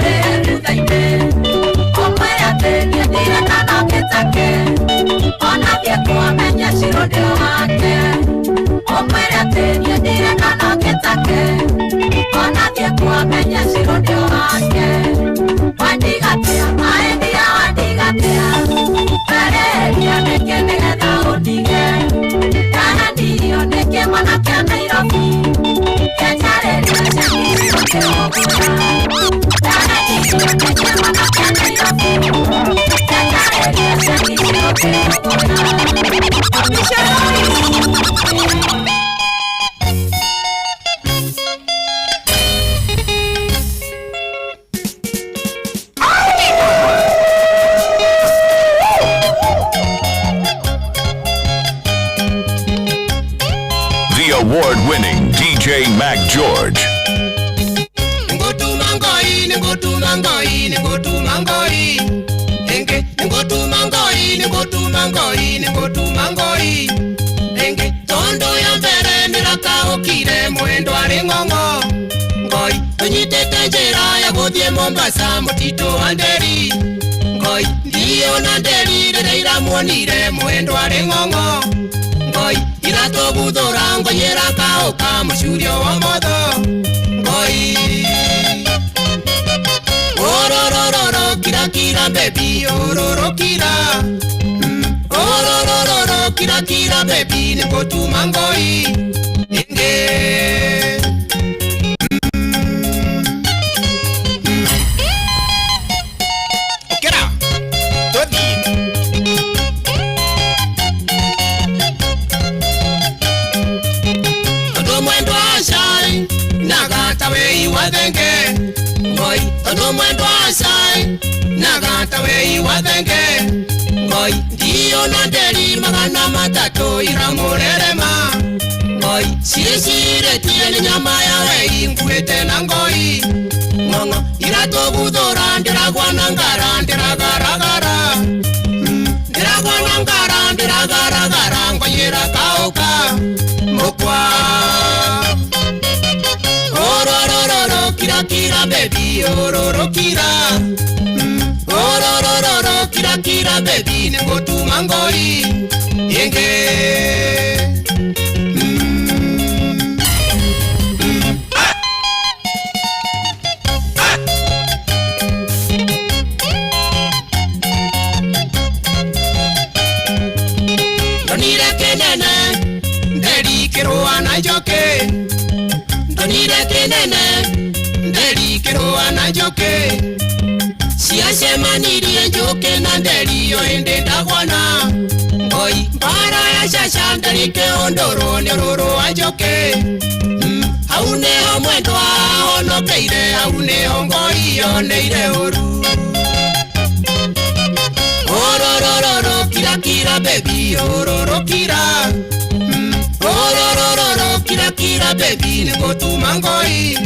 George. Ningotuma ngoi, ningotuma ngoi, ningotuma ngoi. Enge, ningotuma ngoi, ningotuma ngoi, ningotuma ngoi. Enge, tondo ya mbere nirakaukire mwendo ari ng'ong'o. Ngoi, tunyitete njira ya guthie Mombasa mutito wa Nderi. Ngoi, ndiyo na Nderi rĩrĩa iramuonire mwendo ari ng'ong'o. Ngoi, iratũguthũra ngoi ĩrakaũka mũcurio wa motho. Ngoi. Ororororo kira kira baby ororo kira. Ororororo kira kira baby nĩngũtuma ngoi. Enge. Okera. Tũthiĩ. Tondũ mwendwa acai nagata wei wa thenge. Ngoi, tondũ mwendwa acai nagata wei wa thenge. Ngoi, ndiyo na nderi 300 iramũrerema. Ngoi, cirĩcirĩtie nĩ nyama ya wei nguĩte na ngoi. Ng'ong'o iratũguthũra ndĩragwa na ngara ndĩragaragara. Ndĩragwa na ngara ndĩragaragara ngoi ĩrakaũka mũkwa. Ororororo kira kira baby ororo kira. Ororororo kira kira baby nĩngũtuma ngoi. Enge. Ndonire kĩnene nderi kĩrũa na njũkĩ. Ndonire kĩnene nderi kĩrũa na njũkĩ. Ciacemanirie njũkĩ na nderi yo ĩndĩ ndagwana. Ngoi, mbara ya caca nderi kĩũndũrwo nĩ ũrũrũ wa njũkĩ. Hau nĩho mwendwa ahonokeire, hau nĩho ngoi yoneire ũru. Ororororo kira kira baby ororo kira. Ororororo kira kira baby nĩngũtuma ngoi.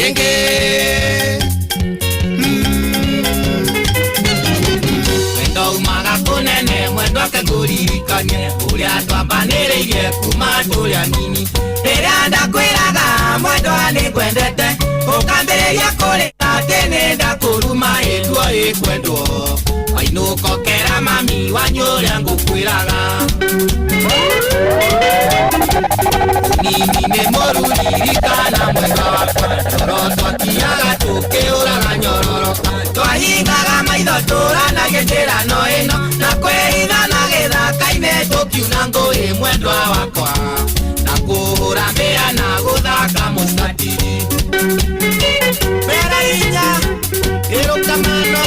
Enge. Mwendo umaga kũnene mwendo akengũririkanie ũrĩa twambanĩrĩirie kuma tũrĩ anini. Rĩrĩa ndakwĩraga mwendwa nĩngwendete ũkambĩrĩria kũrĩra atĩ nĩndakũruma ĩnduo ĩkwendwo. Wainũka ũkera mami wanyu ũrĩa ngũkwĩraga. Nini nĩ mũru ririkana mwendwa wakwa toro twathiaga tũkĩũraga nyororoka. Twahingaga maitho tũranagie njĩra no ĩno na kwĩhithana gĩthaka-inĩ tũkiuna ngũĩ mwendwa wakwa. Na kũhũra mbĩa na gũthaka mũcatiri. Mbere inya ĩrũkamano.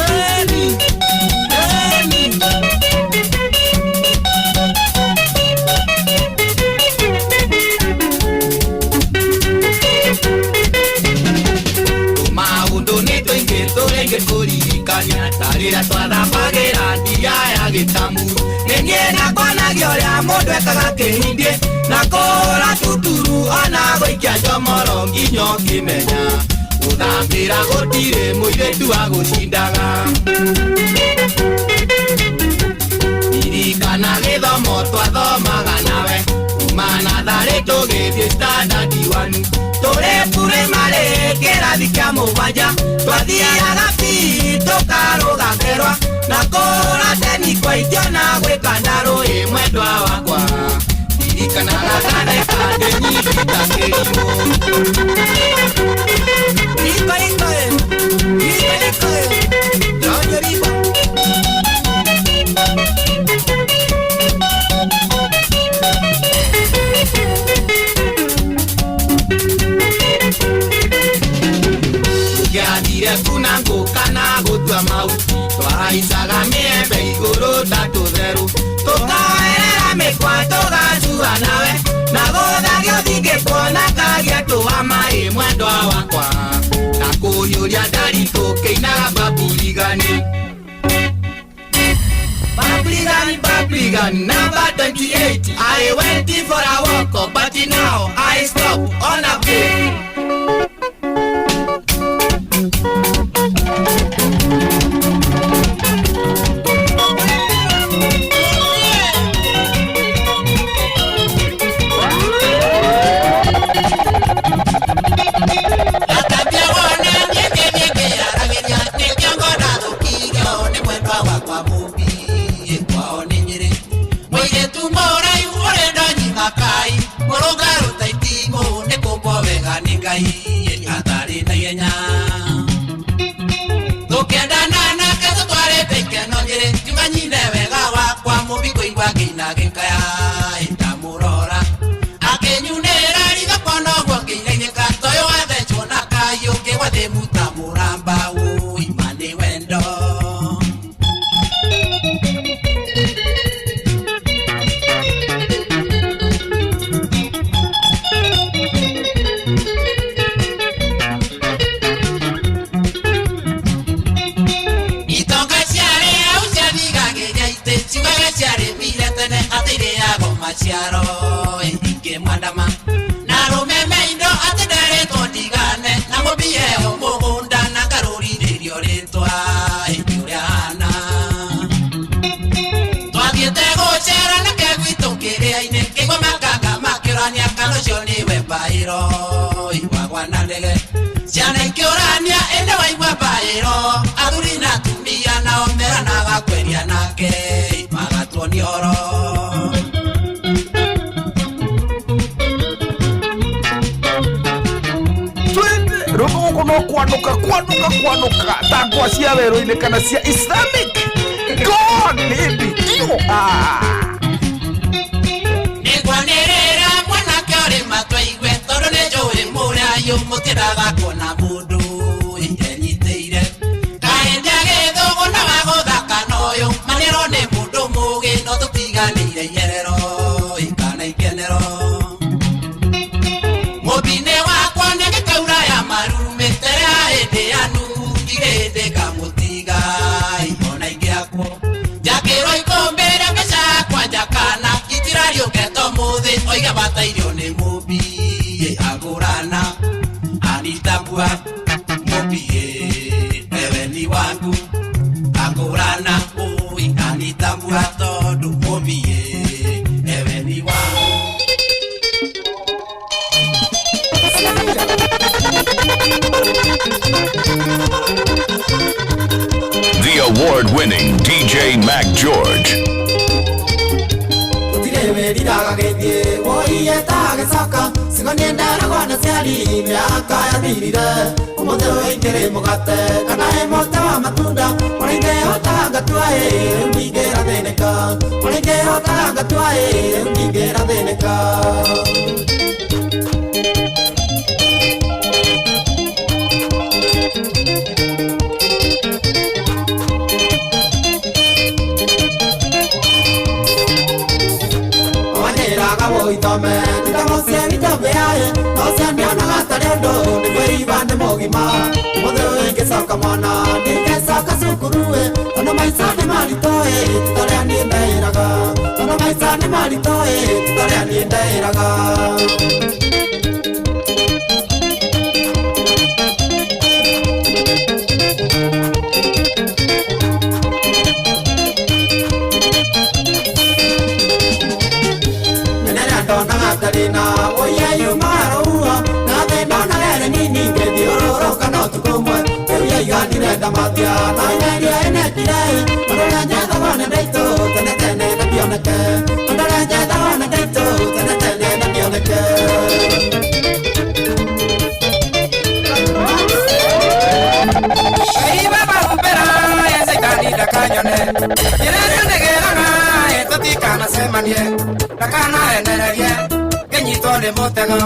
Eni, eni. Maũndũ nĩ tũingĩ tũrĩa ingĩkũririkania ta rĩrĩa twathambagĩra ndia ya gĩtamu. Nĩ niĩ ndakwanagia ũrĩa mũndũ ekaga kĩhindĩ na kũhũra tuturu ona gũikia njomoro nginya ũkĩmenya. Gũthambĩra gũtirĩ mũirĩtu agũcindaga. Ririkana gĩthomo twathomaga nawe kuma natharĩ tũgĩthiĩ standard one. Tũrĩ primary kĩrathi kĩa mũgwanja twathiaga PE tũkarũga ngerwa na kũhũra teni kwa itio na gwĩka ndarũĩ mwendwa wakwa. Ririkanaga ngatheka ndĩ nyiki ta kĩrimũ. Iko iko iko iko Jonyo riba. Tũngĩathire kuna ngũ kana gũtua mahuti twahaicaga mĩembe igũrũ ta tũtherũ. Tũkoerera mĩkwa tũgacua nawe na gũthagio thingĩkuona kagĩa tũa maĩ mwendwa wakwa. Na kũhiũria ndari tũkĩinaga baburigani. Baburigani. Republican number 28. I went for a walk, but now I stop on a plane. Atambia wona mĩeke mĩeke yaragĩria nĩkĩo ngona thũkirio nĩ mwendwa wakwa mũmbi kwao nĩ Nyĩrĩ mũirĩtu mũraihu ũrĩ ndonyi makai mũrũngarũ ta itimũ nĩ kũmbwo wega nĩ Ngai atarĩ na ihenya tũkĩendana nake tũtwarĩte ikeno Nyĩrĩ ngiuga nyine wega wakwa mũmbi kũigua ngĩina gĩkaya ndamũrora akĩnyunĩra ritho kuona ũguo ngĩinainĩka toyũ wathecwo na kayũ kĩgwa thĩ muta mũramba ũima nĩ wendo. Itonga ciarĩ hau ciathigagĩria itĩ ciugaga ciarĩmire tene atĩ irĩagwo maciaro ingĩmwandama na arũme me indo atĩ nderĩtwo ndigane na mũmbie o mũgũnda na ngarũrithĩrio rĩtwa ĩngĩ ũrĩa ahana. Twathiĩte gũcera nake gwitũ kĩrĩa-inĩ kĩigua makanga makĩũrania kana ũcio nĩwe mbaĩro wagwa na ndege ciana ikĩũrania ĩndĩ waigua mbaĩro athuri na atumia nao meranaga kweria nake magatuonia oro. Twende rwĩmbo gũkũ no kwanũka kwanũka kwanũka ta ngwa cia werũ-inĩ kana cia Islamic God hĩndĩ iyo. Nĩngwanĩrĩra mwanake ũrĩ matwaigue tondũ nĩ njũĩ mũrayũ mũtiendaga kuona mũndũ enyitĩire kaĩ ndagĩthũgũ na wagũthaka na ũyũ manĩro nĩ mũndũ mũgĩ no tũtiganĩire iherero kana ikenero mũmbinĩ wakwa nĩngĩkaura ya marumĩ tere ya hĩndĩ ya Nuhu ndirĩ ngamũtiga ona ingĩakwo njakĩrwo ikũmbĩ rĩa mbeca yakwa njakana itirariũke tomũthĩ oiga batairio nĩ mũmbi agũrana anitambua mũmbi ewe ni wangu agũrana ũi anitambua tondũ mũmbi ewe ni wangu. The award-winning DJ Mac George. Wĩriraga gĩthiĩ woiye ta gĩcoka cigo nĩendaragwo na ciari mĩaka yathirire ũmũthĩ ũingĩrĩ mũgate kana ĩ mũtĩ wa matunda ũrĩa ingĩhota ngatua ĩ rĩu ndingĩrathĩnĩka ũrĩa ingĩhota ngatua ĩ rĩu ndingĩrathĩnĩka. Ithome ndamũcie gĩtambĩaĩ nocio nĩonaga tarĩ ũndũ nĩ kwĩiba nĩ mũgima ũmũthĩ ũyũ ingĩcoka mwana ndingĩcoka cukuru-ĩ tondũ maica nĩ maritũ-ĩ ti tarĩa niĩ ndeĩraga tondũ maica nĩ maritũ-ĩ ti tarĩa niĩ ndeĩraga. Ndonaga oye yumaruo na thĩna na rere nini ngĩthiũrũrũka no tukũ ũmwe rĩu yaiganire ndamathia na igerio ĩnekire ũndũ ũrĩa njethagwo nĩ ndaitũ tene tene na ndioneke ũndũ ũrĩa njethagwo nĩ ndaitũ tene tene na ndioneke. Ai baba humbĩra Caitani ndakanyone njĩra ĩrĩa ndĩgeraga tũtikanacemanie ndakanahenererie ngĩnyitwo nĩ mũtego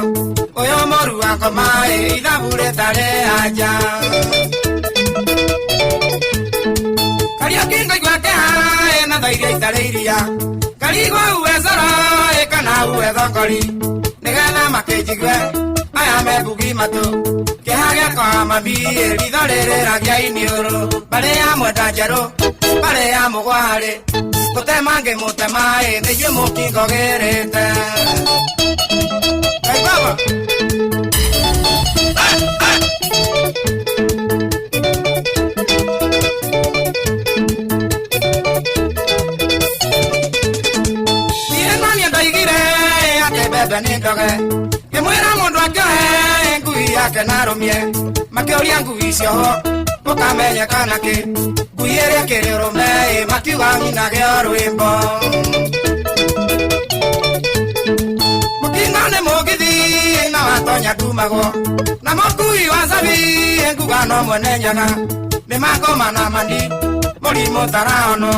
ũyũ mũru wakoma ithabu rĩtarĩ anja Kariũki ngaigua kĩha na tha iria itarĩ iria karigwo uwe coro kana uwe thongori nĩgetha makĩnjigue aya me ngugi matũ kĩeha gĩakwa mami ritho rĩrĩragia iniũrũ mbarĩ ya mwenda njerũ mbarĩ ya mũgwarĩ gũtema ngĩmũtema ĩ nĩ inyuĩ mũkingogĩrĩte. Hey, baba. Niĩ na niĩ ndoigire atĩ mbembe nĩ ndoge ngĩmwĩra mũndũ akĩohe ngui yake na arũmie makĩũria ngui cioho mũkamenyeka nakĩ ngui ĩrĩa ĩkĩrĩ ũrũme ĩ makiuga ng'inage o rwĩmbo. Mũkingo nĩ mũgithi na watonya ndumagwo na mũkui wa cabi nguga no mwene nyaga nĩ makoma na mani mũrimũ tarahonwo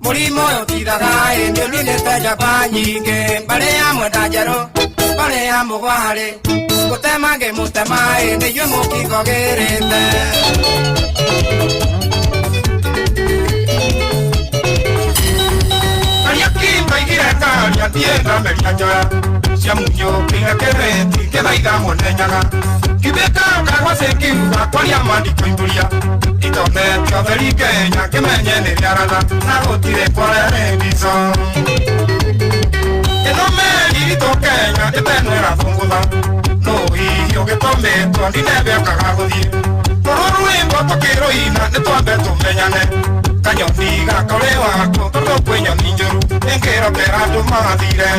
mũrimũ ũyũ ũtithaga ĩ nĩ ũninĩte njamba nyingĩ mbarĩ ya mwenda njerũ mbarĩ ya mũgwarĩ gũtema ngĩmũtema ĩ nĩ inyuĩ mũkingogĩrĩte. Kariũki ndoigire karia thiĩ ngameria njoya cia munyũkire kĩrĩti ngĩthaitha mwene nyaga kibĩka kagwacĩ ngiuga kwaria mandĩkũimbũria itonete ũtheri Kenya kĩmenye nĩ rĩaratha na gũtirĩ kwarerĩndico ĩno meri ritũ Kenya ĩtenwĩra thũngũtha nũ hihi ũgĩtũmĩtwo ndinebe ũkaga gũthiĩ tũrũ rwĩmbo tũkĩrũina nĩ twambe tũmenyane kanyoni gakore wako tondũ kwĩ nyoni njũru ĩngĩrokera andũ mathire.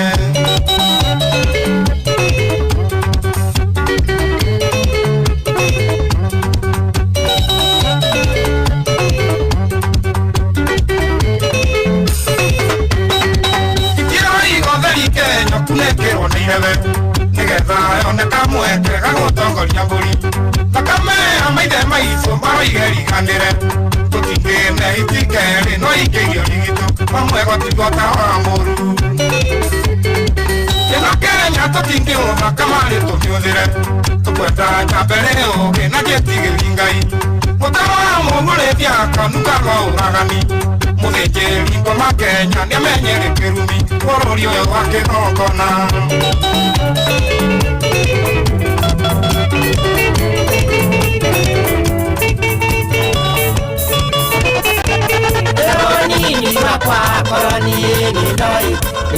Kenya kunekĩrwo nĩ irebe nĩgetha yoneka mweke gagũtongoria mbũri thakame ya maithe maitũ maroige riganĩre tũtingĩne itikerĩ no ingĩgio rigitũ mamwe gũtigwo ta wa mũru ĩno Kenya tũtingĩũtha kamarĩ tũmĩũthĩre tũkwenda njambere ũgĩ na njĩtigĩri Ngai mũtaro wa mũmũrĩthia kanukaga ũragani mũthĩnjĩri ngoma Kenya nĩamenyere kĩrumi bũrũri ũyũ wa kĩgongona. Nini wakwa korwo niĩ nĩ ndoĩ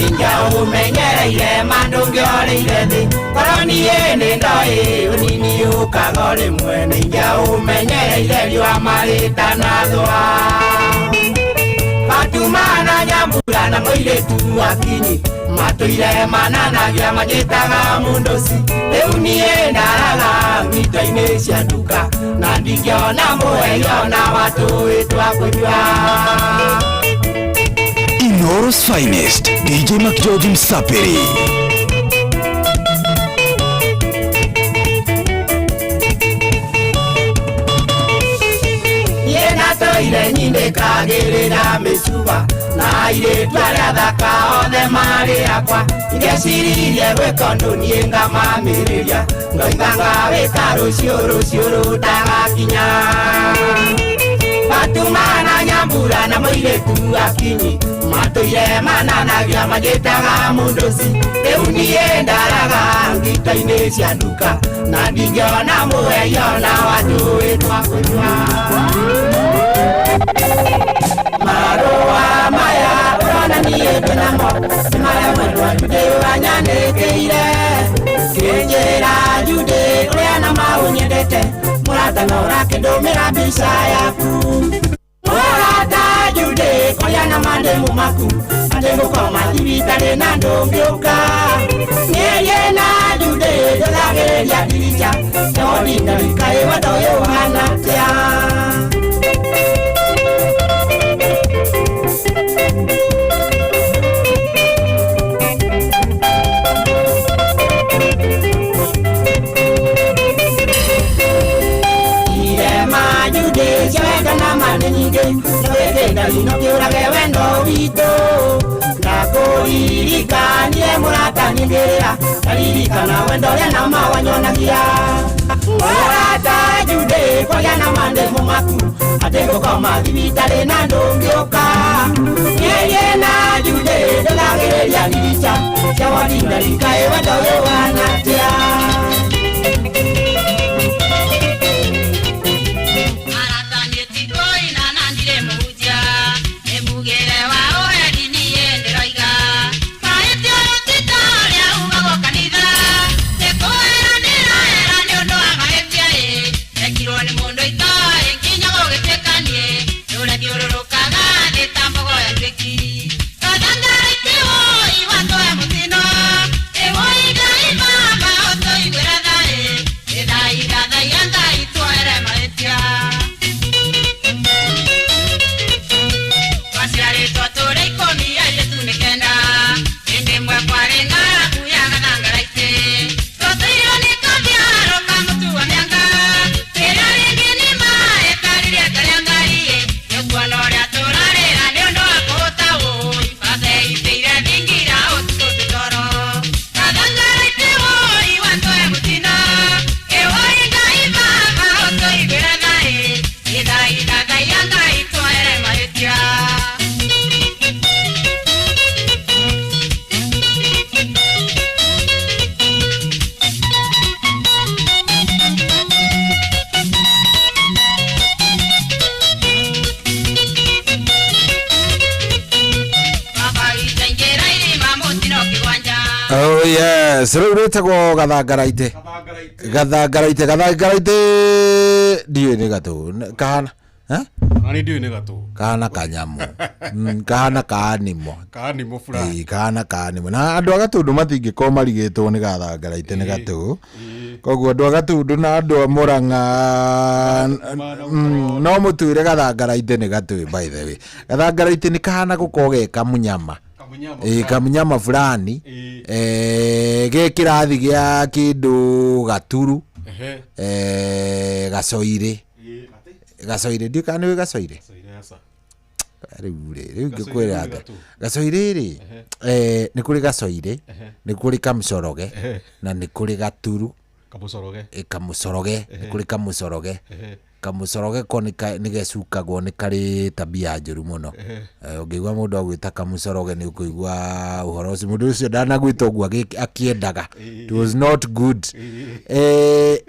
ingĩaũmenyereire ma ndũngĩorĩire thĩ korwo niĩ nĩ ndoĩ ũnini ũkaga o rĩmwe nĩ ingĩaũmenyereire riũa marĩtanathũa. Fatuma na Nyambura na mũirĩtu akinyi matũire mananagia manjĩtaga mũndũci rĩu niĩ ndaraga mito-inĩ cia nduka na ndingĩona mũheyo na watũĩ twa kũnyua. Inoro's finest, DJ McGeorge Msapiri. Toire nyindĩkagĩrĩra mĩcuba na airĩtu arĩa athaka othe marĩ akwa ingĩciririe gwĩka ũndũ niĩ ngamamĩrĩria ngoiga ngawĩka rũciũ rũciũ rũtagakinya. Fatuma na Nyambura na mũirĩtu akinyi matũire mananagia manjĩtaga mũndũci rĩu niĩ ndaraga ngito-inĩ cia nduka na ndingĩona mũheyo na watũĩ twa kũnyua. Marũa maya ũrona niĩ ndĩnamo nĩ marĩa mwendwa Jude wanyanĩkĩire kĩnjĩra Jude ũrĩa na maũnyendete mũrata no ũrakĩndũmĩra mbica yaku mũrata Jude kũrĩa na mandĩmũ maku atĩ ngũkoma thibitarĩ na ndũngĩũka nĩrie na Jude ndũthagĩrĩria ndirica nĩwondindarikaĩ wendo ũyũ ũhana atĩa. Nĩ nyingĩ nĩwĩkĩte rino kĩũrage wendo witũ ndakũririkanire mũrata ningĩrĩra ndaririkana wendo ũrĩa na ma wanyonagia mũrata Jude kũrĩa na mandĩmũ maku atĩ ngũkoma thibitarĩ na ndũngĩũka nĩrie na Jude ndũthagĩrĩria ndirica cia wandindarikaĩ wendo ũyũ ũhana atĩa. Ndathaia Ngai twohere mahĩtia. Baba witũ aingĩra irima mũtino kĩgwanja. Oh yes, rĩu rĩtagwo gathangaraite. Gathangaraite, gathangaraite ndiũĩ nĩ gatũ kahana. Eh? Na nĩ ndiũĩ nĩ gatũ. Kahana kanyamu. Kahana kaanimo. Kaanimo fulani. Ĩĩ, kahana kaanimo. Na andũ a Gatũndũ matingĩkorwo marigĩtwo nĩ gathangaraite nĩ gatũ. Koguo andũ a Gatũndũ na andũ a Mũrang'a no mũtuĩre gathangaraite nĩ gatũ by the way. Gathangaraite nĩ kahana gũkorwo ge kamunyama. Ĩĩ, kamunyama fulani ge kĩrathi gĩa kĩndũ gaturu gacoirĩ gacoirĩ ndiũĩ kana nĩũĩ gacoirĩ rĩu rĩ rĩu ngĩkwĩra atĩa gacoirĩ rĩ nĩ kũrĩ gacoirĩ nĩ kũrĩ kamũcoroge na nĩ kũrĩ gaturu. Kamũcoroge. Kamũcoroge nĩ kũrĩ kamũcoroge. Kamũcoroge ko nĩ gecukagwo nĩ karĩ tabia njũru mũno. Ũngĩigua mũndũ agwĩta kamũcoroge nĩ ũkũigua ũhoro ũcio mũndũ ũcio ndanagwĩta ũguo akĩendaga. It was not good.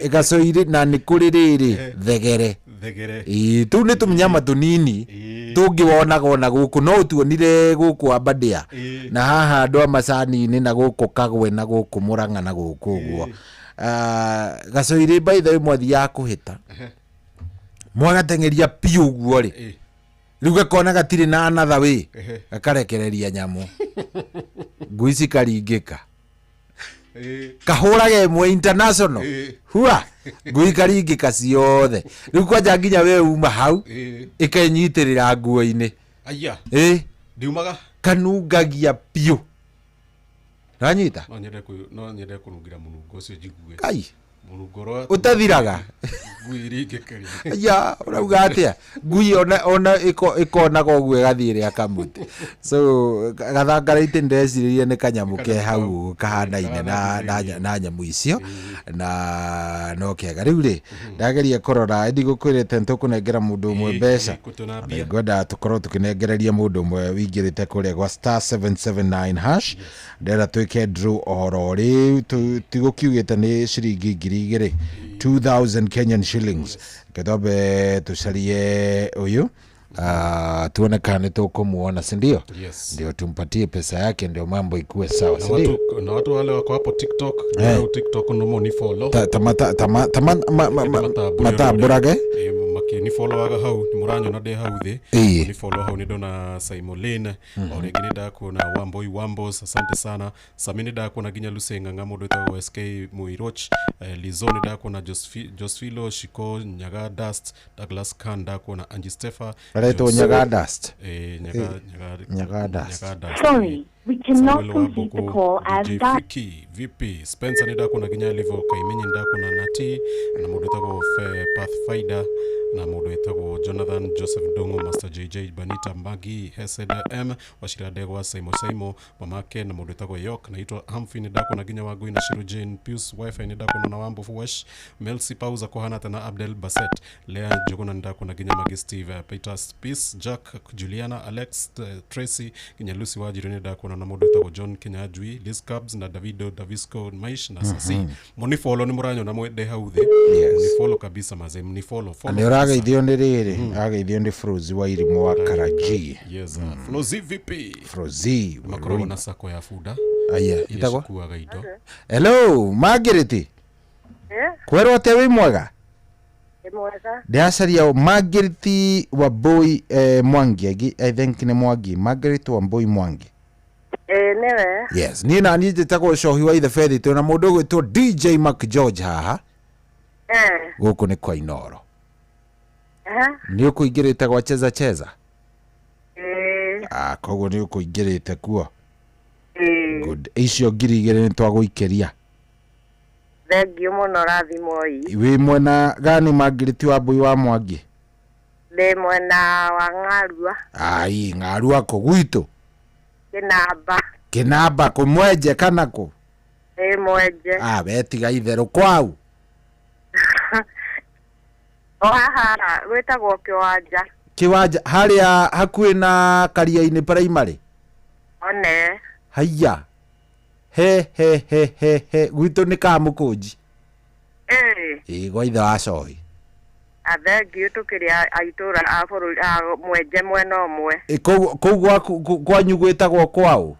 Gacoirĩ na nĩ kũrĩ rĩrĩ thegere. Thegere. Ĩĩ, tũu nĩ tũmĩnyama tũnini tũngĩwonaga ona gũkũ no ũtuonire gũkũ Aberdare na haha andũ a macani-inĩ na gũkũ Kagwe na gũkũ Mũrang'a na gũkũ ũguo. Gacoirĩ by the way mwathiaga kũhĩta mwagateng'eria piũ ũguo rĩ rĩu gakona gatirĩ na another way gakarekereria nyamũ ngui cikaringĩka kahũraga ĩmwe international hua ngui ikaringĩka ciothe rĩu kwanja nginya we uma hau ĩkenyitĩrĩra nguo-inĩ. Aya. Ĩ. Ndiumaga. Kanungagia piũ. Nanyita? No nyende no nyende kũnungĩra mũnungo ũcio njigue. Kai. Mũnungo ũrĩa Ũtathiraga? Ngui iringĩkĩria. Ya, ũrauga atĩa? Ngui ona ĩkonaga ũguo ĩgathiĩ ĩrĩa kamũtĩ. So gathangaraite ndĩrecirĩria nĩ kanyamũ ke hau kahanaine na nyamũ icio na no kega. Rĩu rĩ ndageria kũrora ndigũkwĩrĩte nĩtũkũnengera mũndũ ũmwe mbeca. Ngwendaga tũkorwo tũkĩnengereria mũndũ ũmwe wĩingĩrĩte kũrĩa gwa star 779 hash. Ndĩrenda twĩke draw oro rĩu tigũkiugĩte nĩ ciringi 2000 2000 Kenyan shillings. Reke twambe tũcarie ũyũ tuone kana nĩtũkũmuona, si ndio? Yes. Ndio tumpatie pesa yake ndio mambo ikuwe sawa, Na si ndio? watu, na watu wale wako hapo TikTok, eh, TikTok no mo ni follow. Matambũrage Makĩ follow hau nĩ mũranyona ndĩ hau thĩ. Ĩĩ. Ni follow hau nĩ ndona Simon Lane o rĩngĩ nĩ ndakuona Wamboi Wambos, asante sana. Sami nĩ ndakuona nginya Lucy Ng'ang'a mũndũ wĩtagwo SK Muiroch, Lizo nĩ ndakuona Josphilo Shiko Nyaga Dust, Douglas Khan ndakuona Angie Stefa. Aretwo Nyaga Dust. Nyaga Nyaga Dust. Nyaga Dust. Sorry, we cannot Samuel complete the Wambugu, call as DJ that. Friki, VP Spencer nĩ ndakuona nginya Livo Kaimenyi nĩ ndakuona Nati na mũndũ wĩtagwo Pathfinder na mũndũ wĩtagwo Jonathan Joseph Ndung'u, Master JJ Banita Magi Hesed M Wachira Ndegwa Saimo Saimo mamake na mũndũ wĩtagwo Yok naitwa Humphrey nĩ ndakuona nginya Wangui na Shiru Jane Pius Wifi nĩ ndakuona na Wambo Wesh Melcy Pauza Kohana na Abdel Baset Lea Njuguna nĩ ndakuona nginya Magi Steve Peter Peace Jack Juliana Alex Tracy nginya Lucy Wanjiru nĩ ndakuona na mũndũ wĩtagwo John Kinyanjui Liz Cubs na Davido Davisco Maish na Sasi. Mũni follow nĩ mũranyona ndĩ hau thĩ. Mũni follow kabisa maze mni follow follow nĩ ũrageithio nĩ rĩrĩ ũrageithio nĩ Frozi wa Irimũ wa Karaji. Yes, Flozi VP. Frozi wa makoragwo Irimũ. na sako ya bunda Aya, iria ĩtagwo? cikuaga indo. Hello Margaret. Kwerwo atĩa wĩ mwega? Nĩ mwega. Ndĩracaria Margaret Wambui Mwangi. I think nĩ Mwangi. Margaret Wambui Mwangi. Ĩĩ nĩwe. Yes, niĩ na niĩ njĩtagwo Cohi wa Ithe Bethi twĩna mũndũ ũgwĩtwo DJ Mac George haha. Gũkũ nĩ kwa Inoro. Nĩ ũkũingĩrĩte gwa Cheza Cheza? Ĩĩ. Koguo nĩ ũkũingĩrĩte kuo. Ĩĩ. Good. Icio 2000 nĩ twagũikĩria. Thengiũ mũno rathimoi. Wĩ mwena gani Margaret Wambui wa Mwangi? Ndĩ mwena wa Ng'arua. Ai, Ng'arua kũ gwitũ? Kĩnamba. Kĩnamba kũ Mwenje kana kũ? Ĩĩ Mwenje. We tiga itherũ kwau. O haha gwĩtagwo kĩwanja. Kĩwanja harĩa hakuhĩ na Karia-inĩ Primary? One. Haiya, he he he he he, gwitũ nĩ Kamũkũnji. Ĩĩ. Ĩ, gwa ithe wa Cohi. Athengiũ, tũkĩrĩ a itũra a bũrũri a mwenje mwena ũmwe. Ĩ, kũu gwaku kwanyu gwĩtagwo kwaũ?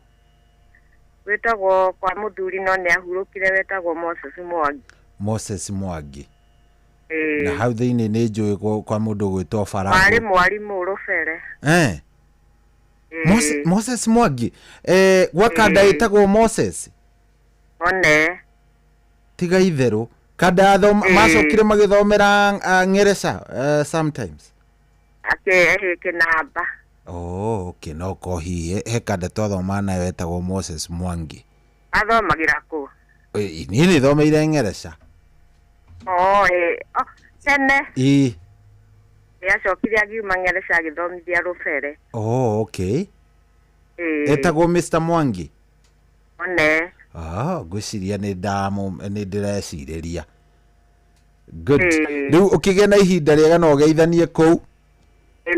Gwĩtagwo kwa mũthuri, no nĩ ahurũkire, wetagwo Moses Mwangi. Moses Mwangi? Ĩĩ. Na hau thĩinĩ nĩ njũĩ kwa mũndũ gwĩtwo Warĩ Barabu. mwarimũ rũbere. Eh. Ĩĩ. Moses Mwangi, eh, gwa kanda ĩtagwo Moses? One. Tiga itherũ, kanda yathoma macokire magĩthomera Ngereca sometimes. Akĩ kĩnamba. Oh, okay, no ko hihi he kanda twathoma nayo etagwo Moses Mwangi. Athomagĩra kũ? Ĩ, niĩ nĩ thomeire Ngereca. Oh, ĩ. Oh, tene. Ĩ. Nĩ acokire agiuma Ngereca agĩthomithia rũbere. Oh, okay. Ĩĩ. Etagwo Mr Mwangi? One. Ah, ngwĩciria nĩ ndamũ nĩ ndĩrecirĩria. Good. Ĩĩ. Rĩu ũkĩgĩa na ihinda rĩega na ũgeithanie kũu.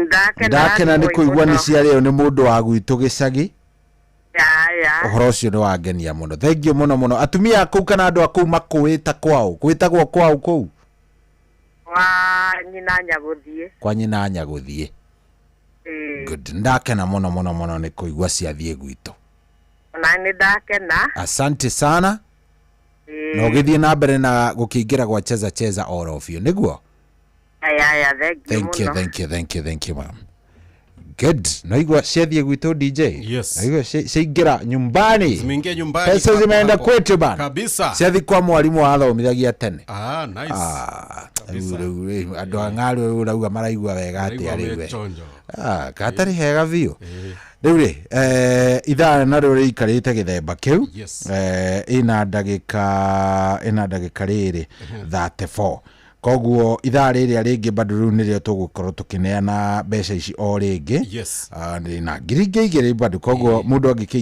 Ndakena. Ndakena nĩ kũigua nĩ ciarĩo nĩ mũndũ wa gwitũ gĩcagi. Ya. Ũhoro ũcio nĩ wangenia mũno, thank you mũno mũno. Atumia a kũu kana andũ a kũu makũĩta kwaũ, gwĩtagwo kwaũ kũu? Wa nyina nyagũthiĩ. Kwa nyina nyagũthiĩ. Ĩĩ. Good, ndakena mũno mũno mũno nĩ kũigua ciathiĩ gwitũ. Ona nĩ ndakena. Asante sana. Ĩĩ. Na ũgĩthiĩ na mbere na gũkĩingĩra gwa Cheza Cheza oro biũ nĩguo. Aya, thank you Thank you. mũno. Thank you, thank you, thank you, ma'am. Good, naigua ciathiĩ gwitũ, DJ. Yes. Naigua ciaingĩra nyumbani. Zimeingia nyumbani Pesa hapo zimeenda hapo. kwetu bana. Kabisa. Ciathi kwa mwarimu wathomithagia tene. Ah, nice. Ah, rĩu andũ a ng'arũ rĩu ũrauga maraigua wega atĩa? Maraigua Rĩu me we? chonjo. Ah, gatarĩ hega biũ. Rĩu rĩ, ithaa narĩo rĩikarĩte gĩthemba kĩu. Yes. Ĩna ndagĩka rĩrĩ 34, koguo ithaa rĩrĩa rĩngĩ bado rĩu nĩrĩo tũgũkorwo tũkĩneana mbeca ici o rĩngĩ. Yes. Ah, na 2,000 bado, koguo mũndũ angĩkĩingĩra.